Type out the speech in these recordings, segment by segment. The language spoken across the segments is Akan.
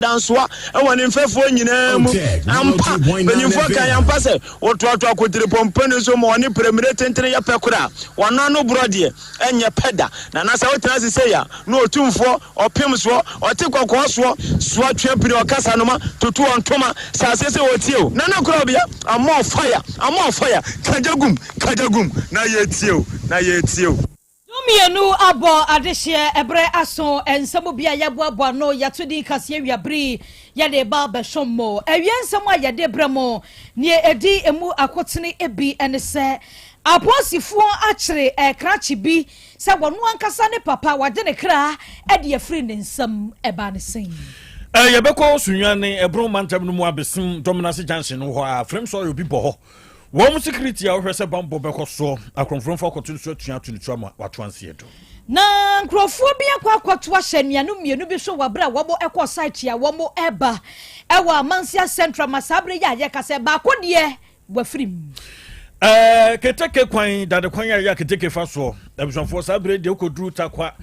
Dansoa wɔ ne mfɛfoɔ nyinaa mu. Ampa, mpanimfoɔ ka yɛn ampa sɛ, Wotoatoa kotiripɔmpɔni so ma ɔne prɛmire tentene yɛ pɛ koraa a, wɔn ano borɔ deɛ, ɛnyɛ pɛ da. Na na sɛ wotena ase sei a, na otumfoɔ, ɔpem soɔ, ɔte kɔkɔɔ soɔ, soa twe pini, ɔkasa noma, tutu ɔntoma, hyɛ aseɛ sɛ ɔretie o. Nana Korabea, I'm on fire, I'm on fire, kagya gum, kagya gum, na yɛretie o, na yɛretie o. 12 abɔ adehyeɛ ɛberɛ aso nsɛm bi a yɛaboaboa ano yɛato din kaseɛ awiabere yi yɛde ba abɛsom mo. Awia nsɛm a yɛde brɛ mo neɛ ɛdi emu akotene bi ne sɛ apolisifoɔ akyere krakye bi sɛ wɔn ankasa ne papa wagye ne kra de afiri ne nsam ɛbaa ne sɛn? Yɛbɛkɔ Sunyani, Ɛbron mantam no mu abɛsim Dɔmenase Junction no hɔ a, Frame Soil bi bɔ hɔ. Wɔn security a wɔhwɛ sɛ bammɔ bɛkɔ soɔ, akorɔmforɔmfoɔ akɔto nsu atua ato ne tu ama wato anseɛ do. Na nkurɔfoɔ bi akɔ akɔto ahyɛ anuanom mmienu bi so wɔ berɛ a wɔn kɔ site a wɔn reba wɔ Amansia Central ma saa berɛ yi a yɛkasa yi baako deɛ wafiri mu. Ɛɛ keteke kwan, dade kwan a ɛyɛ a keteke fa soɔ, abusuafoɔ saa berɛ yi deɛ wokɔduru Tarkwa,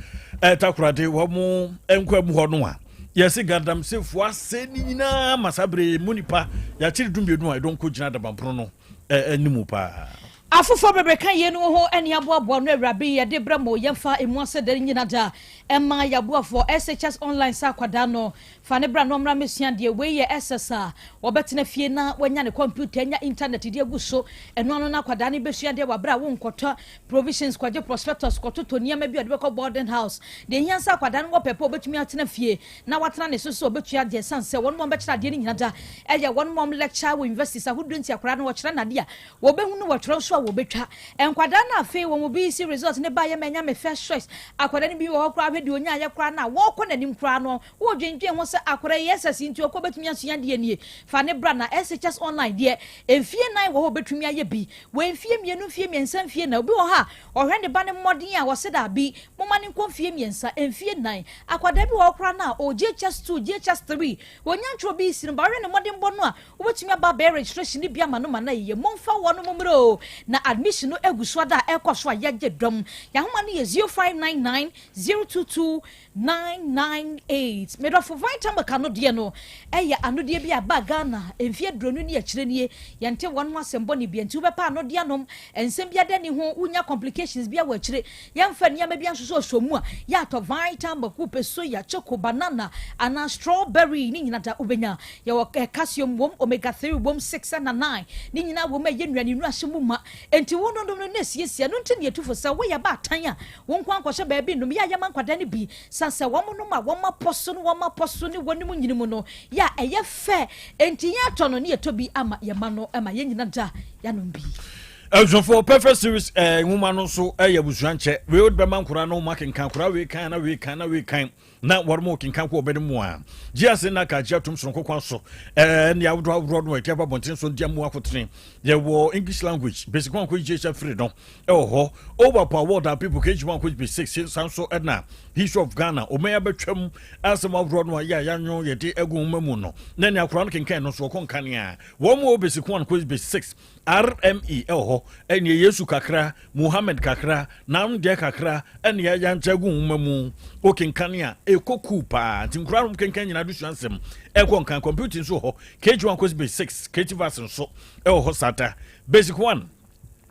ɛɛ Takoradi wɔn nkwa mu hɔ no a, Yɛse Gadamsefoɔ asɛe ne nyinaa ma saa berɛ yi mu nipa yɛakyere dumienu a ɛdɔn kɔgyina adabanpono no anim paa. Afoforɔ bebree ka yeinom ho ne aboaboa ano awurabe yi yɛde brɛ mo yɛmfa emu asɛdɛ no nyina da ɛma yɛaboafoɔ SHS online sɛ akwadaa no fa no bra na ɔmmra mmɛsua adeɛ wei yɛ SS a ɔbɛtena fie na wanya ne kɔmputa anya internet de agu so ɛno ano na akwadaa no bɛsua adeɛ wɔ aberɛ a wonkɔtɔ Provisions kɔgye prospectus kɔtotɔ nneɛma bi a ɔde bɛkɔ boarding house. Deɛ ehia sɛ akwadaa no wɔ pɛ pɛ a ɔbɛtumi atena fie na watena ne so sɛ ɔbɛtua adeɛ ɛsiane sɛ wɔn a wɔbɛkyerɛ adeɛ no nyina da ɛyɛ wɔn a wɔn lecture wɔ universities ahodoɔ nti akwadaa no wɔkyerɛ no adeɛ a wɔbɛhu no wɔtwerɛ nso a wɔbɛtwa. Nkwadaa no afei wɔn BEC result no baeɛ ma ɛnya me first choice. Akwadaa no bi wɔ hɔ koraa hwɛ deɛ ɔnyaeɛ koraa no a wɔrekɔ n'anim koraa no wodwendwen ho sɛ akwadaa yi SS nti ɔkɔ bɛtumi asua adeɛ nie fa ne bra na SHS online deɛ mfie nan wɔ hɔ ɔbɛtumi ayɛ bi Wɔ mfie mmienu, mfie mmiɛnsa, mfie nnan. Obi wɔ hɔ a, ɔhwɛ ne ba no mmɔden a, ɔse daabi, momma no nkɔ mfie mmiɛnsa, mfie nnan. Akwadaa bi wɔ hɔ koraa no a, ɔwɔ JHS 2, JHS 3, ɔnnya ntwerɛ BEC no, but wohwɛ ne mmɔdenbɔ no a, wobɛtumi aba abɛyɛ registration no bi ama no ma no ayɛ yie. Momfa wɔnom mmra o, na admission no agu so ada a ɛrekɔ so a yɛgye dɔm. Yɛn ahoma no yɛ 0599 022 998. Me dɔfo Vitamin ano deɛ no yɛ anodeɛ bi a ɛbaa Ghana mfeɛ aduonu ne akyire nie. Yɛnte wɔn ho asɛm bɔne bia nti wobɛpɛ anodeɛ anom, nsɛm bi ada nni ho, wonya complications bia wɔ akyire. Yɛmfa nneɛma bi ansosɔsɔ mu a, yɛatɔ Vitamin, wopɛ soya, choco, banana anaa strawberry ne nyina da wobɛnya. Yɛwɔ calcium wom, omega 3 wom, 6 ɛna 9 ne nyinaa wom a ɛyɛ nnuane nnuro ahyɛ mu ma. Enti wononom no na ɛsiesie. Ɛno nti na yɛtu fo sɛ woyɛ baatan a Wo nko ara nkɔhyɛ baabi nnom. Yɛ a yɛma nkwadaa no bi sane sɛ wɔnom a wɔn apɔ so ne wɔn apɔ so ne wɔn nyini mu no yɛ a ɛyɛ fɛ. Enti yɛn atɔ no ne yɛtɔ bi ama yɛn mma no ma yɛn nyina da yɛanom bi. Abusuafoɔ Perfect Series eh, nwoma no nso eh, yɛ abusua nkyɛ. Wei wode bɛma nkwadaa no wɔn akenkan, akwadaa wei kan na wei kan na wei kan na wɔn mo kenkan kɔ ɔbɛn mu a. Gye ase na ka gye atom soronko kwan so eh, ne ahodoɔ ahodoɔ no a ɛde aba abɔnten so de amu akotene. Yɛwɔ English language, basic one kɔ gye hyɛ firi no. Ɛwɔ hɔ Over pa world a people KG 1 kɔ 6 san so ɛna History of Ghana ɔman abɛtwam asɛm ahoroɔ no a yɛ a yɛanwo yɛde agu nwoma mu no na nea akora no kenkan no so ɔkɔ nkanea wɔn wɔ basic 1 kɔ basic 6 RME ɛwɔ hɔ ɛne Yesu kakra Muhammad kakra nam deɛ kakra ɛne yɛankyɛ agu nwoma mu okenkan a ɛkɔ cool paa nti nkora no kenkan nyinaa de sua nsɛm ɛkɔ nkan computing nso wɔ hɔ KG 1 kɔ basic 6 creative arts nso ɛwɔ hɔ sata basic 1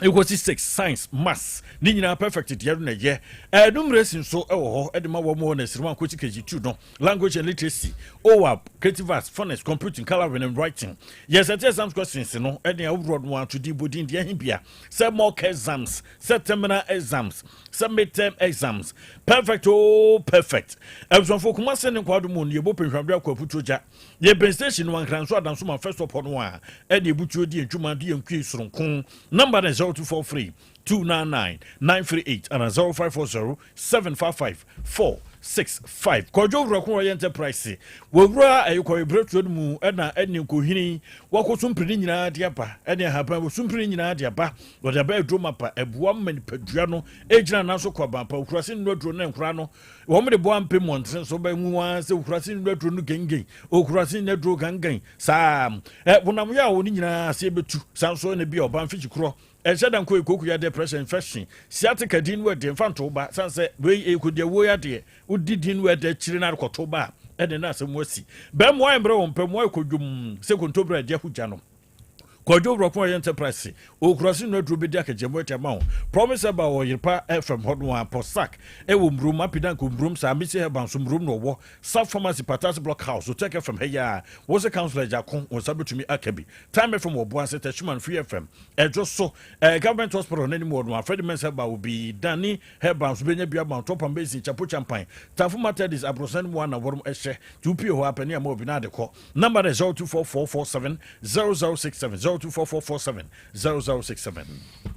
Ekosi 6 science maths ne nyinaa perfect deɛ no na ɛyɛ. Eh, numeracy nso ɛwɔ hɔ ɛde ma wɔn wɔ nursery 1 kosi KG2 no. Language and literacy, OAP, creative arts, phonics, computing, colouring and writing. Yɛ sɛ exams questions no ɛne awuroɔ no ato din bodin deɛ ɛhe bia sɛ mock exams, sɛ terminal exams, sɛ midterm exams. Perfect oh perfect. Abusuafoɔ Kumasi ne Nkwado mu no yɛbɔ penhwamde akɔ aputuo gya. Yɛbɛn station no ankra nso Adansoma first stop hɔ no a ɛne ebutuo di ntwuma de yɛn kue soronko. Number no 0243 299 938 ana 0540 755 465. Kwadwo Wura ko ɔyɛ enterprise. Wɔwura ɛyɛ kɔyɛ brɛtuo no mu ɛna ɛne nkohini wakɔ sumpiri ne nyinaa de aba ɛne ahaban wɔ sumpiri ne nyinaa de aba wɔde aba aduro mapa ɛboa ma nipadua no ɛgyina nan so kɔ abampa okura se nnuro aduro ne nkora no Wɔn de boa mpem mmɔntene so bɛ nwu ara sɛ okura se nnuro aduro no gengen, okura se nnuro gangan saa. Ɛ honam yɛ a wɔn nyinaa aseɛ bɛtu. Saa nso na bi a ɔba mfikyi korɔ ɛnhyɛ da nkɔ ekoku yadeɛ, pressure, infection, sciatica din no ɛdeɛ mfa nto ba. San sɛ wei ɛyɛ kɔdi awuo yadeɛ, wodi din no ɛde akyire na akɔto ba a Ɛne na asɛm asi. Bɛn mo ayɛ mbrɛ wɔn pɛ mo ayɛ kɔdwom sɛ kontobrɛ a ɛde aho gya no. Kwadwo Wurɔko ɔyɛ enterprise Okurase no aduro bɛdi akagyamo ati ama wo. Promise Herbal wɔ Yerepa FM hɔ no ara. Pɔsak ɛwɔ Mmurom, Apidank wɔ Mmurom saa, Missy Herbal nso Mmurom na ɔwɔ. Saf Pharmacy, Patase Block House, Otec FM ha yi ara. Wo se Councillor Agyako, wo nsa bɛtumi aka bi. Time FM wɔ Boase, Techiman Free FM, Ɛdwo so, eh, Government Hospital no anim wɔ no ara. Freddie Mensah Herbal wɔ bi, Danny Herbal nso bɛnya bi ama wo. Topam Basin, Chapo Champan, Tafo Methodist, Aborosan no mu ara na wɔnom hyɛ. Nti wopie hɔ ara pɛ ne ama obi na ade kɔ. Number no yɛ 024447 0067, 024447 0067.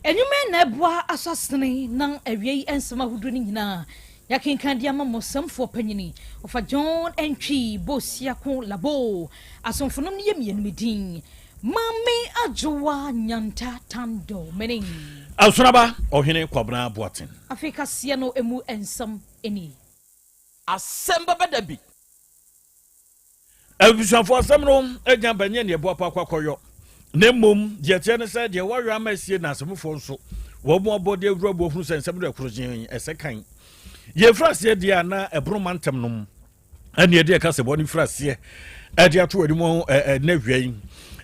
Nnwuma yi na ɛboa asɔsene na awiei nsɛm ahodoɔ no nyinaa yɛakenkan de ama mo sɛmfoɔ panyini Ɔfa John Antwi Bosiako Labo. Asomfonom no yɛ mmienu me din Maame Adwoa Nyanta Tando mene. Asonaba Ɔhene Kwabena Boateng. Afei kaseɛ no ɛmu nsɛm nie. Asɛm bɛba da bi. Abusuafo asɛm no anya ba nyɛ nea ɛboa pa akɔ akɔyɔ, na mmom deɛ ɛteɛ ne sɛ deɛ wɔayɔ ama asie na asɛmfoɔ nso wɔn abɔde awura bu ahunu sɛ nsɛm no ɛkoro ɛsɛ kan. Yɛfiri aseɛ deɛ a na ɛbono mantam nom ɛne ɛde ɛka sɛ bɔne firi aseɛ ɛde ato anim ɛnɛ wia yi.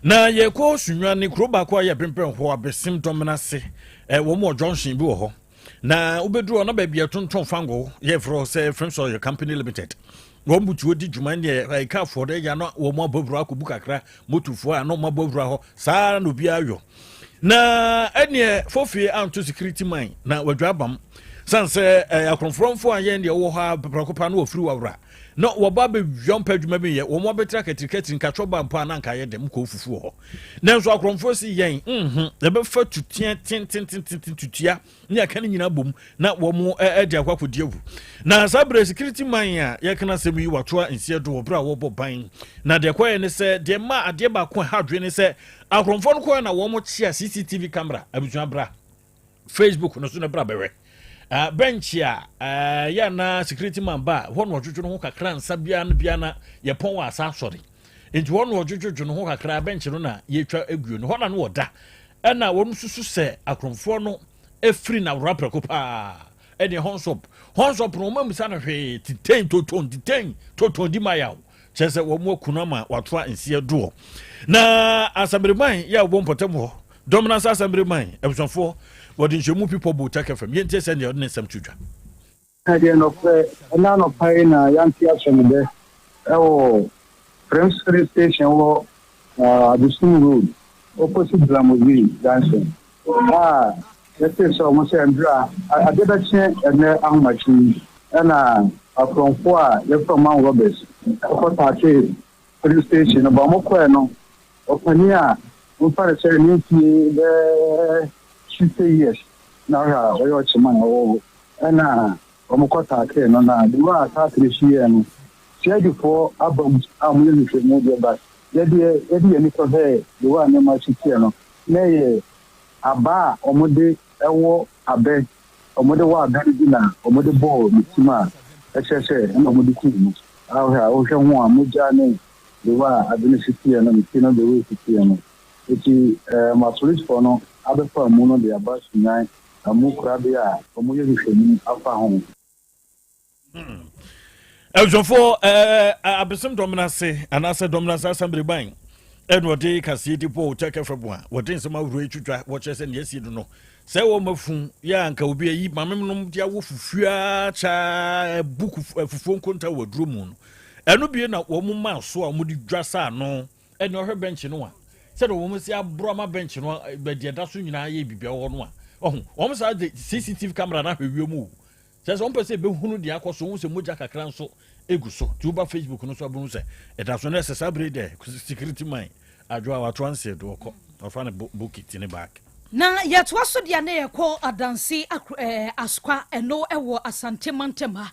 Na yɛkɔ Sunyani kuro baako a yɛ pempɛn hɔ abɛsim dɔmena ase wɔn wɔ junction bi wɔ hɔ. Na wobɛduru hɔ na baabi a ɛtontɔn fango yɛfrɛ hɔ sɛ Friends Oil Company Limited. Wɔn butuo di dwuma ne ɛkafoɔ no ɛya na wɔn abɔ awura akɔbu kakra motofoɔ a na wɔn abɔ awura hɔ saa na obiara yɔ. Na ɛneɛ fofie anto security man na wadwa abam san sɛ akorɔmforɔmfoɔ a yɛn deɛ wɔ hɔ a prɛko pa na wɔfiri wawura na wɔba abɛwia mpɛ adwuma bi yɛ wɔn abɛtira katirikatiri nkatwɔ ba mpo a na anka ayɛ dɛm kɔ fufu wɔ hɔ. Nanso akorɔmfoɔ si yɛn nhu yɛbɛfa tutea tentententen tutua ne aka no nyinaa bom na wɔn de akɔ akɔdi awu. Na saa berɛ security man a yɛka asɛm yi watoa nseɛ do wɔ berɛ a wɔbɔ ban. Na deɛ kɔyɛ ne sɛ deɛ ma adeɛ baako a ɛha adwene ne sɛ akorɔmfoɔ no kɔɛ na wɔn kyea CCTV camera abusua bra Facebook no so na bra bɛwɛ. Uh, bench a uh, yɛ na security man ba hɔ na ɔdwodwo no ho kakra nsa biara no biara na yɛpɔn wɔ asa asɔre nti hɔ na ɔdwodwo no ho kakra bench no na yɛtwa aguo no hɔ na no ɔda ɛna wɔn susu sɛ akorɔmfoɔ no efiri na awura prɛko paa ɛne hɔnsɔp hɔnsɔp no wɔn amusa no hwee titɛn toton titɛn toton di ma yaw kyerɛ sɛ wɔn akunu ama watoa nseɛ doɔ na asambiriman yɛ a wɔbɔ mpɔtam hɔ dɔm no asa asambiriman abusuafoɔ wɔde nhyɛmu pipɔ bu tɛkɛ fam yɛntie sɛ deɛ ɔde ne nsɛm to dwa. Ɛdeɛ nɔkorɛ, ɛnnɛ anɔpa yi na yɛante asɛmdɛ ɛwɔ Prem's Filling Station wɔ Adesum Road opposite Blamovie Junction a yɛtee sɛ wɔn sɛ mberɛ a adeɛ bɛkye ɛnnɛ ahomakye yi ɛna akorɔmfoɔ a yɛfrɛ wɔn armed robbers ɛkɔ taakee filling station no ba wɔn kɔɛ no ɔpanin a wɔmfa no sɛ ne mfie bɛɛ 60 years na ɔhwɛ a ɔyɛ ɔkyeman ɔwɔ hɔ ɛna wɔn kɔ taakee no na de wɔ a taakee si yɛ no siadifoɔ aba mu a wɔyɛ nhwehwɛmu deɛ ba yɛde yɛde yɛn ani kɔhwɛɛ de wɔ a nneɛma si teɛ no na ɛyɛ aba a wɔde ɛwɔ abɛ wɔde wɔ abɛ no bi na wɔde bɔɔ ne tim a ɛkyerɛ sɛ ɛna wɔde kum no. Ahwɛ a wohwɛ ho a mogya ne de wɔ a ade no si teɛ no ne ti no de wɔ si teɛ no eti ɛɛ ma polisifoɔ no abɛfa mu no de aba Sunyani amu korabea a wɔyɛ nhwehwɛmu afa ho. Abusuafoɔ ɛɛ abesem dɔm ase anaasɛ dɔm ase asambere ban ɛna ɔde kaseɛ di bɔ ɔtɛ kɛfɛ bo a wɔde nsɛm ahorow atwitwa wɔkyerɛ sɛ nea asi do no sɛ wɔn afu yɛ anka obi ayi maame nom de awo fufuo akya ɛbu fufuo nkonta wɔ aduro mu no ɛno bie na wɔn maa so a wɔn de dwa saa no ɛna ɔhwɛ bɛnkye no a sɛdeɛ wɔn si aboro ama bɛnkye no bɛdeɛ da so nyinaa yɛ biribi wɔ hɔ no a ɔho wɔn saa de CCTV camera no ahwɛ wiem o. Kyerɛ sɛ wɔmpɛ sɛ ɛbɛhunu deɛ akɔ so, wohu sɛ mogya kakra nso gu so. Nti woba Facebook no so abɛhu sɛ ɛda so. Na ɛsɛ saa bere yi dɛ security man adwo a wato anseɛ do ɔkɔ ɔfa ne bokiti ne bag. Na yɛtoa so deɛ na yɛkɔ Adanse Asokwa, ɛno wɔ Asante mantam ha.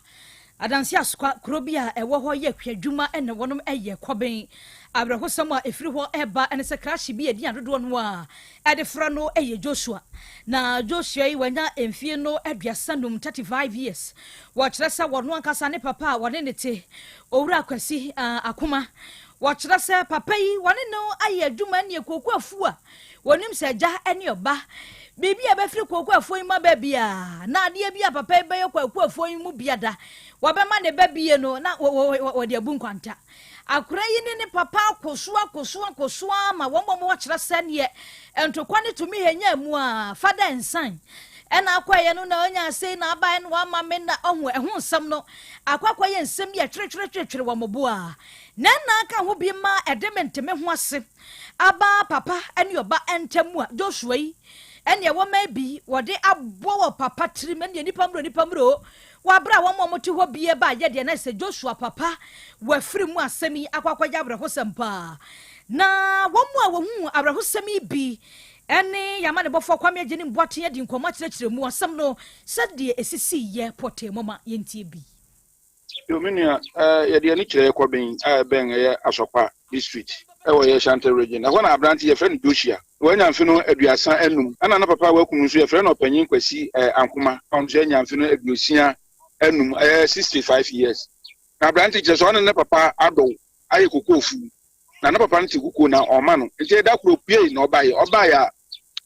Adanse Asokwa, kuro bi a ɛwɔ hɔ yɛ kuadwuma na wɔnom yɛ kɔben. Awerɛhosɛm a ɛfiri hɔ reba ne sɛ krakye bi a ɛdi adodoɔ no a ɛde fra no yɛ Joshua. Na Joshua yi wanya mfie no 35, 35 years. Wɔkyerɛ sɛ wɔno ankasa ne papa a wɔne ne te, Owura Kwasi Akoma. Wɔkyerɛ sɛ papa yi wɔne no ayɛ adwuma ne kooko afuo a wɔnim sɛ agya ne ɔba. Biribi a ɛbɛfiri Kwaku afuo yi mu aba biara, na adeɛ bi a papa yi bɛyɛ Kwaku afuo yi mu biada, wɔbɛma ne ba bie no na wɔde abu nkwanta. Akora yi ne ne papa ako so ako so ako so ara ma wɔn a wɔkyerɛ sɛdeɛ ntokwa no tumi hɛnya mu a fa dɛ nsan ɛna akɔeɛ no na ɔnya sei na abaeɛ no wama me na ɔho ɛho nsɛm no akɔ akɔyɛ nsɛm bi a tweretweretweretwere wɔn bo a na ɛna aka ho bi ma ɛde me nteme ho ase aba papa ne ɔba ntam a Joshua yi ɛne ɛwɔ ma bi wɔde abɔ wɔ papa tirim ɛne nipa mmerɛ nipa mmerɛ Wɔ bere a wɔn a wɔte hɔ bi reba ayɛ deɛ na ɛsɛ Joshua papa wafiri mu asɛm yi akɔ akɔyɛ awerɛhosɛm paa. Na wɔn a wɔhuu awerɛhosɛm yi bi ne yɛn amanebɔfoɔ Kwame Agyenim Boateng adi nkɔmmɔ akyerɛkyerɛ mu asɛm no sɛdeɛ ɛsisiiɛ pɔtee. Momma yɛntie bi. Yo me nua, eh, yɛde ani kyerɛ Kɔben a ɛbɛn ɛyɛ Asɔkwa district ɛwɔ yɛ Ashanti region. Ɛhɔ na aberante yɛfrɛ no Joshua. Wanya mfe no 35. Ɛna ne papa a wakum no nso yɛfrɛ no Ɔpanyin Kwasi eh, Ankoma. Ɔno nso anya mfe no 65, ɛyɛ 65 years. Na aberante kyerɛ sɛ ɔne ne papa adɔw ayɛ kokoo fuw. Na ne papa no te kukuo na ɔma no. Nti da koro opuei na ɔbaeɛ. Ɔbaeɛ a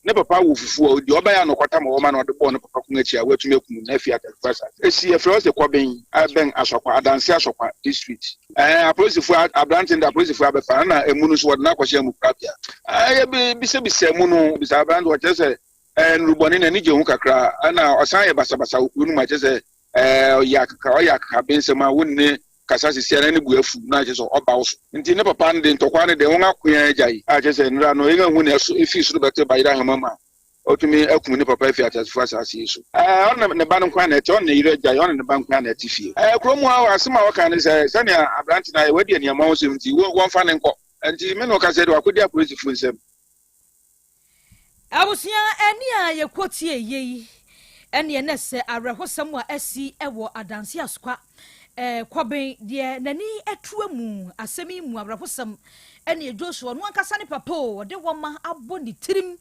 ne papa wɔ fufuo a ɔdi. Ɔbaeɛ a na ɔkɔtam ɔwɔ ma na ɔde bɔɔ ne papa kɔn akyi a watumi akum no na afi Atarifo asase. Esi yɛfrɛ hɔ sɛ Kɔben a ɛbɛn Asɔkwa, Adanse Asɔkwa district. Ɛɛ apolisifoɔ aberante no de apolisifoɔ abɛfa no na emu no nso wɔde no akɔhyɛ amukorabea. Ɛɛ yɛbisabisa emu no bisa aberante ɔkyerɛ sɛ ɛɛ nnurubɔne n'ani gye ho kakra ɛna ɔsan yɛ basabasa wɔ kuro no mu a kyerɛ sɛ ɛɛ ɔyɛ akeka ɔyɛ akekabensɛm a wonni ne kasa sisi a na ne bu afu na kyerɛ sɛ ɔba wo so. Nti ne papa no de ntɔkwa no de wɔn ako ara agyae a kyerɛ sɛ nnora no yɛn ahu na ɛso efi soro bɛte bayerɛ ahema mu a ɔtumi akum ne papa afi ateasefo asase yi so. Ɛɛ ɔne ne ba no nko ara na ɛte ɔne ne yere agyae ɔne ne ba nko ara na ɛte fie. Ɛɛ kurom hɔ asɛm a wɔka ne sɛ sɛnea aberante no ayɛ wadi aniammɔhosɛm nti wɔmfa no nkɔ. Nti me ne wo kasa yi de wakɔdi apolisifo nsam. Abusua ɛnne a yɛkɔ tie yɛ yi ɛneɛ na sɛ awerɛhosɛm a asi wɔ Adanse Asokwa Kɔben deɛ n'ani atua mu asɛm yi mu awerɛhosɛm ɛneɛ Joshua ɔno ankasa ne papa o ɔde wɔma abɔ ne tirim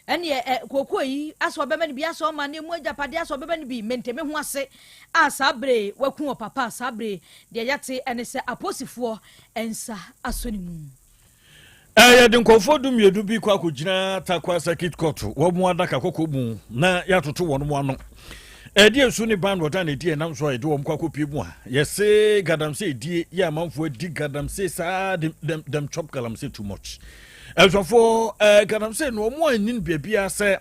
ɛneɛ ɛ kooko yi asɛ ɔbɛma no bi asɛ ɔma ne mu agyapadeɛ asɛ ɔbɛma no bi mente me ho ase a saa bere waku ɔpapa saa bere deɛ yɛte ɛne sɛ aposifoɔ nsa asɔ ne mu. Yɛde nkurɔfoɔ 12 bi kɔ akɔgyina Tarkwa Circuit Court wɔn adaka kɔkɔɔ mu na yɛatoto wɔn mu ano. Ɛde nsu ne ban wɔda na ɛdi ɛnam so a yɛde wɔn kɔ akɔpie mu a yɛse galamsey die yɛ amanfoɔ adi galamsey saa dem dem dem chop galamsey too much. Ɛsɔfoɔ ɛɛ galamsey no wɔn anyin baabiara sɛ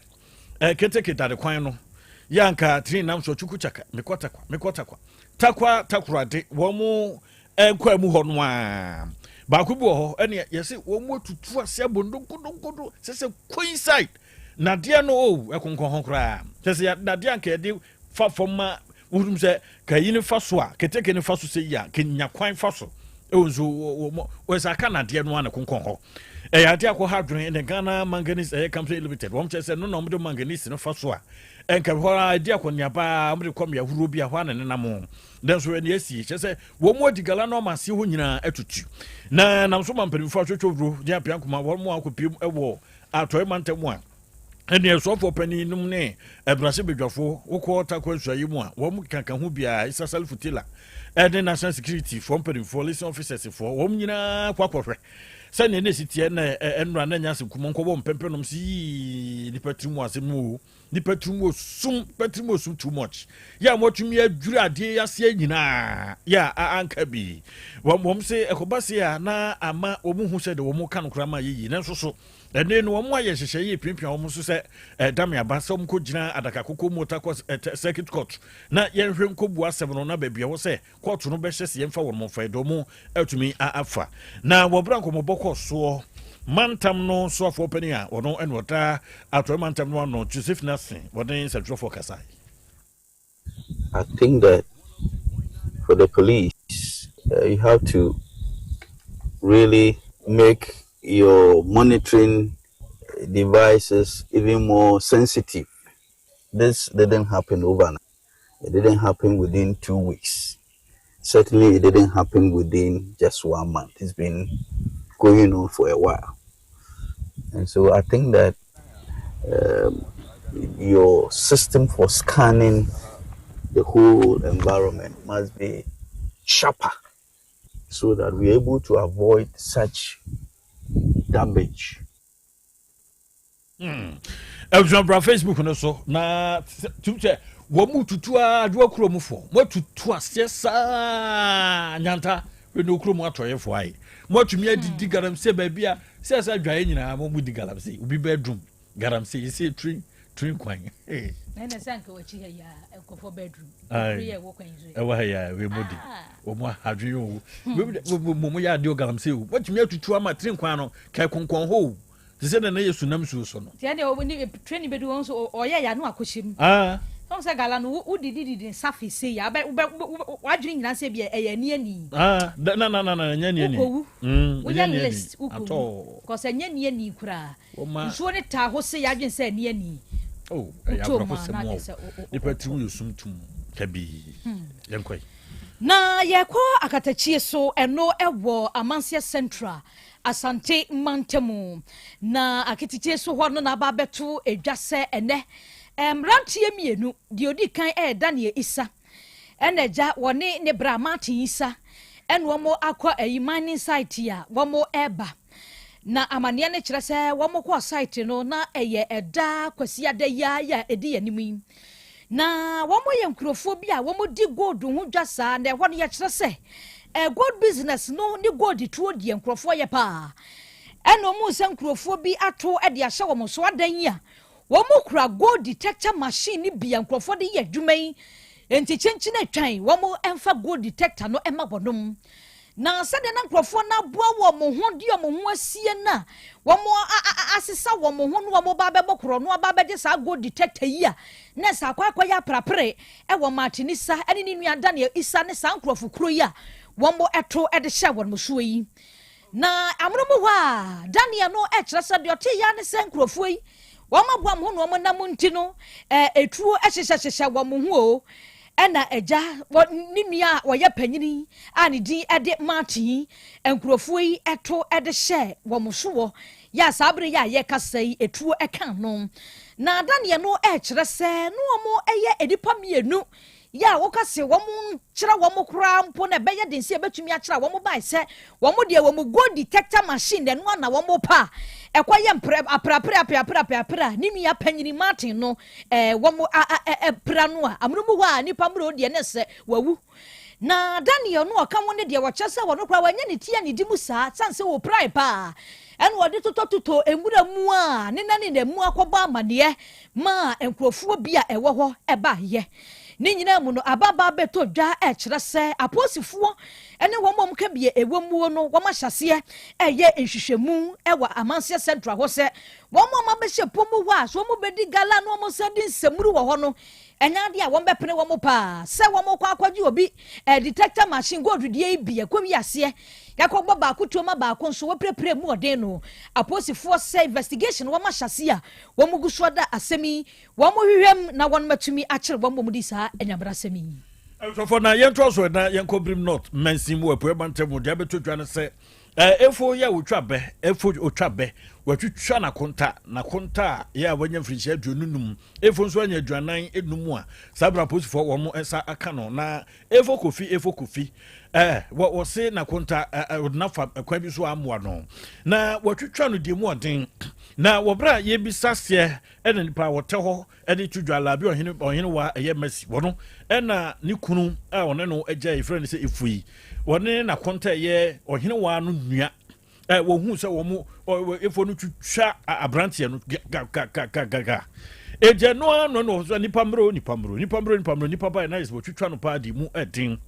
ɛɛ keteke dade kwan no yɛ anka tiri nam so twuku kyaka mekɔ takwa mekɔ takwa takwa takorade wɔn Nkwaa mu hɔ no ara baako bi wɔ hɔ ɛne yɛse wɔn mu atutu ase abɔ ndonkodonkodo sɛ sɛ coincide nadeɛ no o ɛkonkɔn ho koraa sɛ sɛ nadeɛ anka yɛde fa fam ma wohum sɛ kayi no fa so a keteke no fa so sɛ yi a kenya kwan fa so ɛwɔ nso wɔ sɛ aka nadeɛ no a na konkɔn hɔ ɛyɛ adeɛ akɔ ha adwene ne Ghana Manganese ɛyɛ Company Limited wɔn kyerɛ sɛ no na wɔn de manganese no fa so a ɛnka hɔ ara ɛdi akɔneaba wɔn de kɔ mmea ahorow bi a hɔ a na nenam nanso ɛne asi kyerɛ sɛ wɔn mu adi gala no ama aseɛ hɔ nyinaa atutu na nam so ma mpanimfoɔ atwotwo wuro ne apea nkoma wɔn mu akɔpiem wɔ atɔe mantam a ɛne ɛsoafoɔ panin nom ne ɛbrase badwafoɔ wokɔ takwa nsuaeɛ mu a wɔn mu keka ho biara Isa Salifu Taylor ɛne national security foɔ mpanimfoɔ liaison officers foɔ wɔn nyinaa kɔ akɔhwɛ sɛnea ne ɛsi teɛ na ɛnora na nya asɛm kumɔ nkɔbɔ mpɛmpɛ nom sɛ yii nipa tirim wɔ asɛm mu o Nipa tirim wɔ sum, nipa tirim wɔ sum too much. Yɛ a wɔatumi adwiri adeɛ yi aseɛ nyinaa, yɛ a anka bi. Wɔn wɔn se ɛkɔba se a na ama wɔn hu sɛ de wɔn ka no koraa ma yɛ yie. Nanso so ɛnne no wɔn ayɛ nhyehyɛeɛ yɛ piapia wɔn so sɛ ɛdame aba sɛ wɔn kɔ gyina adaka koko mu ɔtakɔ circuit court na yɛnhwɛ nkɔbu asɛm no na baabi a ɛwɔ sɛ Kɔɔto no bɛhyɛ sɛ yɛmfa wɔn mfa yɛde wɔn atumi afa. Na wɔ berɛ a nkɔmmɔbɔ kɔɔ soɔ, mantam no soafoɔ panin a ɔno na ɔda Atɔeɛ mantam no ano, Joseph Nasseh, wɔne nsɛntwerɛfoɔ kasae. I think that for the police, you have to really make your monitoring devices even more sensitive. This didn't happen overnight. It didn't happen within 2 weeks. Certainly, it didn't happen within just 1 month. It's been going on for a while. And so I think that your system for scanning the whole environment must be sharper so that we're able to avoid such damage. Abusua bra Facebook no so na tum sɛ wɔn mu tutu a adoa kurom foɔ mo atutu aseɛ saa nyanta wei na okuro mu atɔyɛfoɔ ayɛ mo atumi adidi galamsey baabi a sɛ sɛ adwaeɛ nyinaa mo mu di galamsey obi bedroom galamsey yɛsɛ train train kwan. Ɛna sɛ anka wakyi ha yi a nkurɔfoɔ bedroom yɛ ɛwɔ kwan so ɛwɔ ha yi a wei mo di wɔn ahadwen o mo mo yɛ adeɛ o galamsey o mo atumi atutu ama train kwan no kɛ konkɔn hɔ o. Te sɛ nea na Yesu nam nsuo so no. Nti ɛndeɛ ɔwɔ ne training bɛdu hɔ nso ɔyɛ ya no akɔhyɛ mu. Sɛ sɛ gala no wo didi didi nsa fe sei ya wobɛ wobɛ w'adwene nyinaa sɛ bi ɛyɛ ani ani. Ah na na na na ɛnyɛ ani ani. Wokɔwu. Woyɛ list wokɔwu. Cause ɛnyɛ ani ani koraa. Nsuo no taa hɔ sei adwene sɛ ani ani. Oh ɛyɛ abrɔfo sɛm o. Nipa tirim yɛ sum tum kabii. Yɛnkɔ yi. Na yɛkɔ akatakyie so ɛno ɛwɔ Amanseɛ Central. Asante mantamu, na Akititie so hɔ no na aba abɛto dwa sɛ ɛnnɛ mmeranteɛ mmienu, deɛ ɔdi kan yɛ Daniel Issa, ɛna agya wɔne ne bra Martin Issa, ɛna wɔn akɔ ayi mining site a wɔn reba. Na amaneɛ no kyerɛ sɛ wɔn kɔɔ site no na ɛyɛ ɛda Kwasiada yi ara a ɛdi yɛn anim yi. Na wɔyɛ nkurɔfoɔ bi a wɔdi gold ho dwa saa, na ɛhɔ no yɛkyerɛ sɛ eh, gold business no ne gold tuo deɛ nkurɔfoɔ yɛ paa. Ɛna wɔn sɛ nkurɔfoɔ bi ato de ahyɛ wɔn so adan yi a wɔn kura gold detector machine no bi a nkurɔfoɔ de yɛ adwuma yi. Enti kyenkyen atwan wɔn mfa gold detector no ma wɔnom. Na sɛdeɛ na nkurɔfoɔ no aboa wɔn ho de wɔn ho asie no a wɔn asesa wɔn ho no wɔn ba abɛbɔ korɔ no aba abɛgye saa gold detector yi a na ɛsɛ akɔ akɔyɛ aprapre wɔ Martin Issa ne ne nua Daniel Issa ne saa nkurɔfo kuro yi a wɔn to de hyɛ wɔn soɔ yi. Na amono mu hɔ a Daniel no kyerɛ sɛ deɛ ɔte ya ne sɛ nkurɔfoɔ yi wɔn aboa wɔn ho na wɔn nam nti no etuo hyehyɛhyehyɛ wɔn ho o. Ɛna agya wɔ ne nua a ɔyɛ panyini a ne din de Martin yi, nkurɔfoɔ yi to de hyɛɛ wɔn soɔ yɛ a saa berɛ yi a yɛrekasa yi etuo ka no. Na Daniel no rekyerɛ sɛ na wɔn yɛ nnipa mmienu yɛ a woka se wɔn nkyerɛ wɔn koraa mpo na ɛbɛyɛ den sɛ yɛbɛtumi akyerɛ a wɔn bae sɛ wɔn deɛ wɔn gold detector machine na ɛno ara na wɔn pa a ɛkɔyɛ mprɛ aprapre apeapre apeapre a ne nua panyini Martin no Ɛɛ, wɔn a a ɛ pira no a, amono mu hɔ a nnipa mmerɛ deɛ ne sɛ wawu. Na Daniel no ɔka ho no deɛ wɔkyerɛ sɛ wɔno koraa wanya ne ti anidi mu saa, sane sɛ wɔpirae paa ɛna wɔde totɔtotɔ nwura mu a ne nan ne na mu akɔbɔ amaneɛ maa nkurɔfoɔ bi a ɛwɔ hɔ ɛbaeɛ. Ne nyinaa mu no, ababaa bɛtɔ dwa ɛkyerɛ sɛ apolisifoɔ ne wɔn a wɔka bi ɛwɔ muo no wɔn ahyɛseɛ ɛyɛ nhwehwɛmu ɛwɔ Amanseɛ Central hɔ sɛ Wɔn a wɔabɛhyɛ po mu hɔ a, sɛ wɔbɛdi gala na wɔsan di nsɛmmuru wɔ hɔ no, ɛnyɛ adeɛ a wɔbɛpene wɔn paa sɛ wɔkɔ akɔgye obi eh, detector machine gold deɛ yi bi ɛkɔ wiaseɛ yɛakɔbɔ baako tuo ma baako nso wɔpirapira mu ɔden no. Apolisifoɔ sɛ investigation wɔn ahyɛ ase a wɔn gu so ada asɛm yi wɔn hwehwɛ mu na wɔn atumi akyere wɔn wɔn di saa anyabrasɛm yi. Abusuafoɔ na yɛntoa so na yɛnkɔ Birim North mansin mu wɔ Apueɛ mantam mu. Deɛ abɛtɔ dwa ne sɛ Efo yɛ otwa bɛ, efo otwa bɛ, watwitwa n'akonta, n'akonta a yɛ a wanya mfirinhyia 25, efo nso anya 45 a saa bere apolisifoɔ wɔn nsa aka no na efo kofi, efo kofi, ɛɛ wɔ wɔse n'akonta ɛɛ wɔde n'afa kwan bi so amoa no na watwitwa no deɛ mu ɔden na wɔ bere a yɛbisa seɛ ɛna nipa a wɔtɛ hɔ de to dwa Labi ɔhene ɔhenewa ɛyɛ Mercy wɔno ɛna ne kunu a ɔne no agya yɛfrɛ no sɛ Efui wɔne n'akonta ɛyɛ ɔhenewa no nua ɛ wɔhu sɛ wɔn efo no twitwa aberanteɛ no gagagagaga egya no ano na ɔsɛ nipa mmerɛ nipa mmerɛ nipa mmerɛ nipa mmerɛ nipa ba yɛ na yɛ sɛ wɔtwitwa no paa de mu ɛden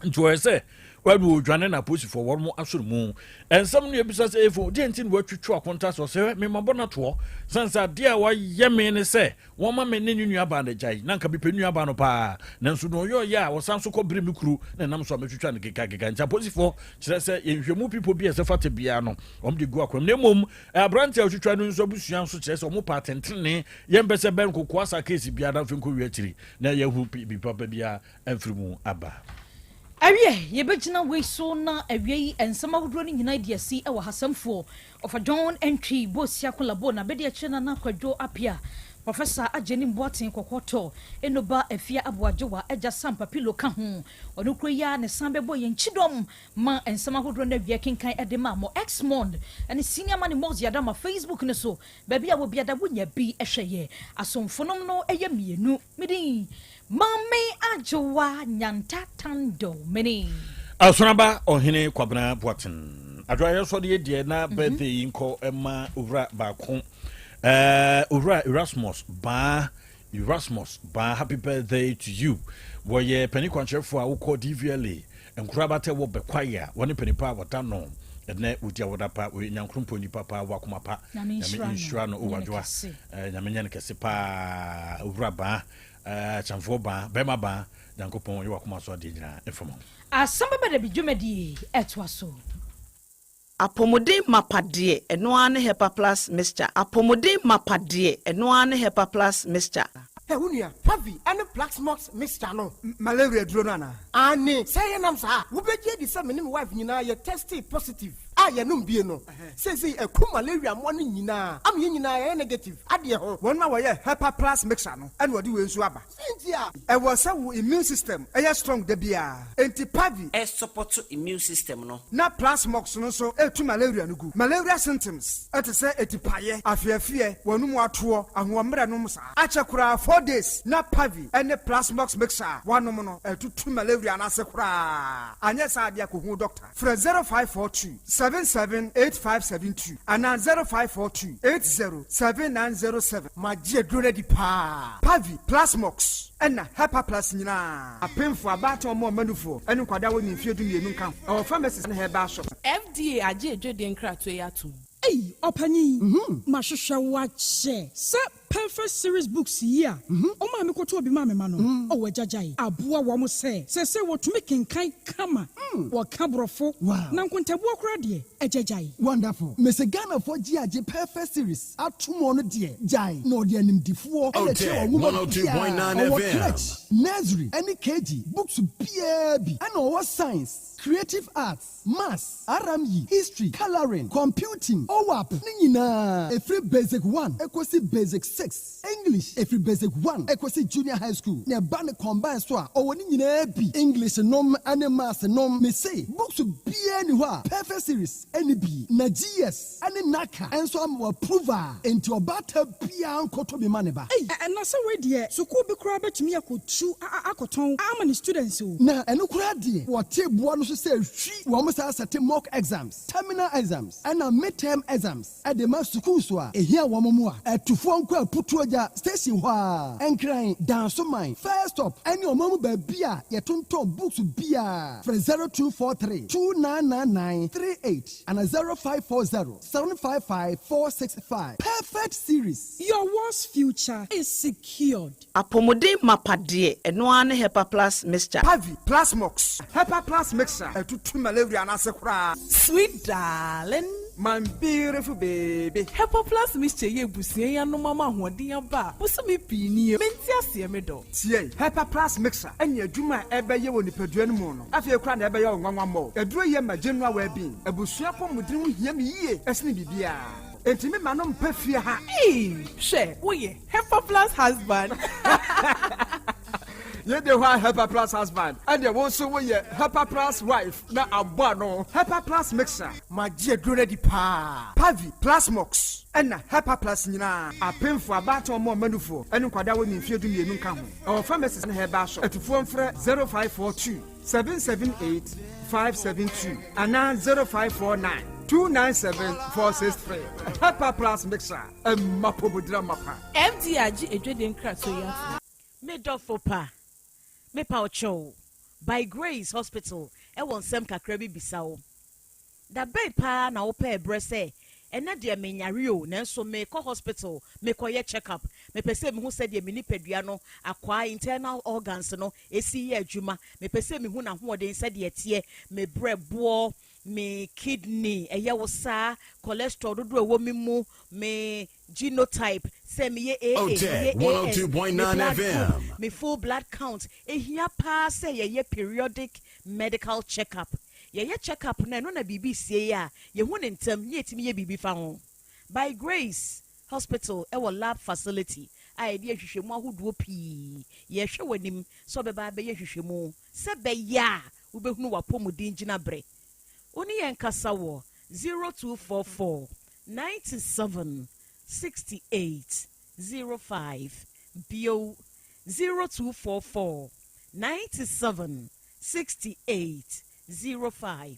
nti ɔyɛ sɛ wɔde wɔdwane na apolisifoɔ wɔn mo asoro mu nsɛm no yɛbisa sɛ efo deɛ nti na wɔatwitwa akonta sɛ ɔsɛ mema bɔ no atoɔ sane sɛ adeɛ a wɔayɛ me ne sɛ wɔma me ne ne nuabaa no agyae na nka mepɛ nuabaa no paa nanso na ɔyɛ ɔyɛ a ɔsan so kɔbere me kuro na ɛnam so a mɛtwitwa no gekageka. Nti apolisifoɔ kyerɛ sɛ yɛnhwɛmu pipo bi a ɛsɛ fata biara no wɔn de gu akwam na mmom aberante a ɔtwitwa no nso abusua nso kyerɛ sɛ wɔn pa atɛntenene yɛmpɛ sɛ bɛn kokoa sa keesi biara na afei nkɔwie akyiri na yɛhu bi papa biara amfiri mu aba. Awiɛ, yɛbɛgyina wei so na awia yi nsɛm ahodoɔ no nyinaa adi asi wɔ ha. Sɛmfoɔ, Ɔfa John Antwi, Bosia Kolabo, na bɛdi akyire Nana Kwadwo Appiah. Professor Agyenim Boateng Kɔkɔɔtɔ, Enoba Afia Aboagyewa, Agya Sam Papilo ka ho. Ɔno kuro yi ara na ɛsan bɛbɔ yɛn kyidɔm ma nsɛm ahodoɔ no awiɛ kenkan de maa mo. Xmond ne Senior Money Mozi Adama Facebook no so, baabi a wɔ biada wonya bi hwɛ yɛ. Asomfonom no yɛ mmienu. Me din Maame Adwoa Nyanta Tando Mene. Asonaba Ɔhene Kwabena Boateng Adwoa yɛsɔdeɛ deɛ na birthday yi nkɔ ma owura baako eh, owura Erasmus Baa Erasmus Baa happy birthday to you wɔyɛ panin kwankyerɛfoɔ a wokɔ DVLA nkorabata wɔ Bɛkwae a wɔne panin pa a wɔda no ɛnɛ wodi awoda pa wɔyɛ nyankoropɔn nipa paa wɔ akoma pa Nyame Nyame nhyira no nyɛ owura no Adwoa kɛse. eh, Nyame nyɛ no kɛse paa owura Baa eh, Kyamfoɔ Baa bɛrima Baa Nyankopɔn yɛ wakoma so adeɛ nyinaa mfa ma wo. Asɛm bɛba da bi dwumadie ɛtoa so. Apɔmuden mapa deɛ, ɛno ara ne Hepa Plus mixture. Apɔmuden mapa deɛ, ɛno ara ne Hepa Plus mixture. Hɛ, wo nua, Pavi ne Plaxmox mixture no. Malaria duro no anaa? Aane, sɛ yɛnam saa a, wobɛgye adi sɛ me ne me wife nyinaa yɛ testee positive a yɛnom bie no. Seesei aku malaria mmoa no nyinaa ama yɛn nyinaa yɛayɛ negative adeɛ ho. Wɔn a wɔyɛ Hepa Plus mixture no na wɔde wei nso aba. Sɛ nti a. Ɛwɔ sɛ wo immune system yɛ strong da biara, enti Pavi. Ɛsupɔto immune system no. Na Plasmox no nso tu malaria no gu. Malaria symptoms te sɛ atipaeɛ, afeafeɛ, w'anum atoɔ, ahoɔmmerɛ nom saa. Akyɛ koraa 4 days na Pavi ne Plasmox mixture a woanom no atutu malaria no ase koraa. Anyɛ saa deɛ a kɔhu doctor. Frɛ 0542 778572 anaa 0542 807907. Magye aduro no adi paa. Pavi, Plasmox ɛna Hepa Plus nyinaa. Apemfoɔ, abaatan, ɔmo ɔmanufoɔ ne nkwadaa a wɔnni mfeɛ 12 nka ho. Ɛwɔ pharmacies ne herbal shops. FDA agye adwadie nkratoɔ yi atom. Ei, ɔpanyin, mahwehwɛ wo akyɛ sɛ Perfect Series books yi a ɔmaa me kɔtɔɔ bi maa me ma no, ɔwɔ agyagyae aboa wɔn sɛ seesei wɔtumi kenkan kama, wɔka Borɔfo, na nkontabuo koraa deɛ, agyagyae. Wonderful. Mese Ghanafoɔ gye agye Perfect Series atom ɔno deɛ gyae na ɔde animdifoɔ ɛna ɛkyerɛ wɔn nwoma biara. Ɔwɔ crèche, nursery ɛne KG books biara bi, ɛna ɔwɔ science, creative arts, maths, RME, history, colouring, computing, OAP ne nyinaa ɛfiri basic 1 ɛkɔsi basic 6, English ɛfiri basic 1 ɛkɔsi junior high school, na ɛba ne combine so a ɔwɔ ne nyinaa bi, English nom ne maths nom. Mese books biara ni hɔ a Perfect Series ɛne bi na GS ɛne NaCCA ɛnso ama wɔ approve a, enti ɔbaata biara nkɔtɔ bi ma ne ba. Ei, ɛna sɛ wei deɛ, sukuu bi koraa bɛtumi akɔtu akɔtɔn ama ne students o. Na ɛno koraa deɛ, wɔte boa no so sɛ hwi wɔn saa sɛte mock exams, terminal exams ɛna midterm exams ɛde ma sukuu so a ehia wɔn mu a ɛtufoɔ nkɔ Aputuogya station hɔ a, Nkran, Dansoman first stop ɛne ɔman mu baabi a yɛtontɔn books biara. Frɛ 0243 2999 38 ana 0540 755 465. Perfect Series. Your world's future is secured. Apɔmuden mapa deɛ, ɛno ara ne Hepa Plus mixture. Pavi, Plasmox, Hepa Plus mixture ɛtutu malaria no ase koraa. Sweet darling. My beautiful baby. Hepa Plus mixture yɛ abusua yi anom ama ahoɔden aba a bosome pii nie. Mente aseɛ, me dɔ. Tie, Hepa Plus mixture ɛne adwuma a ɛbɛyɛ wɔ nipadua no mu no, afei koraa na ɛbɛyɛ wo nwanwa mmɔ. Aduro yɛ ma general well-being. Abusua pɔmuden ho hia me yie ɛsene biribiara. Enti me ma no mpɛ fie ha. Ee, hwɛ, woyɛ Hepa Plus husband. Yɛde hɔ a Hepa Plus husband, ɛdeɛ wo nso woyɛ Hepa Plus wife na abɔ ano. Hepa Plus mixture. Magye aduro no adi paa. Pavi, Plasmox ɛna Hepa Plus nyinaa. Apemfoɔ, abaatan, ɔmo ɔmanufoɔ ɛne nkwadaa wɔ ne mfeɛ 12 nka ho. Ɛwɔ pharmacies ne herbal shop. Atufoɔ mfrɛ 0542 778 572 anaa 0549 297 463. Hepa Plus mixture ɛma pomodira mapa. FDA agye adwadie nkratoɔ yi atom. Me dɔfo pa, mepa wo kyɛw, By Grace Hospital wɔ nsɛm kakra bi bisa wo. Da bɛn paa na wopɛɛ berɛ sɛ ɛnɛ deɛ menyare o, nanso merekɔ hospital mekɔyɛ check up? Mepɛ sɛ mehu sɛdeɛ me nipadua no akwaa, internal organs no, ɛsi yɛ adwuma. Mepɛ sɛ mehu n'ahoɔden sɛdeɛ ɛteɛ, me berɛboɔ, me kidney, ɛyɛ wo saa, cholesterol dodoɔ a ɛwɔ me mu, me genotype, sɛ meyɛ AA, meyɛ AS, me blood group, me full blood count. Ɛhia paa sɛ yɛyɛ periodic medical check up. Yɛyɛ check up no, ɛno na biribi sie a yɛhu ne ntɛm ne yɛtumi yɛ biribi fa ho. By Grace Hospital ɛwɔ lab facility. A yɛde nhwehwɛmu ahodoɔ pii. Yɛrehwɛ w'anim sɛ wobɛba abɛyɛ nhwehwɛmu sɛ ɛbɛyɛ a wobɛhunu w'apɔmuden gyinaberɛ. Wo ne yɛn nkasa wɔ 0244 97 68 05. Bio, 0244 97 68 05.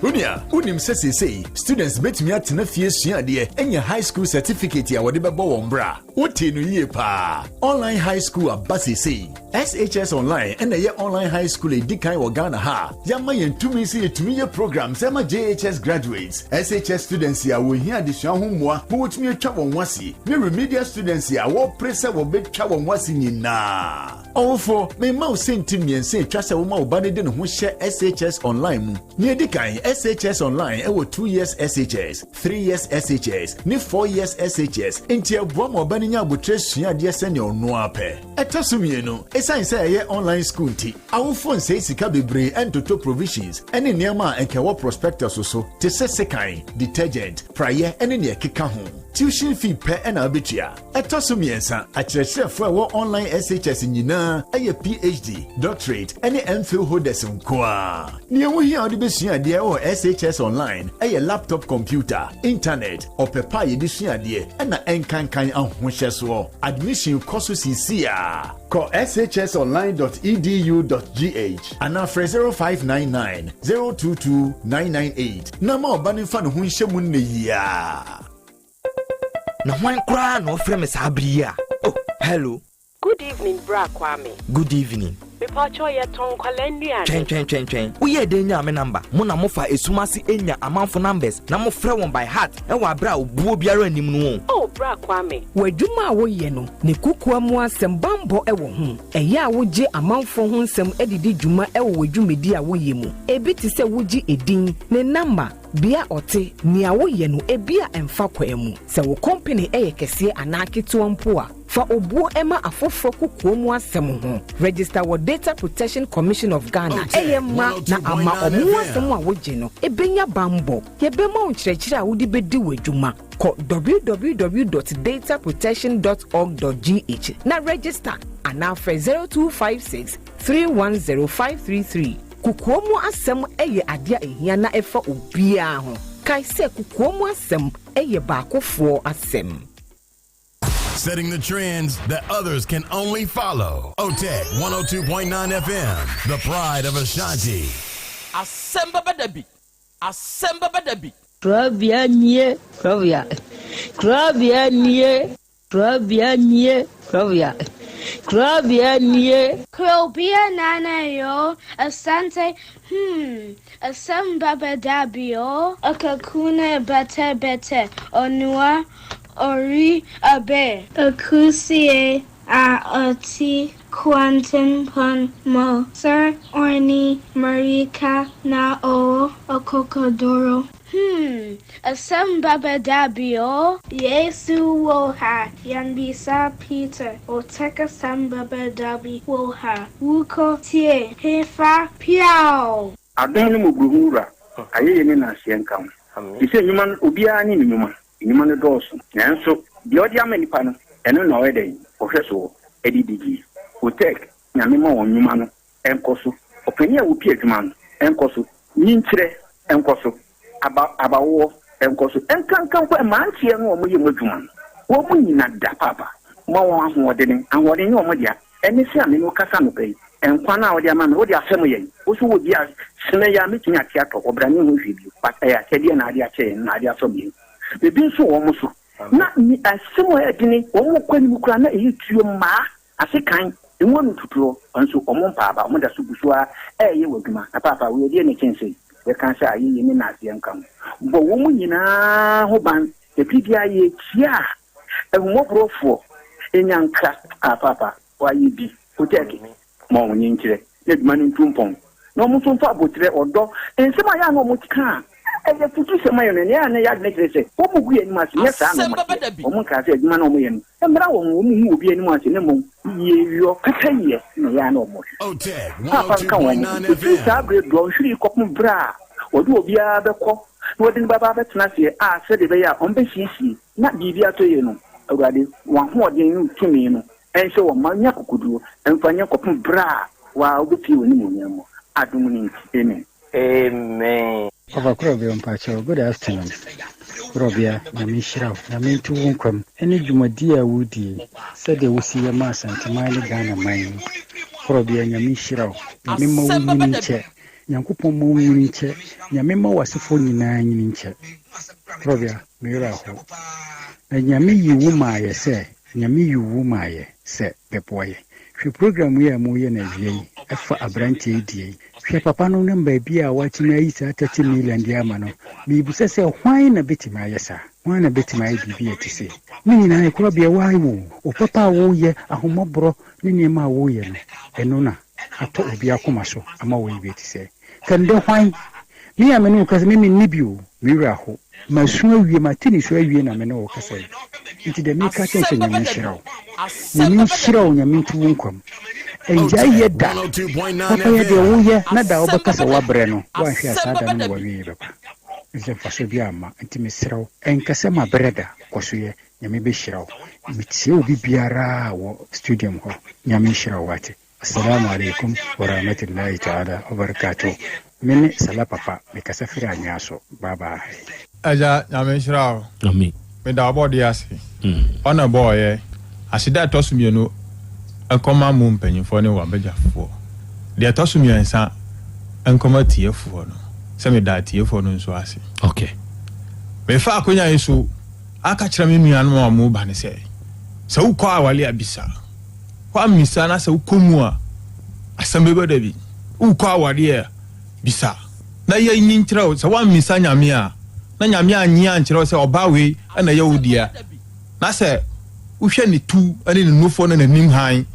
Onua, wonim sɛ seesei students betumi atena fie asua adeɛ anya high school certificate a wɔde bɛbɔ wɔn bra? Wotee no yie paa. Online high school aba seesei. SHS Online na ɛyɛ online high school a edi kan wɔ Ghana ha a yɛama yɛn tumi sɛ yɛtumi yɛ programs ɛma JHS graduates, SHS students a wɔhia adesua ho mmoa ma wɔtumi atwa wɔn ho ase, ne remedial students a wɔpere sɛ wɔbɛtwa wɔn ho ase nyinaa. Ɔwofo, mema wo sɛnti mmiɛnsa a etwa sɛ woma wo ba no de ne ho hyɛ SHS Online mu. Nea edi kan, SHS Online wɔ 2 years SHS, 3 years SHS, ne 4 years SHS, enti ɛboa ma ɔba no nya aboterɛ sua adeɛ sɛnea ɔno ara pɛ. Ɛtɔ so mmienu, esiane sɛ ɛyɛ online sukuu nti, awofo nsɛe sika bebree ntotɔ provisions ne nneɛma a anka ɛwɔ prospectus so te sɛ sekan, detergent, praeɛ ne nea ɛkeka ho. Tuition fee pɛ na wubetua. Ɛtɔ so mmiɛnsa, akyerɛkyerɛfo a ɛwɔ online SHS nyinaa yɛ PhD, Doctorate, ne MPhil holders nko ara. Nea ɛho hia a wode besua adeɛ wɔ SHS Online yɛ laptop computer, intanɛt, ɔpɛ pa a yɛde sua adeɛ, ɛna ɛnkankan ahohyɛsoɔ. Admission kɔ so seesei ara. Kɔ shsonline dot edu dot gh anaa frɛ 0599 022 998 na ma ɔba no mfa ne ho nhyɛ mu nnɛ yi ara. Na hwan koraa na ɔfrɛ me saa bere yi a? Oh, hello. Good evening bra Kwame. Good evening. Mepakyɛw yɛtɔn nkwadaa nnuane. Twɛn twɛn twɛn twɛn. Woyɛɛ dɛn nyaa me number? Mo na mofa esum ase nya amanfo numbers na mofrɛ wɔn by heart wɔ abere a obuo biara nnim no o. Oh bra Kwame. W'adwuma a woyɛ no ne kokoa mu asɛm bammɔ wɔ ho. Ɛyɛ a wogye amanfoɔ ho nsɛm de di dwuma wɔ w'adwumadi a woyɛ mu. Ebi te sɛ wogye edin, ne namba, Bea ɔte, nea woyɛ no ebia ɛmfa kwan mu. Sɛ wo kɔmpene yɛ kɛseɛ anaa ketewa mpo a, fa obuo ma afoforɔ kokoa mu asɛm ho. Register wɔ Data Protection Commission of Ghana ɛyɛ mma na ama ɔmo ho asɛm a wogye no ɛbɛnya banbɔ. Yɛbɛma wo nkyerɛkyerɛ a wode bɛdi w'adwuma. Kɔ www dot dataprotection dot org dot gh na register anaa frɛ 0256 310 533. Kokoa mu asɛm yɛ ade a ehia na ɛfa obiara ho. Kae sɛ kokoa mu asɛm yɛ baakofoɔ asɛm. Setting the trends that others can only follow. OTEC 102.9 FM, the pride of Ashanti. Asɛm bɛba da bi, asɛm bɛba da bi. Korabea nie, korabea, korabea nie. Korabea nie, korabea, korabea nie. Krobea nana yoo, Asante hmm, asɛm bɛba da bi oo. Akakuna bɛtɛ bɛtɛ, onua ɔri abɛ. Akusie a ɔte kwantempɔn mu. Sɛ ɔne mmirika na ɔwɔ akokoduro. Hmm, asɛm bɛba da bi o. Yesu wɔ ha, yɛnbisa Peter, ɔtɛk asɛm bɛba da bi wɔ ha, wokɔ tie hefa piaw! Adom ne mmɔborɔhunu Wura, ayɛyie ne nnaseɛ nka wo. Te sɛ nnwuma no, obiara ne ne nnwuma. Nnwuma no dɔɔso, nanso deɛ ɔde ama nnipa no, ɛno na ɔyɛ dɛn? Ɔhwɛ soɔ de di die. Otec, Nyame ma wɔn nnwuma no nkɔ so. Ɔpanin a ɔpi adwuma no nkɔ so. Nyinkyerɛ nkɔ so. Aba abawoɔ nkɔ so. Nkanka mpo mmeranteɛ no a wɔyɛ mu adwuma no, wɔn nyina da paapa. Ma wɔn ahoɔdene. Ahoɔden nyɛ wɔn dea. Ɛne sɛ a me ne wo kasa anɔpa yi, nkwa no a wode ama me, wode afɛm yɛn. Wo nso wɔ bi a, sene yɛ a mɛtumi ate atɔ hɔ, bra menhu hwee bio. But ɛyɛ akyɛdeɛ na ade akyɛ yɛn, na ade afɛm yɛn. Biribi nso wɔ wɔn so. Na asɛm a ɛyɛ dene, wɔn kɔ anim koraa na ɛyɛ tuo mmaa. Ase kan, ngo no tutuɔ, nso wɔn mpaa aba, wɔn da so gu so ara reyɛ wɔ adwuma. Na paapa, wei ɛdeɛn na ɛkyɛn sei? Yɛka sɛ ayeyie ne naaseɛ nka ho. Bɔ wɔn nyinaa ho ban, na bere biara yɛkyia a, ahummɔborɔfoɔ nya nkra. Ah, paapa, woayɛ bi. Wotɛɛke, ma wɔn nkyerɛ, na adwuma no ntu mpɔn. Na wɔn nso mfa aboterɛ, ɔdɔ, nsɛm a ɛyɛ a na wɔka a ɛyɛ afutusɛm ayɛ no, nea ɛyɛ a na ɛyɛ adwene kyerɛ sɛ wɔgu yɛn anim ase. Nyɛ saa na Asɛm bɛba wɔteɛ. da bi. Wɔnkaa sɛ adwuma no a wɔyɛ no mmra wɔn ho, wɔnhu obi anim ase, na mmom yieyɔ, pɛpɛyɛ na ɛyɛ a na wɔhwehwɛ. Paapa nka wɔn ho. Ɛfiri saa berɛ dɔnhwere yi kɔpem berɛ a wɔde obiara bɛkɔ na wɔde no bɛba abɛtena aseɛ a sɛdeɛ ɛbɛyɛ a wɔbɛsiesie na biribi atɔ yie no. Awurade, w'ahoɔden ne wo tumi no nhyɛ wɔn ma nya akokoduro mfa nyɛ kɔpem berɛ a wo ara wobɛpue w'animuonyam mu. Adom no nti, amen. Amen. Ɔfa Korɔbea mpakyɛw good afternoon Korɔbea Nyame nhyira wo Nyame nto wo nkwa mu ɛne dwumadie a wodie sɛdeɛ wosi yɛ ma Asanteman ne Ghana man yi Korɔbea Nyame nhyira wo Nyame mma wo nyini nkyɛ Nyankopɔn mma wo nyini nkyɛ Nyame mma w'asefoɔ nyinaa nyini nkyɛ Korɔbea me werɛ aho na Nyame yi wo maayɛ sɛ Nyame yi wo maayɛ sɛ bɛboa yɛ Hwɛ program yi a moreyɛ no awia yi ɛfa abranteɛ yi deɛ yi. Hwɛ papa no nam baabi a watumi ayi saa 30 million de ama no. Merebisa sɛ hwan na bɛtumi ayɛ saa? Hwan na bɛtumi ayɛ biribi a ɛte sei? Ne nyinaa yɛ korabea why wo? Wo papa a woreyɛ, ahummɔborɔ ne nneɛma a woreyɛ no, ɛno na atɔ obi akoma so ama wayɛ bi a ɛte sɛɛ. Kɛndɛ hwan? Me a me ne wo kasa, me menni bi o, me werɛ aho. Masu awie, mate nisuo awie na me ne wo kasa yi. Nti deɛ meka kyerɛ sɛ Nyame nhyira wo. Nyame nhyira wo, Nyame nto wo nkwa mu. Ɛngyae yɛ da. Papa yɛ deɛ woyɛ na da a wobɛka sɛ woabrɛ no, woanhwɛ a saa da no na w'awieɛ bɛba. Ɛfiri sɛ mfasoɔ biara mma. Nti mesrɛ wo, ɛnka sɛ mabrɛ da, kɔ so yɛ. Nyame bɛhyira wo. Metie obi biara wɔ studium hɔ. Nyame nhyira wo wate. Assalamu alaikum warahmatullahi ta'ala wabarakatuh Me ne Salah Papa me kasa firi Anwea so bye bye. Agya Nyame nhyira wo. Amen. Meda ɔbɔdeɛ ase. Ɔna ɛbɔɔ yɛ. Aseda a ɛtɔ so mienu nkɔma mo mpanyinfoɔ ne w'abagyafoɔ. Deɛ ɛtɔ so miɛnsa nkɔma atiefoɔ no sɛ meda atiefoɔ no nso ase. Okay. Mefa akonya yi so aka kyerɛ me nuanom a wɔn ba no sɛ, sɛ wokɔ awale a bisa. Woammisa na sɛ wokɔ mu a, asɛm bɛba da bi. Wokɔ awadeɛ a, bisa na yɛnyi nkyerɛ wo. Sɛ woammisa Nyame a, na Nyame annye ankyerɛ wo sɛ ɔbaa wei na ɛyɛ wo dea, na sɛ wohwɛ ne tu ne ne nufoɔ ne n'anim hann,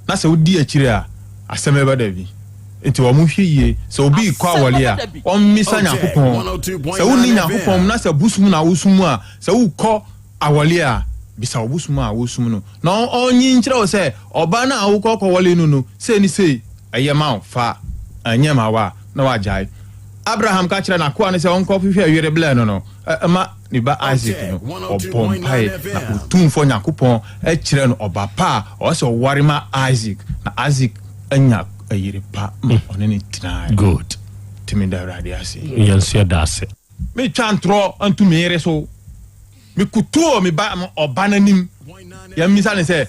na sɛ wodi akyire a, asɛm bɛba da bi. Nti wɔn hwɛ yie, sɛ obi rekɔ awɔre a, ɔmmisa Nyankopɔn. Sɛ wonni Nyankopɔn mu na sɛ bosom na wosom a, sɛ wokɔ awɔle a, bisa wo bosom a wosom no na ɔnyi nkyerɛ wo sɛ ɔbaa no a wokɔ kɔwɔle no no sei ne sei ɛyɛ ma wo, fa, ɛnyɛ ma wo a, na wagyae. Abraham ka kyerɛɛ n'akoa no sɛ ɔnkɔhwehwɛ yere blɛ no no ma ne ba Isak no, ɔbɔɔ mpae na Otumfoɔ Nyankopɔn kyerɛɛ no ɔba pa a ɔwɔ sɛ ɔware ma Isak, na Isak anya yere pa ma ɔne no tenae. Good. Nti meda Awurade ase. Yɛn nso yɛda ase. Metwa ntorɔ nto me yere so. Mekotoo me ba ɔba no anim. Yɛmmisa no sɛ,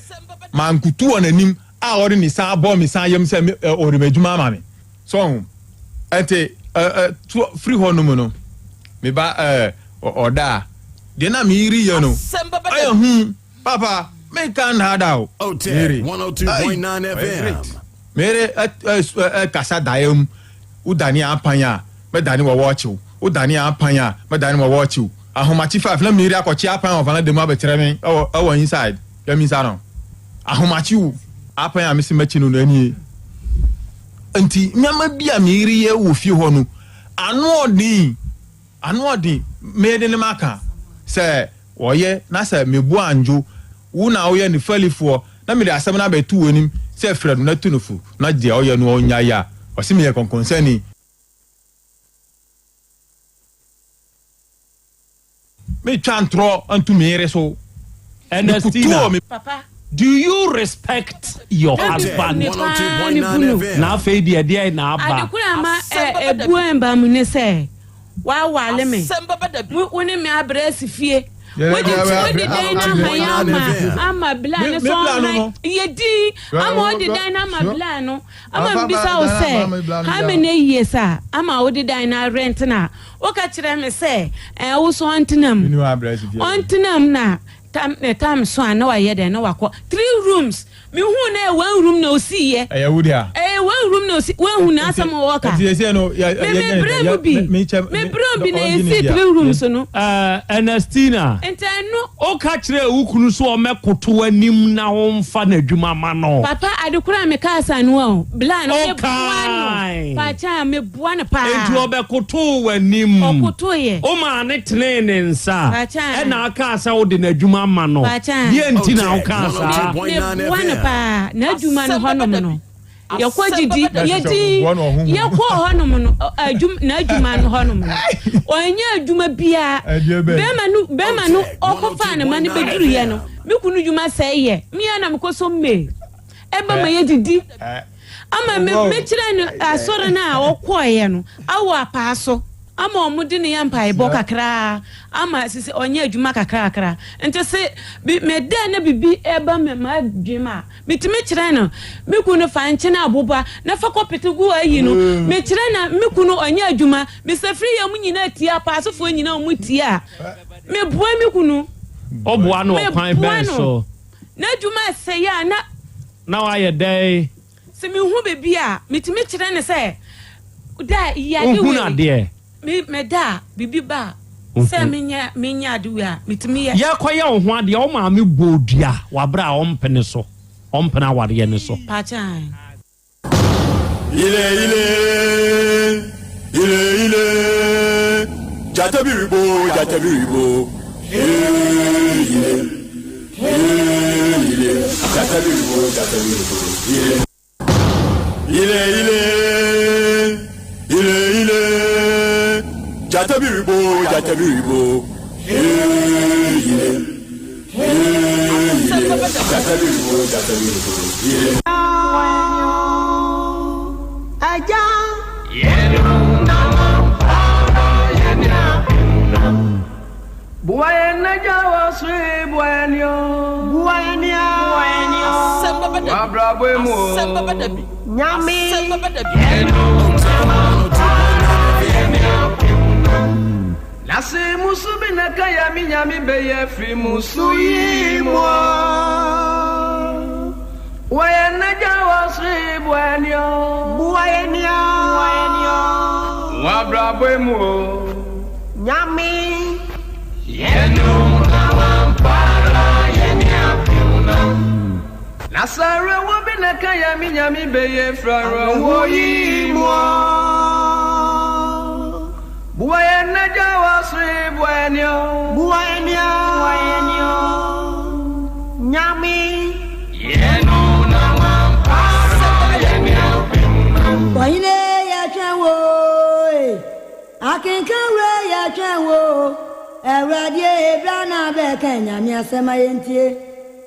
mankoto wɔ n'anim a ɔde ne nsa abɔ me nsa yam sɛ ɔde m'adwuma ama me. So ɔho? Ɛnti firi hɔ nom no, me ba ɔda a, deɛ na me yere yɛ no, ɛyɛ hu. Papa, menka nnaadaa o. Me yere, ei, ɔyɛ great. Me yere kasa daeɛ mu, wodane apan a, mɛdane wɔ wɔɔkye wo. Wodane apan a, mɛdane wɔ wɔɔkye wo. Ahomakye five na Mary akɔkye apan wɔ valanda mu abɛkyerɛ me ɛwɔ ɛwɔ inside. Yɛmmisa no. Ahomakye o, apan a mese mɛkye no no ɛnie. Nti nneɛma bi a Mary yɛ wɔ fie hɔ no, ano ɔden, ano ɔden. Mede ne maka sɛ wɔyɛ na sɛ mebo andwo wo na woyɛ ne falifoɔ na mede asɛm no abɛto w'anim sɛ frɛ no na tu no fo na deɛ ɔyɛ no ɔnnyae a, ɔse meyɛ kɔnkɔnsani. Metwa ntorɔ nto me yere so. Ernestina, Papa. do you respect your husband? Ne paa ne bunu. Na afei deɛ deɛn na aba? Ade koro a ama ebu ɛmba mu ne sɛ wawale me. Wo ne me abrɛ asi fie. Wode wode dan no ahan ama ama bla no so ɔhan yɛ din ama wode dan no ama bla no ama mbisa wo sɛ how many years a ama wode dan no arent na woka kyerɛ me sɛ ɛɛ wo so ɔntena mu ɔntena mu na tam ne tam so a na wayɛ dɛn na wakɔ three rooms mehu na ɛyɛ one room na osi yɛ ɛyɛ wo dea ɛyɛ one room na osi wahu na asɛm wɔ ka ɛti ɛsɛ no yɛ me me brɛ mu bi me brɛ mu bi na esi three rooms no. Ɛɛ Ernestina. Nti ɛno. Woka kyerɛɛ wo kunu sɛ ɔmmɛkoto w'anim na womfa n'adwuma mma no. Papa ade koro a mekaa saa no o bla no meboa no Ɔkae. paakyɛ a meboa no paa. Enti ɔbɛkotoo w'anim. Ɔkotoeɛ. Womaa no tenee ne nsa. Paakyɛ a. Ɛna akaa sɛ wode n'adwuma ma no. Paakyɛ a. Deɛ nti na wokaa saa? Meboa no paa n'adwuma no hɔnom no. Yɛkɔ didi, yɛdi, yɛkɔ hɔnom no, adwuma, n'adwuma no hɔnom no, ɔnyɛ adwuma biara. Bɛrima no, bɛrima no ɔkɔfaa ne ma no bɛduruyɛ no, me kunu dwuma sɛe yɛ, me ara na mekɔ so mmee, ɛba ma yɛdidi. Ama me, mekyerɛ no asɔre no a ɔkɔeɛ no, awɔ apaa so. Ama ɔmo de no yɛ mpaebɔ kakraa ama sisi ɔnyɛ adwuma kakrakra nti se bi me dɛ na bibi ɛba me m'adwene mu a me tumi kyerɛ no me kunu fa nkyene aboba na fa kɔ pete gu ayi no me kyerɛ na me kunu ɔnyɛ adwuma me safiri yɛ ɔmo nyinaa tie apaasofoɔ nyinaa ɔmo tie a me boa me kunu Ɔboa no me ɔkwan boa bɛn no so? n'adwuma ɛsɛe a na. Na wayɛ dɛn? Sɛ mehu biribi a, metumi kyerɛ no sɛ, da yi ade Wohunu wei. adeɛ. Me meda a, biribi ba a, sɛ menyɛ menyɛ ade wei a, metumi yɛ. Yɛrekɔyɛ wo ho adeɛ, wo maame bɔɔ dua wɔ aberɛ a ɔmpene so, ɔmpene awareɛ no so. Pakyɛ ae. Ile ile, ile ile, jata biribo, jata biribo, eh, ile, eh, ile, jata biribo, jata biribo, ile. Ile ile, ile ile, jata biribo, jata biribo, eh, ile, eh, ile, jata biribo, jata biribo, ile. Agya. Boa yɛn n'agya wɔ soro yi, boa yɛn o. Boa yɛn o. Boa yɛn o. Asɛm bɛba da bi. W'abrabɔ mu o. Asɛm bɛba da bi. Nyame. Asɛm bɛba da bi. Nase musu bi na ka ya mi nyame bɛyɛ firi musu yi mu o. Boa yɛn n'agya wɔ soro yi, boa yɛn o. Boa yɛn o. Boa yɛn o. W'abrabɔ mu o. Nyame. Yɛnum na wampara yɛne apem no. Na sɛ awerɛhoɔ bi na ɛka yɛn me Nyame bɛyɛ firi awerɛhoɔ yi mu o. Boa yɛn n'agya wɔ soro yi boa yɛn o. Boa yɛn o. Boa yɛn o. Nyame. Yɛnum na wampara yɛne apem no. Ɔhene yɛtwɛn wo e. Akenkan wei yɛ twɛn wo o Awurade e bra na bɛka Nyame asɛm ma yɛntie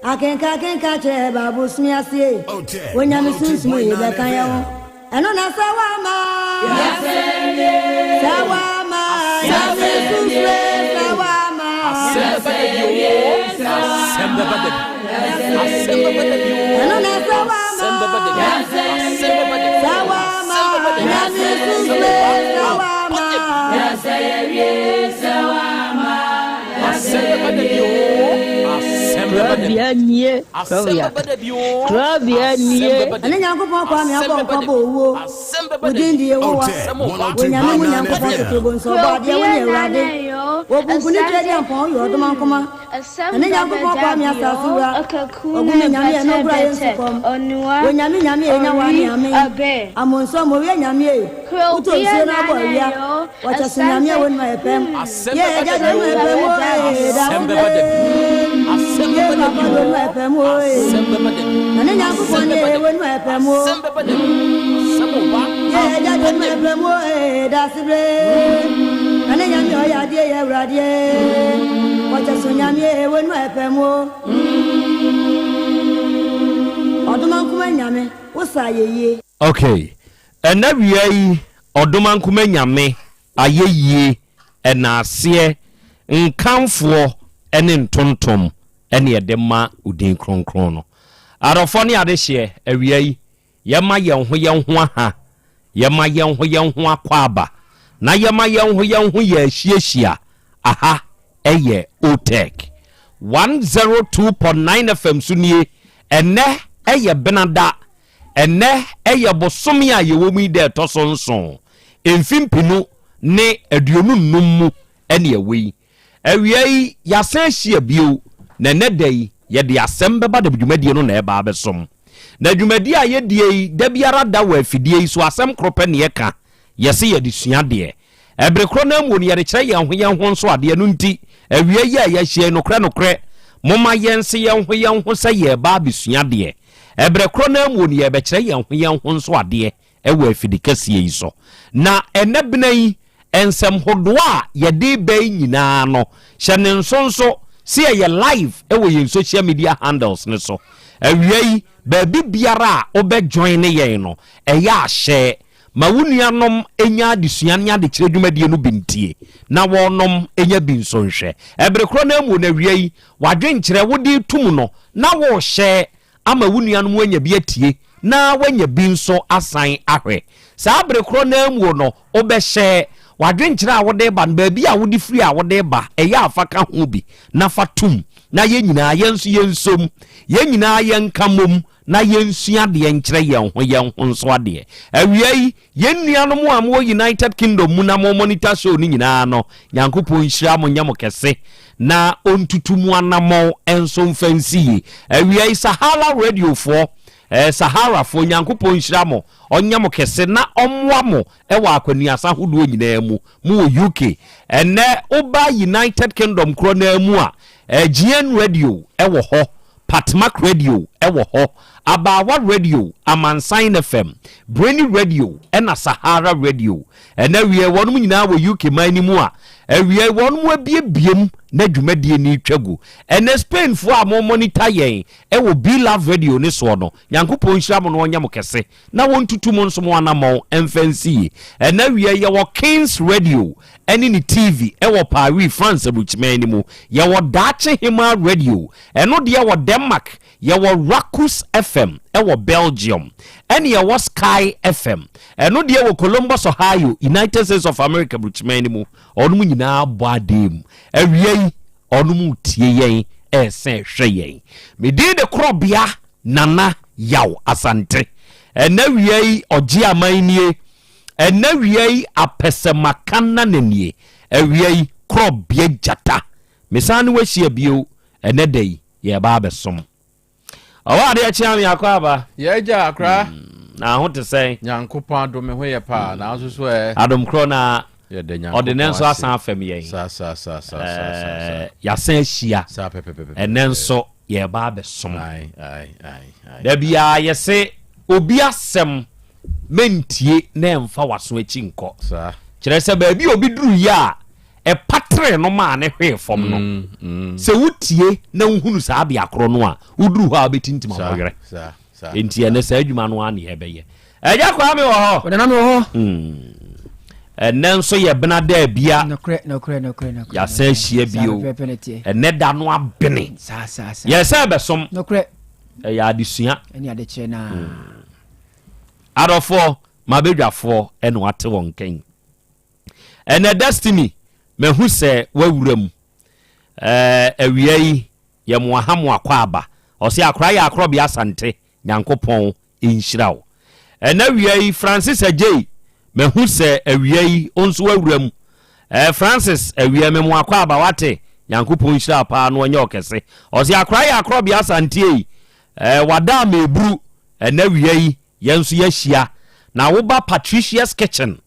Akenka akenka kyerɛ Bible sua ase e Onyame sunsum e bɛka yɛn ho Ɛno na sɛ woama Sɛ woama Nyame sunsum e sɛ woama Ɛno na sɛ woama Sɛ woama Nyame sunsum e sɛ woama Korabea nie, korabea, korabea nie. Ɛne Nyankopɔn Kwame abɔ nkwa bɔ owuo Wo din de Yehowa Wo Nyame mu Nyankopɔn Totorobonso Ɔbɔadeɛ wo ne Awurade Wɔ punpuni Tweaduampɔn Woyɛ Ɔdomankoma Ɛne Nyankopɔn Kwame Asase Wura Ogume Nyame Ɛno Kura Yɛn Sukɔm Wo Nyame Nyame Enya Wa Ne Amen Amonso Mowie Nyame Ei Wotɔ nsuo na abɔ awia Wɔkyɛ so Nyame a Wonuma Ɛpɛm Yɛ Agya de Onuma Ɛpɛm O Ee Da Wo Bere Yɛ Papa de Onuma Ɛpɛm O Ee Ɛne Nyankopɔn Ne Ee Wonuma Ɛpɛm O Yɛ Agya de Onuma Ɛpɛm O Ee Da Se Bere Ɛne Nyame Ɔyɛ Adeɛ Yɛ Awurade Ee Wɔkyɛ so Nyame Ee Wonuma Ɛpɛm O Ɔdomankoma Nyame, wo sa ayɛyie. Ok, ɛna wia yi Ɔdomankoma Nyame ayɛyie, ɛnaaseɛ, nkamfoɔ ne ntontom ne yɛde ma wo din kronkron no. Adɔfoɔ ne adehyeɛ, awia yi Yɛma yɛn ho yɛn ho aha, yɛma yɛn ho yɛn ho akwaaba, na yɛma yɛn ho yɛn ho yɛ ahyiahyia. Aha yɛ OTEC 102.9 FM so nie. Ɛnnɛ yɛ Benada. Ɛnnɛ yɛ bosome a yɛwɔ mu yi da ɛtɔ so nson, mfe mpenu ne 25 mu ɛne ɛwɔ yi. Awia yi, yɛasan ahyia bio, na ɛnnɛ da yi, yɛde asɛm bɛba da dwumadie no na ɛreba abɛsom. Na dwumadie a yɛdie yi, da biara da wɔ afidie yi so, asɛm koro pɛ na yɛka, yɛse yɛde sua adeɛ. Ɛbere korɔ no ara mu no, yɛde kyerɛ yɛn ho yɛn ho nso adeɛ. Ɛno nti, awia yi a yɛahyia yi, nokorɛ nokorɛ, momma yɛnse yɛn ho yɛn ho sɛ yɛreba abɛsua adeɛ. Ɛberɛ korɔ no ara mu no yɛrebɛkyerɛ yɛn ho yɛn ho nso adeɛ wɔ afidi kɛseɛ yi so. Na ɛnnɛ bena yi, nsɛm hodoɔ a yɛde reba yi nyinaa no, hyɛ ne nso nso sɛ yɛyɛ live wɔ yɛn social media handles no so. Awia yi, baabi biara a wobɛ joine yɛn no, ɛyɛ a hyɛ ma wo nuanom nya adesua ne adekyerɛ dwumadie no bi ntie na wɔnom nya bi nso nhwɛ. Ɛbere korɔ no ara mu no awia yi, w'adwenkyerɛ wode retum no na worehyɛ ama wo nuanom anya bi atie na wɔanya bi nso asan ahwɛ. Saa bere korɔ no ara mu no, wobɛhyɛ w'adwenkyerɛ a wode reba no, baabi a wode firi a wode reba, ɛyɛ a fa ka ho bi na fa tom na yɛn nyinaa yɛn nso yɛnsom, yɛn nyinaa yɛnka mmom na yɛnsua adeɛ nkyerɛ yɛn ho yɛn ho nso adeɛ. Awia yi, Yɛn nuanom a mowɔ United Kingdom mu na mo monitor show no nyinaa no, Nyankopɔn nhyira mo nyɛ mo kɛse na ɔntutu mo anamɔn nso mfa nsi yie. Awia yi Sahara Radio foɔ, eh, Sahara foɔ, Nyankopɔn nhyira mo, ɔnyɛ mo kɛse na ɔmmoa mo wɔ akwanuasa ahodoɔ nyinaa mu. Mo wɔ UK. Ɛnnɛ woba United Kingdom korɔ no ara mu a, eh, GN Radio wɔ hɔ. Patmak Radio wɔ hɔ, Abaawa Radio, Amansan FM, Brainy Radio ɛna Sahara Radio. Ɛna awiei wɔnom nyinaa wɔ UK man no mu a awiei wɔnom abiebie mu na dwumadie no retwa gu. Ɛnɛ Spain foɔ a mo monitor yɛn wɔ Be Love Radio no soɔ no, Nyankopɔn nhyira mo na ɔnyɛ mo kɛse na wɔntutu mo nso mo anamɔn mfa nsi yie. Ɛna awiei yɛwɔ Kings Radio ɛne ne TV wɔ Paris, France aburukyiman no mu. Yɛwɔ Daakye Hemaa Radio, ɛno deɛ wɔ Denmark. Yɛwɔ Rakus FM wɔ Belgium. Ɛne yɛwɔ Sky FM, ɛno deɛ wɔ Columbus, Ohio, United States of America aburukyiman no mu. Ɔnom nyinaa bɔ adeɛ mu. Awia yi, ɔnom retie yɛn, ɛresɛ hwɛ yɛn. Me din de Korɔbea Nana Yaw Asante. Ɛnɛ awia yi, ɔgye aman nie. Ɛnnɛ awia yi apɛsɛmaka nana nie. Awia yi korɔbea gyata. Mesan ne wo ahyia bio ɛnnɛ da yi yɛreba abɛsom. Ɔwɔ adeɛ kyea me akɔ aba. Yɛ agya akora. Na ho te sɛn? Nyankopɔn adom me ho yɛ paa na nso so ɛ. Adom korɔ na Yɛda Nyankopɔn ɔde ne nso ase. asan afɛm yɛn. Saa saa saa saa saa saa saa. Yɛasan ahyia. Saa pɛpɛpɛpɛ. Ɛnnɛ nso yɛreba abɛsom. Ae ae ae ae. Da biara yɛse obi asɛm mɛntie na ɛmfa w'aso akyi nkɔ. Kyerɛ sɛ baabi a obi duruiɛ a ɛpateree no maa ne hwee fam no, sɛ wotie na wohunu saa bea korɔ no a, woduru hɔ a wobɛtintim abɔwerɛ. Enti ɛnɛ saa adwuma no ara ne yɛbɛyɛ. Agya Kwame wɔ hɔ? Ɔnana me wɔ hɔ. Ɛnɛ nso yɛ bena da abia. Nokorɛ, nokorɛ, nokorɛ, nokorɛ. Yɛasan ahyia bio. Saa pɛpɛpɛ na ɛteɛ. Ɛnɛ da no abene. Saa, saa, saa. Yɛsɛ ɛbɛsom. Nokorɛ. Ɛyɛ adesua. Ɛne adekyerɛ naa. Adɔfoɔ, m'abadwafoɔ na wate wɔn nka yi. Ɛnɛ Destiny, mahu sɛ w'awura mu. Ɛɛ, awia yi, yɛ mo aha mo akwaaba. Ɔse akora yɛ akorɔbea Asante, Nyankopɔn nhyira wo. Ɛnɛ awia yi, Francis Agyei, mahu sɛ awia yi, wo nso w'awura mu. Ɛɛ, Francis, awia me mo akwaaba, wate? Nyankopɔn nhyira wo paa na ɔnyɛ wo kɛse. Ɔse akora yɛ akorɔbea Asante ei, ɛɛ, wada ama eburu. Ɛnnɛ awia yi, yɛn nso yɛahyia. Na woba Patricia's Kitchen,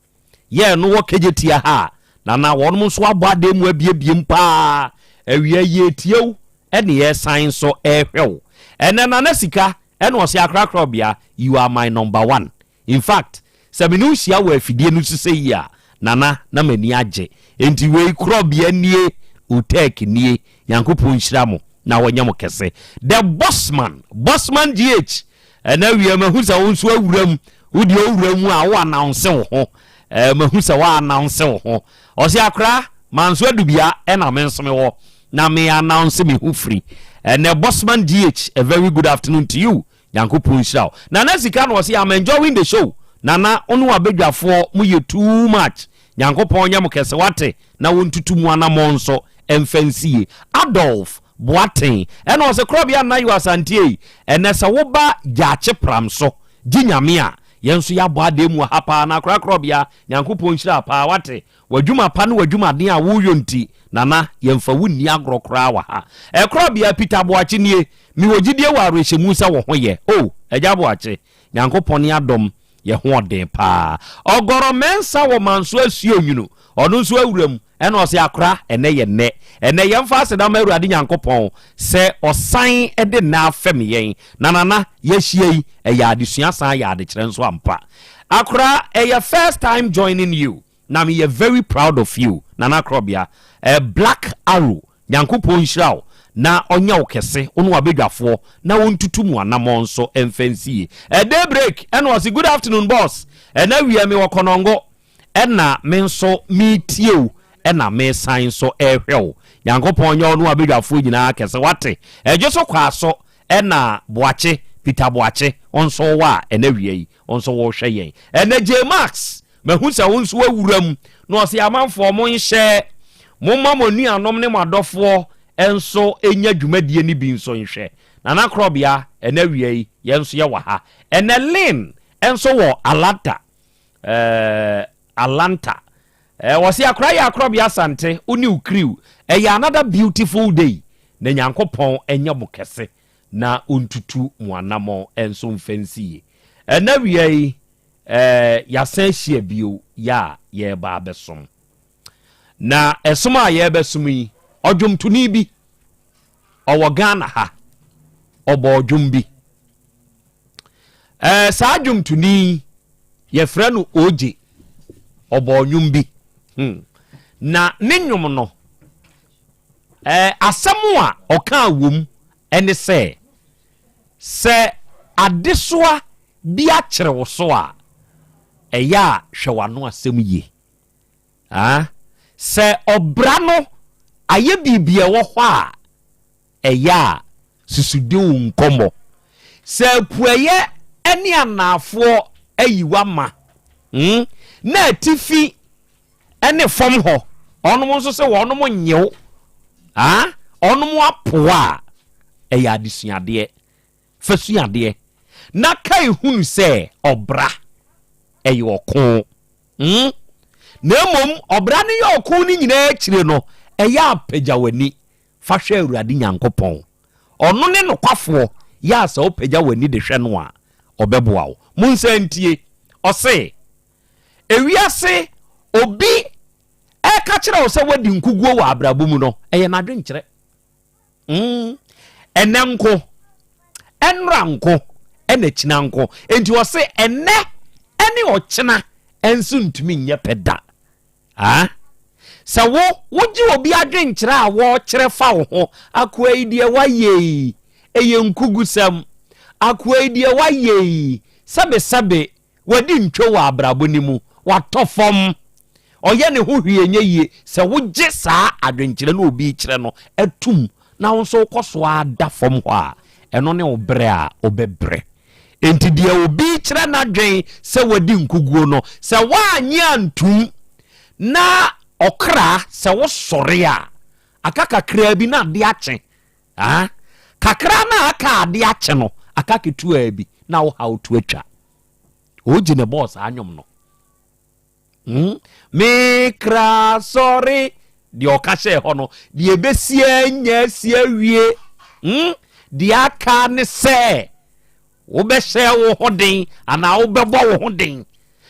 yɛ ɛno wɔ Kejetia ha a, Nana, wɔnom nso abɔ adan mu abiebie mu paa. Awia yi yɛretie wo, ɛne yɛresan nso rehwɛ wo. Ɛnnɛ Nana Sika, ɛna ɔse Akra Krɔbea, you are my number one. In fact, sɛ me ne wo hyia wɔ afidie no so sɛyi a, Nana, na m'ani agye. Enti wei korɔbea nie, Utek nie. Nyankopɔn nhyira mo na ɔnyɛ mo kɛse. The Bossman, Bossman GH, ɛnɛ awia mahu sɛ wo nso awura mu. Wo deɛ owura mu a wo announce wo ho. Eh, mahu sɛ wo announce wo ho. Ɔse akora, manso adubia ɛna me nso mewɔ na me announce me ho firi. Ɛnɛ Bossman GH, a very good afternoon to you. Nyankopɔn nhyira wo. Nana sika na ɔse I'm enjoying the show Nana wo ne wabadwafoɔ mo yɛ too much Nyankopɔn nyɛ mo kɛse wate na wɔntutu mo anamɔn nso mfa nsi yie Adolf Boateng ɛna ɔse Korɔbea Nna Yo Asante ei ɛnɛ sɛ woba Gyaakye Pram so gye Nyame a yɛn nso yɛabɔ adeɛ mu wɔ ha paa na akora Korɔbea Nyankopɔn nhyira wo paa wate W'adwuma pa ne w'adwumaden a woreyɔ nti, Nana, yɛmfa wo nni agorɔ koraa wɔ ha. Ɛkorɔbea, Peter Boakye nie. Mewɔ gyidie wɔ awerɛhyɛmu sɛ wo ho yɛ. Oh, Agya Boakye, Nyankopɔn adom, yɛ ho ɔden paa. Ɔgɔrɔ Mensah wɔ Manso Asuo Nwunu. Ɔno nso awura mu ɛna ɔse akora ɛnɛ yɛ nnɛ. Ɛnɛ yɛmfa aseda ma Awurade Nyankopɔn sɛ ɔsan de nnɛ afɛm yɛn. Na Nana yɛahyia yi ɛyɛ adesua san yɛ adekyerɛ nso ampa. Akora ɛyɛ first time joining you na meyɛ very proud of you Nana Korɔbea. Eh, Black Arrow Nyankopɔn nhyira wo na ɔnyɛ wo kɛse wo ne w'abadwafoɔ na ɔntutu mo anamɔn nso mfa nsi yie. Eh, day break ɛna ɔse good afternoon boss ɛna awia mewɔ Kɔnɔngo ɛna me nso meretie wo ɛna mesan nso rehwɛ wo. Nyankopɔn nyɛ wo ne w'abadwafoɔ nyinaa kɛse wate. Ɛdwo so kwaa so ɛna Boakye, Peter Boakye wo nso wowɔ a ɛna awia yi wo nso worehwɛ yɛn. Ɛnɛ J Max mahu sɛ wo nso wawura mu na ɔse amanfoɔ monhyɛ momma mo anuanom ne mo adɔfoɔ nso nya dwumadie no bi nso nhwɛ. Nana Korɔbea ɛnɛ awia yi yɛn nso yɛwɔ ha. Ɛnɛ Lynn nso wɔ Alanta eh, Alanta eh, wɔse akora yɛ Akorɔbea Asante wo ne wo crew ɛyɛ another beautiful day na Nyankopɔn nyɛ mo kɛse na ɔntutu mo anamɔn nso mfa nsi yie. Ɛnɛ awia yi eh, yɛasan ahyia bio yɛ a yɛreba abɛsom. Na ɛsom a yɛrebɛsom yi, ɔdwomtoni bi ɔwɔ Ghana ha, ɔbɔ ɔdwom bi. Eh, saa dwomtoni yi yɛfrɛ no OJ, ɔbɔ ɔnwom bi. Hmm. Na ne nnwom no, eh, asɛm a ɔkaa wom ɛne sɛ, sɛ adesoa bi akyere wo so a, ɛyɛ a hwɛ w'ano asɛm yie. Ah, sɛ ɔbra no ayɛ biribi a ɛwɔ hɔ a, ɛyɛ a susu di wo nkɔmmɔ. Sɛ apueeɛ ne anaafoɔ ayi wo ama, hmm, na atifi ne fam hɔ, ɔnom nso sɛ wɔnom nnye wo, ah, ɔnom apo wo a, ɛyɛ adesuadeɛ. Fa sua adeɛ na kae hunu sɛ ɔbra ɛyɛ ɔko. Hmm? Na mmom ɔbra no yɛ ɔko no nyinaa akyire no, ɛyɛ a pagya w'ani fa hwɛ Awurade Nyankopɔn. Ɔno ne nokwafoɔ, yɛ a sɛ wopagya w'ani de hwɛ no a, ɔbɛboa wo. Monsan ntie. Ɔse, Ewiase obi ɛka kyerɛ wo sɛ woadi nkuguo wɔ abrabɔ mu no, ɛyɛ n'adwenkyerɛ. Mm, ɛnɛ nko, ɛnora nko, ɛna kyina nko. Enti ɔse ɛnɛ ɛne ɔkyena ɛnso ntumi nyɛ pɛ da. Ah? Sɛ wo wogye obi adwenkyerɛ a wɔrekyerɛ fa wo ho, akoa yi deɛ wayɛ yi, ɛyɛ nkugusɛm. Akoa yi deɛ wayɛ yi, sɛbesɛbe Wadi ntwo wɔ abrabɔ no mu. Watɔ fam. Ɔyɛ ne ho hwee nyɛ yie. Sɛ wogye saa adwenkyerɛ no a obi rekyerɛ no tom na wo nso wokɔ so ara da fam hɔ a, ɛno ne wo brɛ a wobɛbrɛ. Enti deɛ obi rekyerɛ n'adwen sɛ wadi nkoguo no, sɛ woannye antom na ɔkra sɛ wosɔre a, aka kakraa bi na adeɛ akye. Ah, kakra na aka a ade akye no, aka ketewaa bi na wo haw to atwa. Ogye na ɛbɔɔ saa nnwom no. Hmm? Me kra sɔre, deɛ ɔka hyɛɛ hɔ no, deɛ ɛbɛsi anya asi awie. Hmm? Deɛ aka ne sɛ wobɛhyɛ wo ho den anaa wobɛbɔ wo ho den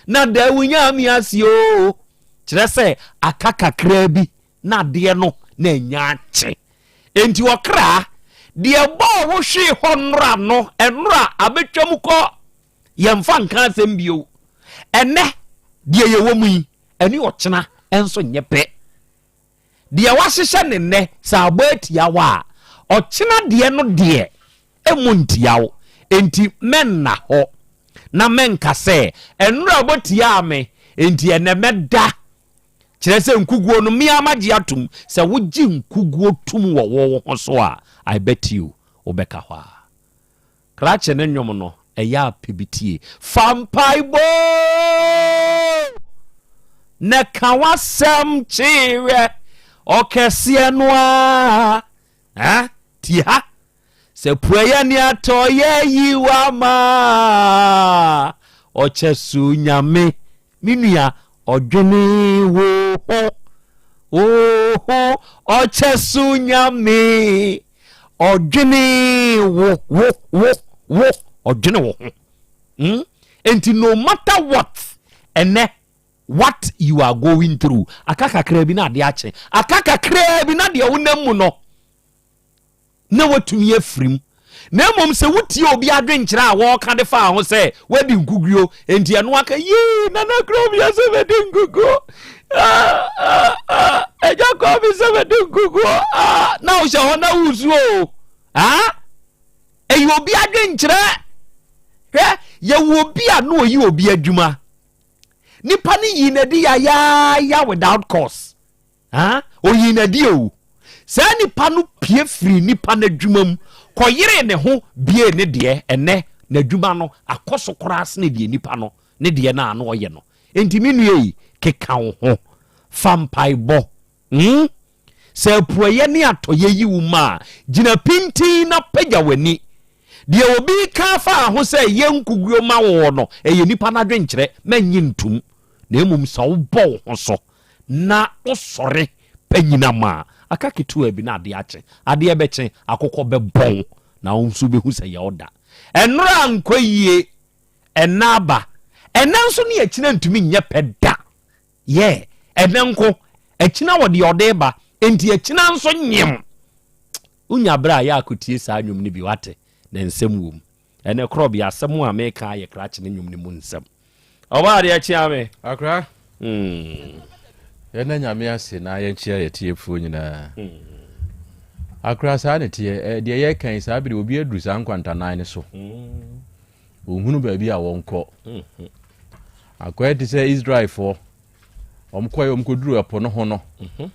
na da wonya me ase o. Kyerɛ sɛ aka kakraa bi na adeɛ no na anya akye. Enti ɔkra, deɛ ɛbɔɔ wo hwee hɔ nnora no, ɛnnora abɛtwam kɔ, yɛmfa nka asɛm bio. Ɛnnɛ, deɛ yɛwɔ mu yi, ɛne ɔkyena nso nyɛ pɛ. Deɛ wahyehyɛ ne nnɛ, sɛ abɔ atia wo a, ɔkyena deɛ no deɛ, ɛmmɔ ntia wo. Enti mɛnna hɔ na mɛnka sɛ, ɛnnora bɔ tiaa me, enti ɛnnɛ mɛda. Kyerɛ sɛ nkuguo no, me ara magye atom. Sɛ wogye nkuguo tom wɔ wo ho so a, I bet you, wobɛka hɔ ara. Krakye ne nnwom no, ɛyɛ a pɛ bi tie. Fa mpaebɔ na ka w'asɛm kyerɛ ɔkɛseɛ no ara. Eh? Tie ha. Sɛ pueɛ ne atɔeɛ yi w'ama ɔkyɛ so Nyame me nua ɔdwene wo ho wo ho ɔkyɛ so Nyame ɔdwene wo wo wo wo ɔdwene wo ho hmm? Enti no matter what ɛnɛ. what you are going through. Aka kakraa bi na adeɛ akye. Aka kakraa bi na deɛ wonam mu no na watumi afiri mu. Na mmom sɛ wotie obi adwenkyerɛ a wɔreka de faa ho sɛ woadi nkuguo, enti ɛno aka yii nana kurom yɛ sɛ madi nkuguo, ah, ah, ah, agya kɔɔ me sɛ madi nkuguo, ah, na wohyɛ hɔ na wosu o. Ah, ɛyɛ obi adwenkyerɛ. Hwɛ, yɛwɔ obi a na ɔyi obi adwuma. Nipa no yii n'adi yayaaya without cause. Ah, oyii n'adi o. Saa nipa no pue firii nipa no adwuma mu kɔyeree ne ho biee ne deɛ. Ɛnnɛ, n'adwuma no akɔ so koraa sene deɛ nipa no ne deɛ no a na ɔyɛ no. Enti me nua yi, keka wo ho. Fa mpaebɔ. Hmm? Sɛ apueeɛ ne atɔeɛ yi wo ma a, gyina pintinn na pagya w'ani. Deɛ obi reka afa ho sɛ ɛyɛ nkuguo ma wo no, ɛyɛ nipa no adwenkyerɛ. Mɛnnye ntom. Na mmom sɛ wobɔ wo ho so na wosɔre panyinam a, aka ketewaa bi na adeɛ akye. Adeɛ bɛkye, akokɔ bɛbɔn, na wo nso wobɛhu sɛ ɛyɛ wo da. Ɛnora ankɔ yie, ɛnnɛ aba. Ɛnnɛ nso ne akyina ntumi nyɛ pɛ da. Yeah, ɛnnɛ nko, akyina wɔ deɛ ɔde reba, enti akyina nso nyem. Wonya berɛ a, yɛ a kɔtie saa nnwom no bi, woate? Na nsɛm wom. Ɛnɛ korɔbea, asɛm a meka ayɛ krakye ne nnwom no mu nsɛm. Ɔbaa adeɛ kyea me. Akra. Mm. Yɛnna Nyame ase na yɛnkyea yɛ tiefoɔ nyinaa. Mm. Akra saa ne teɛ, deɛ yɛka yi saa bere obi aduru saa nkwantanan no so. Mm. Wɔnhunu baabi a wɔnkɔ. Mm-hmm. Akɔyɛ te sɛ Israelfoɔ, wɔn kɔɛ wɔn kɔduru ɛpo no ho no. Mm-hmm.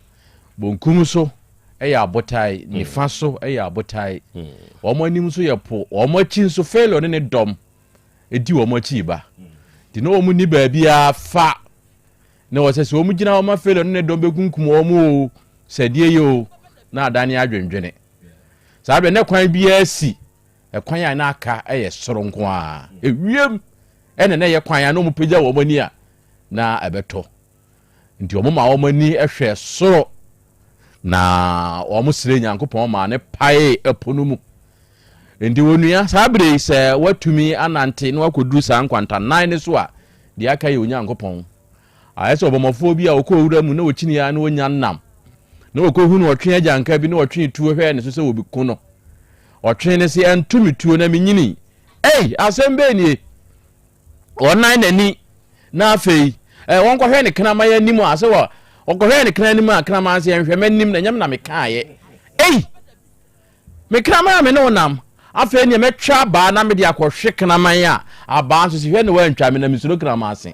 Bonkum so yɛ abotae, mm. nifa so yɛ abotae. Mm. Wɔn anim nso yɛ po, wɔn akyi nso Farao ne ne dɔm. di wɔn akyi reba. Nti na wɔn nni baabiara fa. Na wɔsɛ sɛ wɔn gyina hɔ ma Farao ne ne dɔm bɛkunkum wɔn o, sɛ deɛ yɛ o, na adane adwendwene. Saa berɛ na kwan biara si, ɛkwan a na aka yɛ soro nko ara. Ewiem ɛna na ɛyɛ kwan a na wɔn pagya wɔn ani a na ɛbɛtɔ. Nti wɔn ma wɔn ani hwɛ soro na wɔn srɛ Nyankopɔn maa ne paee ɛpo no mu. Nti onua, saa bere yi sɛ woatumi anante na woakɔduru saa nkwantanan no so a, deɛ aka yɛ Onyankopɔn. Ayɛ sɛ ɔbɔmmɔfoɔ bi a ɔkɔɔ wura mu na ɔkyini ara na ɔnya nam, na ɔkɔhunu ɔtwe agyanka bi na ɔtwe tuo hwɛɛ ne so sɛ wɔbɛku no. Ɔtwe no se, Ɛnto me tuo na menyini. Ei, asɛm bɛn nie? Ɔnan n'ani na afei eh, wɔnkɔhwɛ ne kraman anim a sɛ wɔ ɔkɔhwɛ ne kraman anim a kraman sɛ ɛnhwɛ m'anim na ɛnyɛ me na mekaeɛ. Ei! Me kraman a me ne wo nam, afei neɛ mɛtwa abaa na mede akɔhwe kraman a abaa nso si hwɛ ne woantwa me na mesuro kraman ase.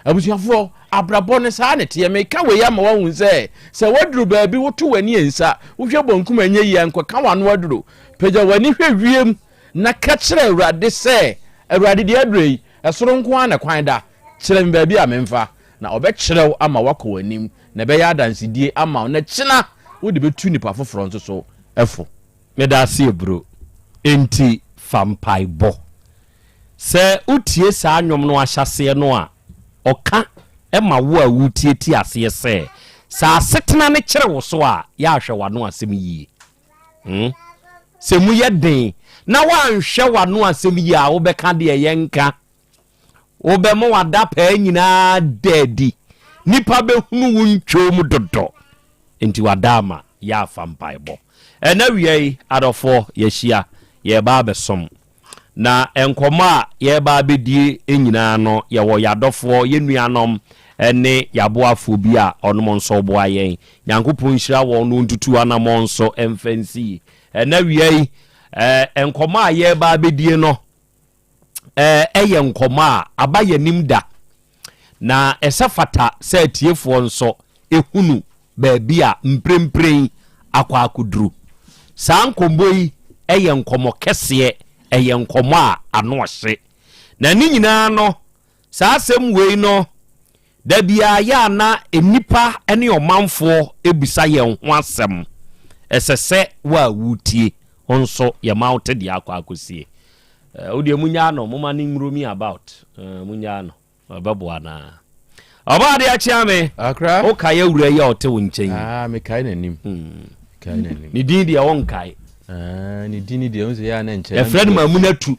Abusuafoɔ, abrabɔ no saa ne teɛ. Meka wei ama woahu sɛ, sɛ woaduru baabi woto w'ani nsa, wohwɛ bonkum ɛnyɛ yie a, nkɔka w'ano aduro. Pagya w'ani hwɛ wiem na ka kyerɛ Awurade sɛ, Awurade deɛ aduro yi, ɛsoro nko ara na kwan da, kyerɛ me baabi a memfa. Na ɔbɛkyerɛ wo ama woakɔ w'anim, na ɛbɛyɛ adansedie ama wo, na kyena wode bɛtu nnipa foforɔ nso so fo. Medase bro. Enti fa mpaebɔ. Sɛ wotie saa nnwom no ahyɛaseɛ no a, ɔka ma wo a woretie te aseɛ sɛ, sɛ asetena no kyere wo so a, yɛ a hwɛ w'ano asɛm yie. Hmm? Sɛ mu yɛ den na woanhwɛ w'ano asɛm yie a, wobɛka deɛ yɛnka. Wobɛma w'adapaa nyinaa ada adi. Nnipa bɛhunu wo ntwom dodo. Enti wada ama yɛafa mpaebɔ. Ɛnnɛ awia yi, adɔfoɔ, yɛahyia, yɛreba abɛsom. Na nkɔmmɔ a yɛreba abɛdie nyinaa no, yɛwɔ yɛn adɔfoɔ, yɛn nuanom ne yɛn aboafoɔ bi a wɔnom nso boa yɛn. Nyankopɔn nhyira wɔn na ɔntutu anammɔn nso mfa nsi. Ɛnnɛ awia yi, nkɔmmɔ a yɛreba abɛdie no, ɛyɛ nkɔmmɔ a aba yɛn anim da, na ɛsɛ fata sɛ atiefoɔ nso hunu baabi a mprempren akɔ akɔduru. Saa nkɔmmɔ yi yɛ nkɔmmɔ kɛseɛ, ɛyɛ nkɔmmɔ a ano ɔhye. Na ne nyinaa no, saa asɛm wei no, Da biara yɛ a na nnipa ne ɔmanfoɔ bisa yɛn ho asɛm. Ɛsɛ sɛ wo a woretie nso yɛma wote deɛ akɔ akɔsie. Wo deɛ monyaa no, momma no nwuro me about. Monyaa no, ɔbɛboa no ara. Ɔbaa adeɛ akyea me. Akra. Wokae awura yi a ɔte wo nkyɛn yi? Ah, mekae n'anim. Mekae n'anim. Ne din deɛ wonkae. Ah, ne din deɛ, wo sɛ yɛ a na nkyɛn. Yɛfrɛ no Mamunatu.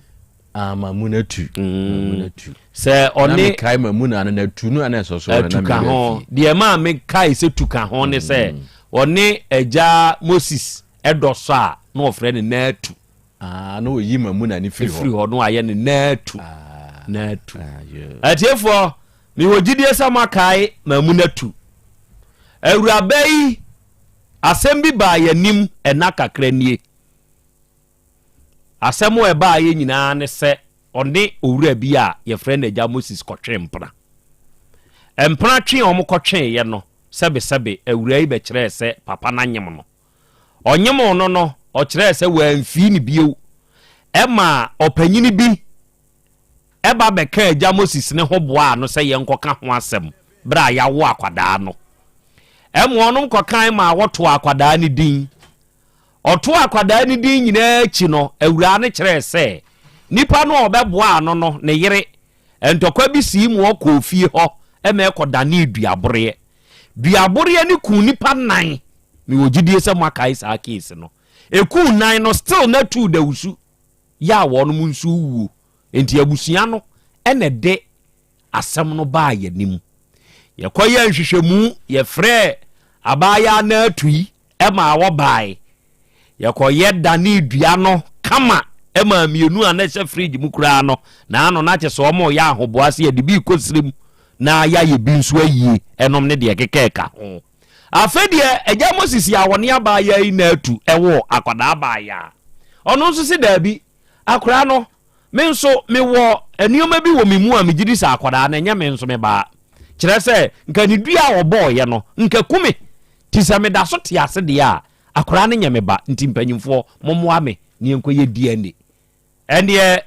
Ah, Mamuna tu. Mamuna tu. Sɛ ɔne. Na mekae Mamuna no na tu no a na ɛsɔ so no na Tu ka ho. Deɛ ɛmaa mekae sɛ tu ka ho ne sɛ ɔne agya Moses ɛdɔ sɔ a na wɔfrɛ no Natu. Ah, na ɔyi Mamuna no firi hɔ. Firi hɔ na wayɛ no Natu. Ah, Natu. Ah, yeah. Atiefoɔ, mewɔ gyidie sɛ moakae Mamuna tu. Awuraba yi, asɛm bi baa yɛn anim ɛna kakra nie. Asɛm a ɛbaeɛ nyinaa ne sɛ ɔne owura bi a yɛfrɛ no Agya Moses kɔtwee mpena. Mpena twe a wɔkɔtweeɛ no, sɛbesɛbe, awuraa yi bɛkyerɛɛ sɛ papa no anyem no. Ɔnyemoo no no, ɔkyerɛɛ sɛ wamfii no bio. Ɛmaa ɔpanyini bi ba bɛkaa Agya Moses no ho boaa no sɛ yɛnkɔka ho asɛm berɛ a yɛawo akwadaa no. Ɛma ɔnom kɔkae maa wɔtoo akwadaa no din. Ɔtoo akwadaa no din nyinaa akyi no, awuraa no kyerɛɛ sɛ nipa no a ɔbɛboaa no no, ne yere, ntɔkwa bi sii mu ɔkɔɔ fie hɔ ma ɛkɔdanee duaboreɛ. Duaboreɛ no kuu nipa nnan. Mewɔ gyidie sɛ moakae saa case no. Ɛkuu nnan no, still na tuu dawusu yɛ a wɔnom nso wuo. Enti abusua no na ɛde asɛm no baa yɛn anim. Yɛkɔyɛɛ nhwehwɛmu, yɛfrɛɛ abaayaa no atui maa wɔbae. Yɛkɔyɛ danee dua no kama maa mmienu a na ɛhyɛ fridge mu koraa no, na ano na kyɛ sɛ wɔreyɛ ahoboa sɛ yɛde bi rekɔ serem na yɛayɛ bi nso ayie, ɛnom ne deɛ ɛkeka ɛka ho. Afei deɛ agya Moses a wɔne abaayaa yi na atu woo akwadaa abaayaa. Ɔno nso se daabi, akwadaa no Me nso, mewɔ nneɛma bi wɔ me mu a megye di sɛ akwadaa no, ɛnyɛ me nso me ba. Kyerɛ sɛ, nka ne dua a ɔbɔeɛ no, nka ku me. Nti sɛ meda so te ase deɛ a, akwadaa no nyɛ me ba. Nti mpanyimfoɔ, mommoa me na yɛnkɔyɛ DNA. Ɛnneɛ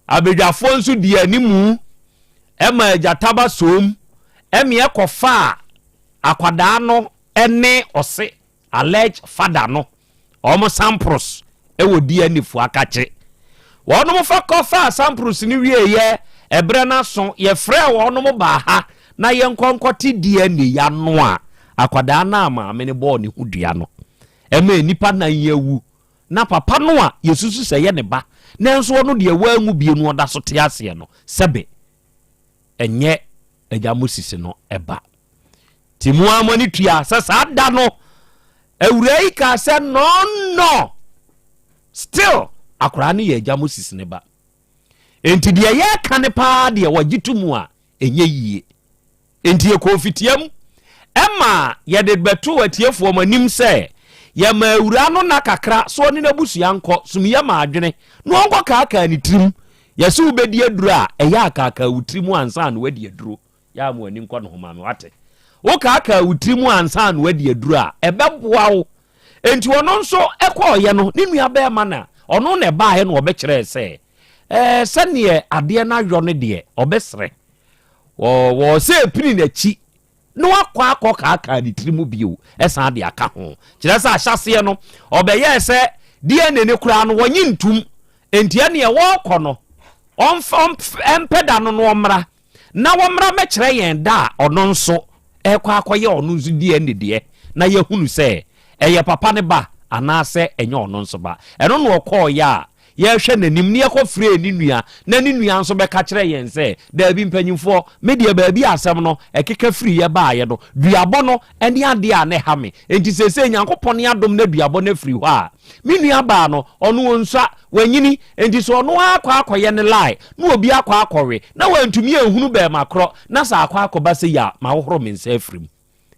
abadwafoɔ nso dii animu ma agyataba soom meɛ kɔfaa akwadaa no ne ɔse. Alleged father no wɔn samples wɔ DNA fo akakye. Wɔnom fa kɔ faa samples no wieeɛ ɛberɛ no aso yɛfrɛɛ wɔnom baa ha na yɛnkɔ nkɔte DNA yi ano a akwadaa no a maame no bɔɔ ne ho dua no ɛma nnipa nan yi awu na papa no a yɛsusu sɛ ɛyɛ ne ba nanso ɔno deɛ wanwu bio no ɔda so te aseɛ no sɛbe ɛnyɛ agya Moses no ba. Nti mo ara mo ani tua sɛ saa da no awuraa yi kaa sɛ no no still akwaraa no yɛ agya Moses ne ba. Nti deɛ yɛreka ne paa deɛ wɔgye to mu a ɛnyɛ yie. Nti yɛkɔɔ fitia mu ɛma yɛde bɛtoo atiefoɔ mo anim sɛ yɛma awuraa no nna kakra so ɔne n'abusua nkɔ sumiyɛ ma adwene na ɔnkɔ kaakaa ne tirim. Yɛse wobɛdi aduro a ɛyɛ akaakaa wo tirim ansa na wadi aduro. Yɛ a mo ani nkɔ ne ho ma me, wate? Wokaakaa wo tiri mu ansa na woadi aduro a, ɛbɛboa wo. Enti ɔno nso kɔɔeɛ no, ne nua bɛrima na ɔno na ɛbaeɛ na ɔbɛkyerɛɛ sɛ, ɛɛ sɛdeɛ adeɛ no ayɔ no deɛ, ɔbɛsrɛ. Wɔ wɔ sɛ ɛpini n'akyi na wakɔ akɔ kaakaa ne tiri mu bio ɛsan de aka ho. Kyerɛ sɛ ahyɛseɛ no, ɔbɛyɛɛ sɛ DNA no koraa no wɔnye ntum. Enti ɛneɛ wɔrekɔ no, ɔmfa ɔmpɛ da no na ɔmmra. na wɔmmra mmɛkyerɛ yɛn da a ɔno nso rekɔ akɔyɛ ɔno nso DNA deɛ na yɛahunu sɛ ɛyɛ papa no ba anaasɛ ɛnyɛ ɔno nso ba. Ɛno na ɔkɔeɛ a yɛrehwɛ n'anim na yɛkɔfrɛɛ ne nua na ne nua nso bɛka kyerɛɛ yɛn sɛ, Daabi mpanyimfoɔ, me deɛ baabi a asɛm no ɛkeka firiiɛ baeɛ no, duabɔ no ne adeɛ a na ɛha me. Enti seesei Nyankopɔn adom na duabɔ no afiri hɔ a, me nuabaa no, ɔno ɔnsua, wanyini, enti sɛ ɔno ara akɔ akɔyɛ ne lie na obi akɔ akɔwe na wantumi anhunu bɛɛma korɔ na sɛ akɔ akɔba sei a, mahohoro me nsa afiri mu.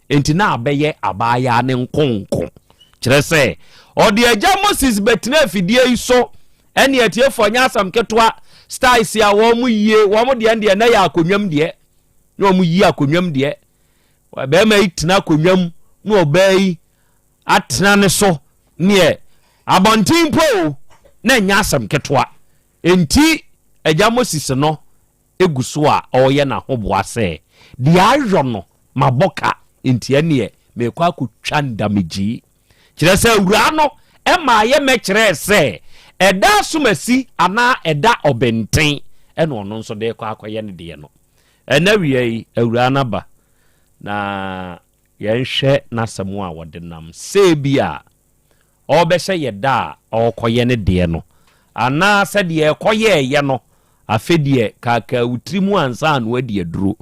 Enti na abɛyɛ abaayaa ne nkonko. Kyerɛ sɛ, ɔde agya Moses bɛtena afidie yi so. Ɛne atiefoɔ nyɛ asɛm ketewa, styles a wɔn yie, wɔn deɛ deɛ na yɛ akonnwam deɛ, na wɔn yi akonnwam deɛ. Bɛrima yi tena akonnwam na ɔbaa yi atena ne so neɛ abɔnten mpo o, na ɛnyɛ asɛm ketewa. Enti agya Moses no gu so a ɔreyɛ n'ahoboa sɛ, Deɛ ayɔ no, mabɔ ka, enti ɛnneɛ merekɔ akɔtwa ndamegyee. Kyerɛ sɛ, awuraa no maa yɛmmɛkyerɛɛ sɛ ɛda asomasi anaa ɛda ɔbɛnten ɛna ɔno nso de rekɔ akɔyɛ ne deɛ no. Ɛnnɛ awia yi, awuraa no aba, na Yɛnhwɛ n'asɛm a ɔde nam sɛ ebia ɔrebɛhyɛ yɛ da a ɔrekɔyɛ ne deɛ no. Anaa sɛ deɛ ɛkɔyɛɛyɛ no, afe deɛ kaakaa wo tiri mu ansa na woadi aduro.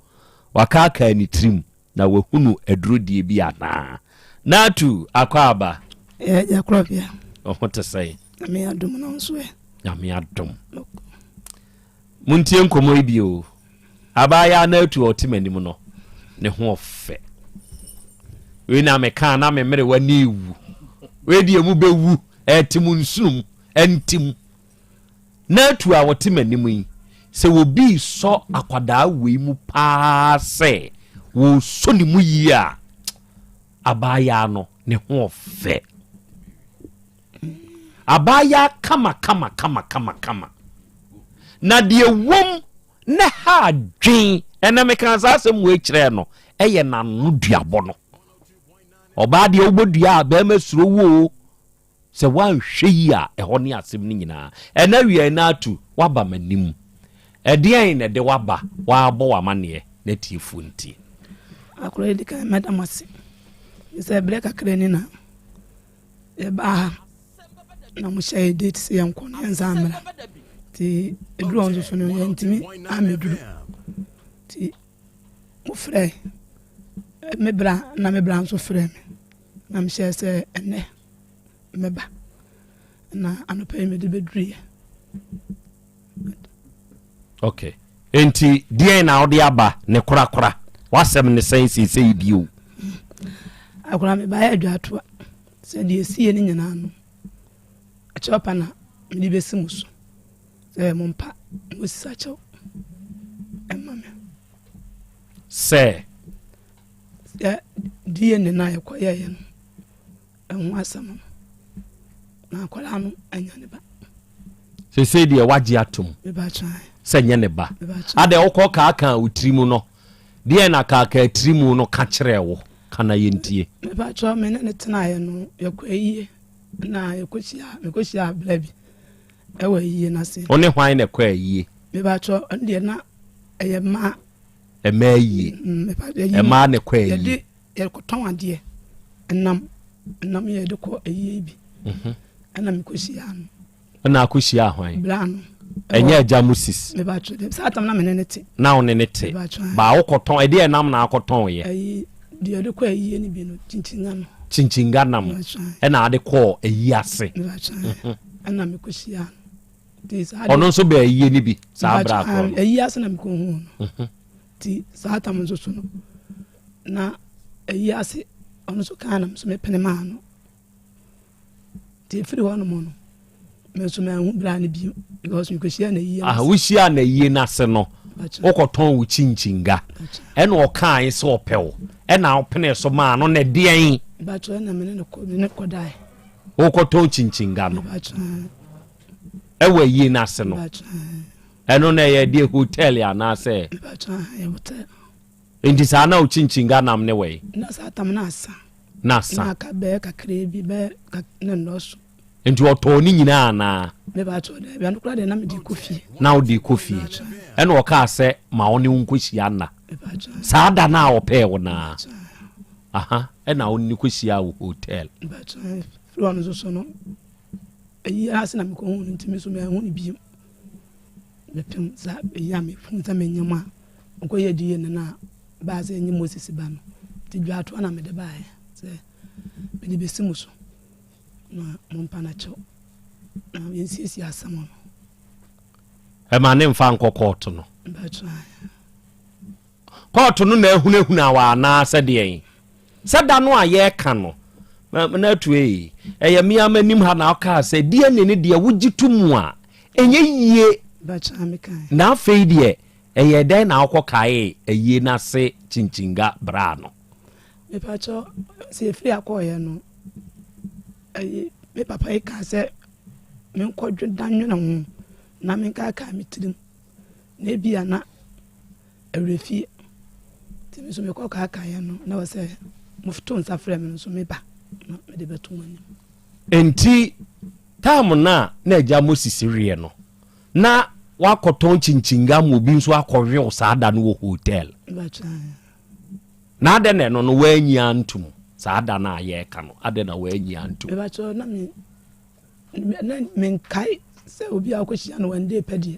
Wakaakaa ne tirim na wahunu aduro die bi anaa? Natu Akwaaba. Yɛ agya Korɔbea. Wo ho te sɛn? Nyame adom na wo nso ɛ? Nyame adom. Montie nkɔmmɔ yi bio. Abaayaa Natu a ɔte m'anim no, ne ho ɔfɛ. Wei na mekaa na me mmerewa ne ewu. Wei deɛ mu bɛwu, ɛte mu nsunum, ɛnte mu. Natu a ɔte m'anim yi, sɛ obi resɔ akwadaa wei mu paa sɛ wɔresɔ ne mu yie a, abaayaa no ne ho ɔfɛ. Abaayaa kama kama kama kama kama. Na deɛ wom ne ha adwen, ɛnɛ meka saa asɛm wei kyerɛɛ no, ɛyɛ n'ano duabɔ no. Ɔbaa deɛ wobɔ dua a bɛrima suro wo o. Sɛ woanhwɛ yie a, ɛhɔ ne asɛm no nyinaa. Ɛnnɛ awia yi Natu, woaba m'anim. Ɛdeɛn na ɛde wo aba? Woabɔ w'amanneɛ na atiefoɔ ntie. Akora edi kan mɛda mo ase sɛ berɛ kakra ni na yɛbaa ha na mo hyɛ yɛ date sɛ yɛnkɔ na yɛnsan mmra nti ɛduru hɔ nso so no yɛntumi ammɛduru nti mo frɛ me bra na me bra nso frɛ me na mehyɛɛ sɛ ɛnnɛ mɛba na anɔpa yi mede bɛduruiɛ. Ok enti deɛn na wode aba ne korakora w'asɛm ne sɛn seesei bio? Akora mebaeɛ adwatoa sɛ deɛ ɛsiiɛ no nyinaa no akyɛw pa na mede bɛsi mo so sɛ mompa mosisa kyɛw ɛma me sɛ Sɛ DNA no a yɛkɔyɛeɛ no ɛho asɛm no, na akwadaa no anya ne ba. Seesei deɛ wagye atom sɛ nyɛ ne ba. Adɛ wokɔ kaakaa wo tiri mu no, deɛ na kaakaa tiri mu no ka kyerɛɛ wo? Ka na yɛntie. Mepakyɛ me ne ne tenaeɛ no yɛkɔ ayie na yɛkɔhyia mekɔhyia abla bi ɛwɔ ayie no ase. Wo ne hwan na ɛkɔ ayie? Mepakyɛ ɔno deɛ na ɛyɛ mmaa. Ɛmaa yie. Ɛmaa ne kɔ ayie. Yɛde yɛkɔtɔn adeɛ ɛnam ɛnam yɛde kɔ ayie bi. Mhm. Ɛna mekɔhyia no. Ɛna akɔhyia hwan? Bra no. Ɛnyɛ agya Moses. Mebatwo de saa tam na me ne ne te. Na wo ne ne te. Baa wokɔtɔn ɛdeɛ ɛnam na akɔtɔn yɛ. Ayi deɛ yɛde kɔ ayie no bi no kyinkyinya no. Kyinkyinya nam ɛna ade kɔɔ ayie ase. Mebatwo mhm. ɛna mekɔhyia no. Ɔno nso bɛɛ ayie no bi saa berɛ akorɔ no. Ayi ase na mekɔhuu no. Mhm. Nti saa tam nso so no na ayi ase ɔno nso kaa na nso mepene maa no. Nti ɛfiri hɔ nom no me nso manhu bra no bio because mekɔhyia na ayie no. Wohyia na ayie no ase no wokɔtɔn wo kyinkyinnga ɛna ɔkae sɛ ɔpɛ wo ɛna wopene so maa no na ɛdeɛn? Bakyɛ na mene ne kɔdae. Wokɔtɔn kyinkyinnga no. Ɛwɔ ayie no ase no. Ɛno na ɛyɛ deɛ hotel anaasɛ? Nti saa na okyinkyin nam ne wɔ yi? Na saa tam na asa. Na asa. Na aka bɛyɛ kakra bi bɛyɛ na nnɔɔso. Nti ɔtɔɔ ne nyinaa anaa? Mebakyɛ daabi ano koraa deɛ na mede kɔ fie. Na wode kɔ fie. Ɛna ɔkaa sɛ ma wo ne wo nkɔhyia nna. Saa da no a ɔpɛɛ wo naa. Aha ɛna wo ne no kɔhyia wɔ hotel. Mebakyɛ firi hɔ no nso so no. Eyi ara ase na mekɔhuu no nti me nso manhu no bio. Bɛpem saa eyi a mehuu sɛ menyam a mekɔyɛ DNA no a baa sɛ ɛnyɛ Moses ba no. Nti dwaatoa na mede baeɛ sɛ mede bɛsi mo so na mompa no akyɛw na yɛnsiesie asɛm no. Ɛma ne mfa nkɔ kɔɔto no. Kɔɔto no na ahunahuna wɔ anaasɛ deɛn? Sɛ da no a yɛreka no, na atu ei, ɛyɛ me ara m'anim ha na wokaa sɛ DNA no deɛ wogye to mu a, ɛnyɛ yie. Na afei deɛ, ɛyɛɛ dɛn na wokɔkaee ayie no ase kyinkyinnga braa no? Mepakyɛw, sɛ yɛfiri ha kɔeɛ no, ɛyi, me papa yi kaa sɛ menkɔdwe da nwene ho na menkaakae me tirim na ebia na awerɛfie. Nti me nso mekɔ kaakaeɛ no na wɔ sɛ moto nsa frɛ me no nso meba na mede bɛto mo anim. Enti time no a na agya Moses weɛ no, na wakɔtɔn kyinkyinnga ma obi nso akɔwew saa da no wɔ hotel. Na adɛn na ɛno no wanyi antom saa da no a yɛreka no, adɛn na wanyi antom? Mebakyɛ na me na menkae. Sɛ obi a wokɔhyia no one day pɛ deɛ.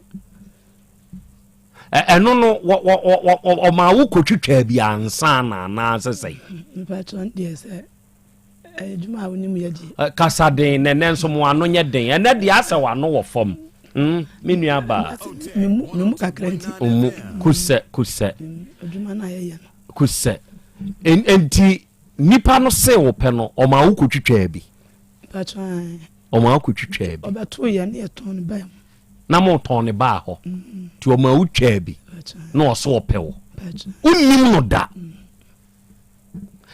Ɛno no ɔmaa wo kɔtwitwaa bi ansa na anaasɛ sɛn? Mepakyɛ deɛ sɛ ɛyɛ adwuma a wonim yɛ deɛ. Kasa den na ɛnɛ nso mo ano nyɛ den. Ɛnɛ deɛ asɛ w'ano wɔ fam. Mm, me nua baa. Memu kakra nti. Ɔmu kusɛ kusɛ. Adwuma no a yɛyɛ no. Kusɛ. Enti nipa no se wo pɛ no ɔmaa wo kɔtwitwaa bi. Ɔmaa wo kɔtwitwaa bi. Ɔbɛto yɛ ne yɛtɔn no baa mu. Na motɔn ne baa hɔ. Nti ɔmaa wo twaa bi na ɔso ɔpɛ wo. Wonnim no da.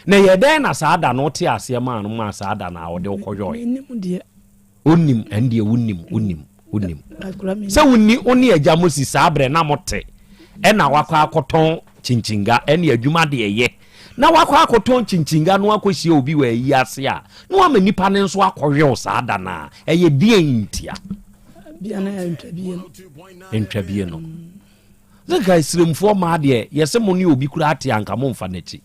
Na ɛyɛ dɛn na saa da no wote aseɛ maa no maa saa da no a ɔde wokɔyɔe? Wonim ɛndeɛ wonim wonim wonim sɛ wonni wo ne agya Moses saa berɛ na mote ɛna wakɔ akɔtɔn kyinkyinnga ɛne adwuma deɛ yɛ na wakɔ akɔtɔn kyinkyinnga no akɔhyia obi wɔ ayi ase a na wama nipa no nso akɔwew saa da no a ɛyɛ deɛn ntia? Ntwabie no. Sɛ nka Sremfoɔ mmaa deɛ yɛsɛ mo ne obi koraa te anka momfa n'akyi.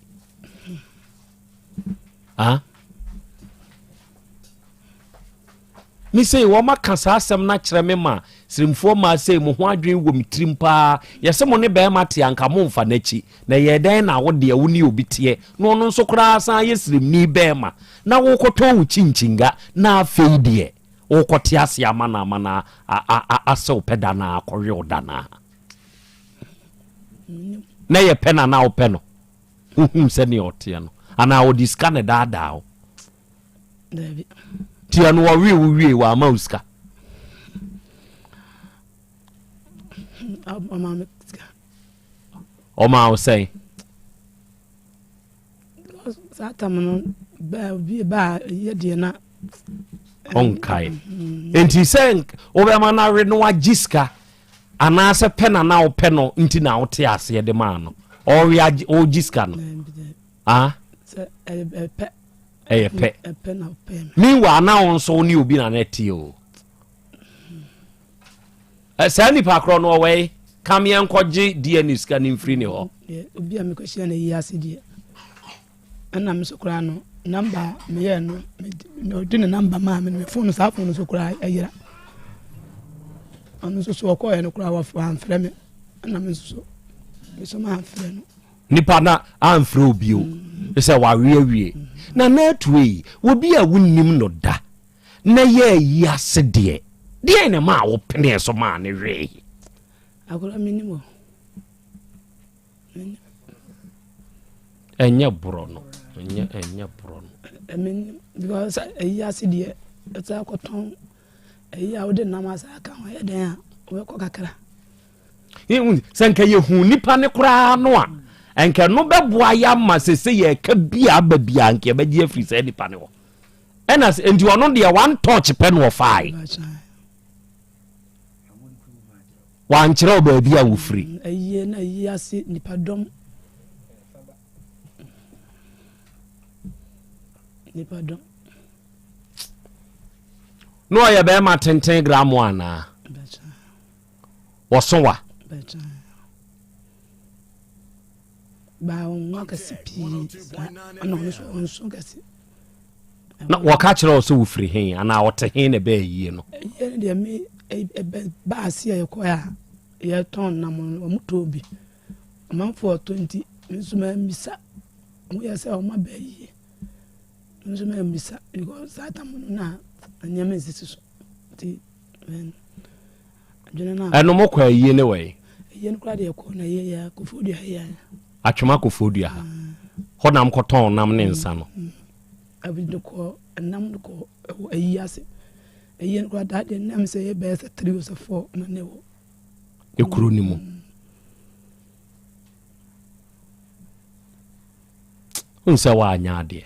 Ah? Me sei wɔn aka saa asɛm no akyerɛ me ma Sremfoɔ mmaa sei mo ho adwene wɔ me tirim paa. Yɛsɛ mo ne bɛrima te anka momfa n'akyi. Na ɛyɛ dɛn na wo deɛ wo ne obi teɛ na ɔno nso koraa san yɛ sremni bɛrima na wokɔtɔn wo kyinkyinnga na afei deɛ Wokɔte ase ama no ama no asɛ wo pɛ da no a akɔwe wo da no a. Na yɛ pɛ na na wopɛ no. Wohuu sɛdeɛ ɔteɛ no. Anaa ɔde sika na ɛdaadaa wo. Nti ɛno ɔwee wo wie wama wo sika. Ɔmaa wo sɛn? Saa tam no bi baa yɛ deɛ na. Ɔnkae. Nti sɛ wobɛma no awe no wagye sika anaasɛ pɛ na na wopɛ no nti na wote aseɛ de maa no ɔwe agye ɔgye sika no. Ah? Ɛyɛ pɛ. Ɛyɛ pɛ. Meanwhile na wo nso wo ne obi na na ɛte o. Saa nipa korɔ no ɔwɔ yi kam yɛn nkɔgye DNA sika no mfiri ne hɔ. Obi a mekɔhyia no ayi ase deɛ ɛna me so koraa no namba meyɛɛ no ɔde ne namba maa me no me fon saa fon no so koraa ɛyera ɔno nso so ɔkɔɔɛ no koraa wɔfo amfrɛ me ɛna me nso so me so mamfrɛ no. Nipa na amfrɛ obi o sɛ wawe awie na na atue yi obi a wonnim no da Na yɛ ayi ase deɛ, deɛn na ɛmaa wopenee so maa no wee? Akwadaa mennim o. Mennim. Ɛnyɛ borɔ no. Ɛnyɛ ɛnyɛ borɔ no. Mennim because ayi ase deɛ ɛsɛ akɔtɔn ayi a wode nam asa aka ho ɛyɛ dɛn a wobɛkɔ kakra. Sɛ nka yɛhu nipa no koraa no a nka ɛno bɛboa yɛ ama sese yɛka bi a aba bi a nka yɛbɛgye afiri saa nipa no hɔ. Ɛna sɛ nti ɔno deɛ one touch pɛ na ɔfaae. Wankyerɛ wo baabi a wofiri. Ayie na ayi ase nipadɔm. Nipadɔm. Na ɔyɛ bɛrima tenten gramo anaa? Wɔso wa? Baa wɔn ho akɛse pii saa ɛna ɔno nso wɔn nso kɛse. Na wɔka kyerɛ wo sɛ wofiri he anaa ɔte he na ɛbɛɛ yie no? Yie no deɛ me ɛbɛ baa ase a yɛkɔɛ a yɛtɔn nam no wɔn tɔɔ bi amanfoɔ ɔtɔ nti me nso mammisa wɔn yɛ sɛ wɔn abɛɛ yie me nso mammisa because saa tam no na nneɛma nsisi so nti adwene no a. Ɛno mo kɔ ayie ne wɔ yi? Ayie no koraa deɛ yɛkɔ na yɛ yɛ Koforidua ha yi ara. Atwema Koforidua ha. Hɔ na mokɔtɔn nam ne nsa no? Ɛbi de kɔ nam no kɔ ɛwɔ ayi ase. Ayi no koraa daa deɛ nam sɛ yɛ bɛyɛ sɛ three or sɛ four na ne wɔ. Ekuro no mu. N sɛ woanyɛ adeɛ.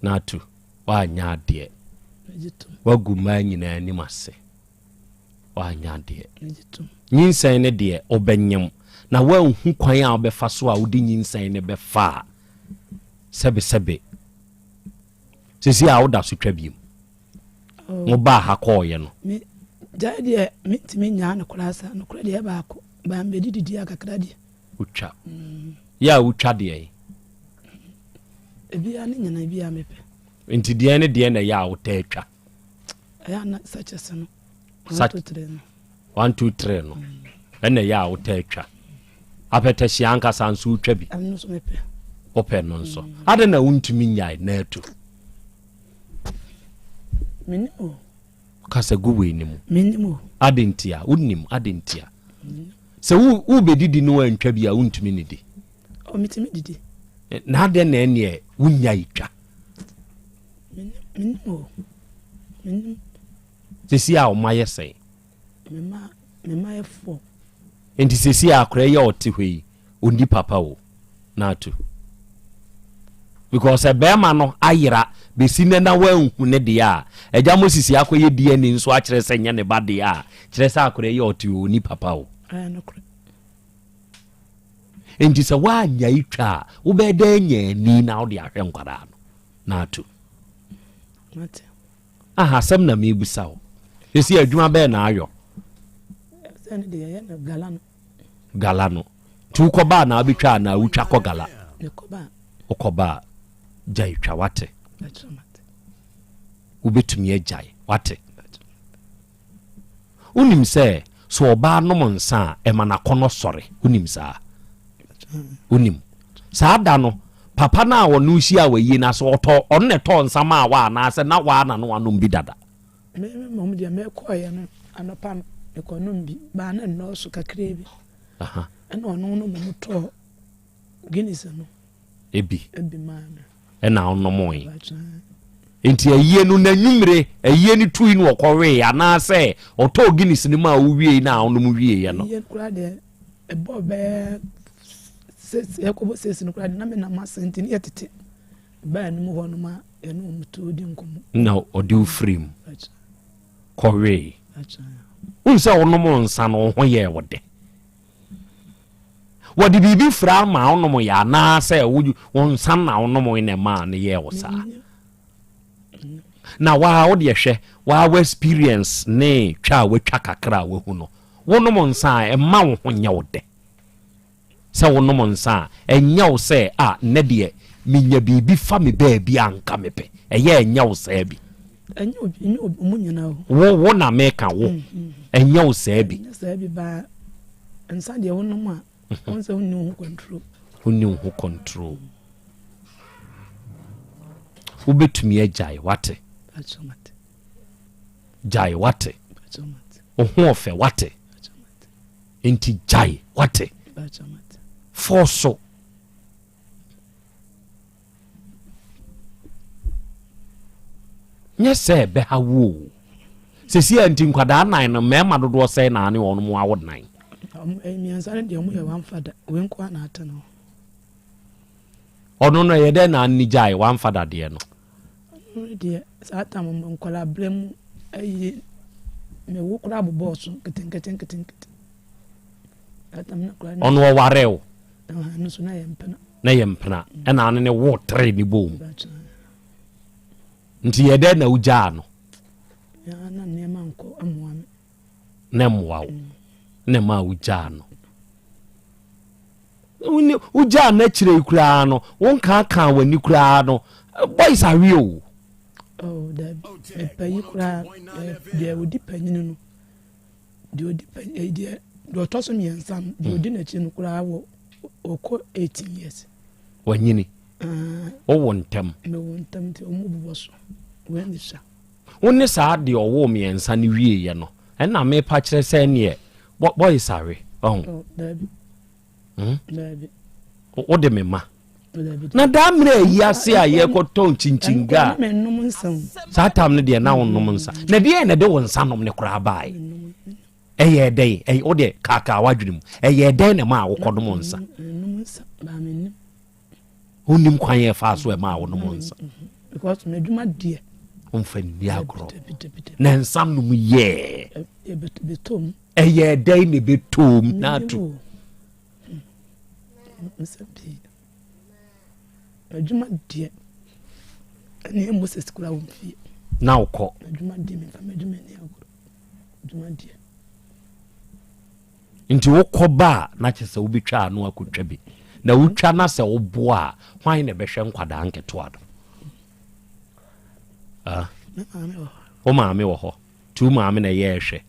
Na atu woanyɛ adeɛ. Woagu mmaa nyinaa anim ase. Woanyɛ adeɛ. Nyinsɛn no deɛ, wobɛnyem, na woanhu kwan a wobɛfa so a wode nyinsɛn no bɛfa a, sɛbesɛbe, seesei a woda so twa biom. Oh. Mobaa ha kɔɔeɛ no. Me gyae deɛ mentumi nyaa no koraa saa, nokorɛ deɛ baako, baa mbɛdididi a kakra deɛ. Wotwa. Mm. Yɛ a wotwa deɛ? Ebia ne nyina ebia mepɛ. Nti deɛ ne deɛ na ɛyɛ a wotaa twa? Ɛyɛ a na sɛkyɛse no. Sa 1 2 3 no ɛna ɛyɛ a wotaa twa. Apɛtɛhyia ankasa nso wotwa bi. Wopɛ no nso. Mm. Adɛn na wontumi nyae na atu? Kasa gu wei no mu. Adɛn ntia? Wonim adɛn ntia? Sɛ wobɛdidi no antwa bi a wontumi nidi. Oh, metumi didi. Na adɛn na ɛneɛ wonyae twa? Menim o. Menim. Sisi a ɔma yɛ sɛn? Mema mema yɛ fɔ. Nti sisi a akora yi a ɔte hɔ yi ɔndi papa o na atu. Because sɛ bɛrima no ayera bɛsi nnɛ na wanhu ne deɛ a, agya Moses akɔyɛ DNA nso akyerɛ sɛ nyɛ ne ba deɛ a, kyerɛ sɛ akora yi a ɔte hɔ ɔni papa o. Ɛyɛ nokorɛ. Nti sɛ woanyae twa a, wobɛyɛ dɛn anya ani na wode ahwɛ nkwadaa no na atu? Mate. Aha, asɛm na mebisa wo. Sɛsi adwuma bɛɛ na ayɔ? Sɛ ne deɛ yɛyɛ no gala no. Gala no. Nti wokɔ baa na wobɛtwa anaa wotwa kɔ gala? Mekɔ baa. Wokɔ baa. Gyae twa wate. Wobɛtumi agyae wate. Wonim sɛ sɛ ɔbaa nom nsa a ɛma n'akɔnnɔ sɔre. Wonim saa? Wonim. Saa da no, papa no a ɔne wo hyia wɔ ayie no ase, ɔtɔ ɔno na ɛtɔɔ nsa maa wo anaasɛ na waa na no anom bi dada? Me mmom deɛ mekɔeɛ no anɔpa no mekɔnom bi baa na nnɔɔso kakraa bi. Ɛna ɔno no mmom tɔɔ Guinness no. Ebi. Ebi maa me. Ɛna ɔnomee. Nti ayie no n'anwummere ayie no tui no ɔkɔwee anaasɛ ɔtɔɔ Guinness no maa wowiei na ɔnom wieeɛ no. Ayie no koraa deɛ ɛbɔɔ bɛyɛ six ɛkɔbɔ six no koraa deɛ na menam ase nti ne yɛtete baa no mu hɔ nom a yɛne wɔn to di nkɔmmɔ. Na ɔde wo firi mu kɔwee. Wohu sɛ wonom nsa no wo ho yɛɛ wo dɛ. Wɔde biribi fira ma wonomyɛ anaasɛ wo nsa na wonomee na ɛmaa no yɛɛ wo saa? Na waa wo deɛ hwɛ, waa wo experience ne twa a watwa kakra a wahu no, wonom nsa a ɛma wo ho nyɛ wo dɛ. Sɛ wonom nsa a, ɛnyɛ wo sɛ a nnɛ deɛ menya biribi fa me baabi a nka mepɛ. Ɛyɛ ɛnyɛ wo saa bi. Ɛnyɛ obi, ɛnyɛ obi, ɔmo nyinaa o. Wo, wo na meka wo. Ɛnyɛ wo saa bi. Ɛnyɛ saa bi baa nsa deɛ wonom a, wɔn sɛ wonni wo ho control. Wonni wo ho control. Wobɛtumi agyae, wate? Gyae, wate? Wo ho ɔfɛ, wate? Nti gyae, wate? Fɔɔ so. Nyɛ sɛ ɛbɛha wo o. Sɛsi a nti nkwadaa nan no mmarima dodoɔ sɛn na ne wɔn awo nan? Mmiɛnsa no deɛ wɔn yɛ one father, wei nko ara na ate no. Ɔno no ɛyɛ dɛn na ne gyae one father deɛ no? Ɔno deɛ saa tam nkwadaa berɛ mu ayi mewo koraa bobɔɔ so nketenkete nketenkete. Ɔno ɔwaree wo? Ɛno nso na yɛ mpena. Na yɛ mpena. Ɛna ɔne ne wo tere ne bom. Nti yɛ dɛn na wogyaa no? Na nneɛma nkɔ mmoa me. Na mmoa wo. Na ɛma wogyaa no. Wogyaa no akyire yi koraa no, wonkaakaa w'ani koraa no, boys awe o. Oh, dabi. Mepɛ yi koraa, deɛ ɔdi panyini no. Deɛ ɔdi pɛ eh, deɛ deɛ ɔtɔ so mmiɛnsa no deɛ ɔdi n'akyi no koraa wɔ ɔkɔ 18 years. Wanyini. Wowɔ ntɛm. Mewɔ ntɛm nti ɔmo bobɔ so wei ne sua. Wo ne saa deɛ ɔwoo mmiɛnsa no wieeɛ no ɛna mepa kyerɛ sɛ neɛ boys awe ɔho. Oh, daabi. Hmm? Daabi. Wode me ma. Na daa mmerɛ ayi ase a yɛkɔtɔ nkyinkyin ga. Saa tam no deɛ na wonom nsa. Na deɛ na ɛde wo nsa nom ne koraa baeɛ. Ɛyɛ dɛn? Ɛyɛ wo deɛ kaakaa w'adwene mu. Ɛyɛ dɛn na ɛmaa wokɔnom nsa? Wonim kwan yɛ faa so ɛmaa wonom nsa. Because m'adwuma deɛ. Womfa nni agorɔ. Na nsa nom yɛɛ. Ɛyɛ dɛn na ɛbɛtɔm na ato. Nsɛm pii. Adwuma deɛ ɛne Moses kura wɔn fie. Na wokɔ. Adwuma deɛ mefa m'adwuma ni agorɔ. Adwuma deɛ. Nti wokɔ ba a na kyerɛ sɛ wobɛtwa ano akɔtwa bi. Na wotwa na sɛ woboa a hwan na ɛbɛhwɛ nkwadaa nketewa no? Ah? Wo maame wɔ hɔ. Nti wo maame na ɛyɛ ɛhwɛ.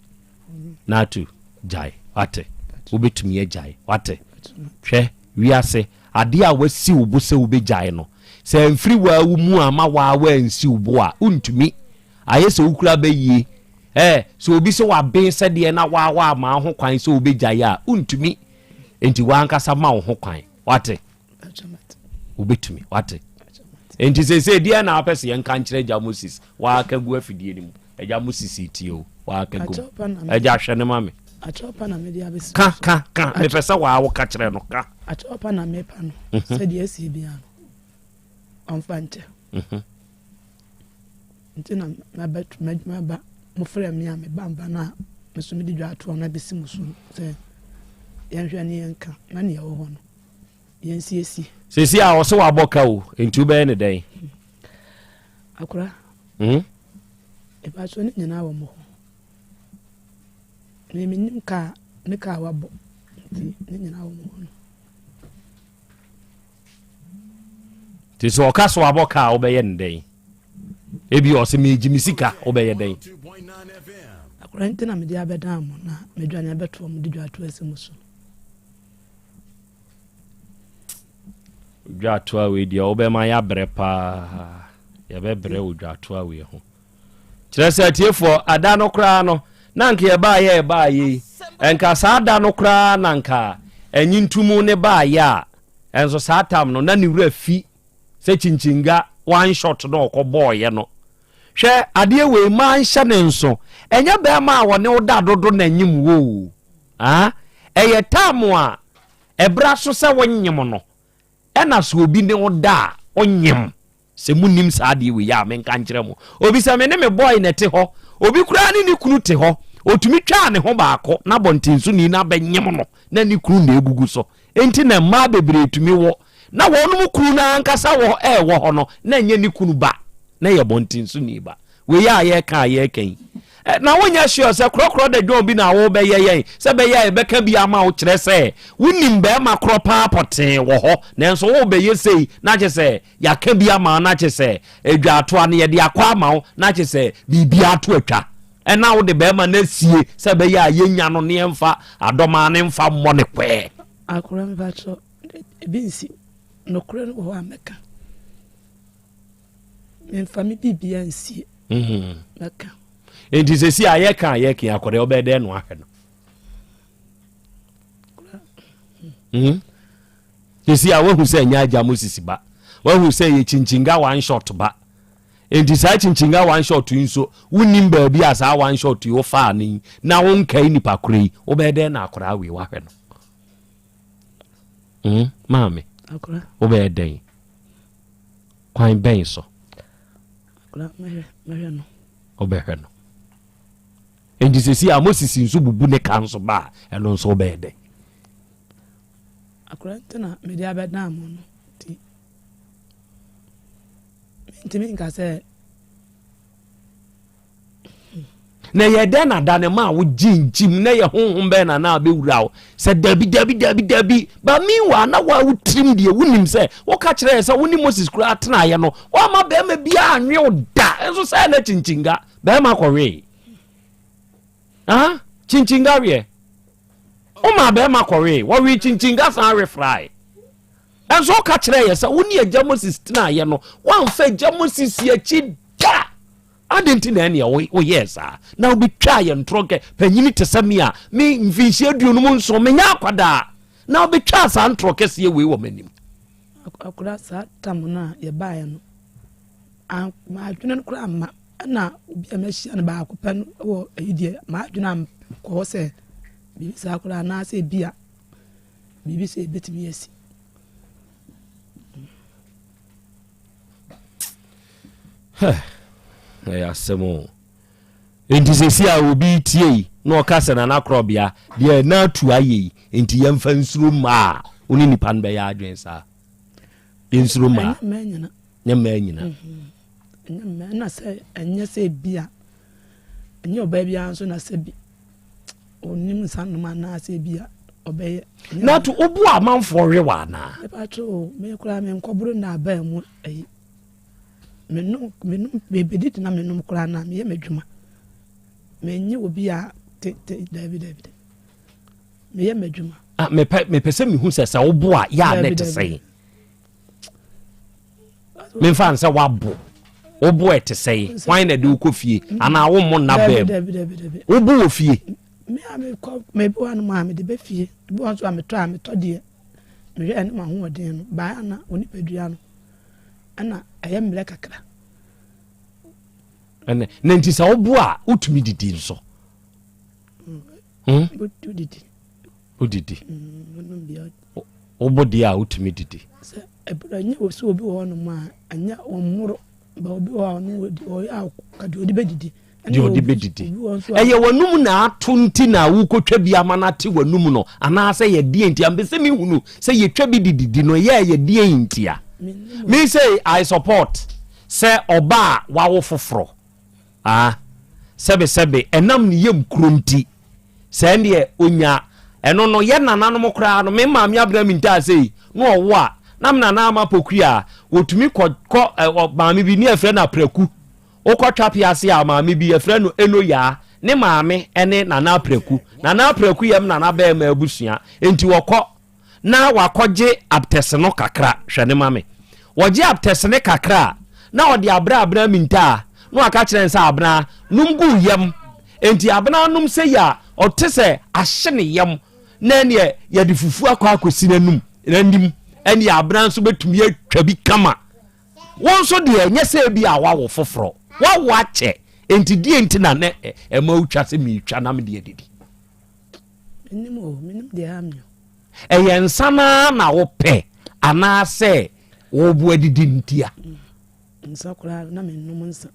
Natu, gyae, wate? Wobɛtumi agyae, wate? Hwɛ, wiase, adeɛ a wasi wo bo sɛ wobɛgyae no, sɛ amfiri waa wo mu amma waa woansi wo bo a, wontumi. Ayɛ sɛ wokura bɛyie. Ɛ, sɛ obi sɛ waben sɛdeɛ na waa woamma ho kwan sɛ wobɛgyae a, wontumi. Enti w'ankasa ma wo ho kwan, wate? Wobɛtumi, wate? Enti seesei deɛ na wopɛ sɛ yɛnka nkyerɛ Agya Moses? Waka gu afidie no mu. Agya Moses tie o, waka gu mu. Agya hwɛ no ma me. Ka, ka, ka. Mepɛ sɛ waa woka kyerɛ no, ka. Akyɛwpa na mepa no, mhm. sɛ deɛ asie biara no, ɔmfa nkyɛ. Mhm. Nti na maba, mofrɛ me a meba mba no a, me so mede dwa atoɔ no abɛsi mo so sɛ yɛnhwɛ ne yɛnka na neɛ ɛwɔ hɔ no yɛnsiesie. Seesei a ɔse wabɔ ka o, nti wobɛyɛ ne dɛn? Akora, hmm? Mpakyɛw ne nyinaa wɔ mo hɔ. Me menim ka ne ka a wabɔ nti ne nyinaa wɔ mo hɔ no. Nti sɛ ɔka so abɔ ka a wobɛyɛ ne dɛn? Ebi ɔse megye me sika wobɛyɛ dɛn? Akora nti na mede abɛdan mo na medwane abɛtoɔ mo de dwa ato asi mo so. Dwatoa wei deɛ wobɛma yɛabrɛ paa yɛbɛbrɛ wɔ dwatoa wei ho kyerɛ sɛ atiefoɔ ada no koraa no na nka yɛbaayɛ ɛbaayɛ yi nka saa da no koraa na nka ɛnyi ntumu ne baayɛ a ɛnso saa tam no na ne wura fi sɛ kyinkyinnga one shot na ɔkɔ bɔɔyɛ no hwɛ adeɛ wei maa nhyɛ ne nso ɛnyɛ bɛrima a wɔne wo da dodo na nyim wo ah ɛyɛ tam a Ɛbra so sɛ wonyem no, ɛna sɛ obi ne wo da a, onyem. Sɛ monnim saa adeɛ wei a, menka nkyerɛ mo. Obi sɛ me ne me boy na ɛte hɔ, obi koraa ne ne kunu te hɔ, ɔtumi twaa ne ho baako na abɔntensoni no abɛnyem no na ne kunu na ɛgugu so. Enti na mmaa bebree tumi wo na wɔnom kunu no ankasa wɔ ɛwɔ hɔ no na ɛnyɛ ne kunu ba, na ɛyɛ abɔntensoni ba. Wei a yɛreka a yɛreka yi, na wonyɛ sure sɛ korɔkorɔ da dwon bi na wobɛyɛ yɛn sɛ bɛyɛ a yɛbɛka bi ama wo kyerɛ sɛ wonim bɛrima korɔ paa pɔtee wɔ hɔ nanso wobɛyɛ sei na kyerɛ sɛ yɛaka bi ama wo na kyerɛ sɛ adwaatoa no yɛde akɔ ama wo na kyerɛ sɛ biribi ato atwa ɛna wode bɛrima no asie sɛ bɛyɛ a yɛnya no ne yɛmfa adɔmaa ne mfa mmɔ ne kwɛɛ. Akora mepakyɛ ebi nsi nokorɛ no wɔ hɔ a mɛka. Memfa me biribiara nsie. Mhm. Mɛka. Nti sɛsi a yɛka a yɛka akɔdɛ wobɛyɛ dɛn no ahwɛ no? Mhm. Sɛsi a woahu sɛ ɛnyɛ agya Moses ba. Woahu sɛ yɛ kyinkyinnga one shot ba. Nti saa kyinkyinnga one shot yi nso wonim baabi a saa one shot yi wofaa no yi na wonkae nipa korɔ yi wobɛyɛ dɛn na akɔdaa wei woahwɛ no? Mhm. Maame, wobɛyɛ dɛn? Kwan bɛn so? Wobɛhwɛ no. Enti sɛsi a Moses nso bubu ne ka nso ba a, ɛno nso wobɛyɛ dɛn? Akora nti na mede abɛdan mo no nti mentumi nka sɛ Na ɛyɛ dɛn na da no maa wo gye nkyim na ɛyɛ honhom bɛn na na abɛwura wo sɛ dabi dabi dabi dabi ba meanwhile na wa wo tirim deɛ wonim sɛ woka kyerɛ yɛ sɛ wo ne Moses koraa tenaeɛ no woama bɛrima biara anwe wo da nso sɛ na kyinkyinnga bɛrima kɔwee ah kyinkyinnga weɛ woma bɛrima kɔwee wɔwee kyinkyinnga san we frae ɛnso woka kyerɛ yɛ sɛ wo ne agya Moses tenaeɛ no woamfa agya Moses akyi da Adɛn nti na ɛnneɛ woyɛɛ saa, na wobɛtwaa yɛn ntorɔ kɛ panyini te sɛ me a me mfinhyia 57 menyɛ akwadaa, na wobɛtwaa saa ntorɔ kɛseɛ wei wɔ m'anim? Akora saa tam no a yɛbaeɛ no, m'adwene no koraa amma. Ɛna obi a mahyia no baako pɛ no wɔ ayi deɛ, m'adwene ankɔ hɔ sɛ biribi saa koraa anaasɛ ebi a biribi sɛ ebɛtumi asi. Ɛyɛ asɛm o. Nti sɛsi a obi tie yi na ɔka sɛ nana korɔbea deɛ na atu ayɛ yi nti yɛmfa nsuro mmaa a wo ne nipa no bɛyɛ adwene saa yɛnsuro mmaa nyɛ mmaa nyina mhm. ɛnyɛ mmaa na sɛ ɛnyɛ sɛ bi a ɛnyɛ ɔbaa biara nso na sɛ bi onim nsa nom anaasɛ bi a ɔbɛyɛ na to wobu amanfoɔ we wɔ anaa mepatwo o me koraa menkɔboro nna abaa mu ayi menom menom bebedidi na menom koraa na meyɛ m'adwuma menye obi a. Te te dabi dabi dabi. Meyɛ m'adwuma. Ah, mepɛ mepɛ sɛ mehu sɛ sɛ wobo a yɛ a na ɛte sɛn. Memfa n sɛ woabo. Wobo ɛte sɛn? Hwan na ɛde wokɔ fie? Anaa wommo nna bɛm? Wobo wɔ fie? Me a mekɔ mebi wɔ nom a mede bɛ fie. Ebi wɔ nso a metɔ a metɔ deɛ. Mehwɛ ɛne m'ahoɔden no. Baa na onipadua no ɛna ɛyɛ mmerɛ kakra. Ɛnɛ na nti sɛ wobo a wotumi didi nso. Hmm? Wodidi. Wodidi. Mm, Wobo deɛ a wotumi didi. Sɛ ɛbrɛ nyɛ wɔ sɛ obi wɔ hɔnom a ɛnyɛ wɔn mmoro ba obi wɔ hɔ a ɔno wɔdi ɔyɛ a ka deɛ ɔde bɛdidi. Deɛ ɔde bɛdidi. Ɛyɛ w'anum na ato nti na wokɔtwa bi ama no ate w'anum no anaasɛ yɛ deɛ nti a mpɛ sɛ mehunu sɛ yɛtwa bi de didi no ɛyɛ ɛyɛ deɛ nti a. Me say I support sɛ ɔba a wawo foforɔ. Ah, sɛbesɛbe, ɛnam ne yam kuro nti, sɛ ɛndeɛ ɔnya ɛno no, yɛ nananom koraa no, me maame Abena Mintaa sei, na ɔwo a, na me nana ama Poku a, wɔtumi kɔ, kɔ, ɛ, maame bi, ne yɛfrɛ no Apraku, wokɔ Twape ase a, maame bi, yɛfrɛ no Eno Yaa, ne maame ne Nana Apraku, Nana Apraku yɛ me nana bɛɛma abusua, enti wɔkɔ. na wakɔgye aptɛse no kakra, hwɛ no ma me. Wɔgye aptɛse no kakra a, na ɔde abrɛ Abena Mintaa, na waka kyerɛ no sɛ, Abena, nom gu wo yam. Enti Abena nom sei a, ɔte sɛ ahye ne yam, na ɛneɛ yɛde fufuo akɔ akɔsi n'anum, n'anim, ɛneɛ Abena nso bɛtumi atwa bi kama. Wo nso deɛ, ɛnyɛ sɛ ebi a woawo foforɔ, woawo akyɛ, enti deɛ nti na na ɛma wotwa sɛ meretwa na mede adidi? Menim o, menim deɛ ɛha me o. Ɛyɛ nsa no ara na wopɛ anaasɛ wobo adidi ntia? Mm, nsa koraa na mennom nsa.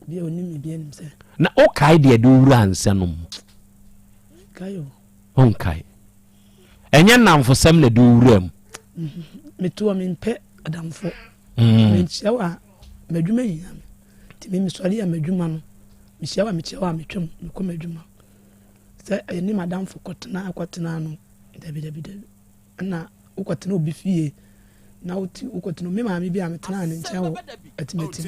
Obi a onim me bi anim sɛ. Na wokae deɛ de wowura nsa no mu? Nkae o. Wonkae. Ɛnyɛ nnamfosɛm na de wowura mu? Mm-hmm. Metoɔ mempɛ adamfo. Mm. Menkyia wo a m'adwuma hia me. Nti me mesɔre a m'adwuma no mehyia wo a mekyia wo a metwam mekɔ m'adwuma. Sɛ ɛne m'adamfo kɔtena kɔtena no, dabi dabi dabi. Ɛna wokɔtena obi fie na wote wokɔtena me maame bi a metenaa ne nkyɛn wɔ atimatim.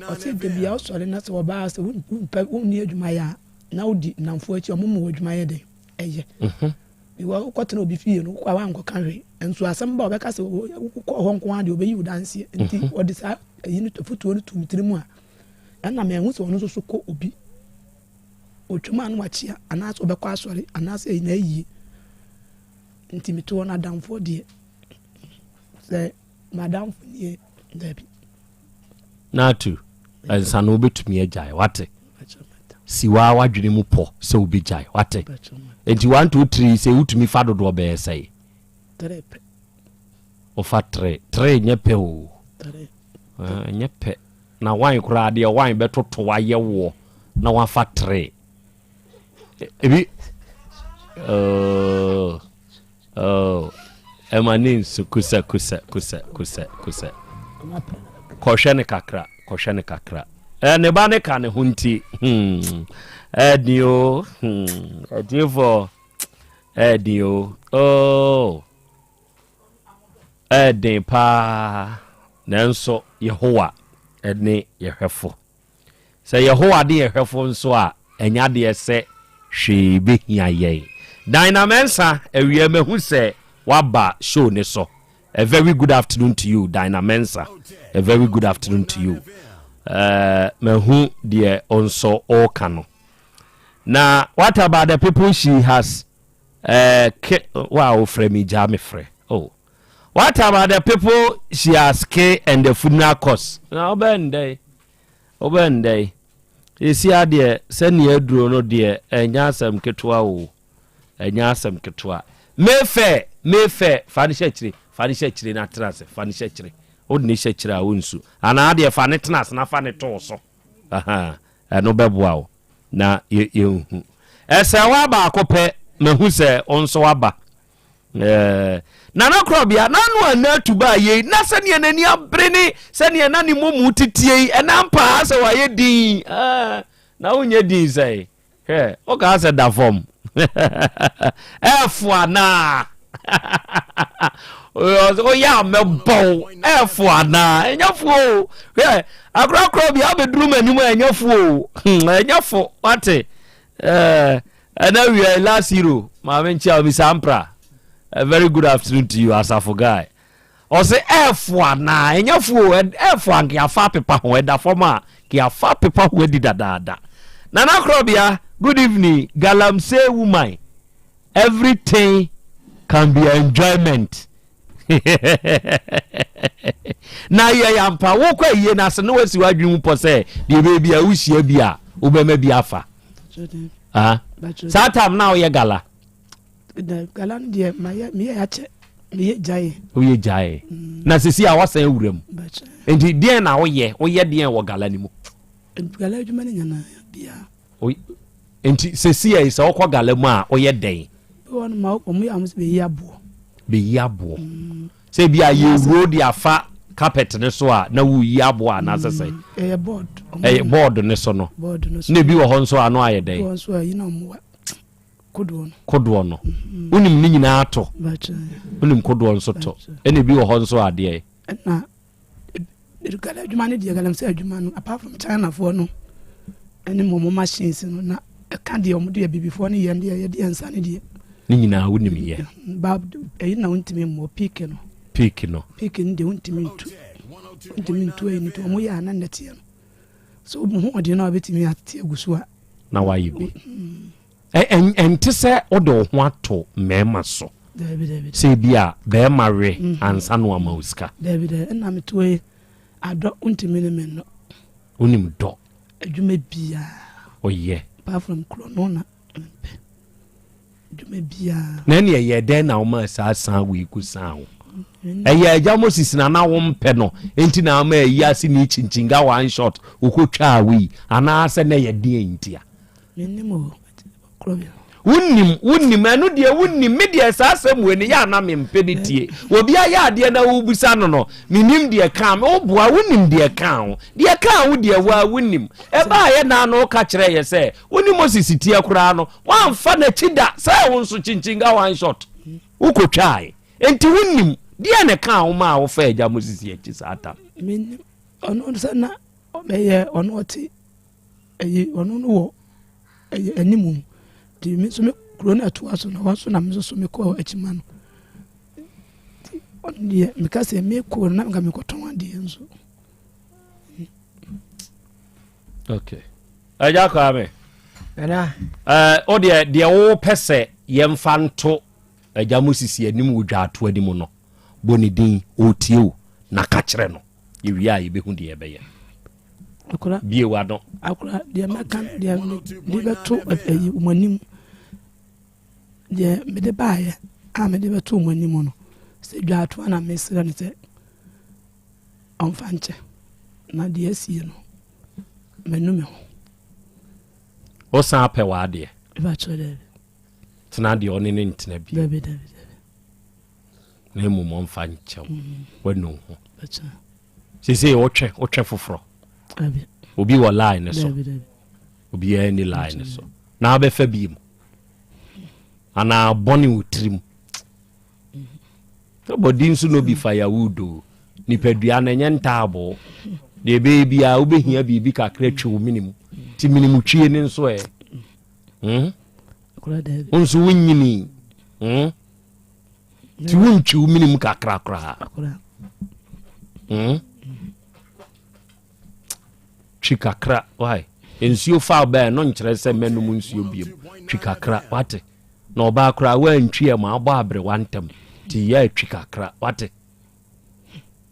Ɔse da bia wosɔre na sɛ wɔbaa sɛ wompɛ wonni adwuma yɛ a na wodi nnamfo akyi ɔmo ma w'adwuma yɛ dɛn ɛyɛ. Mhm. Because wokɔtena obi fie no wokɔ a woankɔka hwee nso asɛm ba ɔbɛka sɛ wokɔ hɔ nko ara deɛ ɔbɛyi wo danseɛ nti mhm. wɔde saa ɛyi no afotuo no to me tiri mu a ɛna mahu sɛ ɔno nso so kɔ obi Otwam a na wakyea anaasɛ ɔbɛkɔ asɔre anaasɛ ɛyɛ n'ayie. Nti mete hɔ no adamfoɔ deɛ sɛ m'adamfo nie daabi. Natu, nsa no wobɛtumi agyae wate. Si waa w'adwene mu pɔ sɛ wobɛgyae wate. Nti 1 2 3 sɛ wotumi fa dodoɔ bɛyɛ sɛe. Tere pɛ. Wofa tere. Tere nyɛ pɛ o. Tere. Nyɛ pɛ. Na wan koraa deɛ wan bɛtoto ayɛ woɔ na wafa tere ebi oh, oh, ɛma ne nsu kusɛ kusɛ kusɛ kusɛ kusɛ kɔhwɛ ne kakra kɔhwɛ ne kakra ɛ ne ba ne ka ne ho nti hmm ɛdi o hmm ɛtiefo ɛdi o oh. Ɛyɛ den paa, nanso Yehowa ne yɛn Hwɛfo. Sɛ Yehowa ne yɛn Hwɛfo nso a, ɛnyɛ adeɛ sɛ hwee bɛhia yɛn. Dinah Mensah, awia mahu sɛ woaba show no so. A very good afternoon to you, Dinah Mensah. A very good afternoon to you. Uh, mahu deɛ nso ɔreka no. Na what about the people she has Eh, ke, wo a wofrɛ me gyaa me frɛ. Oh. What about the people she has ke and the funeral cost? Na wobɛ ndɛn? Wobɛ ndɛn? Esi adeɛ sɛnea aduro no deɛ ɛnyɛ asɛm ketewa o. Ɛnyɛ asɛm ketewa. Mayfair, Mayfair, fa ne hyɛ akyire, fa ne hyɛ akyire na tena ase, fa ne hyɛ akyire. Wode ne hyɛ akyire a wonsu. Anaa deɛ fa ne tena ase na fa ne to so. Aha, ɛno bɛboa wo. Na yɛnhu. Ɛsɛ hɔ a baako pɛ, mahu sɛ wo nso aba. Ɛɛ, Nana Korɔbea, n'ano a na atu baa yei, na sɛdeɛ n'ani abere ne sɛdeɛ na ne mmɔmu tetie yi, ɛna ampa sɛ wayɛ din. Ɛɛ, na wonyɛ din sɛe. Hwɛ, wokaa sɛ da fam. Ɛɛfo anaa? Woyɛ a mɛbɔ wo. Ɛɛfo anaa? Ɛnyɛ fo o. Hwɛ, akorakora bi abɛduru m'anim a ɛnyɛ fo o. Hmm, ɛnyɛ fo, wate. Eh, ɛna wia last hero maame nkyia omi sampra. A very good afternoon to you asafo guy. Ɔse ɛɛfo anaa ɛnyɛ fo o ɛɛfo a nka yɛafa apepa ho ɛda fam a nka yɛafa apepa ho adi dadaada. Nana Korɔbea good evening galamsey woman everything can be enjoyment na yɛ yampa wokɔ ayie no ase na wasi w'adwene mu pɔ sɛ deɛ ɛbɛyɛ bi a wohyia bi a wobɛma bi afa ah. saa tam na woyɛ gala Gala no deɛ mayɛ meyɛ akyɛ meyɛ gyae. Woyɛ gyae mm. na sisi a wasan awura mu nti deɛn na woyɛ woyɛ deɛn wɔ gala no mu? Gala adwuma no nyinaa bia. Nti sisi a sɛ wokɔ gala mu a woyɛ dɛn? Wɔn ma wɔn yɛ ahosuo bɛyi aboɔ. Bɛyi aboɔ mm. sɛ bi a yɛwuro de afa carpet ne so a na woyi aboɔ anaasɛ sɛ mm, ɛyɛ board ɛyɛ board ne so no na ebi wɔ hɔ nso ano ayɛ dɛn? Wɔn nso a yi na wɔn wa. Kodoɔ no. Kodoɔ no. Wonim ne nyinaa to. Wonim kodoɔ nso to. Ɛna ebi wɔ hɔ nso adeɛ. Ɛna gala adwuma no deɛ galamsey adwuma no apart from Chinafoɔ no ɛne mo machines no na ɛka deɛ wɔn deɛ bibifoɔ no yɛ deɛ yɛde yɛn nsa no deɛ. Ne nyinaa wonim yɛ. Ba ɛyi na wontumi mmɔ piik no. Piik no. Piik no deɛ wontumi ntu wontumi ntu ɛyi no nti wɔn yɛ anan nɛteɛ no so wɔn ho ɔdeɛ no a wɔbɛtumi ate agu so a. Na wayɛ bi. Ɛnte sɛ wode wo ho ato mmarima so sɛ ebi a barima we mhm. ansa na wama wo sika. Dabi dabi ɛna metoa yi adɔ wontumi ne me nnɔ. Wonim dɔ. Adwuma biara. Ɔyɛ. Apart from korɔ no na mempɛ. Adwuma biara. Na ɛne ɛyɛ dɛn na woma saa san wei ko san wo? Ɛyɛ agya Moses na na wompɛ no nti na ama ayi ase ne kyinkyin one shot wokɔtwaa wei anaasɛ na ɛyɛ deɛn ntia? Mennim o, korɔ bi. Wonim, wonim, ɛno deɛ wonim, me deɛ saa asɛm wei no yɛ ana mempɛ ne tie. Obi ayɛ adeɛ na wobisa no no, menim deɛ kaa me, woboa, wonim deɛ kaa wo. Deɛ kaa wo deɛ woa wonim. Ɛbaa yɛ naa no woka kyerɛ yɛ sɛ, wo ne Moses teɛ koraa no, woamfa n'akyi da sɛ wo nso kyinkyin one shot. Wokɔtwaae. Enti wonim, deɛ ne kaa wo maa wofaa agya Moses akyi saa tam. Menim, ɔno sɛ na ɔbɛyɛ, ɔno ɔte ɛyi ɔno no wɔ ɛyɛ anim nti me nso me kuro no ɛtoa so na hɔ nso na me nso so mekɔɔ akyima no nti ɔno deɛ meka sɛ mekɔɔ no na meka mekɔtɔn adeɛ nso. Okay. Ɛgya Kwame. Nana. Ɛɛ o deɛ deɛ wopɛ sɛ yɛmfa nto agya mu sisi anim wɔ dwaato anim no bɔ ne din ɔretie o na ka kyerɛ no. Yɛwie a yɛbɛhu deɛ yɛbɛyɛ. Akora. Bie w'ano. Akora deɛ mɛka deɛ mede bɛto ayi wɔn anim deɛ mede baayɛ a mede bɛto wɔn anim no sɛ dwaatoa na mesrɛ no sɛ ɔmfa nkyɛ na deɛ asie no manu me ho. Wosan pɛ w'adeɛ. Ɛbɛkyerɛ dɛ. Tena deɛ ɔne ne ntena bi. Dabi dabi dabi. na mmom ɔmfa nkyɛw wanu ho seesei wotwe wotwe foforɔ obi wɔ line no so obiara ni line no so na wabɛfa bi mu anaa bɔne wo tirim bɔdi nso no bi firewood o nipadua no ɛnyɛ ntaaboo deɛ ɛbɛyɛ biara wobɛhia biribi kakra twe wo mene mu nti mene mu twie ne nso ɛ hmm? wo nso wonyini hmm? nti wontwi wo menem kakra koraa hmm? twi kakra why nsuo fa bɛn no nkyerɛ sɛ mɛnom nsuo biom twi kakra wate na ɔbaa koraa woantwi ɛ ma abɔ aberewa ntɛm nti yɛ atwi kakra wate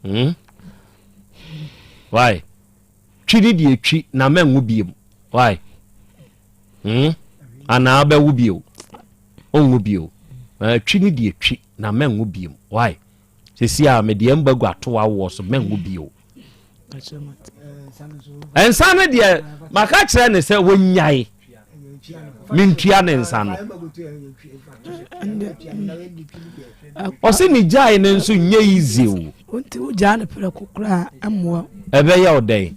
hmm? why Twi ne deɛ twi na mɛnwo biom why hmm? Anaa bɛwo bio ɔnwo bio uh, twi ne deɛ twi na mɛnwo biom why sisi a medeɛ mbagu ato awoɔ so mɛnwo bio nsa no deɛ maka kyerɛ ne sɛ wɔnyae mentua ne nsa no ɔse ne gyae no nso nyɛ easy o nti wogyaa no prɛko koraa mmoa ɛbɛyɛ wo dɛn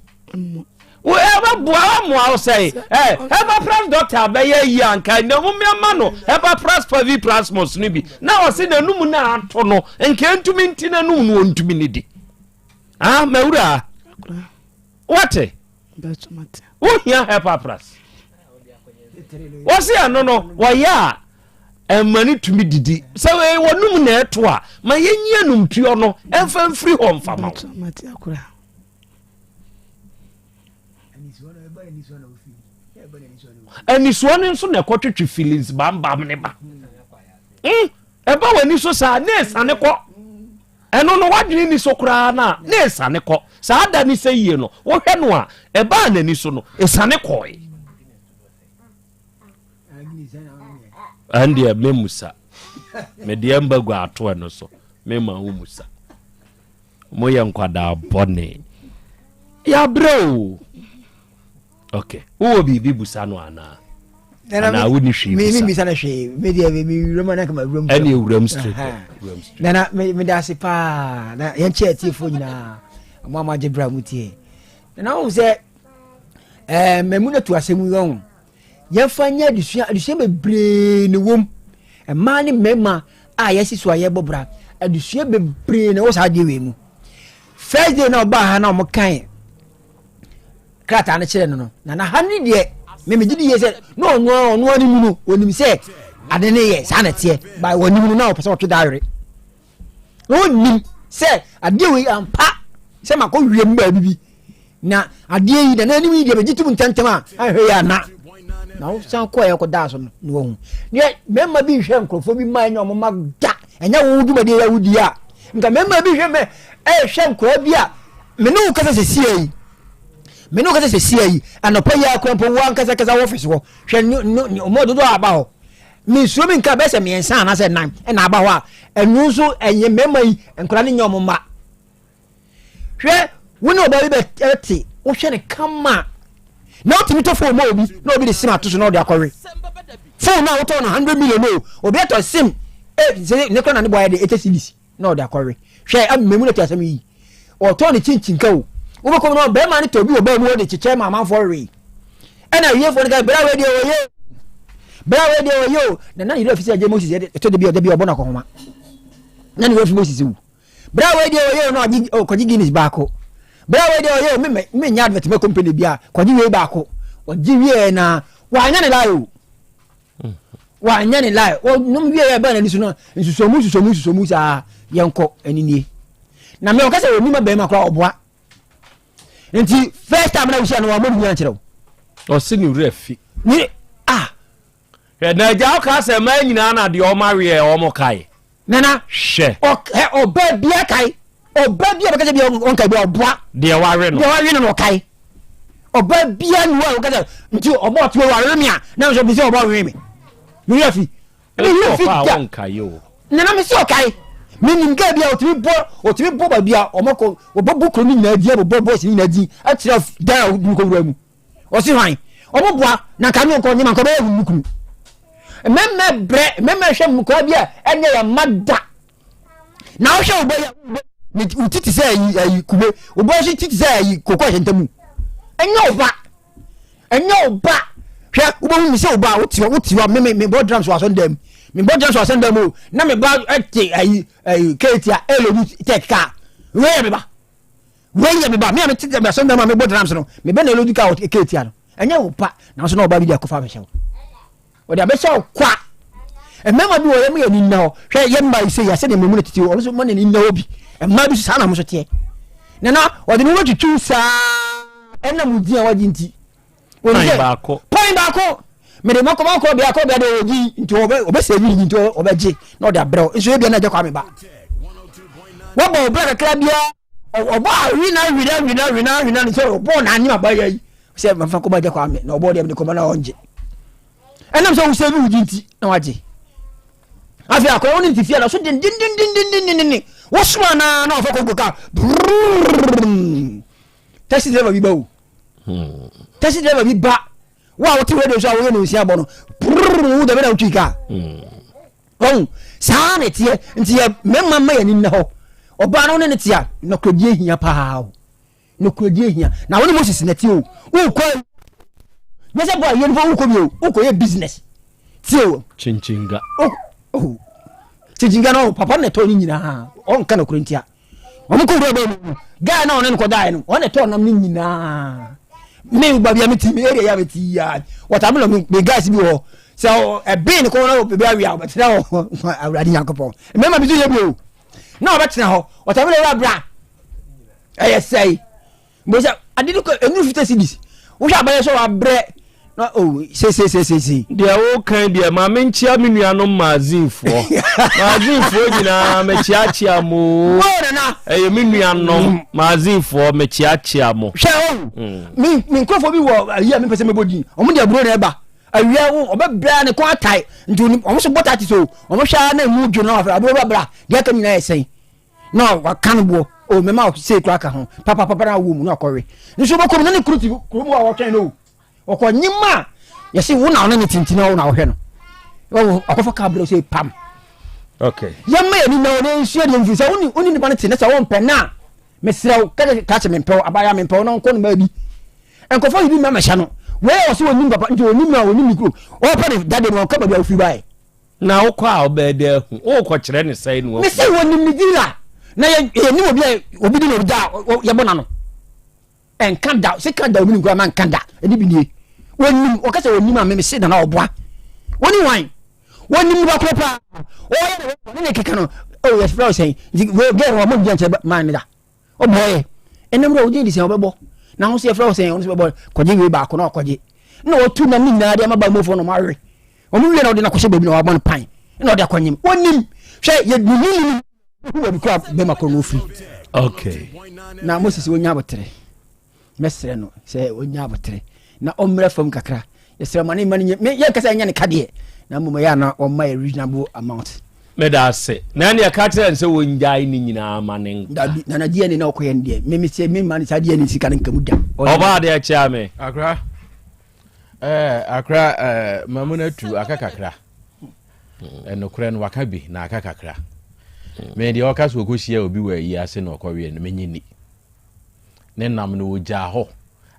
ɛbɛboa amoa wo sɛ ɛba doctor bɛyɛ yi anka na momeama no ɛba pras pavi prasmos no bi na ɔse n'anum no ato no nka ntumi nti n'anum no ɔntumi ne di ah mawura wate wohia hepapras. Wɔse ɛno no wɔyɛ a ɛma no tumi didi. Sɛ wɔnum na ɛto a, ma yɛnyi anumtuo no ɛmfa mfiri hɔ mfa ma wo. Anisoɔ no nso na ɛkɔtwetwe feelings bambam ne ba. Hmm, ɛba w'ani so saa na ɛsane kɔ. Ɛno no w'adwene ni so koraa no a na ɛsane kɔ. Saa da ne sɛ yie no wohwɛ no a ɛbaa n'ani so no ɛsane kɔe. Ɛndeɛ mɛmusa. Medeɛ mba gua ato ɛno so. Mema wo musa. Moyɛ nkwadaa bɔne. Yɛabrɛ o. Ok. Wowɔ biribi busa no anaa? Anaa wonni hwee busa? Me bisa no hwee. Me deɛ me wuram anaa kama wuram. Ɛne wuram straight. Wuram straight. Nana me me da ase paa. Na yɛn kyɛ atiefoɔ nyinaa. Mo a mo agye bra mo tie. Nana wɔn sɛ ɛɛ mɛmu na tu asɛm yi wɔn. Yɛmfa nyɛ adesua, adesua bebree na ɛwom. Mmaa ne mmarima a yɛasi so a yɛbɔ bra, adesua bebree na ɛwɔ saa adeɛ wei mu. First day na ɔbaa ha na wɔn kan krataa no kyerɛ no no, na na ha ne deɛ mɛmɛ gyi di yie sɛ na ɔno ɔno anim no onim sɛ ade ne yɛ saa na ɛteɛ, ba wɔn anim no na ɔpɛ sɛ ɔtwe daawere. Na ɔnim sɛ adeɛ wei ampa sɛ makɔ wiem baabi bi na adeɛ yi na n'anim yi deɛ bɛgye tom ntɛmntɛm a ahwɛ yɛ ana na wosan kɔɛ kɔdaa so no na wahu neɛ mmarima bi nhwɛ nkurɔfoɔ bi ma ɛnyɛ ɔmo ma da ɛnyɛ wo dwumadie yɛ wodi a nka mmarima bi hwɛ mɛ ɛhwɛ nkɔla bi a me ne wo kasa sɛ sia yi me ne wo kasa sɛ sia yi anɔpa yi akora mpo wo ankasa kasa wɔ ɔfisi hɔ hwɛ ne ne ɔmo dodoɔ aba hɔ Mensuro menka bɛyɛ sɛ mmiɛnsa anaasɛ nnan na aba hɔ a, ɛno nso ɛnyɛ mmarima yi nkwadaa no nyɛ wɔn mma. Hwɛ, wo ne ɔbaa bi bɛte, wohwɛ no kama na wotumi tɔ fon ma obi na obi de sim ato so na ɔde akɔwe. Fon no a wotɔ no 100 million o, obi atɔ sim eh, ne kora na ne bɔ ayɛ de 80 cedis. na ɔde akɔwe hwɛ amemu na te asɛm yi ɔtɔn ne kyinkyin ka o wobɛkɔ mu no bɛrima no tɔ bi wɔ baa mu ɔde kyekyɛ ma amanfoɔ wee ɛna awiefoɔ no ka bɛrɛ wei deɛ ɔyɛ o bɛrɛ wei deɛ ɔyɛ o na na ne werɛ fi sɛ agye Moses ɛtɔ de bi ɔda bi ɔbɔ no akɔhoma na ne werɛ fi Moses wu bɛrɛ wei deɛ ɔyɛ o na ɔgye kɔgye Guinness baako bɛrɛ wei deɛ ɔyɛ o me me nya advert mɛ company bi a kɔgye wei baako ɔgye wie na wanyɛ ne lie o wanyɛ ne lie ɔnom wie yɛ bɛn n'ani so no nsusuomu nsusuomu nsusuomu saa yɛnkɔ ɛne nie na mɛ ɔka sɛ onim abɛɛma koraa ɔboa nti first time na wohyia no wɔn mo ankyerɛ wo ɔsi ne wura fi ne ah hwɛ na agya ɔka sɛ mmaa nyinaa na deɛ ɔma weɛ ɔmo kae Nana. Hwɛ. Ɔ ɔbaa bia kae. Ɔbaa bia bɛka sɛ bia ɔnkae bia ɔboa. Deɛ wawe no. Deɛ wawe no na ɔkae. Ɔbaa bia ni hɔ a ɔka sɛ nti ɔbɔ ɔte wɔ wawe me a na nso bi sɛ ɔbɔ ɔwe me. Me werɛ fi. Me werɛ fi da. Ɔnkae o. Nana me sɛ ɔkae. Me nim guy bi a ɔtumi bɔ ɔtumi bɔ baabi a ɔmo kɔ ɔbɔ bɔ kuro no nyinaa din abobɔ bɔs no nyinaa din akyerɛ dan a ɔmo kɔ wura mu. Ɔsi hwan? Ɔmo boa na nka ne ɔnkɔ nyema nka ɔbɛyɛ ne kunu. Mmɛmma brɛ mmɛmma hwɛ nkɔla bi a ɛnyɛ yɛn mma da. Na wohwɛ wo bɔ yi ne wo ti te sɛ ayi ayi kube wo bɔ nso ti te sɛ ayi koko ahyɛ ntamu. Ɛnyɛ wo ba ɛnyɛ wo ba hwɛ wobɛhu mi sɛ wo ba wote hɔ wote hɔ me me me bɔ drums wɔ asɔn dɛm me bɔ drums wɔ asɔn dɛm o na me ba ɛte ayi ayi keeti a ɛlɛ tɛk kaa wei yɛ me ba. Wei yɛ me ba, me a mete asɔredan mu a mebɔ drums no, me ba na ɛlodi ka ɔka etia no. Ɛnyɛ wo pa, nanso na ɔba bi de akɔfa abɛhyɛ wo. Ɔde abɛhyɛ wo kwa. Mmarima bi wɔ yɛn mu yɛ ani nna hɔ. Hwɛ yɛn mmaa yi sɛ yɛ sɛdeɛ mmamu no tete ɔno nso mo n'ani nna hɔ bi. Mmaa bi so saa na mo so teɛ. Nana ɔde ne ho bɛtwitwiw saa ɛnam wo din a wagye nti. Pɔn baako. Pɔn baako. Mede mɔkɔ mɔkɔ bia kɔ bia de ɔgye nti ɔbɛ ɔbɛ sɛ ewi nti ɔbɛgye na ɔde abrɛw nso ebia na ɛgye kwa me ba. Wɔbɔ ɔbra kakra bia ɔbɔ awina wina wina wina wina ne sɛ ɔbɔ n'anim abaya yi sɛ mfa kɔma agya kwame na ɔbɔ deɛ mede kɔma na ɔngye ɛnam sɛ wosɛ bi wogye nti na wagye afei akɔyɛ wo ne nti fie na so dendendendendendenden wosoma naa na ɔfa kɔnkɔ ka taxi driver bi ba o taxi driver bi ba wo a wote radio so a woyɛ no nsia bɔ no wo dabi na wotwi kaa Wahu? Saa na ɛteɛ. Nti yɛ mmarima mma yɛn ani nna hɔ. Ɔbaa no ne ne te a, nɔkorɛdie hia paa o. Nɔkorɛdie hia. Na wo ne Moses na ɛte o. Wokɔ a, nyɛ sɛ bɔ a yɛn fɔ wokɔ bi o. Wokɔ yɛ business. Tie o. Kyinkyiga. Oh, oh. Kyinkyiga no, papa no na ɛtɔ ne nyinaa. Ɔnka nɔkorɛ ntia. Wɔn kɔ wura baa mu. Guy na ɔne no kɔ daeɛ no, ɔne ɛtɔ nam ne nyinaa. Me baabi a mete me area yi a mete yi a watermelon me guys bi wɔ hɔ sɛ ɛbɛn ne kɔn na baabi awie a ɔbɛtena hɔ awurade nyankopɔn mmarima bi nso yɛ bi o na ɔbɛtena hɔ watermelon wura bra ɛyɛ sɛe mbɔ sɛ ade no kɔ ɛnuru 50 cedis wohwɛ abayɛ sɛ wabrɛ na o oh, seseesesese. Deɛ wokan deɛ ma menkyea me nuanom maazinfoɔ maazinfoɔ nyinaa mekyeakyea mo ɛyɛ me nuanom maazinfoɔ mekyeakyea mo. Hwɛ o mm. me me nkurɔfoɔ bi wɔ ayi a mepɛ sɛ mebɔ din wɔn de aburo na ɛba awia wo ɔbɛbrɛ ne kɔn atae nti wɔn nso bɔ taxi so wɔn hwɛ ara na emu dwo na wɔafrɛ aburo bɛbra deɛ aka nyinaa yɛ sɛn. na waka no boɔ o mɛma sei koraa ka ho papapapa na awɔ mu na ɔkɔwe nso wobɛkɔ mu na ne kuro ti kuro mu a wɔtwɛn no o ɔkɔ nyima a yɛse wo na ɔne ne tintin na wo na wohwɛ no ɔkɔfa kaa berɛ sɛ pam okay yɛma yɛni na ɔne nsua deɛ mfiri sɛ wone nipa no te ne sɛ wompɛ no a mesrɛ wo ka kyɛ mempɛ wo abaya mempɛ wo na nkɔ no baabi nkɔfɔ yi bi ma mɛhyɛ no wei wɔ sɛ wɔnim papa nti wɔnim no a wɔnim ne kuro ɔpɛ ne dade no ɔka baabi a wofiri baeɛ Na wokɔ a wobɛyɛ dɛ ahu? Worekɔkyerɛ no sɛn na wahu? Mese wɔnim ne din a, na yɛnim obi a obi di na obi da a yɛbɔ n'ano. Ɛnka da, sɛ ka da obi nim koraa ma nka da, ɛne bi nie. Wɔnim, wɔka sɛ wɔnim a meme se nana ɔboa. Wɔnim wan? Wɔnim nipa korɔ paa. Ɔyɛ ne wɔne ne keka no, oh yɛfrɛ wo sɛn? Nti gɛɛ no wɔmmɔ ne din ankyerɛ maa ne da. Ɔbɔɔyɛ. Ɛnam dɛ wogye di sɛ ɔbɛbɔ. Na ho so yɛfrɛ wo sɛn? Ɔno nso bɛbɔ. Kɔgye wei baako na ɔkɔgye. Na wɔtu nam ne nyinaa de ama bammɔfoɔ na wɔawe. Wɔn wie na ɔde no akɔhyɛ baabi na wabɔ no pan na ɔde akɔnyem. Wɔnim. Hwɛ yɛ ne nim nim. Hu baabi kora bɛma korɔ no ofiri. Okay. Na Moses wɔnya abotere. Mɛsrɛ no sɛ ɔnya abotere na ɔmmrɛ fam kakra. Yɛsrɛ ma ne mma no nyɛ me yɛnka sɛ ɛnyɛ ne kadeɛ na mmom ɛyɛ ana ɔmma yɛ reasonable amount. Meda ase. Na ɛne ɛka kyerɛ no sɛ wɔngyae ne nyinaa ma ne nka. Dabi, na na DNA na ɔkɔyɛ no deɛ, me me sɛ me ma no saa DNA sika no nka mu da. Ɔbaa adeɛ kyea me. Akra. Eh, akra eh, mamuna tu aka kakra. Eh, nokorɛ no waka bi na aka kakra. Me deɛ ɔka so ɔkɔhyia obi wɔ ayi ase na ɔkɔweɛ no menye ni. Ne nam no ɔgyaa hɔ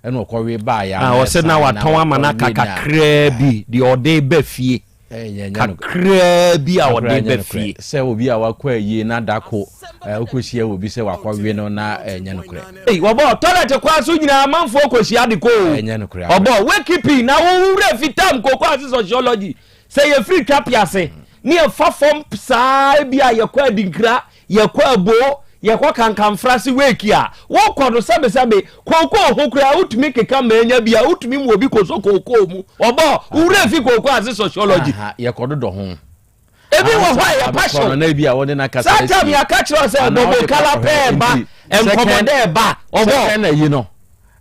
ɛna ɔkɔwe baeɛ ah, ɔsɛ na watɔn ama no aka kakraa bi deɛ ɔde ba fie. Kakraa bi a ɔde ba fie. Sɛ obi a wakɔ ayie na da ko wokɔhyia obi sɛ wakɔwe no na ɛnyɛ nokorɛ. Ei wɔbɔ toilet kwan so nyinaa amanfoɔ kɔhyia de kɔ o. Ɛnyɛ nokorɛ. Ɔbɔ wakeeping na wo wura fi tam koko ase sociology sɛ yɛfiri twape ase ne yɛfa fam saa ebi a yɛkɔ adinkra Yɛkɔ aboo, yɛkɔ kankanfrase weeki a, wokɔ no sɛbesɛbe, kookoo ho koraa wotumi keka ma anya bi a, wotumi mu obi kɔsɔ kookoo mu. Ɔbɔ, wo werɛ fi kookoo ase sociology. Aha, yɛkɔdodɔ ho. Ebi wɔ hɔ a ɛyɛ passion. Na ebi a wɔde no akasa Saa time yɛaka kyerɛ wo sɛ bɔbɔ kala pɛɛ ba, nkɔmɔ dɛ ba, ɔbɔ. Second ayi no,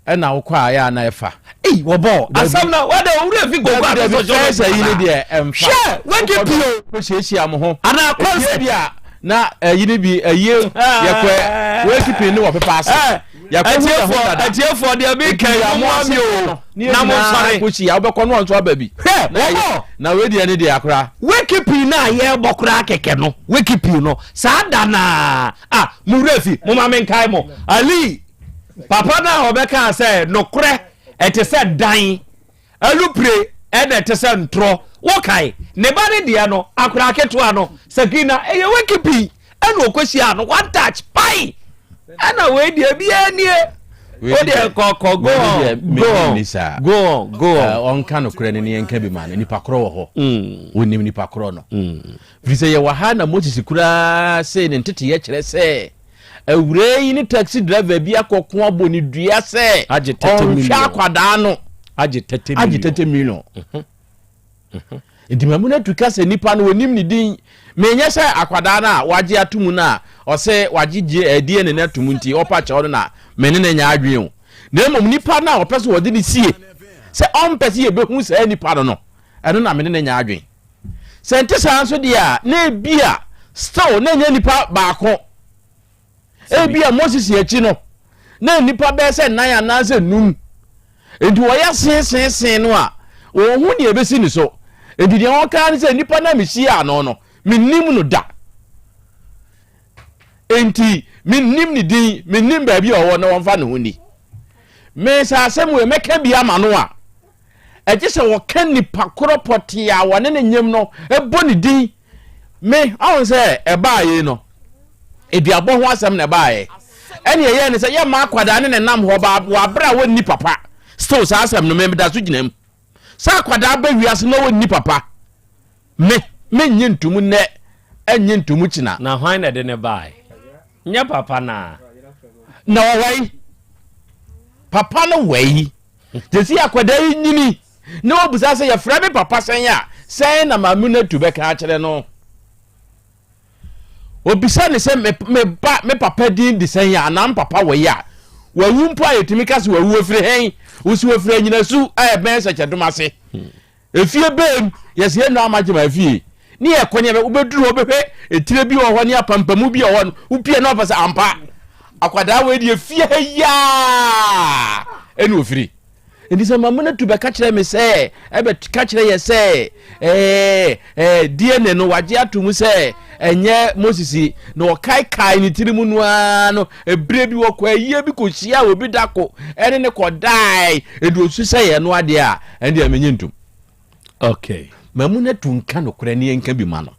ɛna wokɔ a ɛyɛ a na ɛfa. Ei wɔbɔ asɛm na wada owura fi gogo ade sɔ sɔ sɛ yi ne deɛ ɛmfa. Hwɛ wadi pio. Kɔ hyiahyia mo ho. Ana concert. Bi a na ɛyi ne bi ɛyie yɛkɔ weki pii ne wɔ pepa ase. Yɛkɔ hu yɛ ho dada. Atiefoɔ deɛ mi kɛ yi mo ami o na mo nsɔre. Kɔ hyia wobɛkɔ no ɔnso aba bi. Hwɛ wɔbɔ. Na wei deɛ ne deɛ akora. Weki pii na yɛbɔ koraa kɛkɛ no weki pii no saa da naa ah mo wura fi mo ma mi nkae mo Ali. Papa no a ɔbɛkaa sɛ nokorɛ ɛte sɛ dan alupre ɛna ɛte sɛ ntorɔ wokae ne ba no deɛ no akwadaa ketewa no sakina ɛyɛ wiki pii ɛna ɔkɔhyia no one touch pai ɛna wei deɛ biara nie o deɛ kɔkɔ go on go on go on go on ɔnka nokorɛ no ne yɛnka bi ma no nipa korɔ wɔ hɔ mm. wɔnim nipa korɔ no mm. firi sɛ yɛwɔ ha na moses koraa sei ne nteteyɛ kyerɛ sɛ Awuraa yi ne taxi driver bi akɔko abɔ ne dua sɛ ɔnhwɛ akwadaa no. Agye 30 million. Agye 30 million. Mhm. Mhm. Nti Mamunatu ka sɛ nipa no onim ne din. Menyɛ sɛ akwadaa no a wagye ato mu no a ɔsɛ wagye gye eh, DNA no ato mu nti ɔpa kyɛw no na me ne no nyɛ adwene o. Na mmom nipa no a ɔpɛ sɛ wɔde ne sie sɛ ɔmpɛ sɛ yɛbɛhu saa nipa no no, ɛno na me ne no nyɛ adwene. Sɛ nte saa nso deɛ a, na ebia still na ɛnyɛ nipa baako. Ebia Moses akyi no, na nnipa bɛyɛ sɛ nnan anaasɛ num. Nti wɔyɛ seeseesee no a, wɔn ho deɛ ɛbɛsi ne so. Nti deɛ wɔka ne sɛ nnipa no a mehyiaa no no, mennim no da. Nti mennim ne din, mennim baabi a ɔwɔ na wɔmfa ne ho ni. Me sɛ asɛm wei mɛka bi ama no a, Ɛgye sɛ wɔka nipa korɔ pɔtee a wɔne no nyem no bɔ ne din. Me, ɔhu sɛ ɛbaa yei no, eduabɔ ho asɛm na ɛbaeɛ. Ɛne ɛyɛɛ ne sɛ yɛmma akwadaa ne ne nam hɔ ba wɔ abere a wɔnni papa. Still saa asɛm no meda so gyina mu. Sɛ akwadaa ba wiase na ɔnni papa, me mennye ntom nnɛ, ɛnnye ntom kyina. Na hwan na ɛde no bae? Nyɛ papa no a? Na ɔwɔ Papa no wɔ yi. Gyesi akwadaa yi nyini na ɔbisa sɛ yɛfrɛ me papa sɛn a, sɛn na maame no atu bɛka akyerɛ no? Obisa ne sɛ me me ba me papa din de sɛn a anaa me papa wɔ yi a, wawu mpo a yɛtumi ka sɛ wawu ofiri hɛn? Wosi ofiri Anyinasu a ɛbɛn Sɛkyɛdom ase. Efie bɛn yɛsɛ yɛn nua ama gyema fie ne yɛ kɔ ne yɛ wobɛduru hɔ bɛhwɛ etire bi wɔ hɔ ne apampamu bi wɔ hɔ no wopie na ɔpɛ sɛ ampa akwadaa wei deɛ fie ha yiaa ɛne ofiri. Nti sɛ Mamuna tu bɛka kyerɛ me sɛ ɛbɛka kyerɛ yɛ sɛ ɛɛ ɛɛ DNA no wagye ato mu sɛ ɛnyɛ Moses na ɔkaekae ne tiri mu no ara no ebire bi wɔkɔ ayie bi kɔhyia obi dako ɛne ne kɔdae ɛde osu sɛ yɛ no adeɛ a ɛnde a menye ntom. Okay. Mamuna tu nka nokorɛ ne yɛnka bi ma no.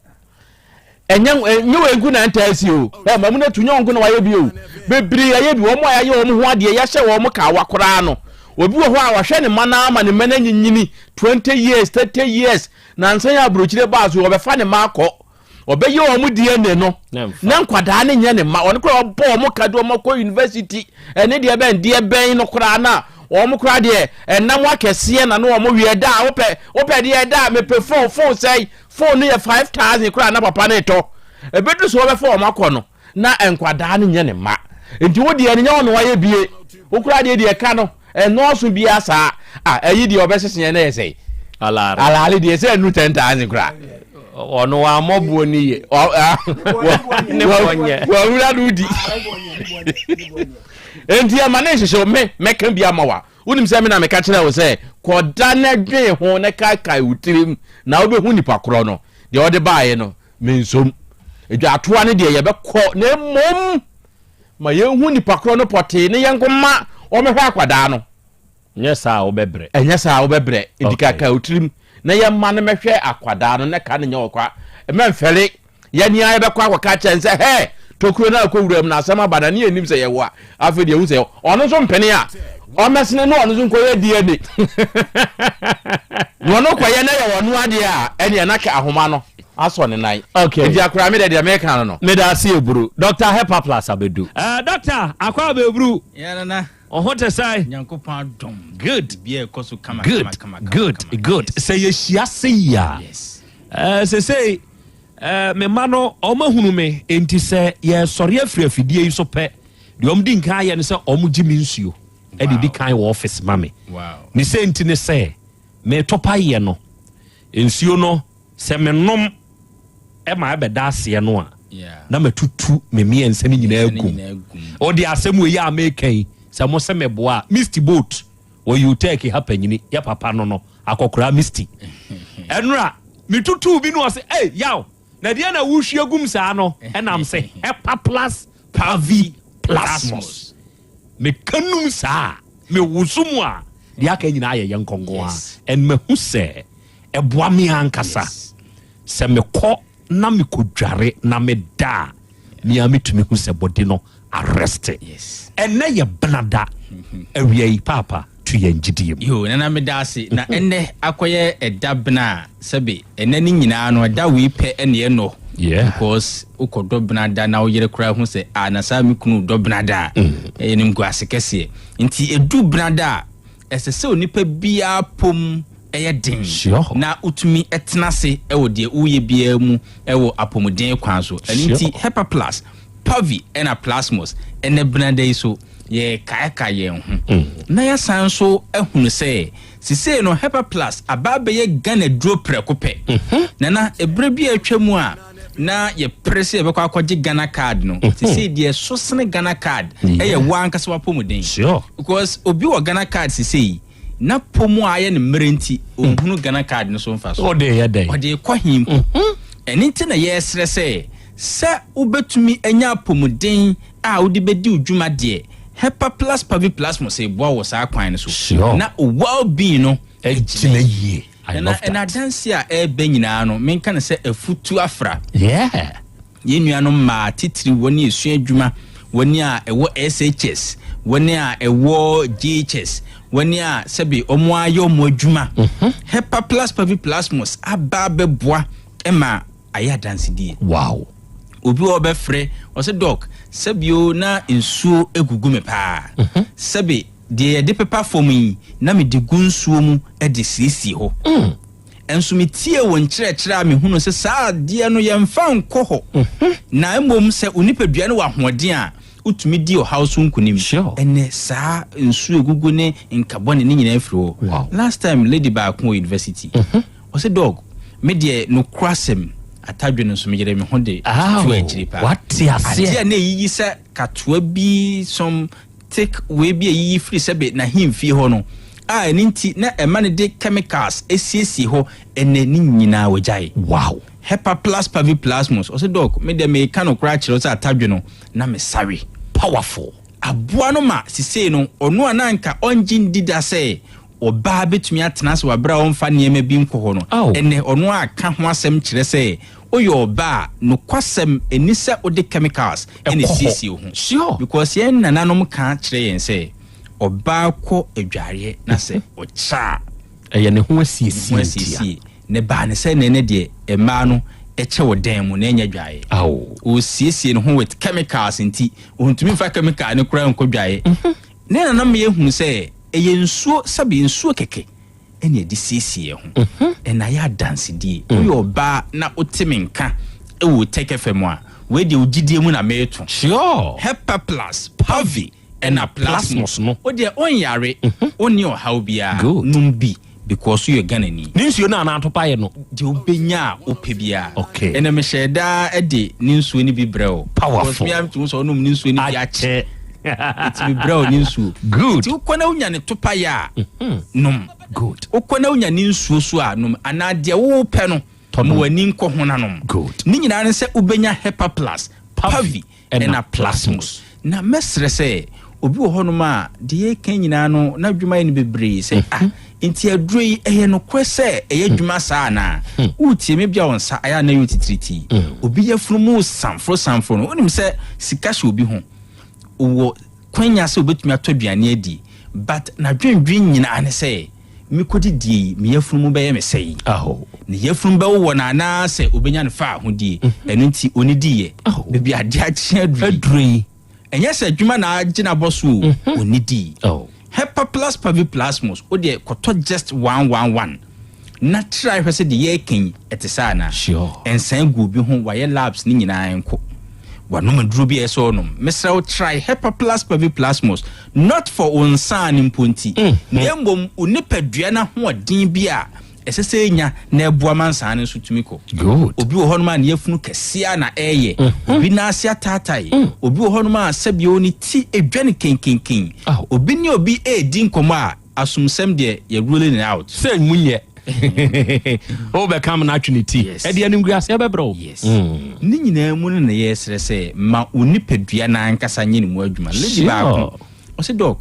Ɛnyɛ ɛnyɛ wɔn nko na ntaa si o. Ɛ Mamuna tu nyɛ wɔn nko na wɔayɛ bi o. Bebree ayɛ bi wɔn a yɛayɛ wɔn ho adeɛ yɛahyɛ wɔn kawa koraa no. Obi wɔ hɔ a wahwɛ ne mma no ama ne mma no anyinyini 20 years 30 years nansa yi aburokyire baa so ɔbɛfa ne mma akɔ ɔbɛyɛ wɔn DNA no na nkwadaa no nyɛ ne mma ɔno koraa ɔbɔ wɔn ka de wɔn akɔ university ɛne deɛ bɛn deɛ bɛn no koraa na wɔn koraa deɛ ɛnam akɛseɛ na no wɔn wiɛ da a wopɛ wopɛ deɛ da a mepɛ phone phone sɛe Phone no yɛ 5000 koraa na papa no retɔ. Ɛbɛduru sɛ wɔbɛfa wɔn akɔ no, na nkwadaa no nyɛ ne mma. Nti wo deɛ no nyɛ wo na wayɛ bie. Wo koraa deɛ deɛ ɛka no, ɛnnɔɔso biara saa. Ah, ɛyi deɛ ɔbɛsese yɛn na yɛ sɛe. Alaare. Alaare deɛ sɛ ɛnuru 10,000 koraa. Ɔno wammɔ boɔ no yie. Ne boɔ nyɛ. Wawura no di. Nti ɛma ne nhyehyɛ me mɛka bi ama wa. Wonim sɛ me na meka kyerɛɛ wo sɛ, 'Kɔda na dwen ho na kaekae wo tirim, na wobɛhu nipa korɔ no. Deɛ ɔde baeɛ no, mensom. Dwatoa no deɛ, yɛbɛkɔ, na mmom ma yɛnhu nipa korɔ no pɔtee na yɛnkɔma ɔmmɛhwɛ akwadaa no. Nyɛ saa a wobɛbrɛ. Ɛnyɛ saa a wobɛbrɛ. Enti kaekae wo tirim na yɛmma no mmɛhwɛ akwadaa no, na ka no nyɛ ɔkwa. Mɛmfɛre. Yɛn ara yɛbɛkɔ akɔka akyerɛ no sɛ, Hɛ! Tokuro no a ɛkɔ wuram no, asɛm aba na ne yɛnnim sɛ yɛwɔ a. Afei deɛ yɛhu sɛ ɔno nso mpene a, ɔmmɛsene na ɔno nso nkɔyɛ DNA. Na ɔno kɔyɛ na yɛ ɔno adeɛ a, ɛneɛ na ahoma no asɔ ne nan. Okay. Nti akora me deɛ deɛ meka no no. Meda ase Eburu. Doctor Hepaplas abedu. Eh, Doctor, akɔ abɛburu. Yeah, nana. Ɔho te sɛn? Nyankopɔn adom. Good. Biribiara ɛkɔ so kama Good. kama kama. Good. Kama, Good. Sɛ yɛhyia se yi a. Yes. Eh, sesei eh, me mma no wɔn ahunu me, enti sɛ yɛresɔre afiri afidie yi so pɛ, deɛ wɔn di nkan ayɛ ne sɛ wɔn gye me nsuo ɛde di kan wɔ office ma me. Ne sɛ nti ne sɛ meto paeɛ no nsuo no sɛ menom ɛma ɛbɛda aseɛ no a na matutu me mmiɛnsa no nyinaa gum. Ɔde asɛm wei a meka yi sɛ mo sɛ meboa a Misty boat wɔ Utech ha panyini yɛ papa no no akɔkoraa Misty. Ɛnora metutuu bi no ɔse ei yaw na deɛ na wohwie gum saa no ɛnam sɛ Hepa plus Pavi plasmos. Meka num saa mewoso mu a deɛ aka nyinaa yɛ yɛ nkɔnkɔn a and mahu sɛ ɛboa me ankasa sɛ mekɔ na mekɔdware na meda a me ara metumi hu sɛ bɔde no arɛste. Ɛnnɛ yɛ benada awia yi paapa tu yɛn gyidie mu. Yoo nana meda ase na ɛnnɛ akɔyɛ ɛda bena a sɛbe ɛnnɛ ne nyinaa no ɛda wei pɛ ɛne ɛnɔ because wokɔ dɔ benada na wo yere koraa hu sɛ ah na saa me kunu dɔ benada a ɛyɛ nimguase kɛseɛ nti ɛdu benada a Ɛsɛ sɛ onipa biara pom yɛ den na wotumi tena ase wɔ deɛ woreyɛ biara mu wɔ apɔmuden kwan so. Ɛno nti Hepaplus, Pavi ɛna Plasmos ɛnɛ benada yi so yɛrekaekae yɛn ho na yɛasan nso ahunu sɛ sesei no Hepaplus aba abɛyɛ Ghana duro prɛko pɛ. Nana, ɛberɛ bi a atwa mu a na yɛpere sɛ yɛbɛkɔ akɔgye Ghana card no, sesei deɛ ɛso sene Ghana card ɛyɛ wo ankasa w'apɔmuden. Because obi wɔ Ghana card sesei na po mu a ayɛ no mmerɛ nti ɔnhunu Ghana card no so mfasoɔ. Ɔde yɛ dɛn? Ɔde kɔ he mpo? Ɛno nti na yɛresrɛ sɛ, sɛ wobɛtumi anya apɔmuden a wode bɛdi wo dwuma deɛ, Hepaplus Paviplasmus reboa wo wɔ saa kwan no so. Na wo well being no agyina yie. I Nana, love that. ɛna adanse a ɛreba nyinaa no, menka no sɛ afutu afra. Yeah. Yɛn nuanom mmaa, titiriw wɔn a ɛsua adwuma, wɔn a ɛwɔ SHS, Wɔn a ɛwɔ JHS, wɔn a sɛbe wɔn ayɛ wɔn adwuma. Hepa Plus Paviplasmos aba abɛboa ma ayɛ adansedie. Wow. Obi wɔ hɔ ɔbɛfrɛ, ɔse Doc, sɛbe o na nsuo gugu me paa. Sɛbe deɛ yɛde pepa fam yi, na mede gu nsuo mu de siesie hɔ. Nso metiee wo nkyerɛkyerɛ a mehunuu sɛ saa adeɛ no yɛmfa nkɔ hɔ, na mmom sɛ wo nipadua no wɔ ahoɔden a, wotumi di ɔhaw so nkonim. Ɛnnɛ saa nsuo egugu ne nka bɔne ne nyinaa firi hɔ. Last time lady baako wɔ university, ɔse dog, me deɛ nokorasɛm atadwe no nso meyere me ho de tu akyiri paa. Adeɛ a na ɛyiyi sɛ katoa bi some Take wei bi a eyiyi firi sɛbe n'ahemfie hɔ no a ɛno nti na ɛma no de chemicals siesie hɔ ɛnɛ ne nyinaa wagyae. Wow. Hepaplus paviplasmus ɔse doc me deɛ meka nokorɛ akyerɛ wo sɛ atadwe no na me sawe. Powerful. Aboa no ma sesei no ɔno a na anka ɔngye ndi da sɛ ɔbaa bɛtumi atena ase wɔ aberɛ a ɔmfa nneɛma bi nkɔ hɔ no ɛnɛ ɔno a ka ho asɛm kyerɛ sɛ Woyɛ ɔbaa a, nokwasɛm ɛni sɛ wode chemicals na ɛsiesie wo ho. Sure. Because yɛn nananom ka kyerɛ yɛn sɛ, ɔbaa kɔ adwareɛ na sɛ ɔkyɛ a, Ɛyɛ ne ho ne ho asiesie ntia. asiesie. Na ɛbaa no sɛ nnɛ deɛ mmaa no kyɛ wɔ dan mu na ɛnyɛ adwareɛ. Ao. Ɔresiesie ne ho with chemicals nti, ɔntumi mfa chemical no koraa nkɔ dwaeɛ. Ne nananom yɛhunu sɛ ɛyɛ nsuo, sɛbe nsuo kɛkɛ. ɛna yɛde siesie yɛn ho ɛna ayɛ adansedie. Woyɛ ɔbaa na wote me nka wɔ Tech FM a, wei deɛ wo gyidie mu na mereto. Sure. Hepa Plus, Pavi ɛna Plasmos no. Wo deɛ wonyare, wonni ɔhaw biara, Good. nom bi because woyɛ Ghanani. Ne nsuo no anaa atopaeɛ no? Deɛ wobɛnya a wopɛ biara. Okay. Ɛnɛ mehyɛɛ daa de ne nsuo no bi brɛ wo. Powerful. Because me ara metumi hu sɛ wonom ne nsuo no bi akyɛ. Nti mebrɛ wo ne nsuo. Good. Nti wokɔ na wonya ne topaeɛ a, nom. Good. Wokɔ na wonya ne nsuo so a, nom. Anaa deɛ wopɛ no, ma w'ani nkɔ ho na nom. Good. Ne nyinaa ne sɛ wobɛnya Hepa Plus, Pavi, ɛna Plasmos. Na mɛsrɛ sɛ, obi wɔ hɔnom a, deɛ yɛreka nyinaa no, n'adwuma yɛ no bebree sɛ, ah, nti aduro yi, ɛyɛ nokorɛ sɛ ɛyɛ adwuma saa anaa? Woretie me, ebia wo nsa ayɛ a na ɛyɛ wo titiritii. Obi yafunu mu resamforo samforo no, wonim sɛ sika hyɛ obi ho. Ɔwɔ kwanya sɛ ɔbɛtumi atɔ aduane adi but n'adwendwen nyinaa ne sɛ mekɔdidie yi me yafunu mu bɛyɛ me sɛi. Ne yafunu bɛwowɔ no anaa sɛ ɔbɛnya no fa ahodie. Ɛno nti ɔnidiiɛ. Baabi adeɛ akye aduru yi. Ɛnyɛ sɛ adwuma na agye no abɔ so o, ɔnidii. Hepaplus paviplasmus, wo deɛ kɔtɔ just one one one na try hwɛ sɛ deɛ yɛreka yi ɛte saa anaa. Sure. Nsan gu obi ho, wayɛ labs ne nyinaa nko. Wanom aduro bi a ɛsɛ ɔnom. Mesrɛ wo try Hepaplus paviplasmus, not for wo nsaa no mpo nti, na mmom wo nipadua no ahoɔden bi a Ɛsɛ sɛ enya na ɛboa ma nsaa no nso tumi kɔ. Good. Obi wɔ hɔnom a ne yafunu kɛseɛ a na ɛreyɛ. Obi nan ase ataatae. Obi wɔ hɔnom a sɛbio ne ti dwa no kenkenken. Obi ne obi redi nkɔmmɔ a, asomsɛm deɛ yɛ ruling it out. Sɛ mu nyɛ. Wobɛka amena atwe ne ti. Yes. Ɛde animguaseɛ bɛbrɛ wo. Yes. Ne nyinaa mu no na yɛresrɛ sɛ ma wo nipadua no ankasa nyɛ ne mu adwuma. Lady Sure. baako, ɔse Doc,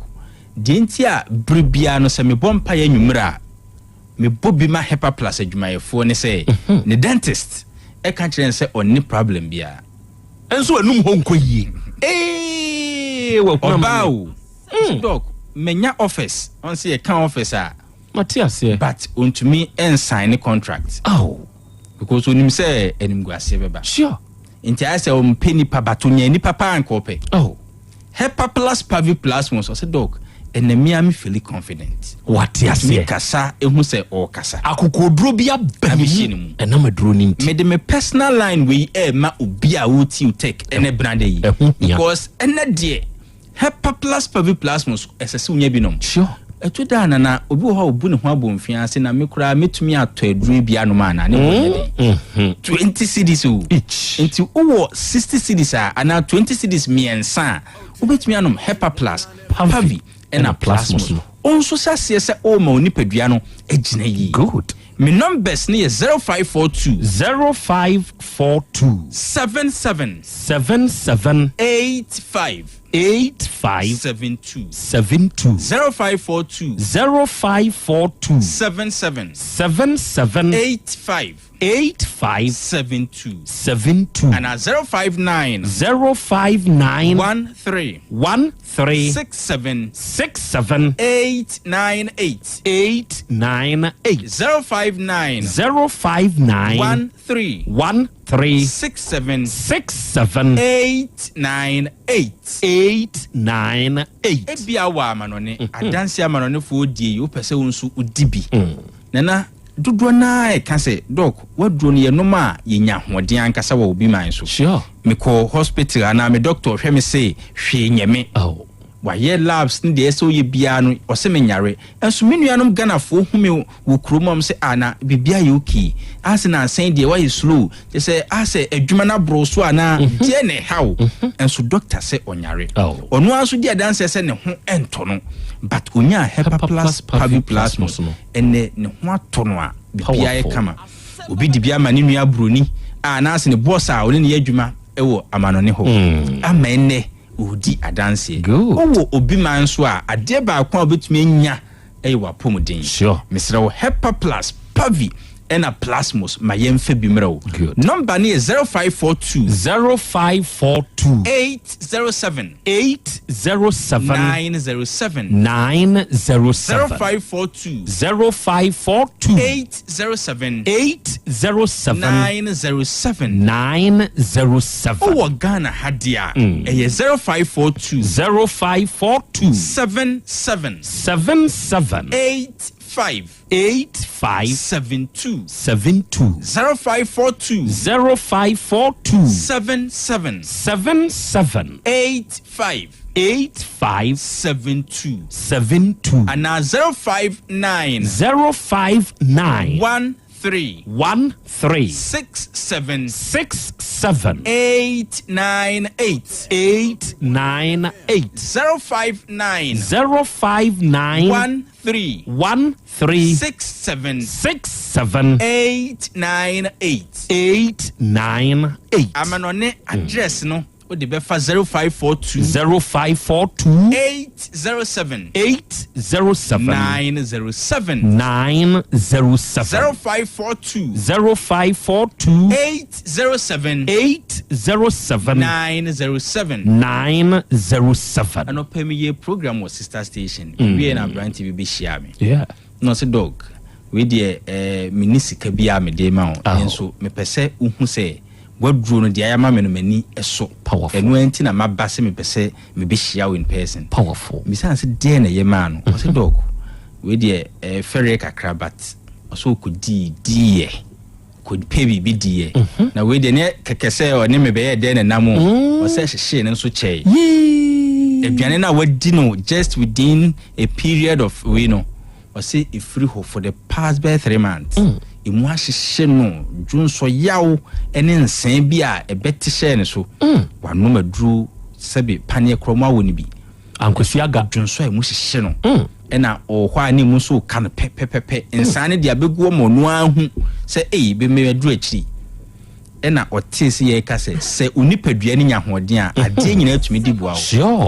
deɛ nti a bere biara no sɛ mebɔ mpaeɛ anwummerɛ a, mebɔ bi ma Hepa Plus adwumayɛfoɔ ne sɛ ne dentist ka kyerɛ no sɛ ɔnni problem biara. Nso anum hɔ nkɔ yie. Eeii wahunu amane. Ɔbaa o, ɔse doc manya office, ɔn sɛ yɛka office a. Mate aseɛ. But ɔntumi nsign ne contract. Aww. Because onim sɛ animguaseɛ bɛba. Sure. Nti ayɛ sɛ ɔmpɛ nipa but onya nipa paa nka ɔpɛ. Oh. Hepaplus paviplasmus ɔsɛ doc ɛnɛ me ara me feeli confident. Wate aseɛ. Ɔtumi kasa ehu sɛ ɔɔkasa. Akokoɔduro bi aba ne mu ɛnam aduro no nti. Mede me personal line wei ɛɛma obi a ɔretie Otec ɛnɛ benada yi. Ɛho hia. Because ɛnɛ deɛ Hepaplus paviplasmus ɛsɛ sɛ wonya bi nom. Sure. Ɛto da a Nana, obi wɔ hɔ a obu ne ho abomfiaa se na me koraa mɛtumi atɔ aduro yi bi anom anaa? Ne bo nyɛ den. 20 cedis o. Each. Nti wowɔ 60 cedis a anaa 20 cedis mmiɛnsa a, wobɛtumi anom Hepaplus, Pavi ɛna Plasmus. no. Wo nso hyɛ aseɛ sɛ worema wo nipadua no agyina yie. Good. Me numbers no yɛ 0542. 0542. 77. 77. 85. 85. 72. 72. 0542. 0542. 77. 77. 85. 85. 72. 72. Anaa 059. 059. 13. 13. 67. 67. 898. 898. 059. 059. 13. 13. 67. 67. 898. 898. Ebia wɔ amanɔne, adanse amanɔnefoɔ die yi, wopɛ sɛ wo nso wodi bi. Nana, dodoɔ no ara ɛka sɛ, Doc, w'aduro no yɛnom a yɛnya ahoɔden ankasa wɔ obi man so. Sure. Mekɔ hospital anaa me doctor hwɛ me se hwee nyɛ me. Oh. Wayɛ labs ne deɛ ɛsɛ ɔyɛ biara no, ɔse menyare. Nso me nuanom Ghanafoɔ hu me wɔ kurom a wɔn sɛ ah na biribi ayɛ okay. Ase nansa yi deɛ wayɛ slow. Kyerɛ sɛ asɛ adwuma no aboro so anaa deɛ na ɛha wo. Nso doctor sɛ ɔnyare. Oh. Ɔno ara nso di adanseɛ sɛ ne ho ntɔ no. But ɔnyaa Hepa Plus Pavi Plus no, ɛnnɛ ne ho atɔ no a biribiara yɛ kama. Obi de bi ama ne nua buroni a anaasɛ ne boss a ɔne no yɛ adwuma wɔ amanɔne hɔ ama ɛnnɛ ɔredi adanseɛ. Wowɔ obi man nso a, adeɛ baako a wobɛtumi anya yɛ w'apɔmuden. Mesrɛ wo, Hepa Plus, Pavi ɛna Plasmos ma yɛmfa bi mmerɛ wo. Nɔmba no yɛ 0542. 0542. 807. 807. 907. 907. 0542. 0542. 807. 807. 907. 907. Wowɔ Ghana ha deɛ a, ɛyɛ 0542. 0542. 77. 77. 85. 85. 72. 72. 0542. 0542. 77. 77. 85. 85. 72. 72. Anaa 059. 059. 13. 13. 67. 67. 898. 898. 059. 059. 13. 13. 67. 67. 898. 898. Amanɔne address no wode bɛfa 0542. 0542. 807. 807. 907. 907. 0542. 0542. 807. 807. 907. 907. Anɔpa meyɛ program wɔ sister station. Mewie na aberante bi bɛhyia me. Yeah. Na ɔse dog, wei deɛ eh, menni sika biara a mede rema wo, nanso mepɛ sɛ wohu sɛ w'aduro no deɛ ayɛ ama me no m'ani sɔ. Powerful. Ɛno ara nti na maba sɛ mepɛ sɛ mebɛhyia wo in person. Powerful. Mebisaa no sɛ deɛn na ɛyɛ maa no? Ɔse dog, wei deɛ ɛyɛ fɛreɛ kakra but ɔse ɔkɔdii diiɛ, kɔpɛ biribi diiɛ. Na wei deɛ neɛ kɛkɛ sɛ ɔne me bɛyɛɛ dɛn na ɛnam o, ɔsɛ ɛhyehyee no nso kyɛe. Aduane no a wadi no just within a period of wei no, ɔse ɛfiri hɔ for the past bɛyɛ 3 months, ɛmu ahyehye no, dwonsɔ yaw ne nsɛn bi a ɛbɛte hyɛɛ ne so. Wanom aduro sɛbe paneɛ korɔ mu awɔ no bi. Ankwasi Aga. Dwonsɔ a ɛmu hyehye no, ɛna ɔwɔ hɔ a ne mu nso reka no pɛpɛpɛpɛ. Nsaa no deɛ abɛgu hɔ ma ɔno ara hu sɛ ei, bɛmɛ aduru akyiri. Ɛna ɔtee sɛ yɛreka sɛ, sɛ wo nipadua no nya ahoɔden a, adeɛ nyinaa tumi di boa wo.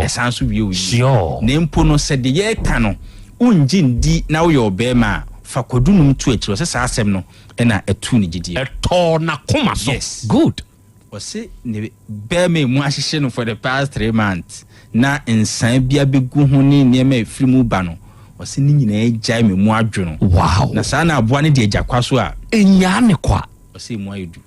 Ɛsan nso wie wo yie. Na mpo no, sɛ deɛ yɛreka no, wongye ndi na woyɛ ɔbarima a, fa kwadu nom to akyire. Ɔsɛ saa asɛm no na ɛtoo ne gyidie. Ɛtɔɔ n'akoma so. Yes. Good. Ɔse ne barima emu ahyehye no for the past 3 months na nsaa bi abɛgu ho ne nneɛma a ɛfiri mu ba no, ɔse ne nyinaa agyae me mu adwo no. Wow. Na saa na aboa no de agya kwa so a. Ɛnyaa ne kwa. Ɔsɛ emu ayɛ du.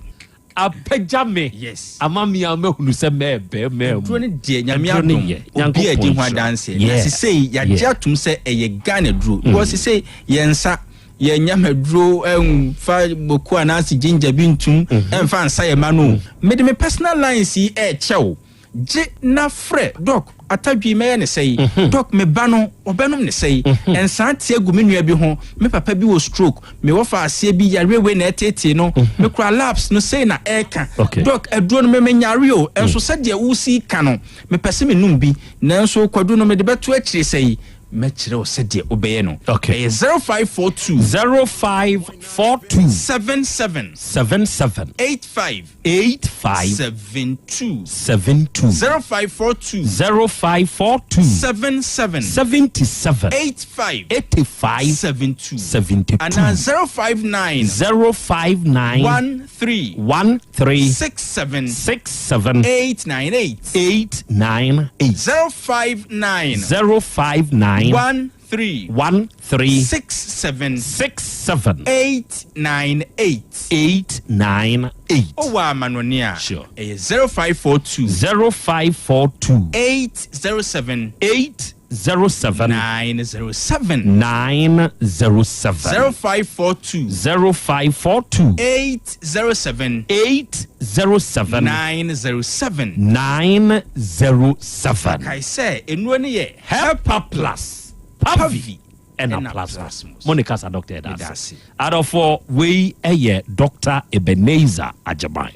Apagya me. Yes. Ama me a mahunu sɛ mɛɛbɛ mɛɛ mu. Aduro no deɛ Nyame Aduro no adom yɛ. obi a ɛdi Nyankopɔn ho nhyira. adanseɛ. Na Yeah. sesei yɛagye Yeah. atom sɛ ɛyɛ Ghana duro. Because sesei yɛn nsa yɛn nyam aduro ɛnfa boko anaasɛ ginger bi ntum ɛnfa nsa yɛn ma no. Mede me personal lines yi ɛɛkyɛ wo. Gye na frɛ Doc Atadwi mɛyɛ ne sɛi. Doc me ba no ɔbɛnom ne sɛi. Nsaa te agu me nua bi ho. Me papa bi wɔ stroke. Me wɔfa aseɛ bi yareɛ wei na ɛtetee no. Me kura labs no sei na ɛɛka. Doc aduro no me menyare o. Nso sɛdeɛ wosi ka no mepɛ sɛ menum bi. Nanso kwadu no mede bɛto akyire sɛi. Mɛkyerɛ wo sɛdeɛ wobɛyɛ no. Okay. Ɛyɛ 0542. 0542. 77. 77. 85. 85. 72. 72. 0542. 0542. 77. 77. 85. 85. 72. 72. Anaa 059. 059. 13. 13. 67. 67. 898. 898. 059. 059. 13. 13. 67. 67. 898. 898. Wowɔ amanɔne a, Sure. ɛyɛ 0542. 0542. 807. 807. 907. 907. 0542. 0542. 807. 807. 907. 907. Kae sɛ, nnuro no yɛ Hepa Plus, Pavi, ɛna Plasmos. Mo ne kasa Dr. Ɛda ase. Adɔfoɔ, wei ɛyɛ Dr. Ebenezer Agyeman,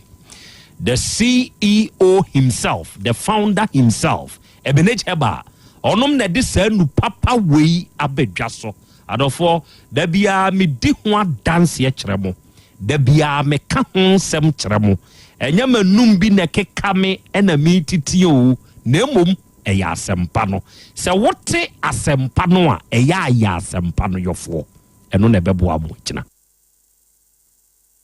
the CEO himself, the founder himself, Ebenezer Herbal. Ɔnom na ɛde saa nu papa wei abɛdwa so. Adɔfoɔ, da biara medi ho adanseɛ kyerɛ mo. Da biara meka ho nsɛm kyerɛ mo. Ɛnyɛ m'anum bi na ɛkeka me ɛna meretiti o, na mmom ɛyɛ asɛmpa no. Sɛ wote asɛmpa no a, ɛyɛ a yɛ asɛmpa no yɔfoɔ. Ɛno na ɛbɛboa mo agyina.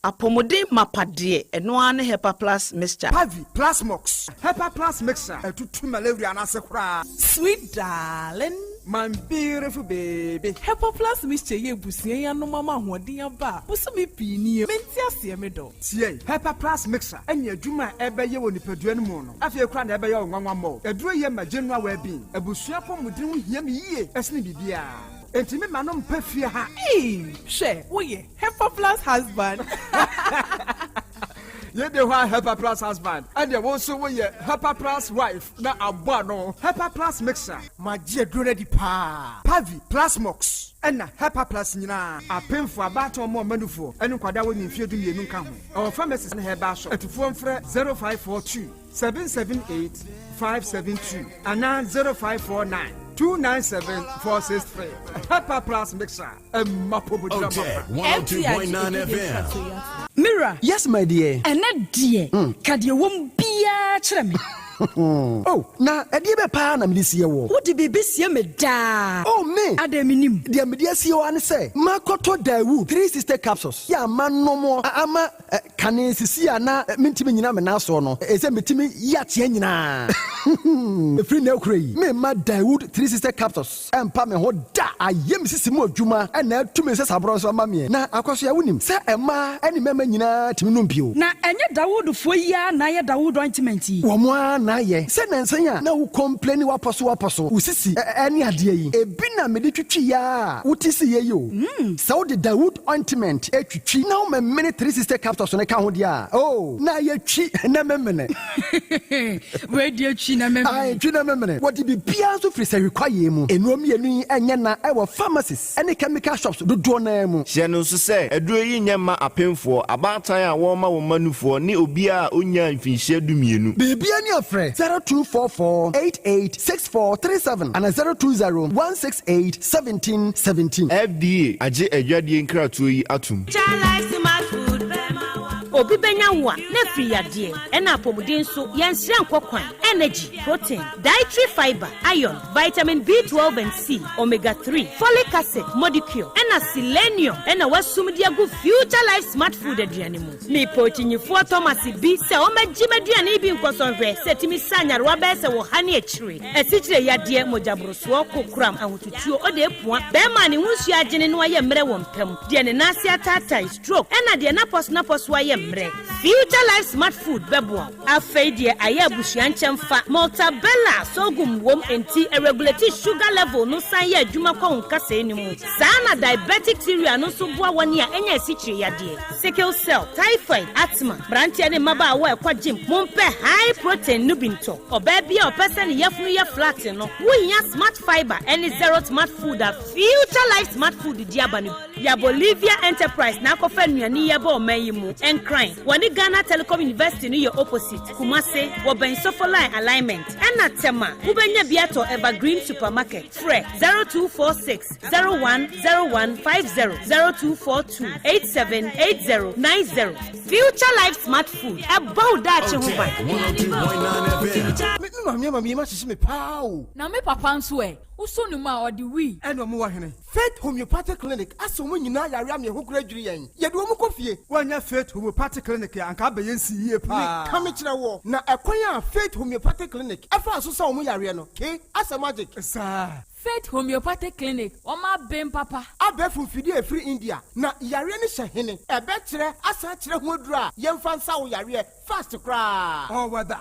Apɔmuden mapa deɛ, ɛno ara ne Hepa Plus Mixture. Pavi, Plasmox, Hepa Plus Mixture, ɛtutu malaria no ase koraa. Sweet darling. My beautiful baby. Hepa Plus Mixture yi abusua yi anom ama ahoɔden aba a bosome pii nie. Mente aseɛ me dɔ. Tie, Hepa Plus Mixture ne adwuma a ɛbɛyɛ wɔ nipadua no mu no, afei koraa na ɛbɛyɛ wo nwanwa mmɔɔ. Aduro yi ma general well-being. Abusua apɔmuden ho hia me yie sene biribiara. Enti me ma no mpa fie ha. Eii hwɛ woyɛ Hepa Plus husband. Yei de hɔ a Hepa Plus husband ɛneɛ wo nso woyɛ Hepa Plus wife na abɔ ano. Hepa Plus mixer. Magye aduro no adi paa. Pavi, Plasmox ɛna Hepa Plus nyinaa. Apemfoɔ, abaatan ɔmo ɔma nufoɔ ɛne nkwadaa a wɔnni mfeɛ 12 nka ho. Ɛwɔ pharmacies ne herbal shop. Atufoɔ mfrɛ 0542 778 572 anaa 0549 297 463. Hepa Plus mixer ɛmma pɔmɔdira Otec mapa. 102.9 FM. Me wura. Yes my dear. Ɛnɛ deɛ, ka deɛ ɛwɔ mu biara kyerɛ me. Oh, na ɛdeɛ bɛ paa na mede sie woɔ? Wode biribi sie me daa. Oh, me! Adɛn mennim? Deɛ mede asie wo ara ne sɛ, makɔtɔ Daewoo 360 capsules yɛ a manom a ama kane sisi a na mentumi nnyina me nan soɔ no, ɛsɛ metumi yi ateɛ nyinaa. Ɛfiri nnɛ rekora yi, meremma Daewoo 360 capsules ɛmpa me ho da. Ayɛ me sisi mu adwuma na atu me nsasaborɔ nso ama meɛ. Na Akwasoa, wonim sɛ mmaa ne mmarima nyinaa tumi nom bi o. Na ɛnyɛ Dawoodfoɔ yi ara na ayɛ Dawood ointment yi? Wɔn ara na ayɛ. Sɛ nansa yi a na wo complaini wapɔso wapɔso, wo sisi ne adeɛ yi, ebi na mede twitwi yɛ ara a wote siiɛ yi o. Sɛ wode Dawood ointment twitwi na womemene 360 capsules no ka ho deɛ a, oh, na ayɛ twi na memene. Wei deɛ twi na memene. Ae, twi na memene. Wɔde biribiara nso firi sahwi kwaeɛ mu. Nnuro mmienu yi nyɛ na ɛwɔ pharmacies ne chemical shops dodoɔ no ara mu. Hyɛ no nso sɛ, aduro yi nyɛ mma apemfoɔ, abaatan a wɔrema wɔn mma nufoɔ ne obiara a ɔnnyaa mfinhyia dumienu. Biribiara ni a frɛ 0244 88 6437 anaa 020 168 17 17. FDA agye adwadie nkratoɔ yi atom. Obi bɛnya wo a, na afiri yadeɛ, ɛna apɔmuden nso, yɛnsrɛ nkɔ kwan, energy, protein, dietary fibre, iron, vitamin B12 and C, omega 3, folic acid, modicure, ɛna selenium ɛna wasum de agu Future Life Smart Food aduane mu. Mepɛ okyinyifoɔ Thomas bi sɛ ɔmmɛgye m'aduane yi bi nkɔsɔ nhwɛ sɛ ɛtumi sa nyarewa bɛyɛ sɛ ɔha ne akyire, asikyire yadeɛ, mogyaborosoɔ, kokoram, ahotutuo, odeepua, bɛrima a ne ho nsuo agyene na wayɛ mmerɛ wɔ mpa mu, deɛ ne nan ase ataatae, stroke, ɛna deɛ n'apɔso-n'apɔso ayɛ mmerɛ. Future Life Smart Food bɛboa wo. Afei deɛ ayɛ abusua nkyɛmfa, Maltabella sorghum wom enti ɛregulate sugar level no san yɛ adwuma kɔ wo nkasɛɛ no mu. Saa na diabetic cereal no nso boa wɔn a anya asikyire yadeɛ, sickle cell, typhoid, asthma. Mmeranteɛ ne mmabaawa a ɛkɔ gym, mompɛ high protein no bi ntɔ. Ɔbaa bi a ɔpɛ sɛ ne yafunu yɛ flat no, wohia Smart Fibre ne Zero Smart Food a Future Life Smart Food de aba no bi. Ya Bolivia Enterprise na akɔfa nnuane yi aba ɔman yi mu. Nkran, wɔne. Wɔne Ghana Telecom University no yɛ opposite, Kumase, wɔbɛn Sofoline Alignment, ɛna Tema, wobɛnya bi atɔ Evergreen Supermarket. Frɛ 0246 010150, 0242 8780 90. Future Life Smart Food, ɛbɔ wo daakye ho ban. Me maame ama me yam ahyehye me paa o. Na me papa nso ɛ? Wosɔ ne mu a, ɔde wii. Ɛna ɔmo wɔ hene? Faith Homeopathic Clinic asɛ wɔn nyinaa yare ama yɛn ho koraa dwiri yɛn. Yɛde wɔn kɔ fie. Woannya Faith Homeopathic Clinic a, anka abɛyɛ nsi yie paa. Meka mekyerɛ woɔ, na ɛkwan a Faith Homeopathic Clinic faa so sa wɔn yareɛ no, ke, asɛ magic. Saa. Faith Homeopathic Clinic, wɔn aben papa. Abɛɛfo mfidie a ɛfiri India, na yareɛ no hyɛ hene? Ɛbɛkyerɛ asan akyerɛ ho aduro a yɛmfa nsa wo yareɛ fast koraa. All weather.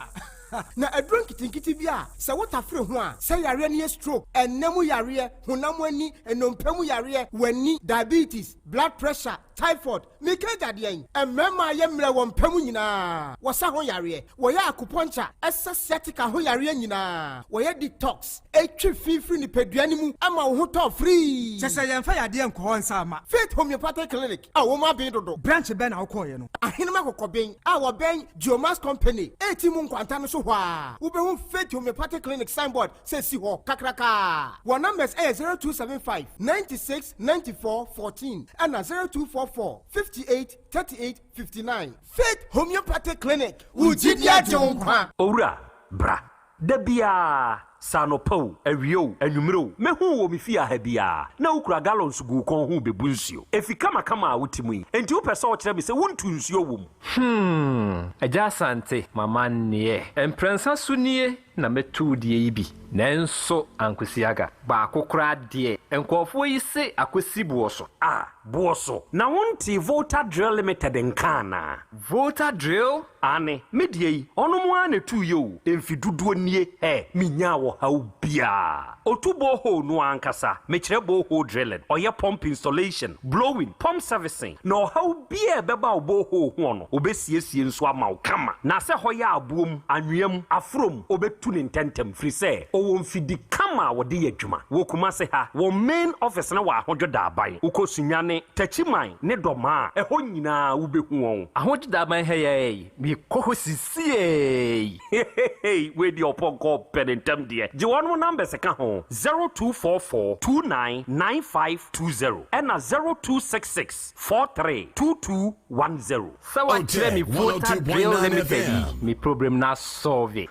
Na aduro nketenkete bi a sɛ wotafere ho a, sɛ yareɛ no yɛ stroke, ɛnna mu yareɛ, honam ani, nnompe mu yareɛ, w'ani, diabetes, blood pressure, typhoid, meka agya deɛn? Mmarima a yɛ mmerɛ wɔ mpa mu nyinaa, wɔsa ho yareɛ, wɔyɛ acupuncture, ɛsa sciatica ho yareɛ nyinaa, wɔyɛ detox, ɛtwe fi firi nipadua no mu ma wo ho tɔ firii. Kyɛ sɛ yɛmfa yadeɛ nkɔ hɔ nsa mma. Faith Homeopathic Clinic a wɔn aben dodo. Branch bɛn na wokɔeɛ no? Ahenem Akokɔben a wɔbɛn Geomax Company reti mu nkwanta no so hɔ ara, wobɛhu Faith Homeopathic Clinic signboard sɛ si hɔ kakraka. Wɔn numbers yɛ 0275 96 94 14 ɛna 0244 58 38 59. Faith Homeopathic Clinic, wo gyidi agye wo nkwa. Owura, bra. Da biara, sɛ anɔpa o, awia o, anwummere o, mehu wo wɔ me fie ha biara, na wokura gallons gu wo kɔn ho rebebu nsuo. Efi kamakama a wote mu yi, enti wopɛ sɛ wokyerɛ me sɛ wontu nsuo wɔ mu? Hmm, Agya Asante, m'amanneɛ. Mprɛnsa so nie na mɛtu wo deɛ yi bi, nanso ankosi aga. Baako koraa deɛ, nkurɔfoɔ yi se akɔsi boɔ so. Ah, boɔ so? Na wontee Volta Drill Limited nka anaa? Volta Drill? Aane, me deɛ yi, ɔnom ara na ɛtuiɛ o, mfe dodoɔ nie, hɛ, menyaa ɔhaw biara. Ɔtu borehole no ara ankasa, mekyerɛ borehole drilling, ɔyɛ pump installation, blowing, pump servicing, na ɔhaw biara a ɛbɛba wo borehole hoɔ no, ɔbɛsiesie nso ama wo kama. Na sɛ hɔ yɛ aboɔ mu, anwea mu, aforɔ mu, ɔbɛtu no ntɛntɛm, firi sɛ ɔwɔ mfidi kama a wɔde yɛ adwuma. Wɔ Kumase ha, wɔn main office no wɔ Ahodwo Daaban. Wokɔ Sunyani, Techiman ne Dɔmaa a, ɛhɔ nyinaa wobɛhu wɔn. Ahodwo Daaban ha yi ara yi, mekɔ hɔ sisiei. Heheheey wei deɛ ɔpɔnkɔ pɛ ne ntɛm deɛ. Gye wɔnom numbers ka ho, 0244 29 9520 ɛna 0266 43 2210. Sɛ wakyerɛ me Volta Drill Limited yi, me problem no asɔlve.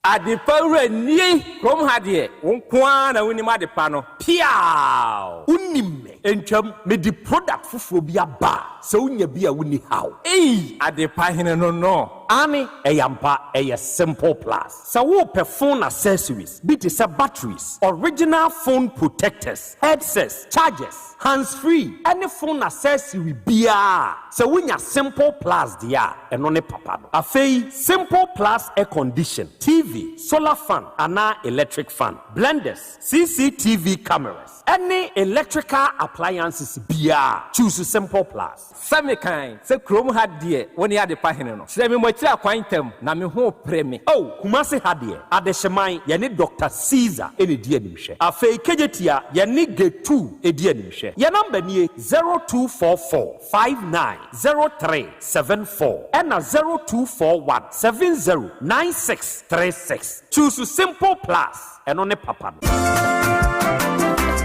Adepa wura nie! Kurom ha deɛ, wo nko ara na wonim adepa no. Piaaw! Wonim me. Ntwam, mede product foforɔ bi aba a, sɛ wonya bi a wonni haw. Ei! Adepa hene no no. Aane, ɛyɛ ampa, ɛyɛ Simple Plus. Sɛ worepɛ phone accessories bi te sɛ batteries, original phone protectors, headsets, chargers, hands free ɛne phone accessory biara a, sɛ wonya Simple Plus deɛ a, ɛno ne papa no. Afei, Simple Plus air condition, TV, solar fan anaa electric fan, blenders, CCTV cameras, ɛne electrical appliances biara, choose Simple Plus. Sɛ mekan sɛ kurom ha deɛ wo ne adepa hene no, kyerɛ me mo akyiri akwan ntɛm na me ho repere me. Oh, Kumasi ha deɛ, Adehyeman, yɛne Doctor Caesar na ɛdi animhwɛ. Afei Kejetia, yɛne Getu di animhwɛ. Yɛn number nie, 0244 59 03 74 ɛna 0241 70 96 36. Choose Simple Plus. Ɛno ne papa no.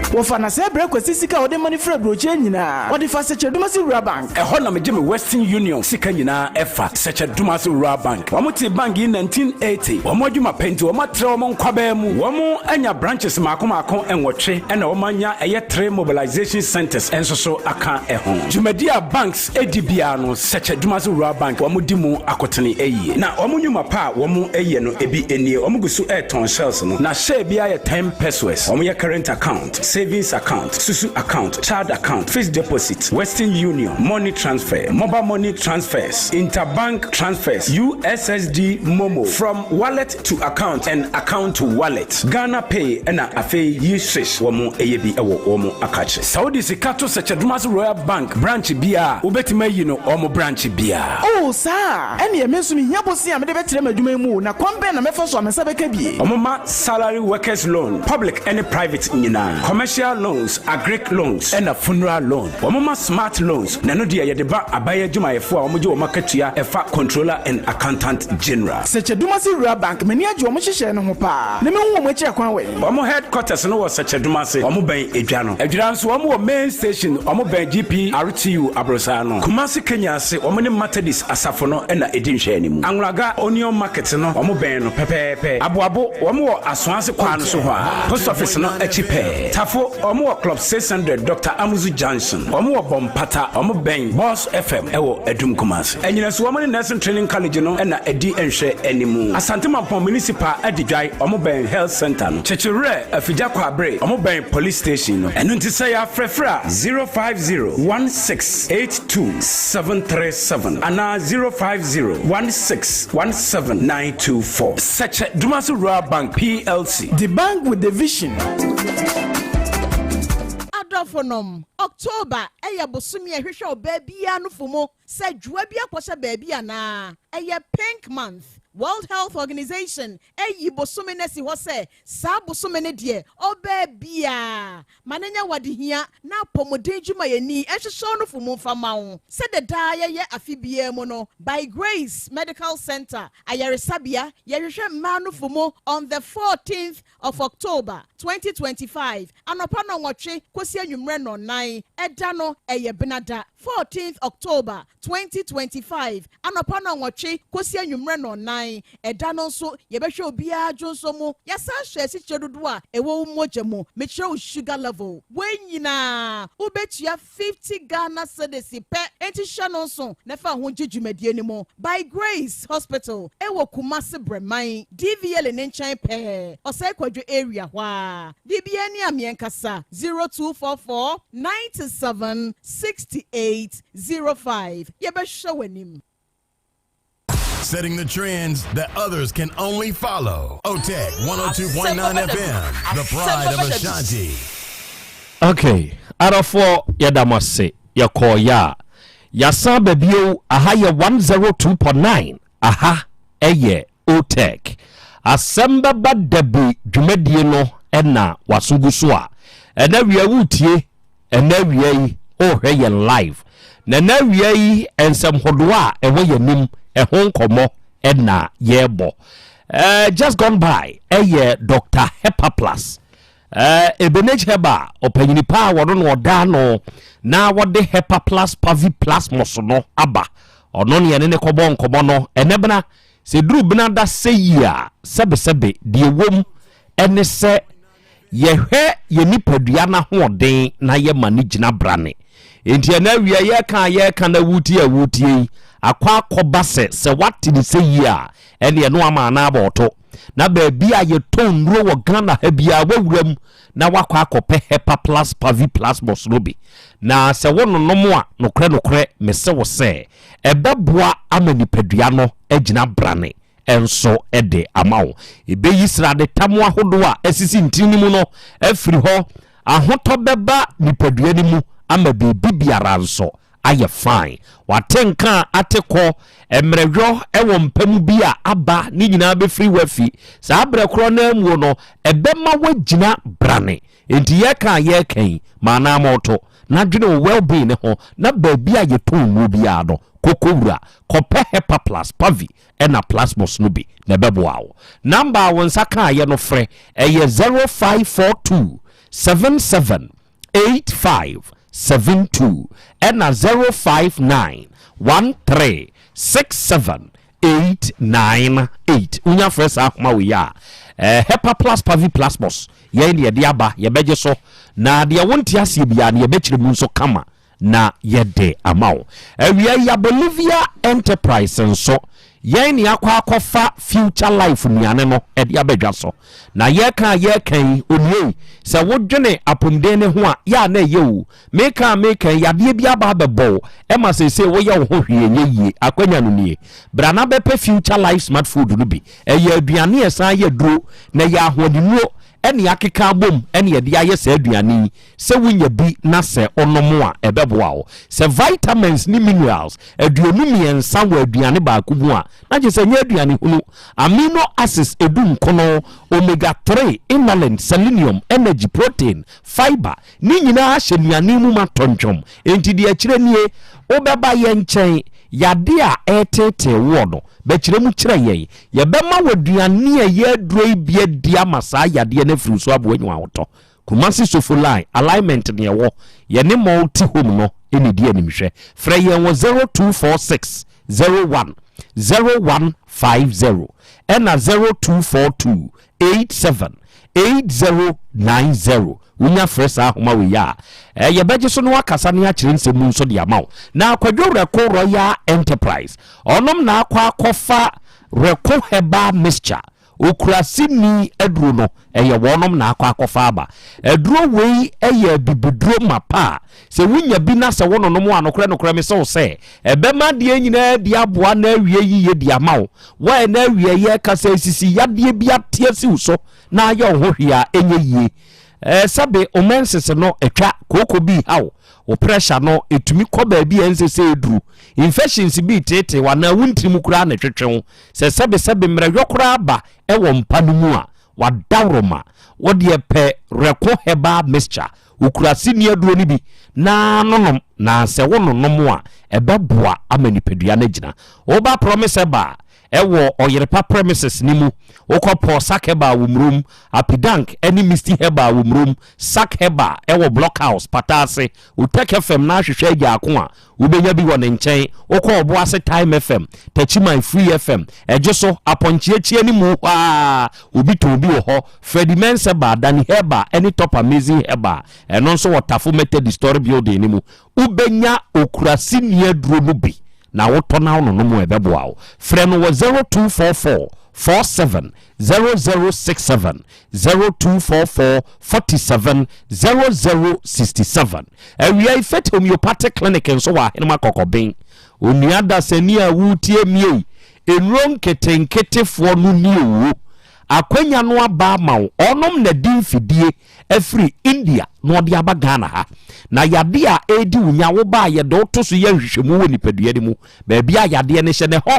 Wɔfa na sɛɛ brɛ Kwasi sika a ɔde ma no firi aburokyire nyinaa. Ɔde fa Sɛkyɛ-Dumasi Rural Bank. Ɛhɔ na megye me Western Union sika nyinaa ɛfa Sɛkyɛ-Dumasi Rural Bank. Wɔn tee bank yi 1980. Wɔn adwuma pɛ nti wɔn atrɛ wɔn nkwabaa mu. Wɔn anya branches maako maako nwɔtwe ɛna wɔn anya ɛyɛ three mobilization centers nso so aka ɛho. Dwumadi a banks di biara no Sɛkyɛ-Dumasi Rural Bank wɔn di mu akotene yie. Na wɔn nnwuma pa a wɔn yɛ no ebi nie, wɔn gu so retɔn shells no, na share biara yɛ ten pesewas. Wɔn yɛ current account, savings account, susu account, child account, fixed deposit, Western Union, money transfer, mobile money transfers, interbank transfers, USSD momo, from wallet to account and account to wallet, Ghana pay ɛna afei yi swish wɔn yɛ bi wɔ wɔn akakye. Sɛ wode sika to Sɛkyɛ-Dumasi Royal Bank branch biara a, wobɛtumi ayi no wɔn branch biara. Oh, saa a? Ɛnneɛ me nso mehia bosea a mede bɛtrɛ m'adwuma yi mu o, na kwan bɛn na mɛfa so a me nsa bɛka bi? Wɔma salary workers loan, public ne private nyinaa, commercial. Commercial loans, agric loans, ɛna funeral loan. Wɔn ma smart loans, na ɛno deɛ yɛde ba aban adwumayɛfoɔ a wɔgye wɔn akatua ɛfa Controller and Accountant General. Sɛkyɛdumase Rural Bank, m'ani agye wɔn nhyehyɛe no ho paa, na mehu wɔn akyiri akwan wɔ he? Wɔn headquarters no wɔ Sɛkyɛdumase, wɔn bɛn Edwa no. Adwira nso wɔn wɔ main station, wɔn bɛn GPRTU aborosaa no. Kumasi Kenya ase, wɔn ne Methodist asafo no na ɛdi nhwɛanimu. Anwulaga Onion Market no, wɔn bɛn no pɛpɛɛpɛ. Aboabo, wɔn wɔ Asoase kwan no so hɔ ara, Post Office no akyi pɛɛ. Tafo, wɔn wɔ Club 600, Doctor Amuzu Junction. Wɔn wɔ Bɔmpata, wɔn bɛn Boss FM wɔ Adum Kumasi. Anyinaso, wɔn ne Nursing Training College no na ɛdi nhwɛanimu. Asante Mampong Municipal Adidwae, wɔn bɛn Health Centre no. Kyekyewerɛ, Afigya Kwabre, wɔn bɛn Police Station no. Ɛno nti sɛ yɛafrɛfrɛ a, 050 16 82 737 anaa 050 16 17 924. Sɛkyɛ Dumasi Rural Bank PLC. The bank with the vision. Adɔfonom, October yɛ bosome a ɛhwehwɛ ɔbaa biara nufu mu sɛ dwoa bi akɔhyɛ baabi anaa. Ɛyɛ Pink Month. World Health Organization ayi bosome no asi hɔ sɛ saa bosome no deɛ ɔbaa biara ma no nyɛ w'adehia na apɔmuden dwumayɛni nhwehwɛ wo nufu mu mfa ma wo. Sɛdeɛ daa yɛyɛ afe biara mu no, By Grace Medical Center Ayaresabea, yɛhwehwɛ mmaa nufu mu on the 14th of October, 2025, anɔpa nnɔnwɔtwe kɔsi anwummerɛ nnɔnnan. Ɛda no, ɛyɛ Benada, 14th October, 2025, anɔpa nnɔnwɔtwe kɔsi anwummerɛ nnɔnnan. Ɛda no nso, yɛbɛhwɛ obiara dwonsɔ mu. Yɛasan hwɛ asikyire dodoɔ a ɛwɔ wo mogya mu, mekyerɛ wo sugar level. Wei nyinaa, wobɛtua 50 Ghana cedis pɛ, enti hyɛ no nso na fa ho gye dwumadie no mu. By Grace Hospital ɛwɔ Kumasi Brɛman, DVLA no nkyɛn pɛɛ, Ɔsɛe Kwadwo area hɔ ara. Biribiara ni a meɛnkasa, 0244 97 68 05. Yɛbɛhwɛ w'anim. Setting the trends that others can only follow. OTEC 102.9 FM, the pride of Ashanti. Okay, adɔfoɔ yɛda mo ase yɛkɔɔ yɛ a yɛasan ba bio aha yɛ 102.9 aha ɛyɛ OTEC asɛm bɛba dabi dwumadie no ɛna waso gu so a ɛna wia wotie Ɛnnɛ awia yi worehwɛ yɛn live. Na ɛnnɛ awia yi nsɛm hodoɔ a ɛwɔ yɛn anim ɛho nkɔmmɔ na yɛrebɔ. Uh, just gone by ɛyɛ Dr. Hepaplus. Uh, Ebenage Heba ɔpanyini pa a wɔno na ɔda ano na wɔde Hepaplus Pavi Plasmos no aba. Ɔno ne yɛne ne kɔbɔ nkɔmmɔ no ɛnɛ bena sɛ duru bena da sɛ yi a sɛbesɛbe deɛ wom ɛne sɛ Yɛhwɛ yɛn nipadua no ahoɔden na yɛma no gyina brane. Enti ɛnɛ awia yɛreka a yɛreka na woretie a woretie yi, akɔ akɔba sɛ sɛ woate ne sɛ yie a, ɛne ɛno ama anaa abɔɔto. Na baabi a yɛtɔn nnuro wɔ Ghana ha biara woawura mu na woakɔ akɔpɛ Hepa Plus Pavi Plus Bɔs no bi. Na sɛ wononom a, nokorɛ nokorɛ mese wo sɛ ɛbɛboa ama nipadua no agyina brane. nso de ama wo. Ebeyi sradetam ahodoɔ a asisi ntini no mu no afiri hɔ. Ahotɔ bɛba nipadua no mu ama biribi biara nso ayɛ fine. Wate nka a ate kɔ, mmerɛyɔ wɔ mpa mu bi a aba ne nyinaa bɛfiri wo afi. Saa berɛ korɔ no ara muo no, ɛbɛma woagyina brane. Enti yɛreka a yɛreka yi, ma anaa-moto na dwene wo well-being no ho na baabi a yɛtɔn nnuro biara no, kɔ kɔwura, kɔpɛ Hepaplus, Pavi, ɛna Plasmos no bi na ɛbɛboa wo. Number a wo nsa kaeɛ no frɛ, ɛyɛ 0542 77 85 72 ɛna 059 13 67 898. Wonya frɛ saa ahoma wei a, eh, Hepa Plus Pavi Plasmos, yɛn ne yɛde aba, yɛbɛgye so, na deɛ wonte aseɛ biara no yɛbɛkyerɛ mu nso kama. na yɛde ama wo. Awia yi ya Bolivia Enterprise nso, yɛn ne akɔ akɔfa Future Life nnuane no de aba dwa so. Na yɛka a yɛka yi, onua yi, sɛ wodwene apomden no ho a, yɛ a na ɛyɛ o. Meka a meka yi, yadeɛ bi aba abɛbɔ wo, ɛma seesei woyɛ wo ho hwee ɛnyɛ yie. Akwanya no nie. Bra na bɛpɛ Future Life Smart Food no bi. Ɛyɛ aduane a ɛsan yɛ aduro, na ɛyɛ ahoɔdennuro. ɛne akeka abom ɛne yɛde ayɛ saa aduane yi. Sɛ wonya bi na sɛ wonom a, ɛbɛboa wo. Sɛ vitamins ne minerals 23 wɔ aduane baako mu a, na kyerɛ sɛ ɛnyɛ aduane hunu. Amino acids edunkono, omega 3, inulin, selenium, energy, protein, fiber, ne nyinaa hyɛ nnuane mu ma tɔntwom. Enti deɛ ɛkyerɛ nie, wobɛba yɛn nkyɛn, yadeɛ a ɛreteetee woɔ no, bɛkyerɛ mu kyerɛ yɛn. Yɛbɛma wo aduane a ɛyɛ aduro yi bi adi ama saa yadeɛ no afiri wo so aboa anya ahotɔ. Kumasi Sofo Line, alignment ne ɛwɔ, yɛne Multi Home no na ɛdi animhwɛ. Frɛ yɛn wɔ 0246 01 0150 ɛna 0242 87 8090. Wonya frɛ saa ahoma wei a, yɛbɛgye so na wakasa ne akyerɛ nsɛm mu nso de ama wo. Na Kwadwo Rɛko Royal Enterprise, ɔnom na akɔ akɔfa Rɛko Herbal Mixture. Okuraseni aduro no, ɛyɛ wɔnom na akɔ akɔfa aba. Aduro wei yɛ abibiduro mapa a, sɛ wonya bi na sɛ wononom a, nokorɛ nokorɛ mese wo sɛ, ɛbɛma adeɛ nyinaa adi aboa na awie yiye de ama wo. Wo a ɛnɛ awieɛ kasa esisi yadeɛ bi ate asi wo so na ayɛ wo ho hwee a, ɛnyɛ yie. Ɛɛ sɛbe wo menses no atwa, kooko bi reha wo, wo pressure no ɛtumi kɔ baabi a ɛnsɛ sɛ ɛduru, infections bi reteetee wo anaa wo ntini mu koraa na ɛtwetwe wo. Sɛ sɛbesɛbe mmerɛyɔ koraa ba wɔ mpa no mu a, w'adaworoma, wo deɛ pɛ Reko Herbal Mixture, Okuraseni aduro no bi na nonom, na sɛ wononom a, ɛbɛboa ama nipadua no agyina. Woba Promise Herbal wɔ Ɔyerepa premises no mu, wokɔ Paul Sack Herbal wɔ Murom, Apidank ne Misty Herbal wɔ Murom, Sack Herbal wɔ Block House, Pata ase, Otec FM na ahwehwɛ Agya Ako a, Wobɛnya bi wɔ ne nkyɛn. Wokɔ Ɔboase Time FM, Takyiman Free FM, Ɛgye so, Apɔnkyeakyia no mu hɔ ara, obi tɔn bi wɔ hɔ. Freddie Mensah Bar, Danny Herbal ne Top Amazing Herbal, ɛno nso wɔ Tafo Methodist Story Building no mu. Wobɛnya Okuraseni aduro no bi na wotɔ na wononom a, ɛbɛboa wo. Frɛ no wɔ 0244 47 0067, 0244 47 0067. Awia yi Faith Homeopathic Clinic nso wɔ Ahenema Kɔkɔben. Onua dasani a woretie me ei, nnuro nketenketefoɔ no ni oo. Akwanya no aba ama wo. Ɔnom na di mfidie afiri India na ɔde aba Ghana ha. Na yadeɛ a ɛredi wo nya, wo ba a yɛde wo to so yɛ nhwehwɛmu wɔ nipadua no mu. Baabi a yadeɛ no hyɛ no ɛhɔ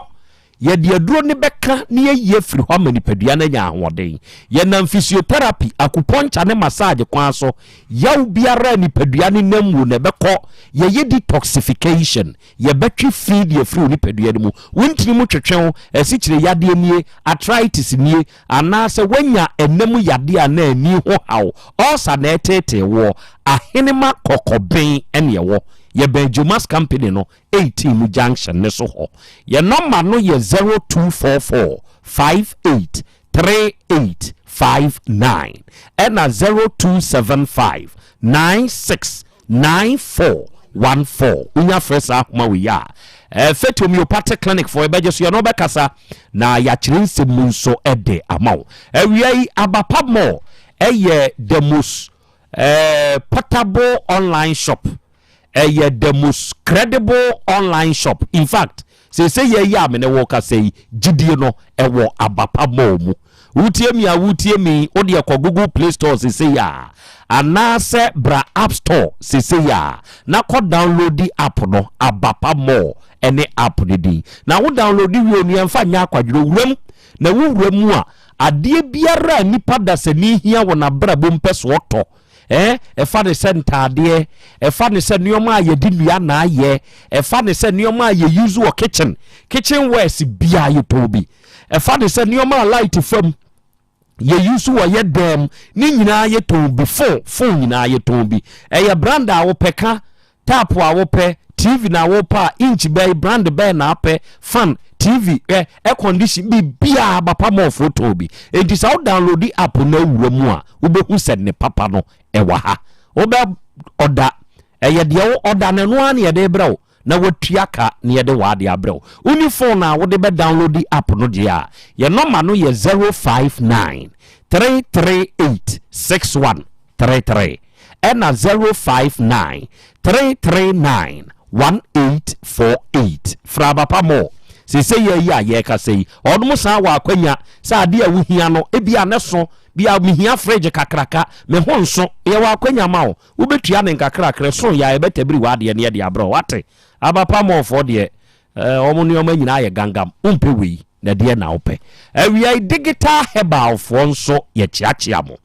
Yɛde aduro no bɛka na yɛayi afiri hɔ ama nipadua no anya ahoɔden. Yɛnam physiotherapy, acupuncture ne massage kwan so, yaw biara a nipadua no nam mu no ɛbɛkɔ. Yɛyɛ detoxification, yɛbɛtwe fi de afiri wo nipadua no mu. Wo ntini mu twetwe wo, asikyire yadeɛ nie, arthritis nie, anaasɛ woanya ɛna mu yadeɛ anaa ani ho haw, ulcer na ɛreteetee woɔ, Ahenema Kɔkɔben na ɛwɔ. Yɛbɛn Jomas Company no 18 mu junction no so hɔ. Yɛn nɔma no yɛ 0244 58 38 59 ɛna 0275 96 94 14. Wonya frɛ saa ahoma wei a, eh, Faith Homeopathic Clinic foɔ yɛbɛgye so, yɛne wobɛkasa na yɛakyerɛ nsɛm mu nso de ama wo. Awia yi, Abapa Mall ɛyɛ the most eh, portable online shop. Ɛyɛ the most credible online shop. In fact, seesei yɛ yi a me ne wo kasa yi, gyidie no ɛwɔ Abapa Mall mu. Wotie mi a wotie mi, wo deɛ kɔ Google Play Store seesei a, anaasɛ bra App Store seesei a, na kɔ downloadi app no, Abapa Mall ɛne app no din. Na wo downloadi wie onua mfa nyɛ akwadworɔ, wuram na wo wura mu a, adeɛ biara a nipa dasani hia wɔ n'abrabɔ mu pɛ so ɔtɔ, Eh, ɛfa ne sɛ ntaadeɛ, ɛfa ne sɛ nneɛma a yɛde nnua na ayɛ, ɛfa ne sɛ nneɛma a yɛ use wɔ kitchen, kitchen wares biara yɛtɔn bi, ɛfa ne sɛ nneɛma a light fam yɛ use wɔ yɛ dɛm, ne nyinaa yɛtɔn bi, phone, phone nyinaa yɛtɔn bi. Ɛyɛ brand a wopɛ ka, Tap a wopɛ, TV na wopɛ a, inch bɛn, brand bɛn na apɛ, fan, TV, ɛ, air condition, biribiara Abapa Mallfoɔ tɔn bi. Enti sɛ wo download app no awura mu a, wobɛhu sɛ ne papa no ɛwɔ ha. Wobɛ ɔda, ɛyɛ deɛ wo ɔda no ɛno ara na yɛde brɛ wo na watua ka na yɛde w'adeɛ abrɛ wo. Wonni phone a wode bɛ download app no deɛ a, yɛn nɔma no yɛ 059 338 61 33 ɛna 059 339 1848. Frɛ Abapa Mall seesei yɛ yi a yɛrekasa yi. Ɔnom san wɔ akwanya sɛ adeɛ a wohia no ebia ne so. Bia mehia fridge kakraka, me ho nso, yɛwɔ akwanya ma wo, wobɛtua ne nkakrakra, ɛso yɛ a yɛbɛtabiri w'adeɛ ne yɛde abrɛ wo, wate? Abapa mallfoɔ deɛ, eh, wɔn nneɛma nyinaa yɛ gangam, wompɛ wei, na ɛdeɛ na wopɛ? Awia yi Digital Herbalfoɔ nso yɛkyeakyea mo.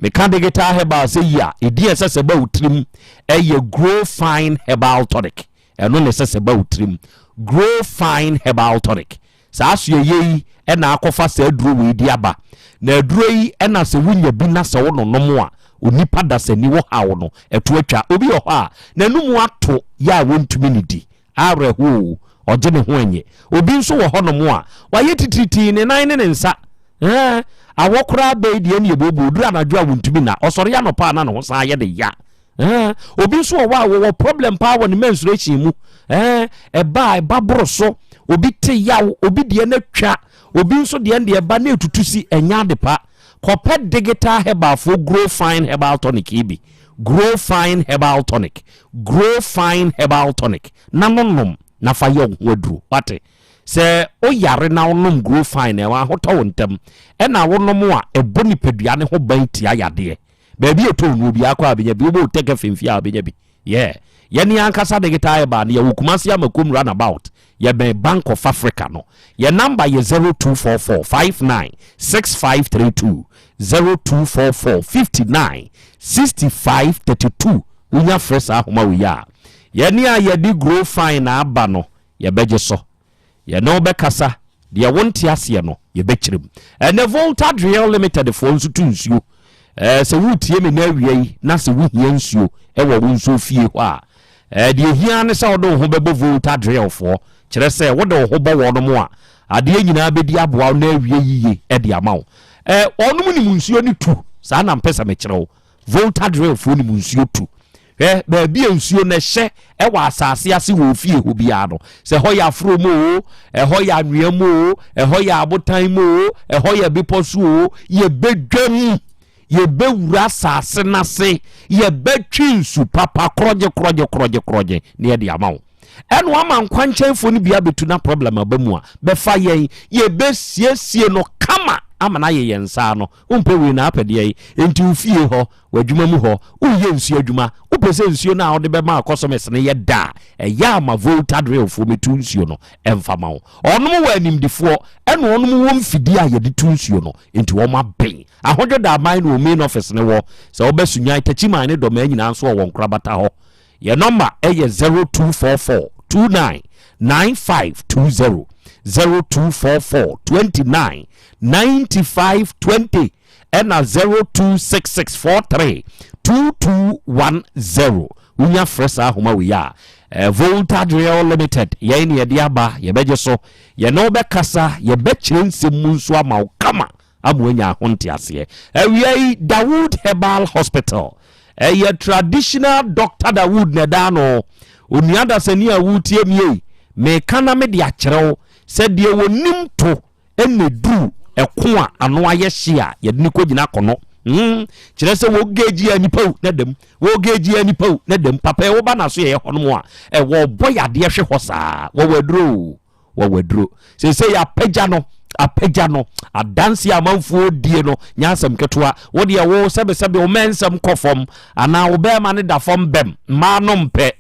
Meka Digital Herbal sɛ yi a, ɛdin a ɛsɛ sɛ ɛba wo tirim ɛyɛ Grow Fine Herbal Tonic. Ɛno na ɛsɛ sɛ ɛba wo tirim. Grow Fine Herbal Tonic. Saa asoɛeɛ yi na akɔfa saa aduro wei de aba. Na aduro yi na sɛ wonya bi na sɛ wononom a, onipa dasani wo haw no, ɛto atwa. Obi wɔ hɔ a, n'anum ato yɛ a wɔntumi nnidi. Awerɛhoɔ o, ɔgye ne ho ɛnyɛ. Obi nso wɔ hɔnom a, wayɛ titiritii, ne nan ne ne nsa. Ɛɛ, awɔ koraa bɛyi deɛ ɛne ɛbooboo, duru anadwo a wɔntumi nna. Ɔsɔre anɔpa a na ne ho san ayɛ ne ya. Ɛɛ, obi nso wɔ hɔ a wɔwɔ problem paa wɔ ne menstruation mu. Ɛɛ, ɛba a ɛba boro so. Obi te yaw, obi deɛ no atwa, obi nso deɛ no deɛ ɛba na ɛtutu si, ɛnyɛ ade pa. Kɔpɛ Digital Herbalfoɔ Grow Fine Herbal Tonic yi bi. Grow Fine Herbal Tonic. Grow Fine Herbal Tonic. Na no nom na fa yɛ wo ho aduro. Wate? Sɛ woyare na wonom Grow Fine a, ahotɔ wo ntɛm. Ɛna wonom a, ɛbɔ nipadua no ho ban tia yadeɛ. Baabi a ɛtɔn no obiara kɔ a bɛnya bi. Wobɔ Otec FM fie a wobɛnya bi. Yeah. Yɛne yɛn ankasa digital herbal no yɛwɔ Kumasi Amakom runabout. Yɛbɛn Bank of Africa no. Yɛn number yɛ 0244 59 6532. 0244 59 65 32. Wonya frɛ saa ahoma wei a, yɛne a yɛde Grow Fine aba no yɛbɛgye so. Yɛne wo bɛkasa, deɛ wonte aseɛ no, yɛbɛkyerɛ mu. Ɛnɛ Volta Drill Limited foɔ nso tu nsuo. Ɛɛ sɛ woretie me na awia yi na sɛ wohia nsuo wɔ wo nsuo fie hɔ a, ɛɛ deɛ hia ne sɛ wode wo ho bɛbɔ Volta Drill foɔ. Kyerɛ sɛ wode wo ho bɔ wɔnom a, adeɛ nyinaa bɛdi aboa wo na awie yiye de ama wo. Ɛɛ wɔnom nim nsuo no tu, saa na mpɛ sɛ mekyerɛ wo. Volta Drill foɔ nim nsuo tu. Hwɛ, baabi a nsuo no hyɛ wɔ asase ase wɔ ofie hɔ biara no, sɛ ɛhɔ yɛ aforo mu oo, ɛhɔ yɛ anwea mu oo, ɛhɔ yɛ abotan mu oo, ɛhɔ yɛ bepɔ so oo, yɛbɛdwam, yɛbɛwura asase no ase, yɛbɛtwe nsu papa korɔgye korɔgye korɔgye korɔgye na yɛde ama wo. Ɛna wama nkwankyɛnfoɔ no bi abɛtu na problem aba mu a, bɛfa yɛn, yɛbɛsiesie no kama ama no ayɛ yɛn nsa ano. Wompɛ wei na apɛ deɛ yi, enti wo fie hɔ, w'adwuma mu hɔ, woreyɛ nsuo adwuma, wopɛ sɛ nsuo no a wode bɛma akɔsɔmɛs no yɛ dɛ a, ɛyɛ a ma Volta Drillfoɔ mmɛtu nsuo no mfa ma wo. Wɔnom wɔ animdefoɔ, ɛna wɔnom wɔ mfidie a yɛde tu nsuo no, enti wɔn aben. Ahodwo da aban na wɔn main office no wɔ. Sɛ wobɛ Sunyani, Techiman ne Dɔmaa nyinaa nso wɔ wɔn nkorabata hɔ. Yɛn nɔmba yɛ 0244 29 9520, 0244 29 95 20 ɛna 0266 43 2210. Wonya frɛ saa ahoma wei a, eh, Volta Drill Limited, yɛn ne yɛde aba, yɛbɛgye so, yɛne wo bɛkasa, yɛbɛkyerɛ nsɛm mu nso ama wo kama ama woanya ho nteaseɛ. Awia yi, Dawood Herbal Hospital, ɛyɛ traditional Doctor Dawood na ɛda ano. Onua dasani a woretie me ei, meka na mede akyerɛ wo sɛ deɛ wɔnim to ɛna ɛduru ɛko a ano ayɛ hye a yɛde no kɔgyina akɔnɔ. Kyerɛ sɛ wɔgeegye a nipa wu na dam, wɔgeegye a nipa wu na dam. Papa yi woba n'aso yɛyɛ hɔnom a, ɛwɔ ɔbɔ yadeɛ hwe hɔ saa, wɔwɔ aduro o, wɔwɔ aduro. Seesei apagya no, apagya no, adanse a amanfoɔ die no nyɛ asɛm ketewa. Wo deɛ wo sɛbesɛbe wo mɛnsɛm kɔ fam anaa wo bɛrima no da fam bɛm, mmaa no mpɛ.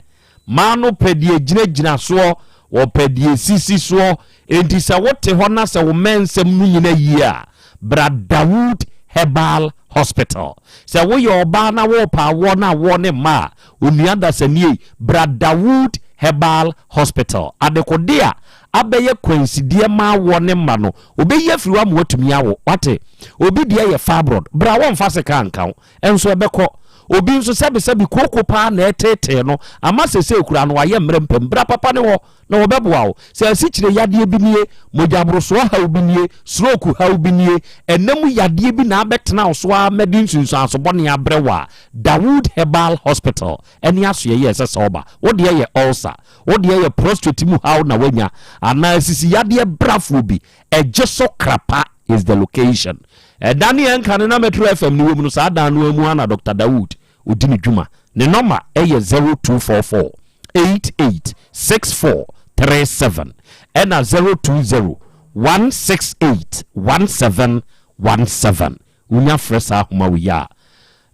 Mmaa no pɛ deɛ ɛgyinagyina soɔ, wɔpɛ deɛ ɛsisi soɔ. Enti sɛ wote hɔ na sɛ wo mmɛnsɛm no nyina yie a, bra Dawood Herbal Hospital. Sɛ woyɛ ɔbaa na worepɛ awoɔ na awoɔ no mma a, onua dasani ei, bra Dawood Herbal Hospital. Adekode a abɛyɛ kwansideɛ ma awoɔ ne mma no, wɔbɛyi afiri hɔ ama woatumi awo. Woate? Obi deɛ yɛ fibroid, bra wɔmfa sekan nka wo. Nso ɛbɛkɔ. Obi nso sɛbesɛbe kooko paa na ɛreteetee no ama seesei koraa no wayɛ mmerɛ mpam. Bra papa no hɔ na wɔbɛboa wo. Sɛ asikyire yadeɛ bi nie, mogyaborosoɔ haw bi nie, stroke haw bi nie, ɛna mu yadeɛ bi na abɛtena wo so ara ma ɛde nsunsuanso bɔne abrɛ wo a, Dawood Herbal Hospital ne asoɛeɛ a ɛsɛ sɛ woba. Wo deɛ yɛ ulcer, wo deɛ yɛ prostrate mu haw na woanya, anaa asisi yadeɛ brafoɔ bi, ɛgye so krapa is the location. Ɛda ne yɛn nka no na Metro FM no wɔ mu no, saa dan no ara mu ara na Doctor Dawood ɔdi ne dwuma. Ne nɔma yɛ 0244 88 64 37 ɛna 020 168 1717. Wonya frɛ saa ahoma wei a,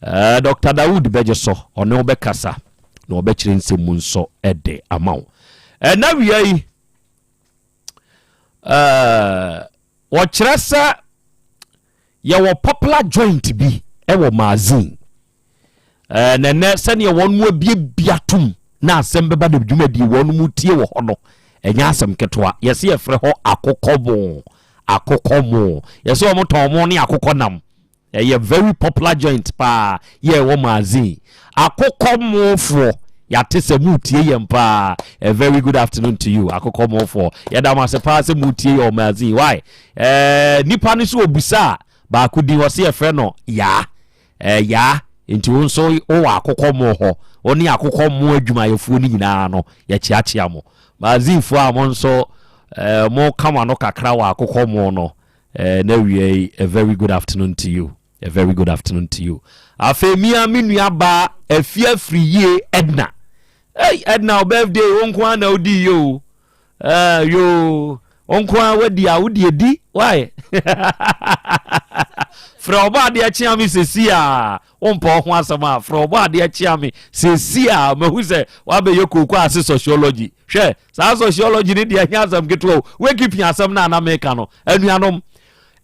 eh, Dr. Dawood bɛgye so, ɔne wo bɛkasa na ɔbɛkyerɛ nsɛm mu nso de ama wo. Ɛna wia yi, eh, wɔkyerɛ sɛ yɛwɔ popular joint bi wɔ Magazine. Eh, na ɛnɛ sɛdeɛ wɔn mu abiabia tom na asɛm bɛba na dwumadie wɔn mu tie wɔ hɔ no ɛnyɛ asɛm ketewa. Yɛsɛ yɛfrɛ hɔ akokɔmo, akokɔmo. Yɛsɛ wɔn tɔn mo ne akokɔ nam. Ɛyɛ very popular joint paa yɛ ɛwɔ Magazine. Akokɔmofoɔ yɛate sɛ mutie yɛn paa. A very good afternoon to you akokɔmofoɔ. Yɛda mo ase paa sɛ mutie yɛ wɔ Magazine. Why? Eh, nipa no so obisa a baako din ɔse yɛfrɛ no Yaa. Eh, Yaa, nti wo nso wowɔ akokɔ mo hɔ, wo ne akokɔ mo adwumayɛfoɔ no nyinaa no, yɛkyeakyea mo. Mazifoɔ a mo nso eh, mo ka mo ano kakra wɔ akokɔ mo no, eh, na awia yi, a very good afternoon to you. A very good afternoon to you. Afei mia me nua baa afie afiri yie Edna. Hey, Edna, wo birthday, wo nko ara na wodi yie o. Eh, yoo, wo nko ara wadi a wodi edi, why? Frɛ ɔbɔ adeɛ kyea me sɛsi a, wompɛ wo ho asɛm a, frɛ ɔbɔ adeɛ kyea me sɛsi a, mahu sɛ woabɛyɛ kooko ase sociology. Hwɛ, saa sociology ne deɛ ɛnyɛ asɛm ketewa o, wakeeping asɛm no a na meka no, anuanom,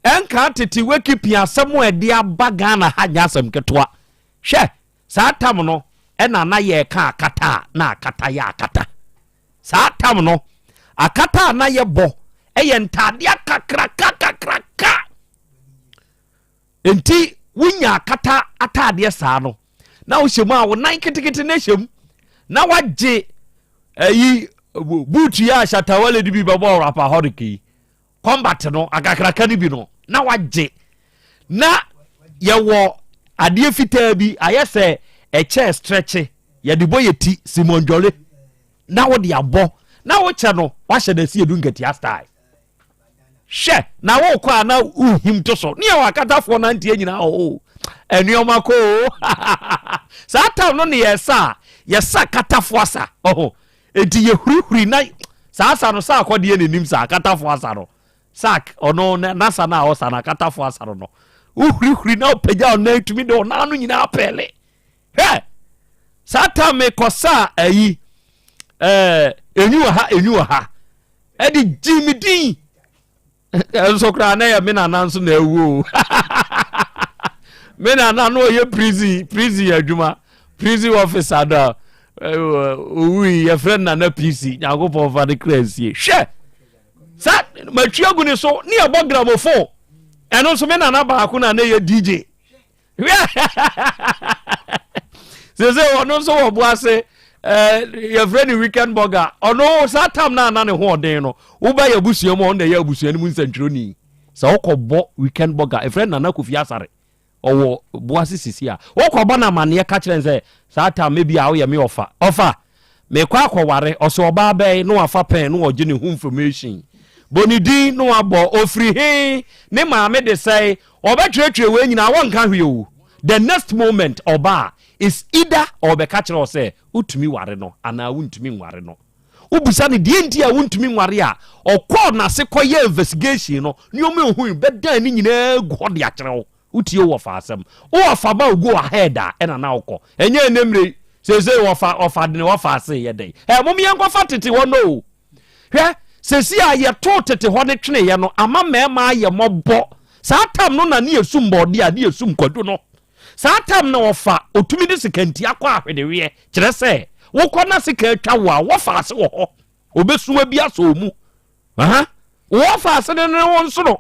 ɛnka tete wakeeping asɛm a ɛde aba Ghana ha nyɛ asɛm ketewa. Hwɛ, saa tam no, ɛna na yɛreka akata a, na akata yɛ akata. Saa tam no, akata a na yɛbɔ yɛ ntaadeɛ akakraka kakraka. Nti wonya akata ataadeɛ saa no, na wohyɛ mu a wo nan ketekete na ɛhyɛ mu, na wagye ayi buutu yi a shatawale de bi bɛbɔ rapaholic yi. Combat no akakraka no bi no na wagye. Na yɛwɔ adeɛ fitaa bi ayɛ sɛ ɛkyɛ stretche yɛde bɔ yɛ ti Simon Jolly na wode abɔ na wokyɛ no wahyɛ no asi edu nkatia style. Hwɛ na wokɔ a na wohim to so ne yɛwɔ akatafoɔ nanteɛ nyinaa o nneɛma kɔ o saa tam no ne yɛsa a yɛsa katafoɔ asa ɔho Enti yɛhurihuri na saa asa no Saak ɔdeɛ n'anim saa akatafo asa no Saak ɔno n'asa no a ɔsa no akatafo asa no no wohurihuri na ɔpagya ɔnan tumi de ɔnan no nyinaa pɛɛle hwɛ saa tam mekɔ saa ayi ɛɛ enyi wɔ ha enyi wɔ ha ɛde gyi me din. Nso koraa na yɛ me nana nso na awu o. Me nana no ɔyɛ prison prison adwuma prison officer na owui yɛfrɛ no nana PC Nyankopɔn fa ne kra nsie. Hwɛ sa matwi agu ne so ne yɛbɔ gramophone ɛno nso me nana baako na na yɛ DJ. Sese ɔno nso wɔ bo ase eh, yɛfrɛ no weekend burger ɔno saa tam no ana ne ho ɔden no woba yɛ abusua mu a ɔno na ɛyɛ abusua no mu nsɛntwerɛni sɛ wokɔbɔ weekend burger ɛfrɛ nana kofi asare ɔwɔ boase sisi a wokɔbɔ no amanneɛ ka kyerɛ no sɛ saa tam ebi a woyɛ me ɔfa ɔfa Mekɔ akɔware, ɔsɛ ɔbaa bɛn na wafa pɛn na ɔgye ne ho information. Bɔ ne din na wabɔ, ɔfiri he, ne maame de sɛe, ɔbɛtwerɛtwerɛ wei nyinaa wɔnka hwee o. The next moment ɔba a, it's either ɔɔbɛka kyerɛ wo sɛ wotumi ware no anaa wontumi nware no. Wobisa no deɛ nti a wontumi nware a, ɔkɔɔ n'ase kɔyɛɛ investigation no, nneɛma a ɔhui bɛdan ne nyinaa agu hɔ de akyerɛ wo. Wotie wo wɔfa asɛm. Wo wɔfa ba wo go ahead a ɛna na wokɔ. Ɛnyɛ ɛnɛ mmerɛ yi. Seesei wɔfa wɔfa de ne wɔfa ase yɛ dɛn? Ɛ mom yɛnkɔfa tete hɔ no o. Hwɛ seesei a yɛtoo tete hɔ no tweneeɛ no ama mmarima ayɛ mmɔbɔ. Saa tam no na ne yɛsum bɔɔdeɛ a ne yɛsum kwadu no. Saa tam no wɔfa ɔtumi de sekantia kɔ ahwedeweɛ. Kyerɛ sɛ wokɔ na sika atwa wo a wɔfa ase wɔ hɔ. Ɔbɛsua bi asɔ wo mu. Aha. Wɔfa ase no ne wo nsono.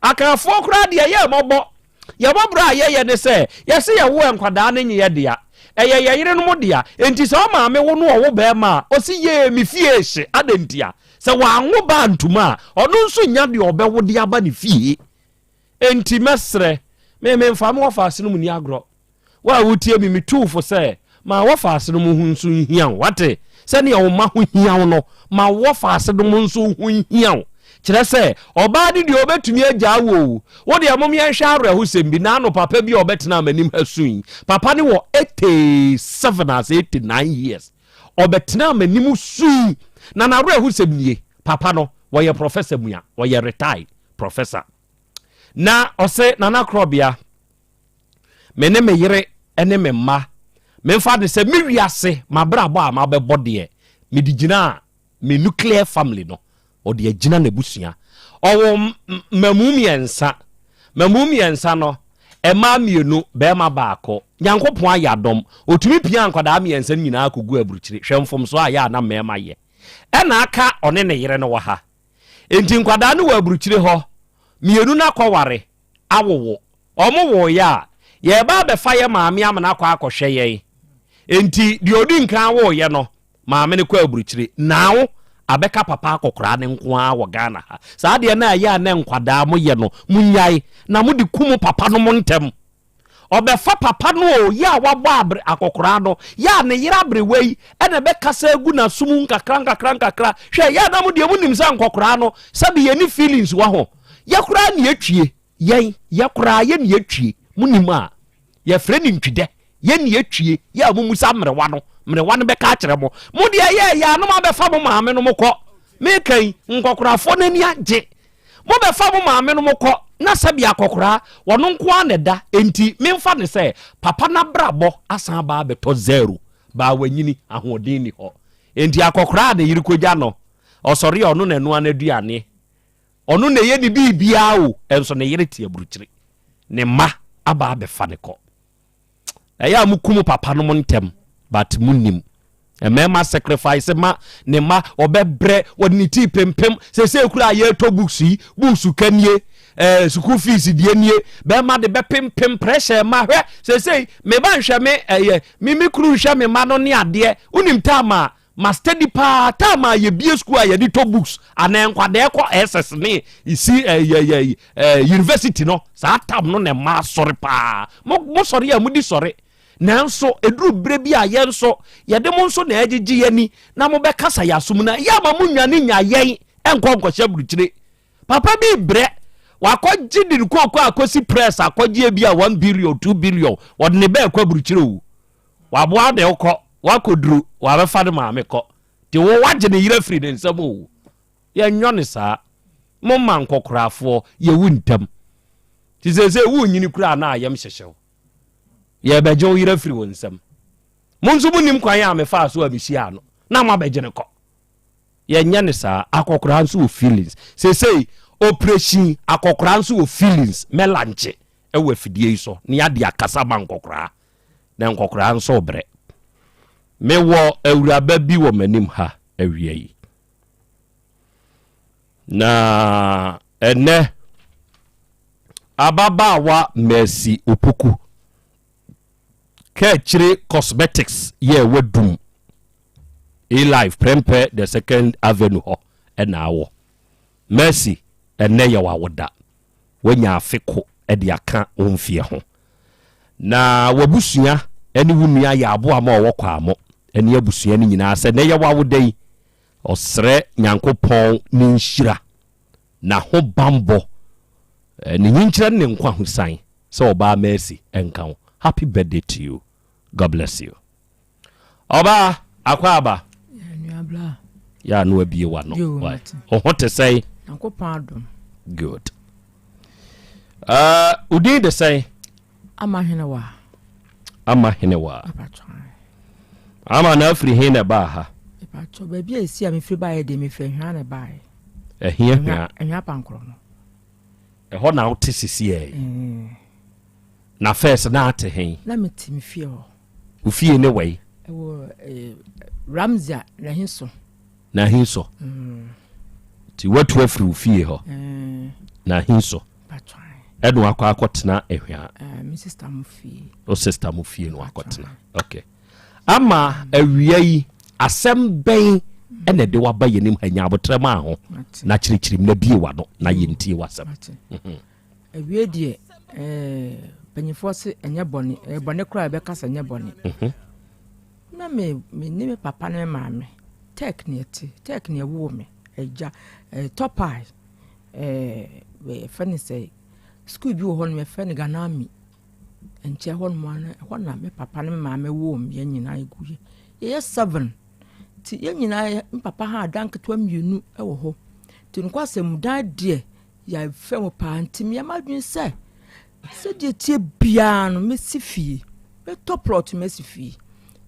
Akanfoɔ koraa deɛ yɛ mmɔbɔ. Yɛn mmɔborɔ a yɛyɛ ne sɛ, yɛse yɛwo nkwadaa no nye yɛ dea. Ɛyɛ yɛn yerenom dea. Enti sɛ wo maame wo no ɔwo barima a, ɔse yee me fie rehye. Adɛn ntia? Sɛ wanwo ba antom a, ɔno nso nnya deɛ ɔbɛwo de aba ne fie. Enti mɛsrɛ, me memfa me wɔfaase no mu nni agorɔ. Wo a wotie me, metu wo fo sɛ, ma wɔfaase no mu ho nso nhia wo. Woate? Sɛnea wo mma ho hia wo no, ma wɔfaase no mu nso ho nhia wo. Kyerɛ sɛ, ɔbaa no deɛ ɔbɛtumi agyaa wo o. Wo deɛ mom yɛnhwɛ awerɛhosɛm bi. Naano papa bi a ɔbɛtenaa m'anim ha sui. Papa no wɔ 87 anaasɛ 89 years. Ɔbɛtenaa m'anim sui. Na n'awerɛhosɛm nie, papa no, wɔyɛ professor mua, ɔyɛ retired professor. Na ɔse, Nana Korɔbea, Me ne me yere ne me mma, memfa no sɛ me wiase, m'abrabɔ a mabɛbɔ deɛ, mede gyinaa me nuclear family no, ɔde agyina n'abusua. Ɔwɔ mmamu mmiɛnsa. Mmamu mmiɛnsa no, mmaa mmienu, barima baako. Nyankopɔn ayɛ adom, ɔtumi pia nkwadaa mmiɛnsa no nyinaa kɔgu aburukyire. Hwɛ mfomsoɔ a ɛyɛ a na mmarima yɛ. Ɛna aka ɔne ne yere no wɔ ha. Enti nkwadaa no wɔ aburukyire hɔ, mmienu no akɔware, awowo. Wɔn woeɛ a, yɛreba abɛfa yɛn maame amena akɔ akɔhwɛ yɛn. Enti deɛ ɔdi nkan woeɛ no, maame no kɔ aburukyire. Now abɛka papa akɔkoraa no nko ara wɔ Ghana ha. Saa adeɛ no a ɛyɛ a na nkwadaa moyɛ no, monnyae na mode ku mo papa nom ntɛm. Ɔbɛfa papa no o, yɛ a wabɔ abre akɔkoraa no, yɛ a ne yere aberewa yi na ɛbɛkasa agu n'aso mu nkakra nkakra nkakra. Hwɛ, yɛ a na mo deɛ monim sɛ nkɔkoraa no, sɛbe yɛnni feelings wɔ ho. Yɛ koraa ne yɛtwie, yɛn, yɛ koraa yɛ ne yɛtwie. Monim a, yɛfrɛ no ntwidɛ. Yɛ ne yɛtwie, yɛ a momusa mmerewa no, mmerewa no bɛka akyerɛ mo. Mo deɛ yɛ ɛyɛ a na moabɛfa mo maame nom kɔ. Meka yi, nkɔkorafoɔ no ani agye. Mobɛfa mo maame nom kɔ na sɛbi akɔkoraa, ɔno nko ara na ɛda, enti memfa no sɛ papa no abrabɔ asan aba abɛtɔ zero, baa wanyini, ahoɔden nni hɔ. Enti akɔkoraa a ne yere kɔgya no, ɔsɔre a ɔno na ɛnoa n'aduane, ɔno na ɛyɛ ne biribiara o, nso ne yere te aburukyire, ne mma aba abɛfa no kɔ. Ɛyɛ a mo ku mo papa nom ntɛm but mo nim. Mmarima sacrifice ma ne mma ɔbɛbrɛ wɔde ne tii pempem sese kura a yɛtɔ books yi books ka nie ɛɛ eh, school fees deɛ nie bɛrima de bɛpempem pressure ma hwɛ sese me ba nhwɛ me ɛyɛ eh, me me kunu nhwɛ me ma no ne adeɛ wonim time a Ma steady paa time a yɛbie school a yɛde tɔ books anaa nkwadaa kɔ SS ne si ɛyɛ ɛyɛ university no saa time no na ɛma asɔre paa mo mo sɔre a mo di sɔre nanso eduru bere bi a yɛn nso yɛde mo nso na ɛgyegye yɛn ani na mo bɛkasa yɛ asom na yɛ ama mo nwane nya yɛn ɛnkɔ nkɔhyɛ aburukyire papa bi brɛ wakɔgye de ne kooko akɔsi press akɔgye ebi a 1 billion 2 billion wɔde ne bɛɛ kɔ aburukyire o. Waboa wo de wokɔ, wakɔduru, wabɛfa ne maame kɔ. Nti wo wagye ne yere afiri ne nsam o. Yɛnyɔ ne saa. Momma nkɔkorafoɔ yɛwu ntɛm. Nti seesei wonyini koraa na ayam hyehye wo. Yɛrebɛgye wo yere afiri wo nsam. Mo nso monim kwan a mefaa so a mehyiaa no na moabɛgye no kɔ. Yɛnyɛ no saa. Akɔkoraa nso wɔ feelings. Seesei oprehyini akɔkoraa nso wɔ feelings. Mɛlankye wɔ afidie yi so na yɛade akasa ma nkɔkoraa. Na nkɔkoraa nso rebrɛ. Mewɔ awuraba bi wɔ m'anim ha awia yi. Na ɛnɛ ababaawa Mercy Opoku Kaakyire Cosmetics yɛ wadum A-Life Prempeh the Second Avenue hɔ na awɔ. Mercy, ɛnnɛ yɛ w'awoda. Woanya afe ko de aka wo mfeɛ ho. Na w'abusua ne wo nua yɛ aboa ma ɔwɔ Kwamo ne abusua no nyinaa sɛ nnɛ yɛ w'awoda yi, ɔsrɛ Nyankopɔn ne nhyira, n'ahobanbɔ, ne nyinkyerɛ ne ne nkwahosan sɛ ɔbaa Mercy nka wo. Happy birthday to you. God bless you. Ɔbaa, akwaaba. Yɛ a na wabie w'ano. Wo ho te sɛn? Nyankopɔn adom. Good. Uh, wo din de sɛn? Ama Henewa. Ama Henewa. Ama na afiri he na ɛbaa ha? Mepatwɔ baabi a esi a mefiri baeɛ deɛ mefiri Ahwea na ɛbaeɛ. Ɛhe Ahwea? Ahwea Pankorɔ no. Ɛhɔ na wote sisi ɛ? Mm. Na first na ate he? Na mete me fie hɔ. Wo fie ne wɛi? Ɛwɔ eh, Ramsey Nahinso. Nahinso. Mm. Ti watu afiri wo fie hɔ. Mm. Nahinso. Ɛna wakɔ akɔtena Ahwea. Eh, me sister mo fie. O sister mo fie no wakɔtena. Okay. Ama awia yi asɛm bɛn ɛna ɛde waba yɛn anim ha nya abotrɛ maa ho na kyerɛkyerɛ mu na bie wano na yɛntie w'asɛm. Mhm. Awie deɛ ɛɛ mpanyinfoɔ se ɛnyɛ bɔne, ɛyɛ bɔne koraa yɛbɛka sɛ ɛnyɛ bɔne. Mhm. Na me me ne me papa ne me maame tɛk ne ɛte tɛk ne ɛwoo me agya ɛɛ tɔpae ɛɛ yɛfrɛ ne sɛ sukuu bi wɔ hɔ nom yɛfrɛ no Ganami nkyɛn hɔ nom ano ɛhɔ na me papa ne me maame woo me yɛn nyinaa egu yɛ yɛyɛ seven ti yɛn nyinaa me papa ha adan ketewa mmienu ɛwɔ hɔ ti nokwasɛm dan deɛ. Yɛafrɛ mo paa nti meyɛ m'adwene sɛ Sɛdeɛ ɛteɛ biara no, mɛsi fie. Mɛtɔ plot masi fie.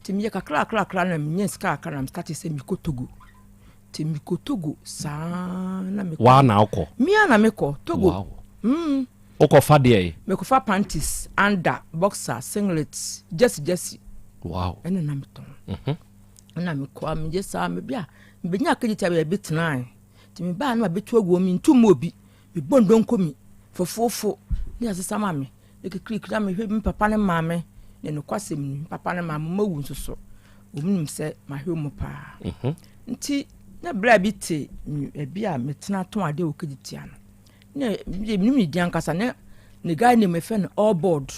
Nti meyɛ kakrakrakra na menya sika kakra na mestate sɛ mekɔ Togo. Nti mekɔ Togo saa na mekɔ. Waa na wokɔ? Me ara na mekɔ Togo. Wow. Wokɔfa deɛ? Mekɔfa panties, under, boxer, singlet, jersey jersey. Wow. Ɛna na metɔn. Ɛna mekɔ a meyɛ saa mebi a mebɛnya akagye baabi tenae. Nti mebaa no mabɛtu agu hɔ mentu mu obi. Mebɔ ndonko mi fofoofo ne asesa ma me. Ne kikirikiri na mehwɛ me papa ne maame ne nokwasɛm ni me papa ne maame wɔn awu nso so. Wɔn nim sɛ mahwɛ wɔn paa. Nti na bere bi te baabi a metena tɔn adeɛ wɔ Kejetia no. Na menim ne din ankasa ne ne guy name yɛfrɛ no All Board.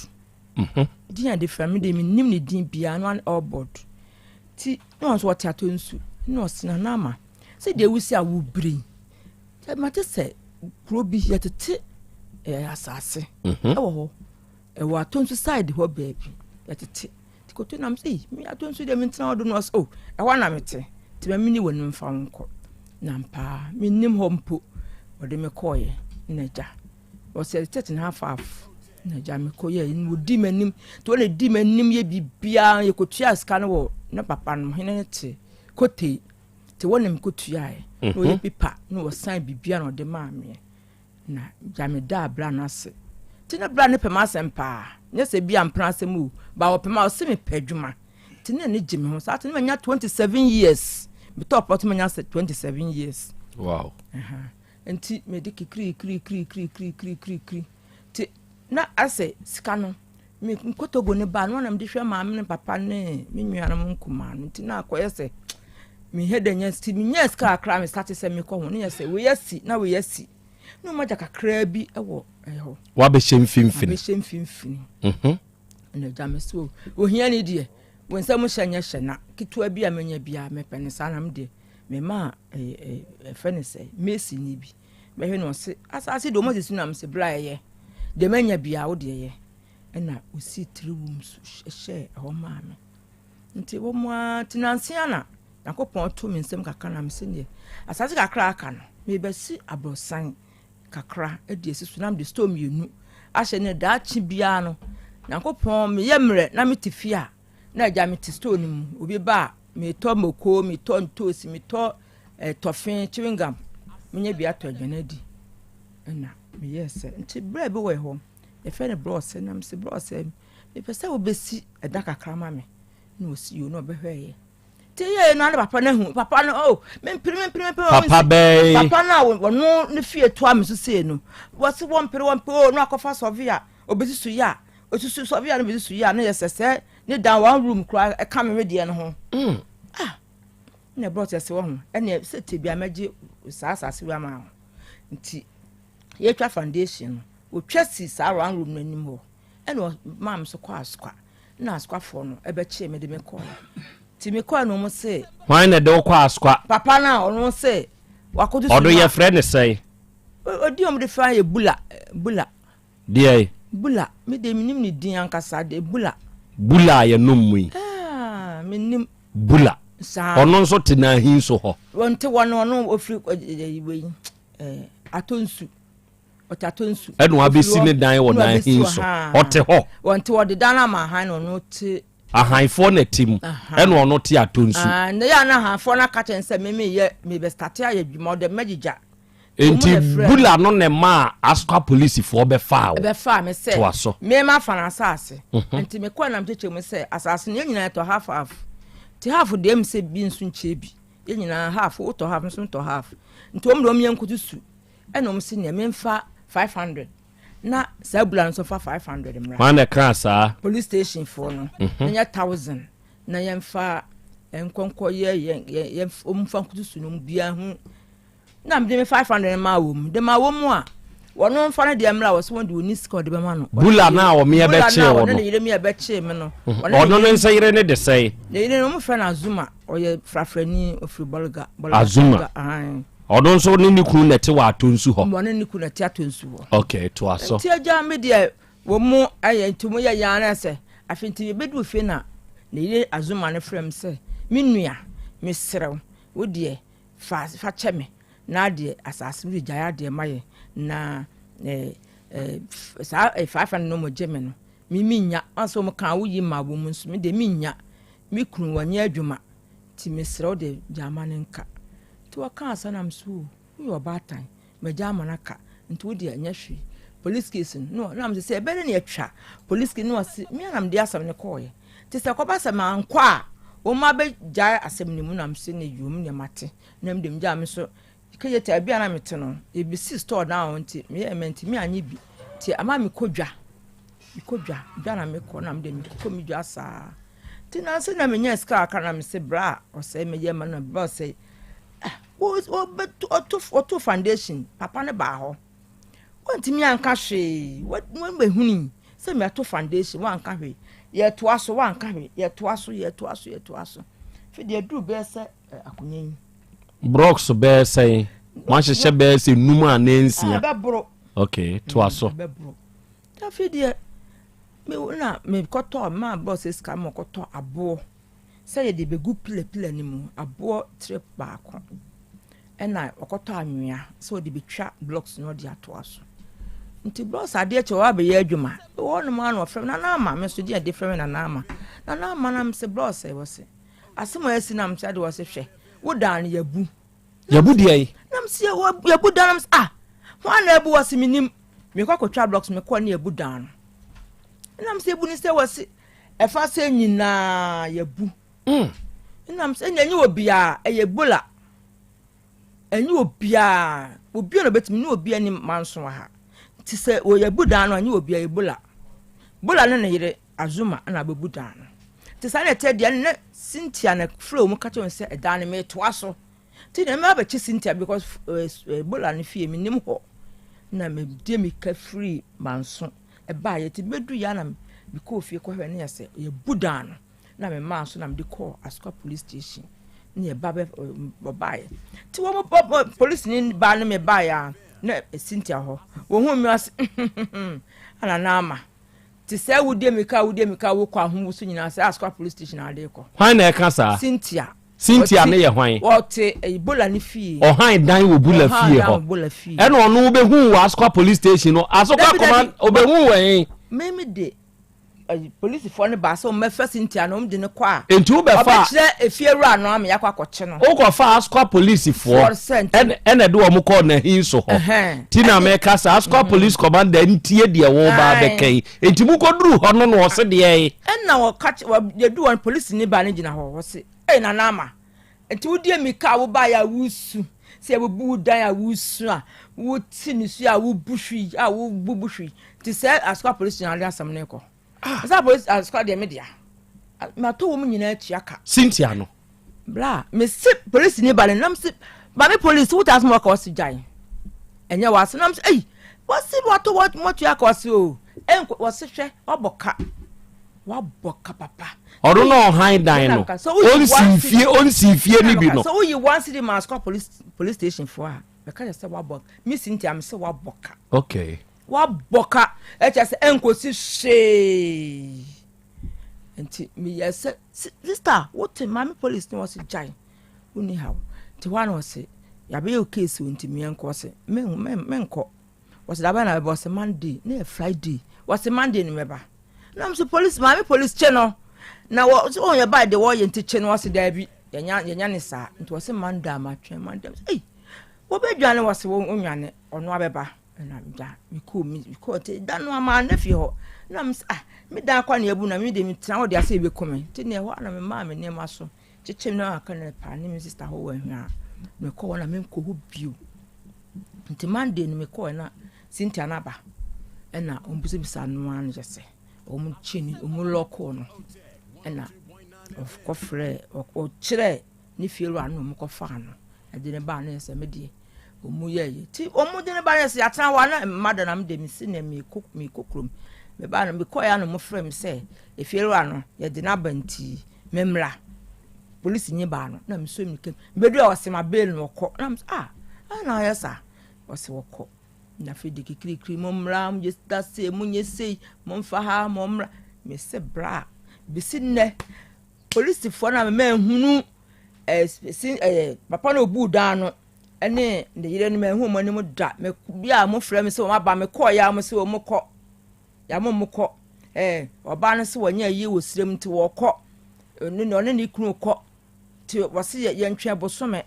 Din a yɛde frɛ me deɛ menim ne din biara no ne All Board. Nti na ɔno nso ɔte atɔ nsu na ɔse Nana Ama sɛdeɛ wosi a wobiri yi sɛ mate sɛ kuro bi yɛtete ɛɛ asase ɛwɔ hɔ ɛwɔ atɔ nsu side hɔ baabi yɛtete nti koto nam sɛ yi me atɔ nsu deɛ mentena hɔ do no ɔsɛ o ɛhɔ na mete nti ma mene wɔ no mfa wo nkɔ na mpaa mennim hɔ mpo wɔde me kɔɔeɛ na agya ɔsɛ tete na half half na agya mekɔ yɛ wɔdi m'anim nti wɔn di m'anim yɛ biribiara yɛkɔtua sika no wɔ ne papa no hene no te kotei nti wɔn na mekɔtuaeɛ na ɔyɛ pipa na wɔsan biribiara na ɔde maa meɛ na gya me daa bra no ase nti na bra no pɛ m'asɛm paa nyɛ sɛ bi ampena asɛm o ba wɔpɛ ma ɔse mepɛ adwuma nti na ne gye me ho saa te ne manya 27 years metɔɔ pɔt manya sɛ 27 years wow uh -huh. Nti mede kikirikirikirikirikirikiri nti na asɛ sika no me nkotogo no ba no na mede hwɛ maame ne papa ne me nuanom nkumaa no nti na akɔyɛ sɛ mehɛ dɛ nya si menya sika kakra me start sɛ mekɔ ho ne yɛ sɛ wei asi na wei asi na ɔma gya kakraa bi wɔ ɛhɔ wabɛhyɛ mfimfini wabɛhyɛ mfimfini na agya me so ohia ne deɛ wɔn nsɛm hyɛ nyɛ hyɛ na ketewa bi a menya biara mepɛ ne saa na me deɛ Memaa ɛfɛ ne sɛ masonni bi bɛhwɛ na ɔse asase deɛ ɔmo sisi na mese bra ɛyɛ deɛ manya bia wo deɛ yɛ ɛna osi tiri wom so hyɛ ɛhɔ maa me nti wɔn ara ti nanse ana Nyankopɔn to me nsam kakra na mese deɛ asase kakra aka no mebɛsi aborɔsan kakra de asi so na mede store mmienu ahyɛ ne daakye biara no Nyankopɔn meyɛ mmerɛ na mete fie a na agya mete store no mu obi ba a Metɔ mako, metɔ ntoosi, metɔ eh, tɔfe, chewing gum. Menya bi atɔ aduane adi. Ɛna meyɛɛ sɛ, nti berɛ bi wɔ hɔ, yɛfrɛ no brɔsɛ, na mese brɔsɛ, mepɛ sɛ wobɛsi ɛda kakra ma me. Na ɔsi yoo, na ɔbɛhwɛeɛ. Nti yɛɛ no ana papa no ahu, papa no, oh, mempere, mempere, mempere. Papa bɛɛ. Papa no a ɔno ne fie toa me so sei no, wɔse wɔmpere, wɔmpere, oh, na akɔfa sɔve a, ɔbɛsi so yɛ a, ɔsusu sɔve a na bɛsi so yɛ a, na yɛ sɛ sɛ Ne dan one room koraa ɛka me wedeɛ no ho. Mm. Ah, na ɛbrɔ sɛ sɛ wɔ ho ɛne sɛ tebea mɛgye saa asase wei ama ho. Nti yɛtwa foundation no, wɔtwa si saa one room no anim hɔ. Ɛna ɔmaa me so kɔ asokwa. Na asokwafoɔ no ɛbɛkyee me de me kɔɔ. Nti me kɔɔ no wɔn se. Hwan na ɛde wo kɔ asokwa? Papa no a ɔno se wakoto so. Ɔno yɛfrɛ ne sɛn? Odi wɔn de frɛ yɛ Bula, Bula. Deɛn? Bula, me deɛ menim ne din ankasa deɛ, Bula. Bula a yɛnom mu yi? Ah, menim. Bula. Saa. Ɔno nso te n'ahin so hɔ. Wɔnte hɔ no, ɔno ofiri wei, atɔ nsu. Ɔte atɔ nsu. Ɛna wabɛsi ne dan wɔ n'ahin so. Ɔte hɔ. Wɔnte hɔ, ɔde dan no ama ahan na ɔno te. Ahanfoɔ na te mu. Ɛna ɔno te atɔ nsu. Na yɛ a na ahanfoɔ no aka kyɛn sɛ me meyɛ mebɛstate ayɛ adwuma ɔde mɛgyegya. Enti Bula no na ɛmaa Asukwa polisifoɔ bɛfaa wo. Ɛbɛfaa me sɛ Toa so. me mafa no asase. Nti mekɔɛ na mekyekyɛ mu sɛ asase no yɛn nyinaa yɛtɔ half half. Nti half deɛ ɛmu sɛ bi nso nkyɛ bi. Yɛn nyinaa half, wotɔ half nso metɔ half. Nti wɔn deɛ wɔn yɛn nkoto su. Ɛna wɔn si nea memfa 500 na saa Bula no nso fa 500 mmra. Hwan na ɛkaa saa? Police station foɔ no. Na nyɛ 1000 na yɛmfa nkɔnkɔ yɛ yɛn yɛn wɔn mfa nkoto su no biara ho. Na mede me 500 no maa wɔn mu. De maa wɔn mu a, wɔn mfa no deɛ mmra wɔ so wɔn de wɔn ni sika ɔde bɛma no. Bula no a wɔn bɛkyee wɔ no. Bula no a wɔne ne yere mi ɛbɛkyee me no. Ɔno ne nsa yere ne de sɛe. Ne yere no wɔn frɛ no Azuma ɔyɛ frafrani ofiri Bolga. Azuma. Ɔno nso ne ne kunu na ɛte wɔ Atonsu hɔ. Ɔne ne kunu na ɛte Atonsu hɔ. Okay, to aso. Nti agya me deɛ wɔn mu ɛyɛ nti wɔn yɛ yan na sɛ afei nti ebedu fie na ne yere Azuma no frɛ me sɛ me nua mesrɛ wo deɛ Fa fa kyɛ me na adeɛ asase wode gyae adeɛ ma yɛ na eh. eh, saa eh, 500 no wɔgye me no, me mennya. Wɔn sɛ wɔn ka woyi ma wɔn nso, me deɛ mennya. Me kunu wɔnyɛ adwuma, nti mesrɛ wo deɛ gya ma no nka. Nti wɔkaa saa na me so o, woyɛ ɔbaatan, magya ama no aka, nti wo deɛ nyɛ hwee. Police case no, na me sɛ ɛbɛyɛ ne atwa police case no, wɔse me na mede asɛm no kɔɔeɛ. Nti sɛ kɔba sɛ mankɔ a, wɔn abɛgyae asɛm no mu na me se ne yom ne mate. Na me deɛ megyaa me nso Kejeta baabi a na mete no, yɛbɛsi store dan hɔ nti meyɛɛ mantumi anyɛ bi. Nti ama mekɔ dwa, mekɔ dwa, dwa na mekɔ na mede mekɔ me dwa saa. Nti nansa na menya sika kakra na mese bra a ɔsɛe meyɛ ma no bra ɔsɛe. Ah, ɔto foundation, papa no baa hɔ. Wantumi anka hwee, wɔbɛhuni sɛ meato foundation, wanka hwee. Yɛtoa so, wanka hwee, yɛtoa so, yɛtoa so, yɛtoa so. Afei deɛ aduru bɛyɛ sɛ akonnwa yi. Blocks bɛyɛ sɛn? Moahyehyɛ bɛyɛ sɛ num anaa nsia? Ɛbɛboro. Okay, toa so. Ɛbɛboro. Afei deɛ me na mekɔtɔ maa bɔs sika ma ɔkɔtɔ aboɔ sɛ yɛde bɛgu pilapila no mu aboɔ trip baako ɛna ɔkɔtɔ anwea sɛ ɔde bɛtwa blocks no ɔde atoa so nti blocks adeɛ kyɛ wɔabɛyɛ adwuma wɔ hɔnom a na ɔfrɛ me nana ama me nso deɛ ɛde frɛ me nana ama nana ama na mesɛ blocks ɛwɔ sɛ Asɛm a asi nam sɛ de wɔ se hwɛ wo dan no yɛbu. Yɛbu deɛ yi. Nam se yɛbu dan nam se ah ho ana abu wɔ se menim mekɔ akɔtwa blocks mekɔ ne yɛbu dan no. Nam se yɛbu ne sɛ wɔ se ɛfa sɛ nyinaa yɛbu. Mm. Nam se ɛnyɛ wɔ biara ɛyɛ bola. Ɛnyɛ obiara obiara na obetumi ne obiara ni manso wɔ ha. Nti sɛ wɔ yɛbu dan no ɛnyɛ obiara yɛ bola. Bola ne ne yere Azuma na abebu dan no. Nti saa na ɛteɛ deɛ na Cynthia na frɛ wɔn ka kyerɛ wɔn sɛ ɛdan no metoa so. Nti na mɛba abɛkye Cynthia because Ebola no fie menim hɔ. Na mede mika firi manso ɛbaeɛ nti mɛdu yɛ na mekɔɔ fie kɔhwɛ ne yɛ sɛ yɛbu dan no na memaa so na mede kɔɔ Asokwa police station ne ɛba bɛ ɔbaeɛ. Nti wɔn polisi ni baa ne me baeɛ a na Cynthia hɔ. Wɔhu me ase ana na ama. Te sɛ wodie mmirika a wodie mmirika a wokɔ ahombo so nyinaa sɛ Asokwa police station ade kɔ. Hwan na ɛka saa? Cynthia. Cynthia ne yɛ hwan? Ɔte Ebola ne fie. Ɔhan dan wɔ Bula fie hɔ. Bula fie. Ɛna ɔno wobɛhu wɔ Asokwa police station no. Asokwa command obɛhu wɔ he? Mimi de polisifoɔ no baa sɛ wɔmmɛfa Cynthia na wɔde no kɔ a. Nti wobɛfa. Ɔbɛkyerɛ efie wura no ama yɛakɔ akɔkye no. Wokɔfa Asokwa polisifoɔ ɛna ɛde wɔn kɔɔ n'ahin so hɔ. Ti na meka sɛ Asokwa mm. police commander ntie deɛ wɔba abɛka yi. Nti mokɔduru hɔ no na ɔse deɛ yi. Ɛna wɔka yɛdu wɔn polisi ne ba no gyina hɔ wɔse ɛyɛ nana ama nti wodie mika a wobaeɛ a wosu sɛ yɛbubu wo dan a wosu a wote nisuo a wobu hwi a wobubu hwi nti sɛ Asokwa polisi na ade asɛm no kɔ. Ah. Sɛ polisi asukwa deɛ me dea. Matɔ wɔn nyinaa atua ka. Cynthia no. Bla mese polisi ni ba ne nam se maame polisi wo taa sɛ wɔka wɔse gyae. Ɛnyɛ wɔase nam se ei wɔse wɔatɔ wɔatua ka wɔse o ɛnkɔ wɔse hwɛ wɔabɔ ka wɔabɔ ka papa. Ɔno na ɔhan dan no ɔnsi fie ɔnsi fie ni bi no. Sɛ woyi one city ma asukwa police police station foɔ a mɛka kyerɛ sɛ wɔabɔ me Cynthia mese wɔabɔ ka. Okay. Wabɔ ka ɛkyɛ sɛ ɛnkosi hwee nti meyɛ sɛ sista wote maame police ne wɔsi gyae wonni haw nti hɔ a na wɔsi yabɛyɛ o case o nti meɛnkɔ wɔsi menkɔ wɔsi dabɛn na bɛba wɔsi monday ne yɛ friday wɔsi monday ne mɛba na mo sɛ police maame police kye no na wɔ sɛ wɔn yɛ baa de wɔyɛ nti kye no wɔsi daabi yɛnya yɛnya ne saa nti wɔsi monday ama twɛn monday ɛyi wɔbɛdwane wɔsi wɔn nwane ɔno abɛba. Ɛna da mekɔɔ mi mekɔɔ nti da no ama na fie hɔ na me ah me dan kɔ na ebu na me de me tena hɔ de ase ebe kɔ me nti na ɛhɔ na me maa me nneɛma so kyekyɛ me aka na paa ne me sista hɔ wɔ ahwia mekɔ hɔ na menkɔ hɔ bio nti Monday no mekɔɔ na Cynthia no aba ɛna wɔn bisabisa no ara no kyɛ sɛ wɔn kyi no wɔn lɔkɔɔ no ɛna ɔkɔfrɛ ɔkyerɛ ne fie wura no na wɔn kɔfaa no ɛde ne baa no yɛ sɛ me deɛ Wɔn yɛɛyɛ nti wɔn de ne ba yɛ sɛ yɛatena hɔ a na mma da na me de me si na mekɔ mekɔ kurom me ba no mekɔ ya na wɔn frɛ me sɛ efiewura no yɛde n'aba nti me mmra polisi nye baa no na me so mirika mebedu a ɔsɛ ma bail no ɔkɔ na me sɛ ah ah na ayɛ saa ɔsɛ ɔkɔ na afei de kikirikiri mo mmra mo gye da se mo nye sei mo mfa ha mo mmra me sɛ bra besi nnɛ polisifoɔ no a mema ehunu ɛɛ si ɛɛ papa na obu dan no. ne ne yere no manhu wɔn anim da. Me bi a wɔfrɛ me sɛ wɔn aba mekɔɔ yɛ a wɔn sɛ wɔn kɔ. Yɛama wɔn kɔ. Ɛɛ ɔbaa no sɛ wɔnyɛ ayie wɔ sirem nti wɔkɔ. Ɔno ne ɔne ne kunu kɔ. Nti wɔse yɛ yɛntwɛn bosome.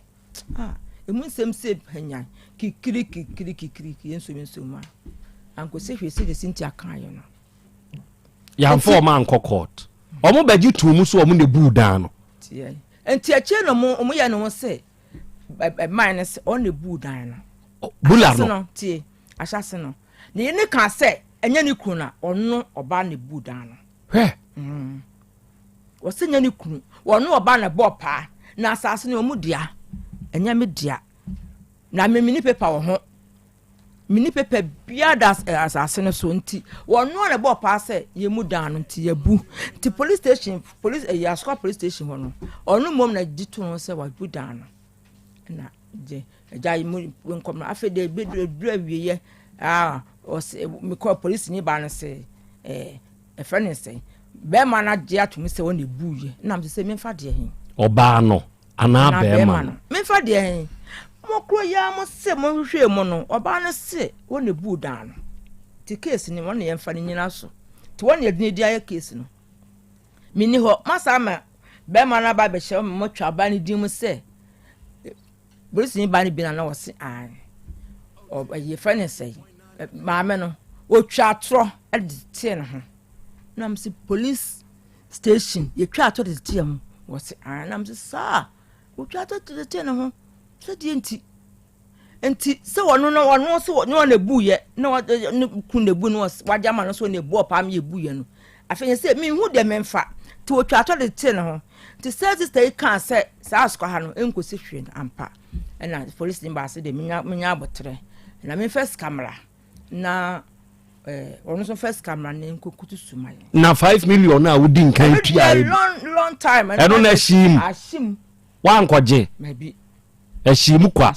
Ah emu nsɛm sɛ hanyan kikiri kikiri kikiri yɛn nso nso mu a. Ankosi hwee sɛdeɛ Cynthia kaeɛ no. Yɛamfa wɔn ankɔ court. Wɔn bɛgye too mu so wɔn na ebuu dan no. Nti akyire no wɔn yɛ ne ho sɛ ɛman no sɛ wɔn na ebuu dan no. Bula no. Tie ahyase no. Ne yere no kaa sɛ ɛnyɛ ne kunu na ɔno ɔbaa na ebuu dan no. Hwɛ. Mm. Wɔsɛ nyɛ ne kunu wɔno ɔbaa na ɛbɔɔ paa na asase no wɔn dea ɛnyɛ me dea na me mini pepa wɔ ho mini pepa biara da asase no so nti wɔno na ɛbɔɔ paa sɛ yɛn mu dan no nti yɛbu nti police station police ɛyɛ eh, asokwa police station hɔ no ɔno mmom na gye to ho sɛ wabu dan no na gye agya yi mu nkɔm no afei de ebi duru awieɛ aa ɔsɛ mekɔ polisi ni ba no sɛ ɛɛ ɛfrɛ ne sɛ bɛrima no agye atum sɛ ɔna ebu yɛ nam sɛ sɛ memfa deɛ he. Ɔbaa no anaa bɛrima no. Memfa deɛ he mo kuro yi ara mo se mo hwehwɛ mu no ɔbaa no se wɔn na ebu dan no ti keesi no wɔn na yɛmfa no nyina so ti wɔn na yɛde ne di ayɛ keesi no. Menni hɔ. Moasan ama bɛrima no aba abɛhyɛ mo motwa ɔbaa no din mu sɛ polisini baa no bi na na wɔse ae. Yɛfrɛ no sɛ maame no wɔtwa atorɔ de tee ne ho. Na mo sɛ police station yɛtwa atorɔ de tee ho. Wɔse ae. Na mo sɛ saa wɔtwa atorɔ de tee ne ho sɛdeɛ nti. Nti sɛ ɔno no ɔno nso ne ɔna ebu yɛ na ɔde ne kun na ebu no wagye ama no nso na ebu ɔpaa mi ebu yɛ no afei yɛ sɛ minhu deɛ menfa nti otwa atɔ de te ne ho nti sɛ sista yi kaa sɛ saa asokɔ ha no nkosi hwee no ampa ɛna polisi ne baase deɛ menya menya abotrɛ na menfa sika mmra na ɛɛ ɔno nso fa sika mmra ne nkokutu suma yɛ. Na 5 million a wodi nkan tua yɛ long long time ɛno na ahyim ahyim wankɔgye. Mabi. Ɛhyee mu kwa.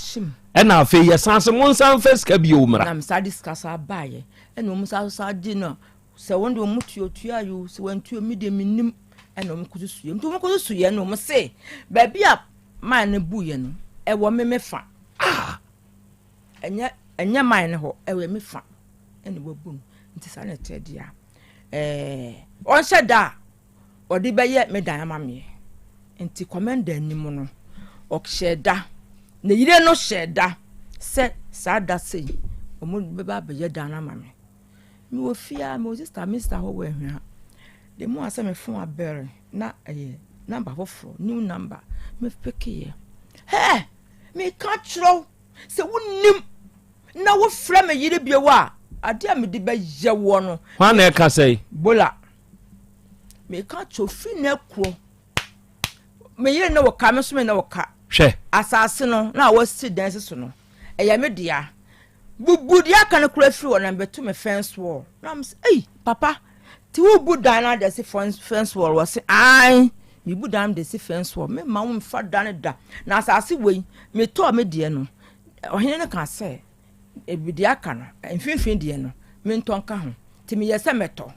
Ɛna afei yɛsan se monsan mfa sika bio mmra. Na mesan de sika san baeɛ. Ɛna wɔn san san gye no sɛ wɔn de wɔn tua tua yi o sɛ wɔn tua mi deɛ mi nim. Ɛna wɔn kɔ susu yɛ nti wɔn kɔ susu yɛ no wɔn se baabi a man no bu yɛ no ɛwɔ me me fa. Ah! Ɛnyɛ ɛnyɛ man no hɔ ɛwɔ me fa ɛna wɔabu no nti saa na ɛteɛ deɛ a ɛɛ wɔnhyɛ da a. ɔde bɛyɛ me dan ama meɛ. Nti kɔmɛnda anim no, ɔhyɛɛ da, ne yere no hyɛɛ da sɛ saa da sei, wɔn bɛba abɛyɛ dan no ama me. Mewɔ fie a, mewɔ sista, me sista hɔ wɔ Ahwea. De mu asɛ me fon abɛre na ɛyɛ namba foforɔ, new number. Me pekeeɛ. Hɛ! Meka kyerɛ wo sɛ wonim na wofrɛ me yere bio a, adeɛ a mede bɛyɛ woɔ no. Hwan na ɛka sɛi? Bola. Meka kyerɛ firi na korɔ me yere ne wo ka me nso me ne wo ka. Hwɛ. Asase no na wɔasi dan si so no ɛyɛ me dea. Bubu deɛ aka no koraa firi hɔ na mebɛto me fence wall. Na mo sɛ ei papa ti wo bu dan no de asi fence wall wɔ se ae mebu dan de si fence wall me ma wo mfa dan da na asase wei metɔɔ me deɛ no ɔhene no ka sɛ Ebi deɛ aka no, mfimfini deɛ no, mentɔ nka ho. Nti meyɛ sɛ mɛtɔ.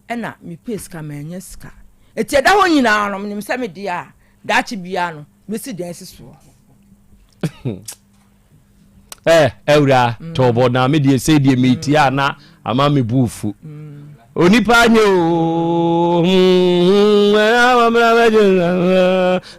Ɛna mepɛɛ sika, mannya sika. Nti ɛda hɔ nyinaa no, menim sɛ me deɛ a, daakye biara no, mɛsi dan asi soɔ. Eh, awura, mm. tɔbɔ na me deɛ sɛ deɛ metia na ama me bu fu. Mm. Onipa nye o,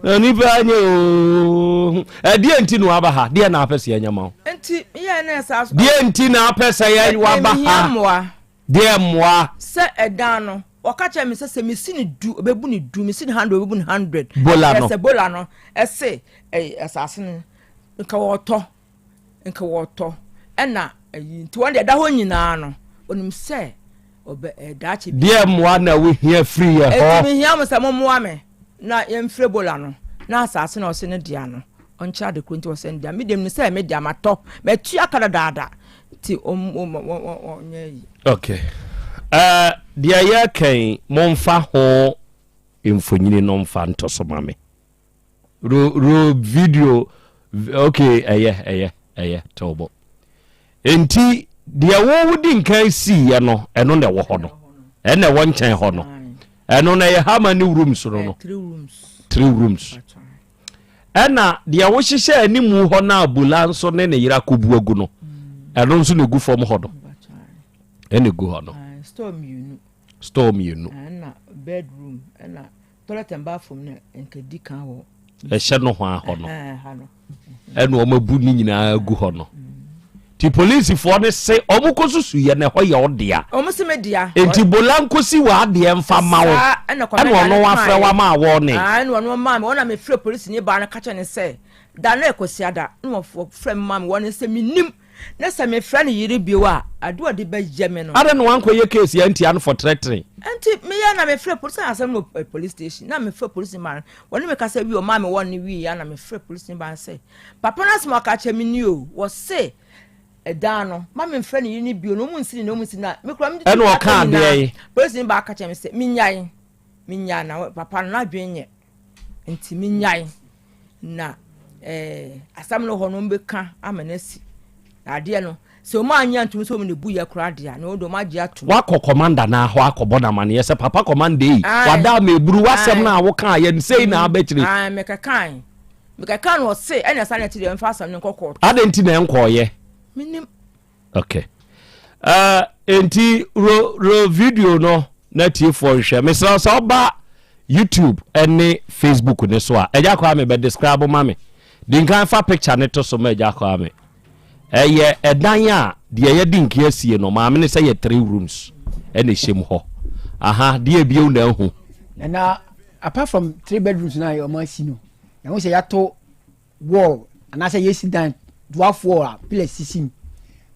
onipa nye o. Ɛdeɛ nti na waba ha? Deɛ na apɛ sɛ yɛnyɛ ma wo? Nti yɛ ne saa so. Deɛ nti na apɛ sɛ yɛ waba ha? Deɛ mmoa. Sɛ ɛdan no, wɔka kyerɛ me sɛ sɛ mesi ne du, obebu ne du, mesi ne hundred, obebu ne hundred. Bola no. Ɛsɛ bola no, ɛse ɛyɛ asase no, nka wɔtɔ. nka wɔtɔ ɛna ayi nti wɔn deɛ ɛda hɔ nyinaa no onim sɛ ɔbɛ ɛdaakye bi. Deɛ mmoa na wohia firi yɛ hɔ. Eti mehia mo sɛ mo mmoa me na yɛmfiri Ebola no na asaase na ɔse ne dea no ɔnkyerɛ ade koro nti ɔsɛ ne dea me deɛ menim sɛ me dea matɔ matua ka dadaada nti ɔnyɛ yi. Okay. Uh, deɛ yɛkɛn momfa ho mfonyini no mfa nto so ma me. Ro ro video ok ɛyɛ ɛyɛ ɛyɛ tɛwbɔ nti deɛ wo wodi nkan siiɛ no ɛno na ɛwɔ hɔ no ɛna ɛwɔ nkyɛn hɔ no ɛno na ɛyɛ how many rooms no no three rooms. Ɛna deɛ wohyehyɛ animu hɔ no a Bola nso ne ne yere akɔbu agu no, ɛno nso na ɛgu fam hɔ no. Ɛna ɛgu hɔ no. Store mmienu. Store mmienu. Ɛna bedroom ɛna toilet and bathroom na nka di kan wɔ. Ɛhyɛ no hɔ hɔ no. Ɛna wɔn abu ne nyinaa agu hɔ no. Ti polisifoɔ no se wɔn kɔ susu yɛ na ɛhɔ yɛ ɔdea. Wɔn se me dea. Nti Bola nkosi wɔ adeɛ nfa ma wo. Ɛna ɔno wafrɛ wa ma awɔ ne. Ɛna ɔno maa mi wɔn na mi frɛ polisi ni baa no kakyɛ ne sɛ da no ɛkɔsi ada na wɔfrɛ mi maa mi wɔn sɛ mi nim na sɛ mi frɛ ne yere bio a ade ɔde bɛyɛ mi no. Adɛn na wankɔ yɛ case yɛ ntia no for threatening. Nti mi yɛ na mi frɛ polisi asɛm no eh, police station na mi frɛ polisi maa no wɔne mi kasa wi ɔmaa mi wɔn ne wi ya na mi frɛ polisi baa sɛ Papa no asɛm a ɔka kyerɛ me ni o, wɔse ɛdan no ma me mfrɛ ne yere no bio na ɔmu nsi ne na ɔmu nsi na me kura me ɛna ɔka adeɛ yi polisi no baaka kyerɛ me sɛ menyae menyae na papa no n'adwene nyɛ nti menyae na ɛɛ eh, asɛm no hɔ no ɔmbɛka ama no asi na adeɛ no sɛ ɔmo anyɛ ntom sɛ ɔmo na ebu yɛ koraa deɛ a na ɔmo de ɔmo agye atom. Wakɔ kɔmanda no hɔ akɔbɔ no amaneɛ sɛ papa kɔmanda yi wada ama eburu w'asɛm no a wokaeɛ no sei na abɛkyire. Ae mekɛkae mekɛkae no ɔse ɛna saa na ɛte deɛ mfa asɛm no nkɔ kɔɔto. Adɛn nti na ɛnkɔɔyɛ? Menim. Okay. Uh, enti ro ro video no na tiefoɔ nhwɛ. Mesrɛ wo sɛ ɔba YouTube ne Facebook ne so a, Agya Kwame bɛ describe ma me. Di nkan fa picture ne to so ma Agya Kwame. Ɛyɛ ɛdan a deɛ yɛde nki asie no, maame ne sɛ yɛ three rooms ɛna ɛhyɛ mu hɔ. Aha, deɛ ebio na ahu. Na apart from three bedrooms na wɔn asi no, yɛn ho sɛ yɛato wall anaasɛ yɛsi dan dwarf wall a pillar sisi mu.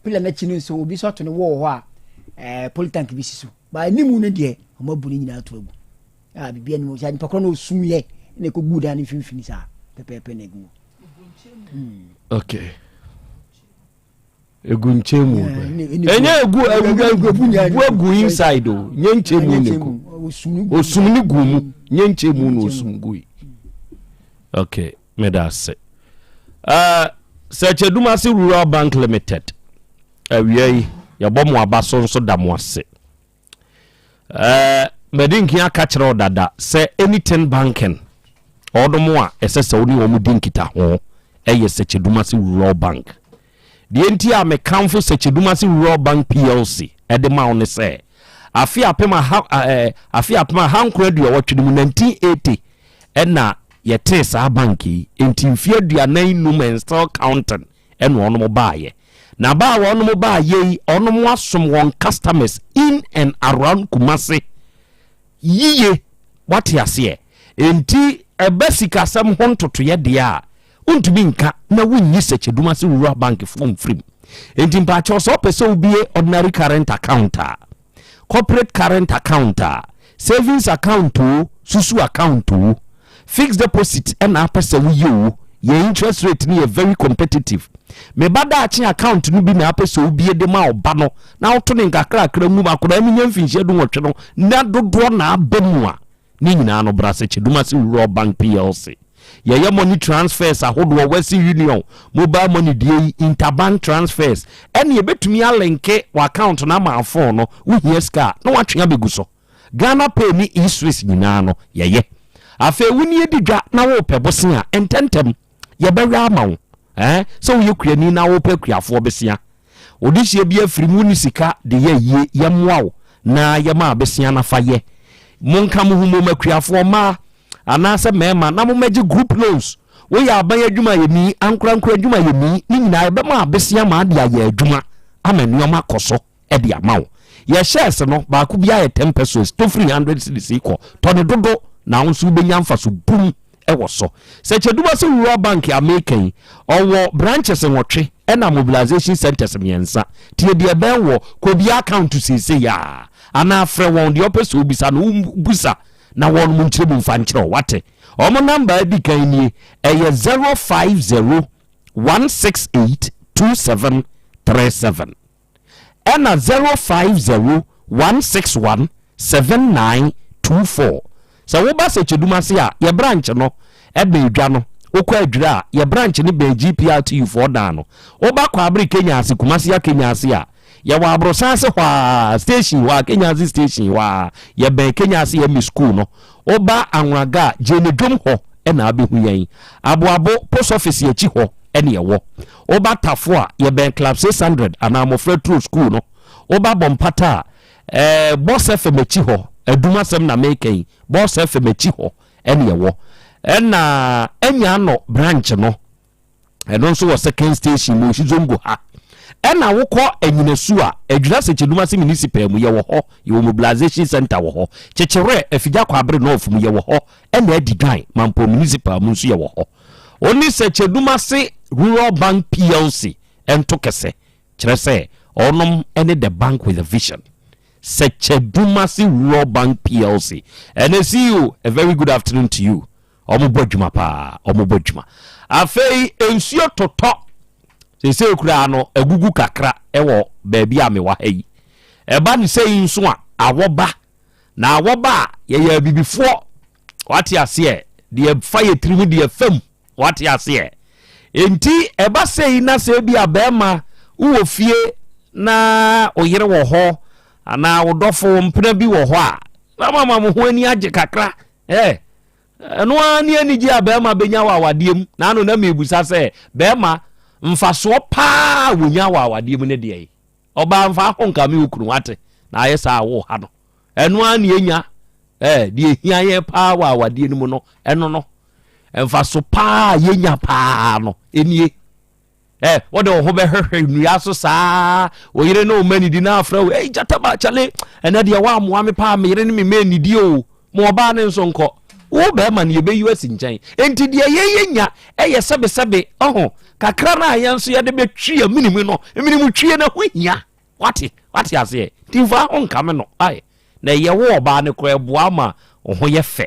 Pillar n'akyi no nso obi nso ato ne wall hɔ a ɛɛ eh, polytank bi si so. Ba anim no deɛ wɔn abu ne nyinaa ato agu. A biribi anim sɛ nipa korɔ no osum yɛ na ɛkɔgu dan no mfimfini saa pɛpɛɛpɛ na egu. Hmm. Okay. Egu nkyɛn mu ɛnyɛ egu egu egu egu inside o nye nkyɛn mu na egu osum ne gu mu nye nkyɛn mu na osum gu yi okay meda ase ɛɛ Sɛkyɛdumase Rural Bank Limited awia yi yɛbɔ mo aba so nso da mo ase. Eh, madi nkan aka kyerɛ wo dada sɛ anything banking ɔnom a ɛsɛ sɛ wo ne wɔn di nkitaho ɛyɛ Sɛkyɛdumase Rural Bank. Deɛ nti a mekamfo Sɛkyɛdumase Rural Bank PLC ɛde ma wo ne sɛ afe apem aha eh, afe apem ahankron aduɔwɔtwe no mu 1980 ɛna yɛtee saa bank yi, nti mfeɛ 45 and still counting. ɛna ɔnom baayɛ. Na ba a wɔnom baayɛ yi, ɔnom asom wɔn customers in and around Kumasi yiye, wate aseɛ. Enti ɛba sikasɛm ho ntotoeɛ deɛ a, wontumi nka na wonnyi Sɛkyɛdumase Rural Bank foɔ mfirim. Enti mpaakyɛw sɛ wopɛ sɛ wobie ordinary current account a, corporate current account a, savings account o, susu account o, fixed deposit na apɛ sɛ woyɛ o, yɛn interest rate no yɛ very competitive. Me ba daakye account no bi na apɛ sɛ wobie de ma ɔba no na woto ne nkakrakra ngum akwadaa no nya mfinhyia dunwɔtwe no na dodoɔ na aba mu a, Ne nyinaa no bra sɛ Kyedumase Rural Bank PLC. Yɛyɛ money transfers ahodoɔ, Western Union, mobile money deɛ yi, interbank transfers, ɛne yɛbɛtumi alinke w'account no ama phone no, wohia sika a na watwe abɛgu so. Ghana Pay ne eSwiss nyinaa no yɛyɛ. Afei wo nie di dwa na worepɛ bosea a, ntɛntɛm yɛbɛwɛ ama wo. Eh, sɛ woyɛ kuani na wopɛ akuafoɔ besea, wo dehyeɛ bi afiri mu, wonni sika de yɛ ayie, yɛmmoa wo na yɛma abesea no afa yɛ. Monka mo ho mmom, akuafoɔ mmaa anaasɛ mmarima, na mommɛgye group loans. Woyɛ aban adwumayɛni, ankorankoro adwumayɛni, ne nyinaa yɛbɛma abesea ma ade ayɛ adwuma ama nneɛma akɔ so. de ama wo. Yɛ shares no baako biara yɛ ten pesos, tɔ firi hundred cedis kɔ, tɔ ne dodo na wo nso wobɛnya mfaso bum wɔ so. Sɛ Kyedumase Rural Bank a meka yi, ɔwɔ branches nwɔtwe ɛna mobilization centers mmiɛnsa. Tie deɛ ɛbɛn wɔ, kɔ bia account seesei ara anaa frɛ wɔn deɛ wopɛ sɛ wobisa no wobusa na wɔn nkyerɛ mu mfa nkyerɛ wo, wate? Wɔn number adi kan nie, ɛyɛ 050 168 2737. ɛna 050 161 7924. Sɛ woba Sɛkyɛdum ase a, yɛ branch no bɛn dwa no. Wokɔ Adwira a, yɛ branch no bɛn GPRTU foɔ dan no. Woba Kwaabere Kenya ase, Kumasi Akenya ase a, yɛwɔ Aborosan ase hɔ ara, station hɔ ara, Kenya ase station hɔ ara. Yɛbɛn Kenya ase ME school no. Woba Anwraga a, Gyenedwom hɔ na abɛhu yɛn. Aboabo post office akyi hɔ ne yɛwɔ. Woba Tafo a, yɛbɛn Club 600 anaa Mmɔfra Turo Sukuu no. Woba Bɔmpata a, ɛɛ Boss FM akyi hɔ, Adum asɛm na meka yi, Boss FM akyi hɔ ne yɛwɔ. Ɛna Anyaano branch no, ɛno nso wɔ second station mu Zongo ha. Ɛna wokɔ Anyinasu a, Adwira Sekyedumase Municipal mu yɛwɔ hɔ, yɛwɔ mobilization center wɔ hɔ. Kyekyerɛ, Afigya Kwabre North mu yɛwɔ hɔ, ɛna Adidan, Mampong Municipal mu nso yɛwɔ hɔ. One Sekyedumase Rural Bank PLC nto kɛsɛ, kyerɛ sɛ ɔnom ne the bank with a vision. Sekyedumase Rural Bank PLC ɛne CEO, a very good afternoon to you. Ɔmo bɔ adwuma paa, ɔmo bɔ adwuma. Afei nsuo totɔ, seesei koraa no agugu kakra wɔ baabi a mewɔ ha yi. Ɛba ne sɛ yi nso a, awɔ ba. Na awɔ ba a, yɛyɛ abibifoɔ, wate aseɛ, deɛ fa yɛ tirim deɛ fam, wate aseɛ. Enti ɛba sɛ yi na sɛ bi a bɛrima wowɔ fie na oyere wɔ hɔ anaa wo dɔfo mpena bi wɔ hɔ a, na mama mo ho ani agye kakra. Ɛ, ɛno ara ne anigye a barima bɛnya wɔ awadeɛ mu. Na ano na merebisa sɛ, barima, mfasoɔ paa a wɔnya wɔ awadeɛ mu ne deɛn? Ɔbaa mfa ho nkame wo kunu, wate? Na ayɛ saa a woreha no. Ɛno ara ne ɛnya. Ɛ, deɛ ɛhia yɛn paa wɔ awadeɛ no mu no, ɛno no. Mfaso paa a yɛnya paa no, ɛnie. Ɛ, wode wo ho bɛhwehwɛ nnua so saa, wo yere ne wo mma nidi na afrɛ wo, ei gyataba, kyale, ɛnɛ deɛ woammoa me paa, me yere ne me mma nnidi o, ma ɔbaa ne nso nkɔ. Wo bɛrima no yɛbɛyi wo asi nkyɛn. Enti deɛ yɛyɛ nya ɛyɛ sɛbesɛbe, ɔho, kakra no a yɛn nso yɛde bɛtwi yɛn mene mu no, mene mu twie no ho hia. Wate, wate aseɛ? Nti mfa ho nkame no, ae. Na ɛyɛ wo ɔbaa no koraa ɛboa ma wo ho yɛ fɛ.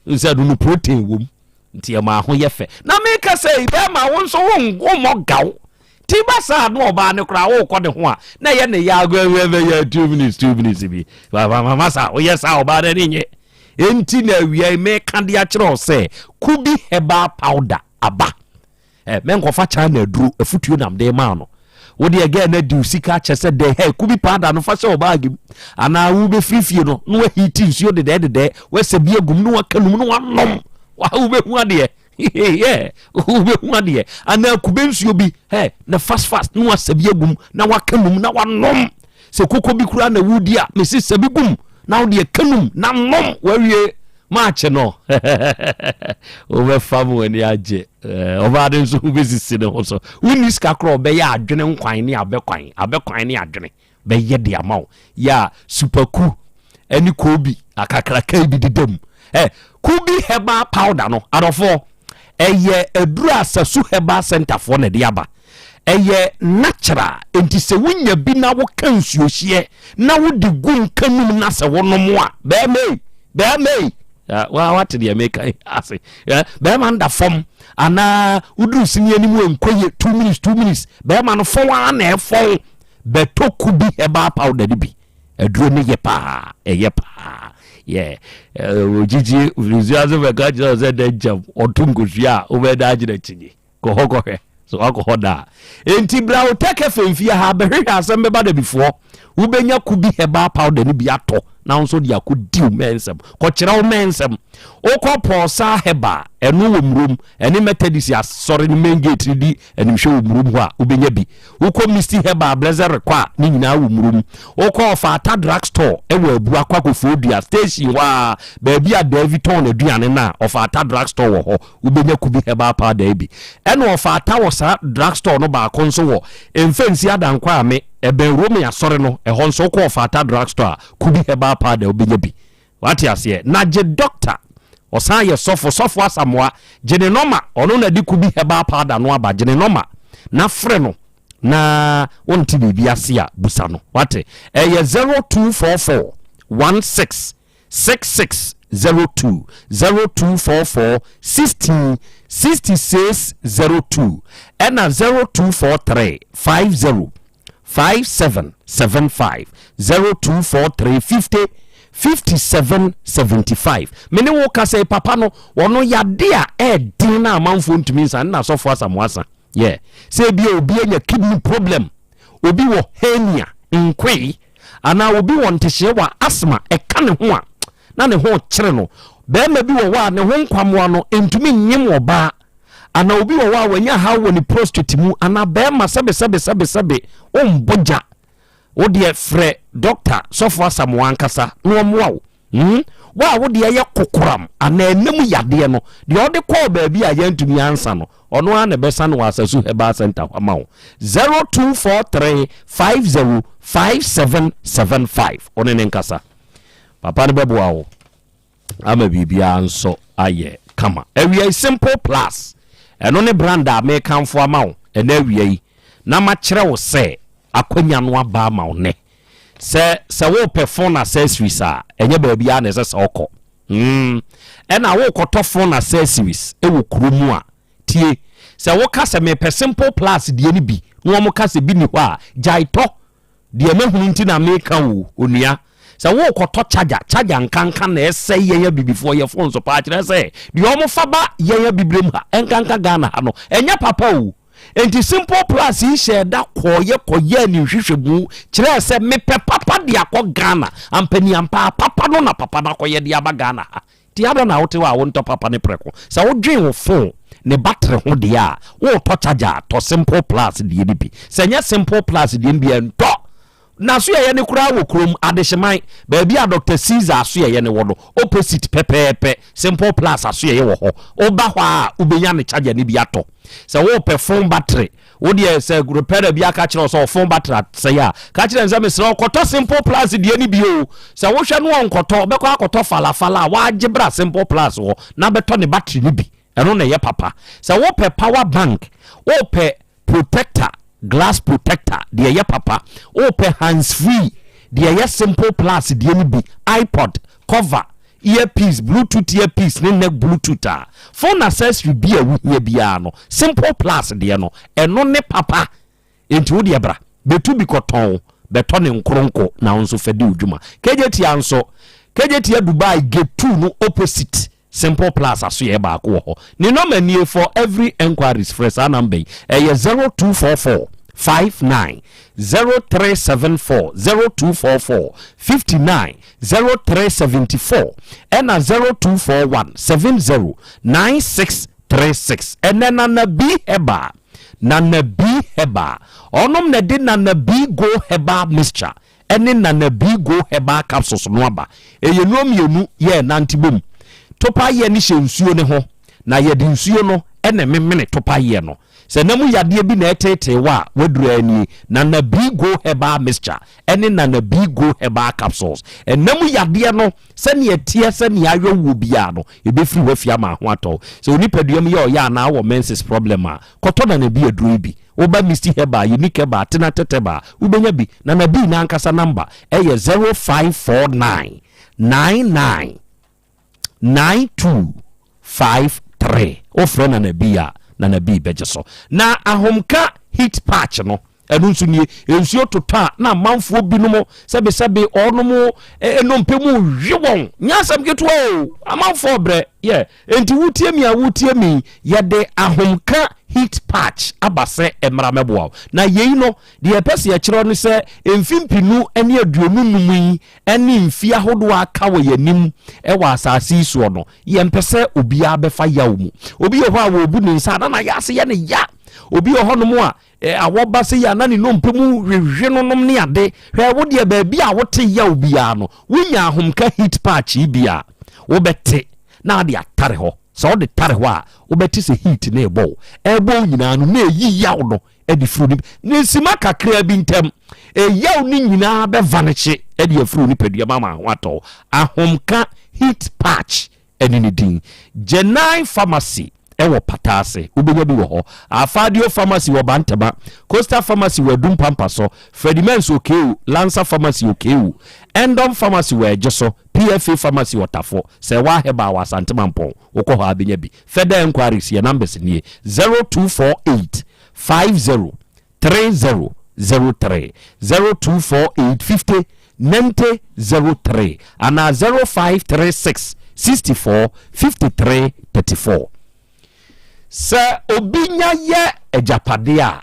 Sɛ ɛno no protein wom. Nti ɛma ho yɛ fɛ. Na meka sɛ bɛrima wo nso wo mmɔ gaw. Ti ba saa na ɔbaa no koraa wokɔ ne ho a na ɛyɛ ne ya bɛyɛ 2 minutes 2 minutes bi. Mama saa woyɛ saa ɔbaa no ani nye. Enti na awia yi meka de akyerɛ wo sɛ Kubi herbal powder aba. Eh, mɛnkɔfa China aduro, afutuo nam de maa no. Wo deɛ gɛɛ no adi wo sika akyɛ sɛ dɛn, hɛ, kubi paada no fa hyɛ wo baage mu. Anaa wobɛfiri fie no, na wahiiti nsuo dedɛɛ dedɛɛ, wasɛ bi agum, na waka num, na wanom. Wa, wobɛhu adeɛ. Yeah, wobɛhu adeɛ. Anaa kube nsuo bi, hɛ, na fast fast, na wasɛ bi agum, na waka num, na wanom. Sɛ koko bi koraa na wodi a, mese sɛ bi gum na wode ɛka num na nom wawie maakye no. Wobɛfa mu ani agye. Ɔbaa no nso wobɛsisi ne ho so. Wonni sika koraa ɔbɛyɛ adwene nkwan ne abɛkwan, abɛkwan ne adwene bɛyɛ de ama wo. Yɛ a supaku ne koobi akakraka bi deda mu. Eh, Kubi herbal powder no, adɔfoɔ, ɛyɛ aduru a Sasu Herbal Center foɔ na ɛde aba. Ɛyɛ natural, enti sɛ wonya bi na woka nsuohyeɛ na wode gu nka num na sɛ wonom a, bɛrima ei, bɛrima ei, wa wate deɛ meka yi ase, bɛrima no da fam anaa woduru sini anim nkɔ yie, 2 minutes, 2 minutes, bɛrima no fɔn ara na ɛfɔn, bɛtɔ Kubi herbal powder no bi. Aduro no yɛ paa, ɛyɛ paa. Yɛ ogyigye nsuo ase bɛka kyerɛ wo sɛ dɛ nkyɛm ɔto nkosua a wobɛda agyina kyinyi. Kɔ hɔ kɔhwɛ. So wakɔ hɔ daa. Enti bra wo Tech FM fie ha bɛhwehwɛ asɛm bɛba da bifoɔ. Wobɛnya Kubi herbal powder no bi atɔ na wo nso de akɔdi wo mɛnsɛm. Kɔkyerɛ wo mɛnsɛm. Wokɔ Pɔɔsaa Herbal, ɛno wɔ Murom, ɛne Methodist asɔre no main gate no di animhwɛ wɔ Murom hɔ a, wobɛnya bi. Wokɔ Misty Herbal Blessed Rekɔ a, ne nyinaa wɔ Murom. Wokɔ Ɔfaata Drug Store wɔ Abua Kwakofoɔ Dua station hɔ a, baabi a Davy tɔn n'aduane no a, Ɔfaata Drug Store wɔ hɔ. Wobɛnya Kubi Herbal Powder yi bi. Ɛna Ɔfaata wɔ saa drug store no baako nso wɔ Mfɛnsi Adankwa Ame, ɛbɛn Rome Asɔre no, ɛhɔ nso wokɔ Ɔfaata Drug Store a, Kubi Herbal Powder wobɛnya bi. Wate aseɛ? Na gye doctor, ɔsan yɛ sɔfo, Sɔfo Asamoah, gye ne nɔma, ɔno na de Kubi Herbal Powder no aba, gye ne nɔma na frɛ no na wonte biribi ase a, busa no. Wate? Ɛyɛ 0244 16 6602, 0244 16 6602, ɛna 0243 50 5775, 0243 50 57 75. Me ne wo kasa yi, papa no, ɔno yade a ɛɛden na amanfoɔ ntumi nsa ne na Sɔfo Asamoah sa. Yeah. Sɛ ebia obi anya kidney problem, obi wɔ hernia, nkoe, anaa obi wɔ ntehyeɛ wɔ asthma ɛka ne ho a, na ne ho kyere no. Barima bi wɔ hɔ a ne ho nkwammoa no ntumi nnyem ɔbaa, anaa obi wɔ hɔ a wanya haw wɔ ne prostate mu, anaa barima sɛbesɛbesɛbesɛbe wombɔ gya. Wo deɛ frɛ dɔkta Sɔfo Asamoah ankasa na ɔmmoa wo. Hmm? Wo a wo deɛ yɛ kokoram anaa ɛna mu yadeɛ no, deɛ ɔde kɔɔ baabi a yɛntumi ansa no, ɔno ara na ɛbɛsa no wɔ Asasu Herbal Center hɔ ama wo. 0243 50 5775. Wo ne ne nkasa. Papa no bɛboa wo ama biribiara nso ayɛ kama. Awia yi Simple Plus, ɛno ne brand a mekamfo ama wo ɛnɛ awia yi na makyerɛ wo sɛ akwanya no aba ama wo nnɛ. Sɛ sɛ wopɛ phone accessories a, ɛnyɛ baabiara na ɛsɛ sɛ ɔkɔ. Mm. Ɛna wokɔtɔ phone accessories wɔ kuro mu a, tie. Sɛ woka sɛ mepɛ Simple Plus deɛ no bi na wɔn ka sɛ bi ni hɔ a, gyae tɔ. Deɛ mahunu nti na meka o, onua. Sɛ worekɔtɔ charger, charger nkanka na ɛsɛe yɛn abibifoɔ yɛ phones paa kyerɛ sɛ deɛ wɔfa ba yɛn abibirem ha, ɛnkanka Ghana ha no, ɛnyɛ papa o. Enti Simple Plus yi hyɛɛ da kɔeɛ kɔyɛɛ ne nhwehwɛmu kyerɛɛ sɛ mepɛ papa de akɔ Ghana. Ampaniampaa, papa no na papa no akɔyɛ de aba Ghana ha. Nti adɛn na wote hɔ a wontɔ papa no prɛko? Sɛ wodwen wo phone ne battery ho deɛ a, woretɔ charger a, tɔ Simple Plus deɛ no bi. Sɛ ɛnyɛ Simple Plus deɛ no bi a, ntɔ! N'asoɛeɛ no koraa wɔ kurom, Adehyeman, baabi a Doctor Caesar asoɛeɛ no wɔ no, opposite pɛpɛɛpɛ, Simple Plus asoɛeɛ wɔ hɔ. Woba hɔ a, wobɛnya ne charger no bi atɔ. Sɛ worepɛ phone battery, Wo deɛ sɛ repairer bi aka kyerɛ wo sɛ ɔfon battery asɛe a, ka kyerɛ no sɛ mesrɛ wo kɔtɔ Simple Plus deɛ no bi o. Sɛ wohwɛ no ɔnkɔtɔ, ɔbɛkɔ akɔtɔ falafala a wagye bra Simple Plus hɔ na bɛtɔ ne battery no bi. Ɛno na ɛyɛ papa. Sɛ wopɛ power bank, wopɛ protector, glass protector deɛ ɛyɛ papa, wopɛ hands free deɛ ɛyɛ Simple Plus deɛ no bi, iPod cover, earpiece, bluetooth earpiece ne neck bluetooth a, phone accessory bi a wohia biara no, Simple Plus deɛ no, ɛno ne papa. Enti wo deɛ bra, bɛtu bi kɔtɔn, bɛtɔ ne nkoronko na wo nso fa di wo dwuma. Kejetia nso, Kejetia Dubai Gate 2 no opposite Simple Plus asoɛɛ baako wɔ hɔ. Ne nɔma nie, for every enquiries frɛ saa number yi, ɛyɛ 0244 59 0374, 0244 59 0374 ɛna 0241 70 9636. Ɛnɛ Nana B Herbal, Nana B Herbal, ɔnom na ɛde Nana B Go Herbal Mixture ɛne Nana B Go Herbal Capsules no aba. Ɛyɛ nnuro mmienu yɛ ɛnante bom. Topaeɛ no hyɛ nsuo no ho na yɛde nsuo no ɛna ɛmemene topaeɛ no. Sɛ na mu yadeɛ bi na ɛreteetee wo a, w'aduru ara nie, Nana B Go Herbal Mixture ne Nana B Go Herbal Capsules. Ɛna mu yadeɛ no, sɛdeɛ ɛteɛ, sɛdeɛ ayɔ woɔ biara no, ɛbɛfiri hɔ afi ama ho atɔ wo. Sɛ wo nipadua mu yɛ ɔya anaa wowɔ menses problem a, kɔtɔ Nana B aduro yi bi. Woba Misty Herbal, Unique Herbal, Tenatete Herbal, wobɛnya bi. Nana B n'ankasa number yɛ 0549 99 9253 wofrɛ Nana B a, Nana B bɛgye so. Na ahomka heat patch no, ɛno nso nie. Nsuo totɔ a na amanfoɔ binom sɛbesɛbe ɔnom nnompe mu hwe wɔn. Nyɛ asɛm ketewa o, amanfoɔ brɛ yɛ. Enti wotie mi a wotie mi, yɛde ahomka heat patch aba sɛ ɛmmra mɛboa wo. Na yei no, deɛ yɛpɛ sɛ yɛkyerɛ ne sɛ mfe 2025 yi ne mfe ahodoɔ a aka wɔ yɛn anim wɔ asase yi soɔ no, yɛmpɛ sɛ obiara bɛfa yaw mu. Obi wɔ hɔ a wɔbu ne nsa a na n'ayase yɛ ne ya. Obi wɔ hɔnom a awɔ ba sɛ yi a na ne nnompe mu wehwe no nom ne ade. Hwɛ, wo deɛ baabi a wote yaw biara no, wonya ahomka heat patch yi bi a, wobɛte na ade atare hɔ. Sɛ wode tare hɔ a, wobɛte sɛ heat no rebɔ wo. Ɛrebɔ wo nyinaa no, na ɛyi yaw no de firi wo ne nsima kakraa bi ntam. Ɛyaw no nyinaa bɛvanehye de afiri wo nipadua mu ama ho atɔ wo. Ahomka heat patch ɛne ne din. Genai Pharmacy ɛwɔ Pataase, wobɛnya bi wɔ hɔ. Afadio Pharmacy wɔ Bantama, Coastal Pharmacy wɔ Adum Pampa so, Freddie Mens Okeu, Lancer Pharmacy Okeu, Endom Pharmacy wɔ Ɛgyeso, PFA Pharmacy wɔ Tafo, Sɛwa Herbal wɔ Asante Mampɔn, wokɔ hɔ a bɛnya bi. Further enquiries, yɛn numbers nie, 0248 50 30 03, 0248 50 90 03 anaa 0536 64 53 34. Sɛ obi nya yɛ agyapadeɛ a,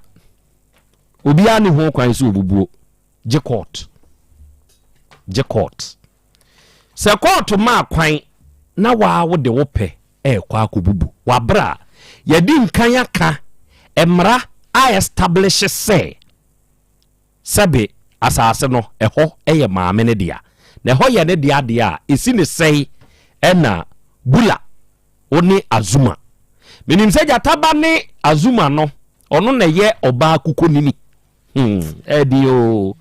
obiara nni ho kwan sɛ ɔbubuo, gye court. Gye court. Sɛ court maa kwan. na waa wode wo pɛ ɛrekɔ akɔbubu wɔ berɛ a yɛde nkan aka mmara a establish sɛ sɛbe asase no ɛhɔ ɛyɛ maame no dea, na ɛhɔ yɛ ne dea deɛ a, ɛsi ne sɛe ɛna Bula wo ne Azuma. Menim sɛ Gyataba ne Azuma no, ɔno na ɛyɛ ɔbaa kukonini. Ɛdi o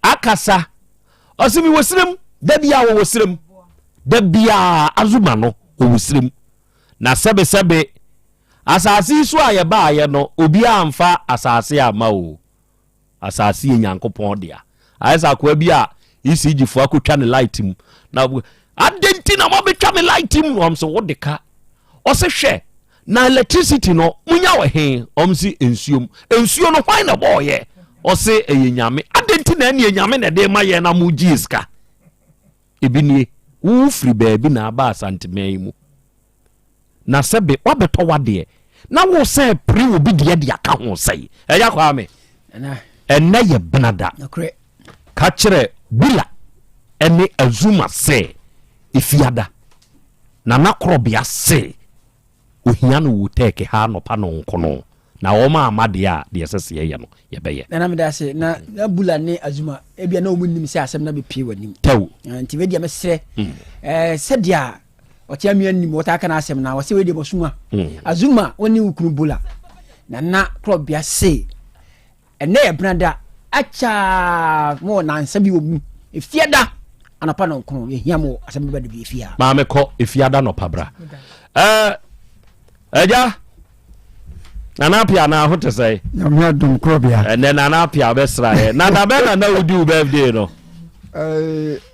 akasa ɔsi mi wɔ sirem da bia, wɔwɔ sirem da bia. Azuma no wɔwɔ sirem na sɛbesɛbe asase yi so a yɛbaayɛ no, obiara mfa asase ama o. Asase yɛ Nyankopɔn dea. Ayɛ sɛ akoa bi a ECG foɔ akɔtwa ne light mu na adɛn nti na moabɛtwa me light mu? Ɔm sɛ wode ka. Ɔsɛ hwɛ na electricity no munya wɔ he? Ɔm se nsuom. Nsuo no hwan na bɔɔyɛ? Ɔse ɛyɛ Nyame. Adɛn nti na ɛneɛ Nyame na ɛde ma yɛn na mogyee sika? Ebi nie, wo firi baabi na aba Asanteman yi mu na sɛbe woabɛtɔ w'adeɛ na wo sɛ pere obi deɛ de aka ho sɛe. Ɛyɛ kwaa me ɛnɛ yɛ benada. Ka kyerɛ Bula ɛne Azuma sɛ Efiada Nana Korɔbea se ohia no wɔ Turkey ha anɔpa nɔnkono, na wɔn amma deɛ a, deɛ ɛsɛ sɛ yɛyɛ no, yɛbɛyɛ. Nana meda ase. Na na Bula ne Azuma ebia na wɔn nim sɛ asɛm no abɛpue wɔn anim. Tɛw. Nti wei deɛ mesrɛ ɛɛ sɛdeɛ ɔte amia nim wɔtaa ka n'asɛm na wɔsɛ wei deɛ bɔsuma. Azuma wo ne wo kunu Bula, Nana Korɔbea se Ɛnnɛ yɛ benada akyaa mo wɔ nansa bi wɔ mu. Efiada anɔpa nɔnkron yɛhia mo wɔ asɛm bɛba de bi efie ha. Maame kɔ efiada nɔpa bra. Ɛɛ ɛgya Nana Apia na aho te sɛ. Nyame adom korɔbea. Ɛnɛ Nana Apia bɛsra yɛ. Na da bɛn na na wodi wo birthday no?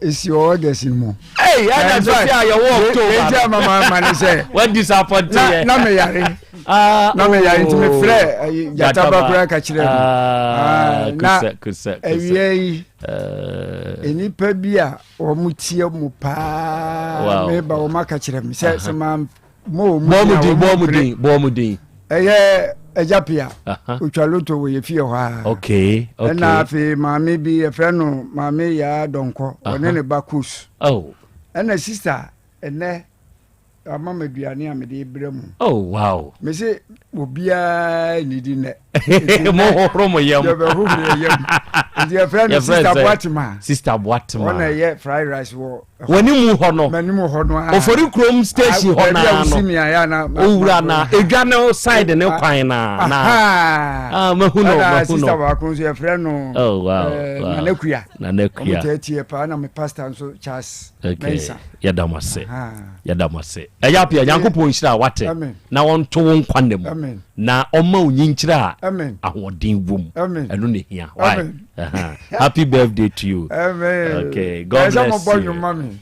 Esi wɔ August mu. Hey, ɛna sɛ fi a yɛwɔ October. Eti ama ma ma ne sɛ. Wa disappoint yɛ. Na me yare. Na me yare nti me frɛ gyata ba koraa ka kyerɛ no. Na awia yi nnipa bi a wɔn tie mu paa meba wɔn aka kyerɛ me sɛ sɛ ma mo wɔn din bɔ wɔn din bɔ wɔn din. Ɛyɛ ɛgya pia otwa loto wɔ yɛ fie hɔ a. Okay okay. Ɛna afei maame bi yɛfrɛ no maame Yaa Dɔnkɔ, ɔne ne ba Kus. Oh. Ɛna sista ɛnɛ ama me aduane a mede brɛ mu. Oh wow. Me se obiara nnidi nnɛ. Mo hohoro mo yam. Yɛbɛhohoro yɛ yam. Nti yɛfrɛ no Sista Boatema. Sista Boatema. Ɔna ɛyɛ fried rice wɔ. W'anim hɔ no. M'anim hɔ no. Ofori kurom station hɔ naa no. Owura na edwa no side ne kwan na. Na. Ah, mahu no, mahu no. Sista baako nso yɛfrɛ no. Oh wow. Nana Kuya. Nana Kuya. Ɔmo taa tie paa na me pastor nso Charles. Okay. Yɛda mo ase. Yɛda mo ase. Ɛyɛ apia Nyankopɔn nhyira wate na ɔnto wo nkwa nna mu na ɔma wo nyinkyerɛ a ahoɔden wom. Ɛno na ehia. Why? Uh-huh. Happy birthday to you. Amen. Okay. God bless you.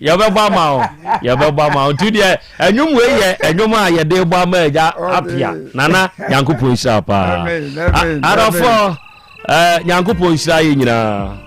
Yɛbɛbɔ ama wo. Yɛbɛbɔ ama wo. Nti deɛ ɛnwom wei yɛ ɛnwom a yɛde bɔ ama agya apia. Nana Nyankopɔn nhyira paa. Adɔfoɔ, Nyankopɔn nhyira yɛ nyinaa.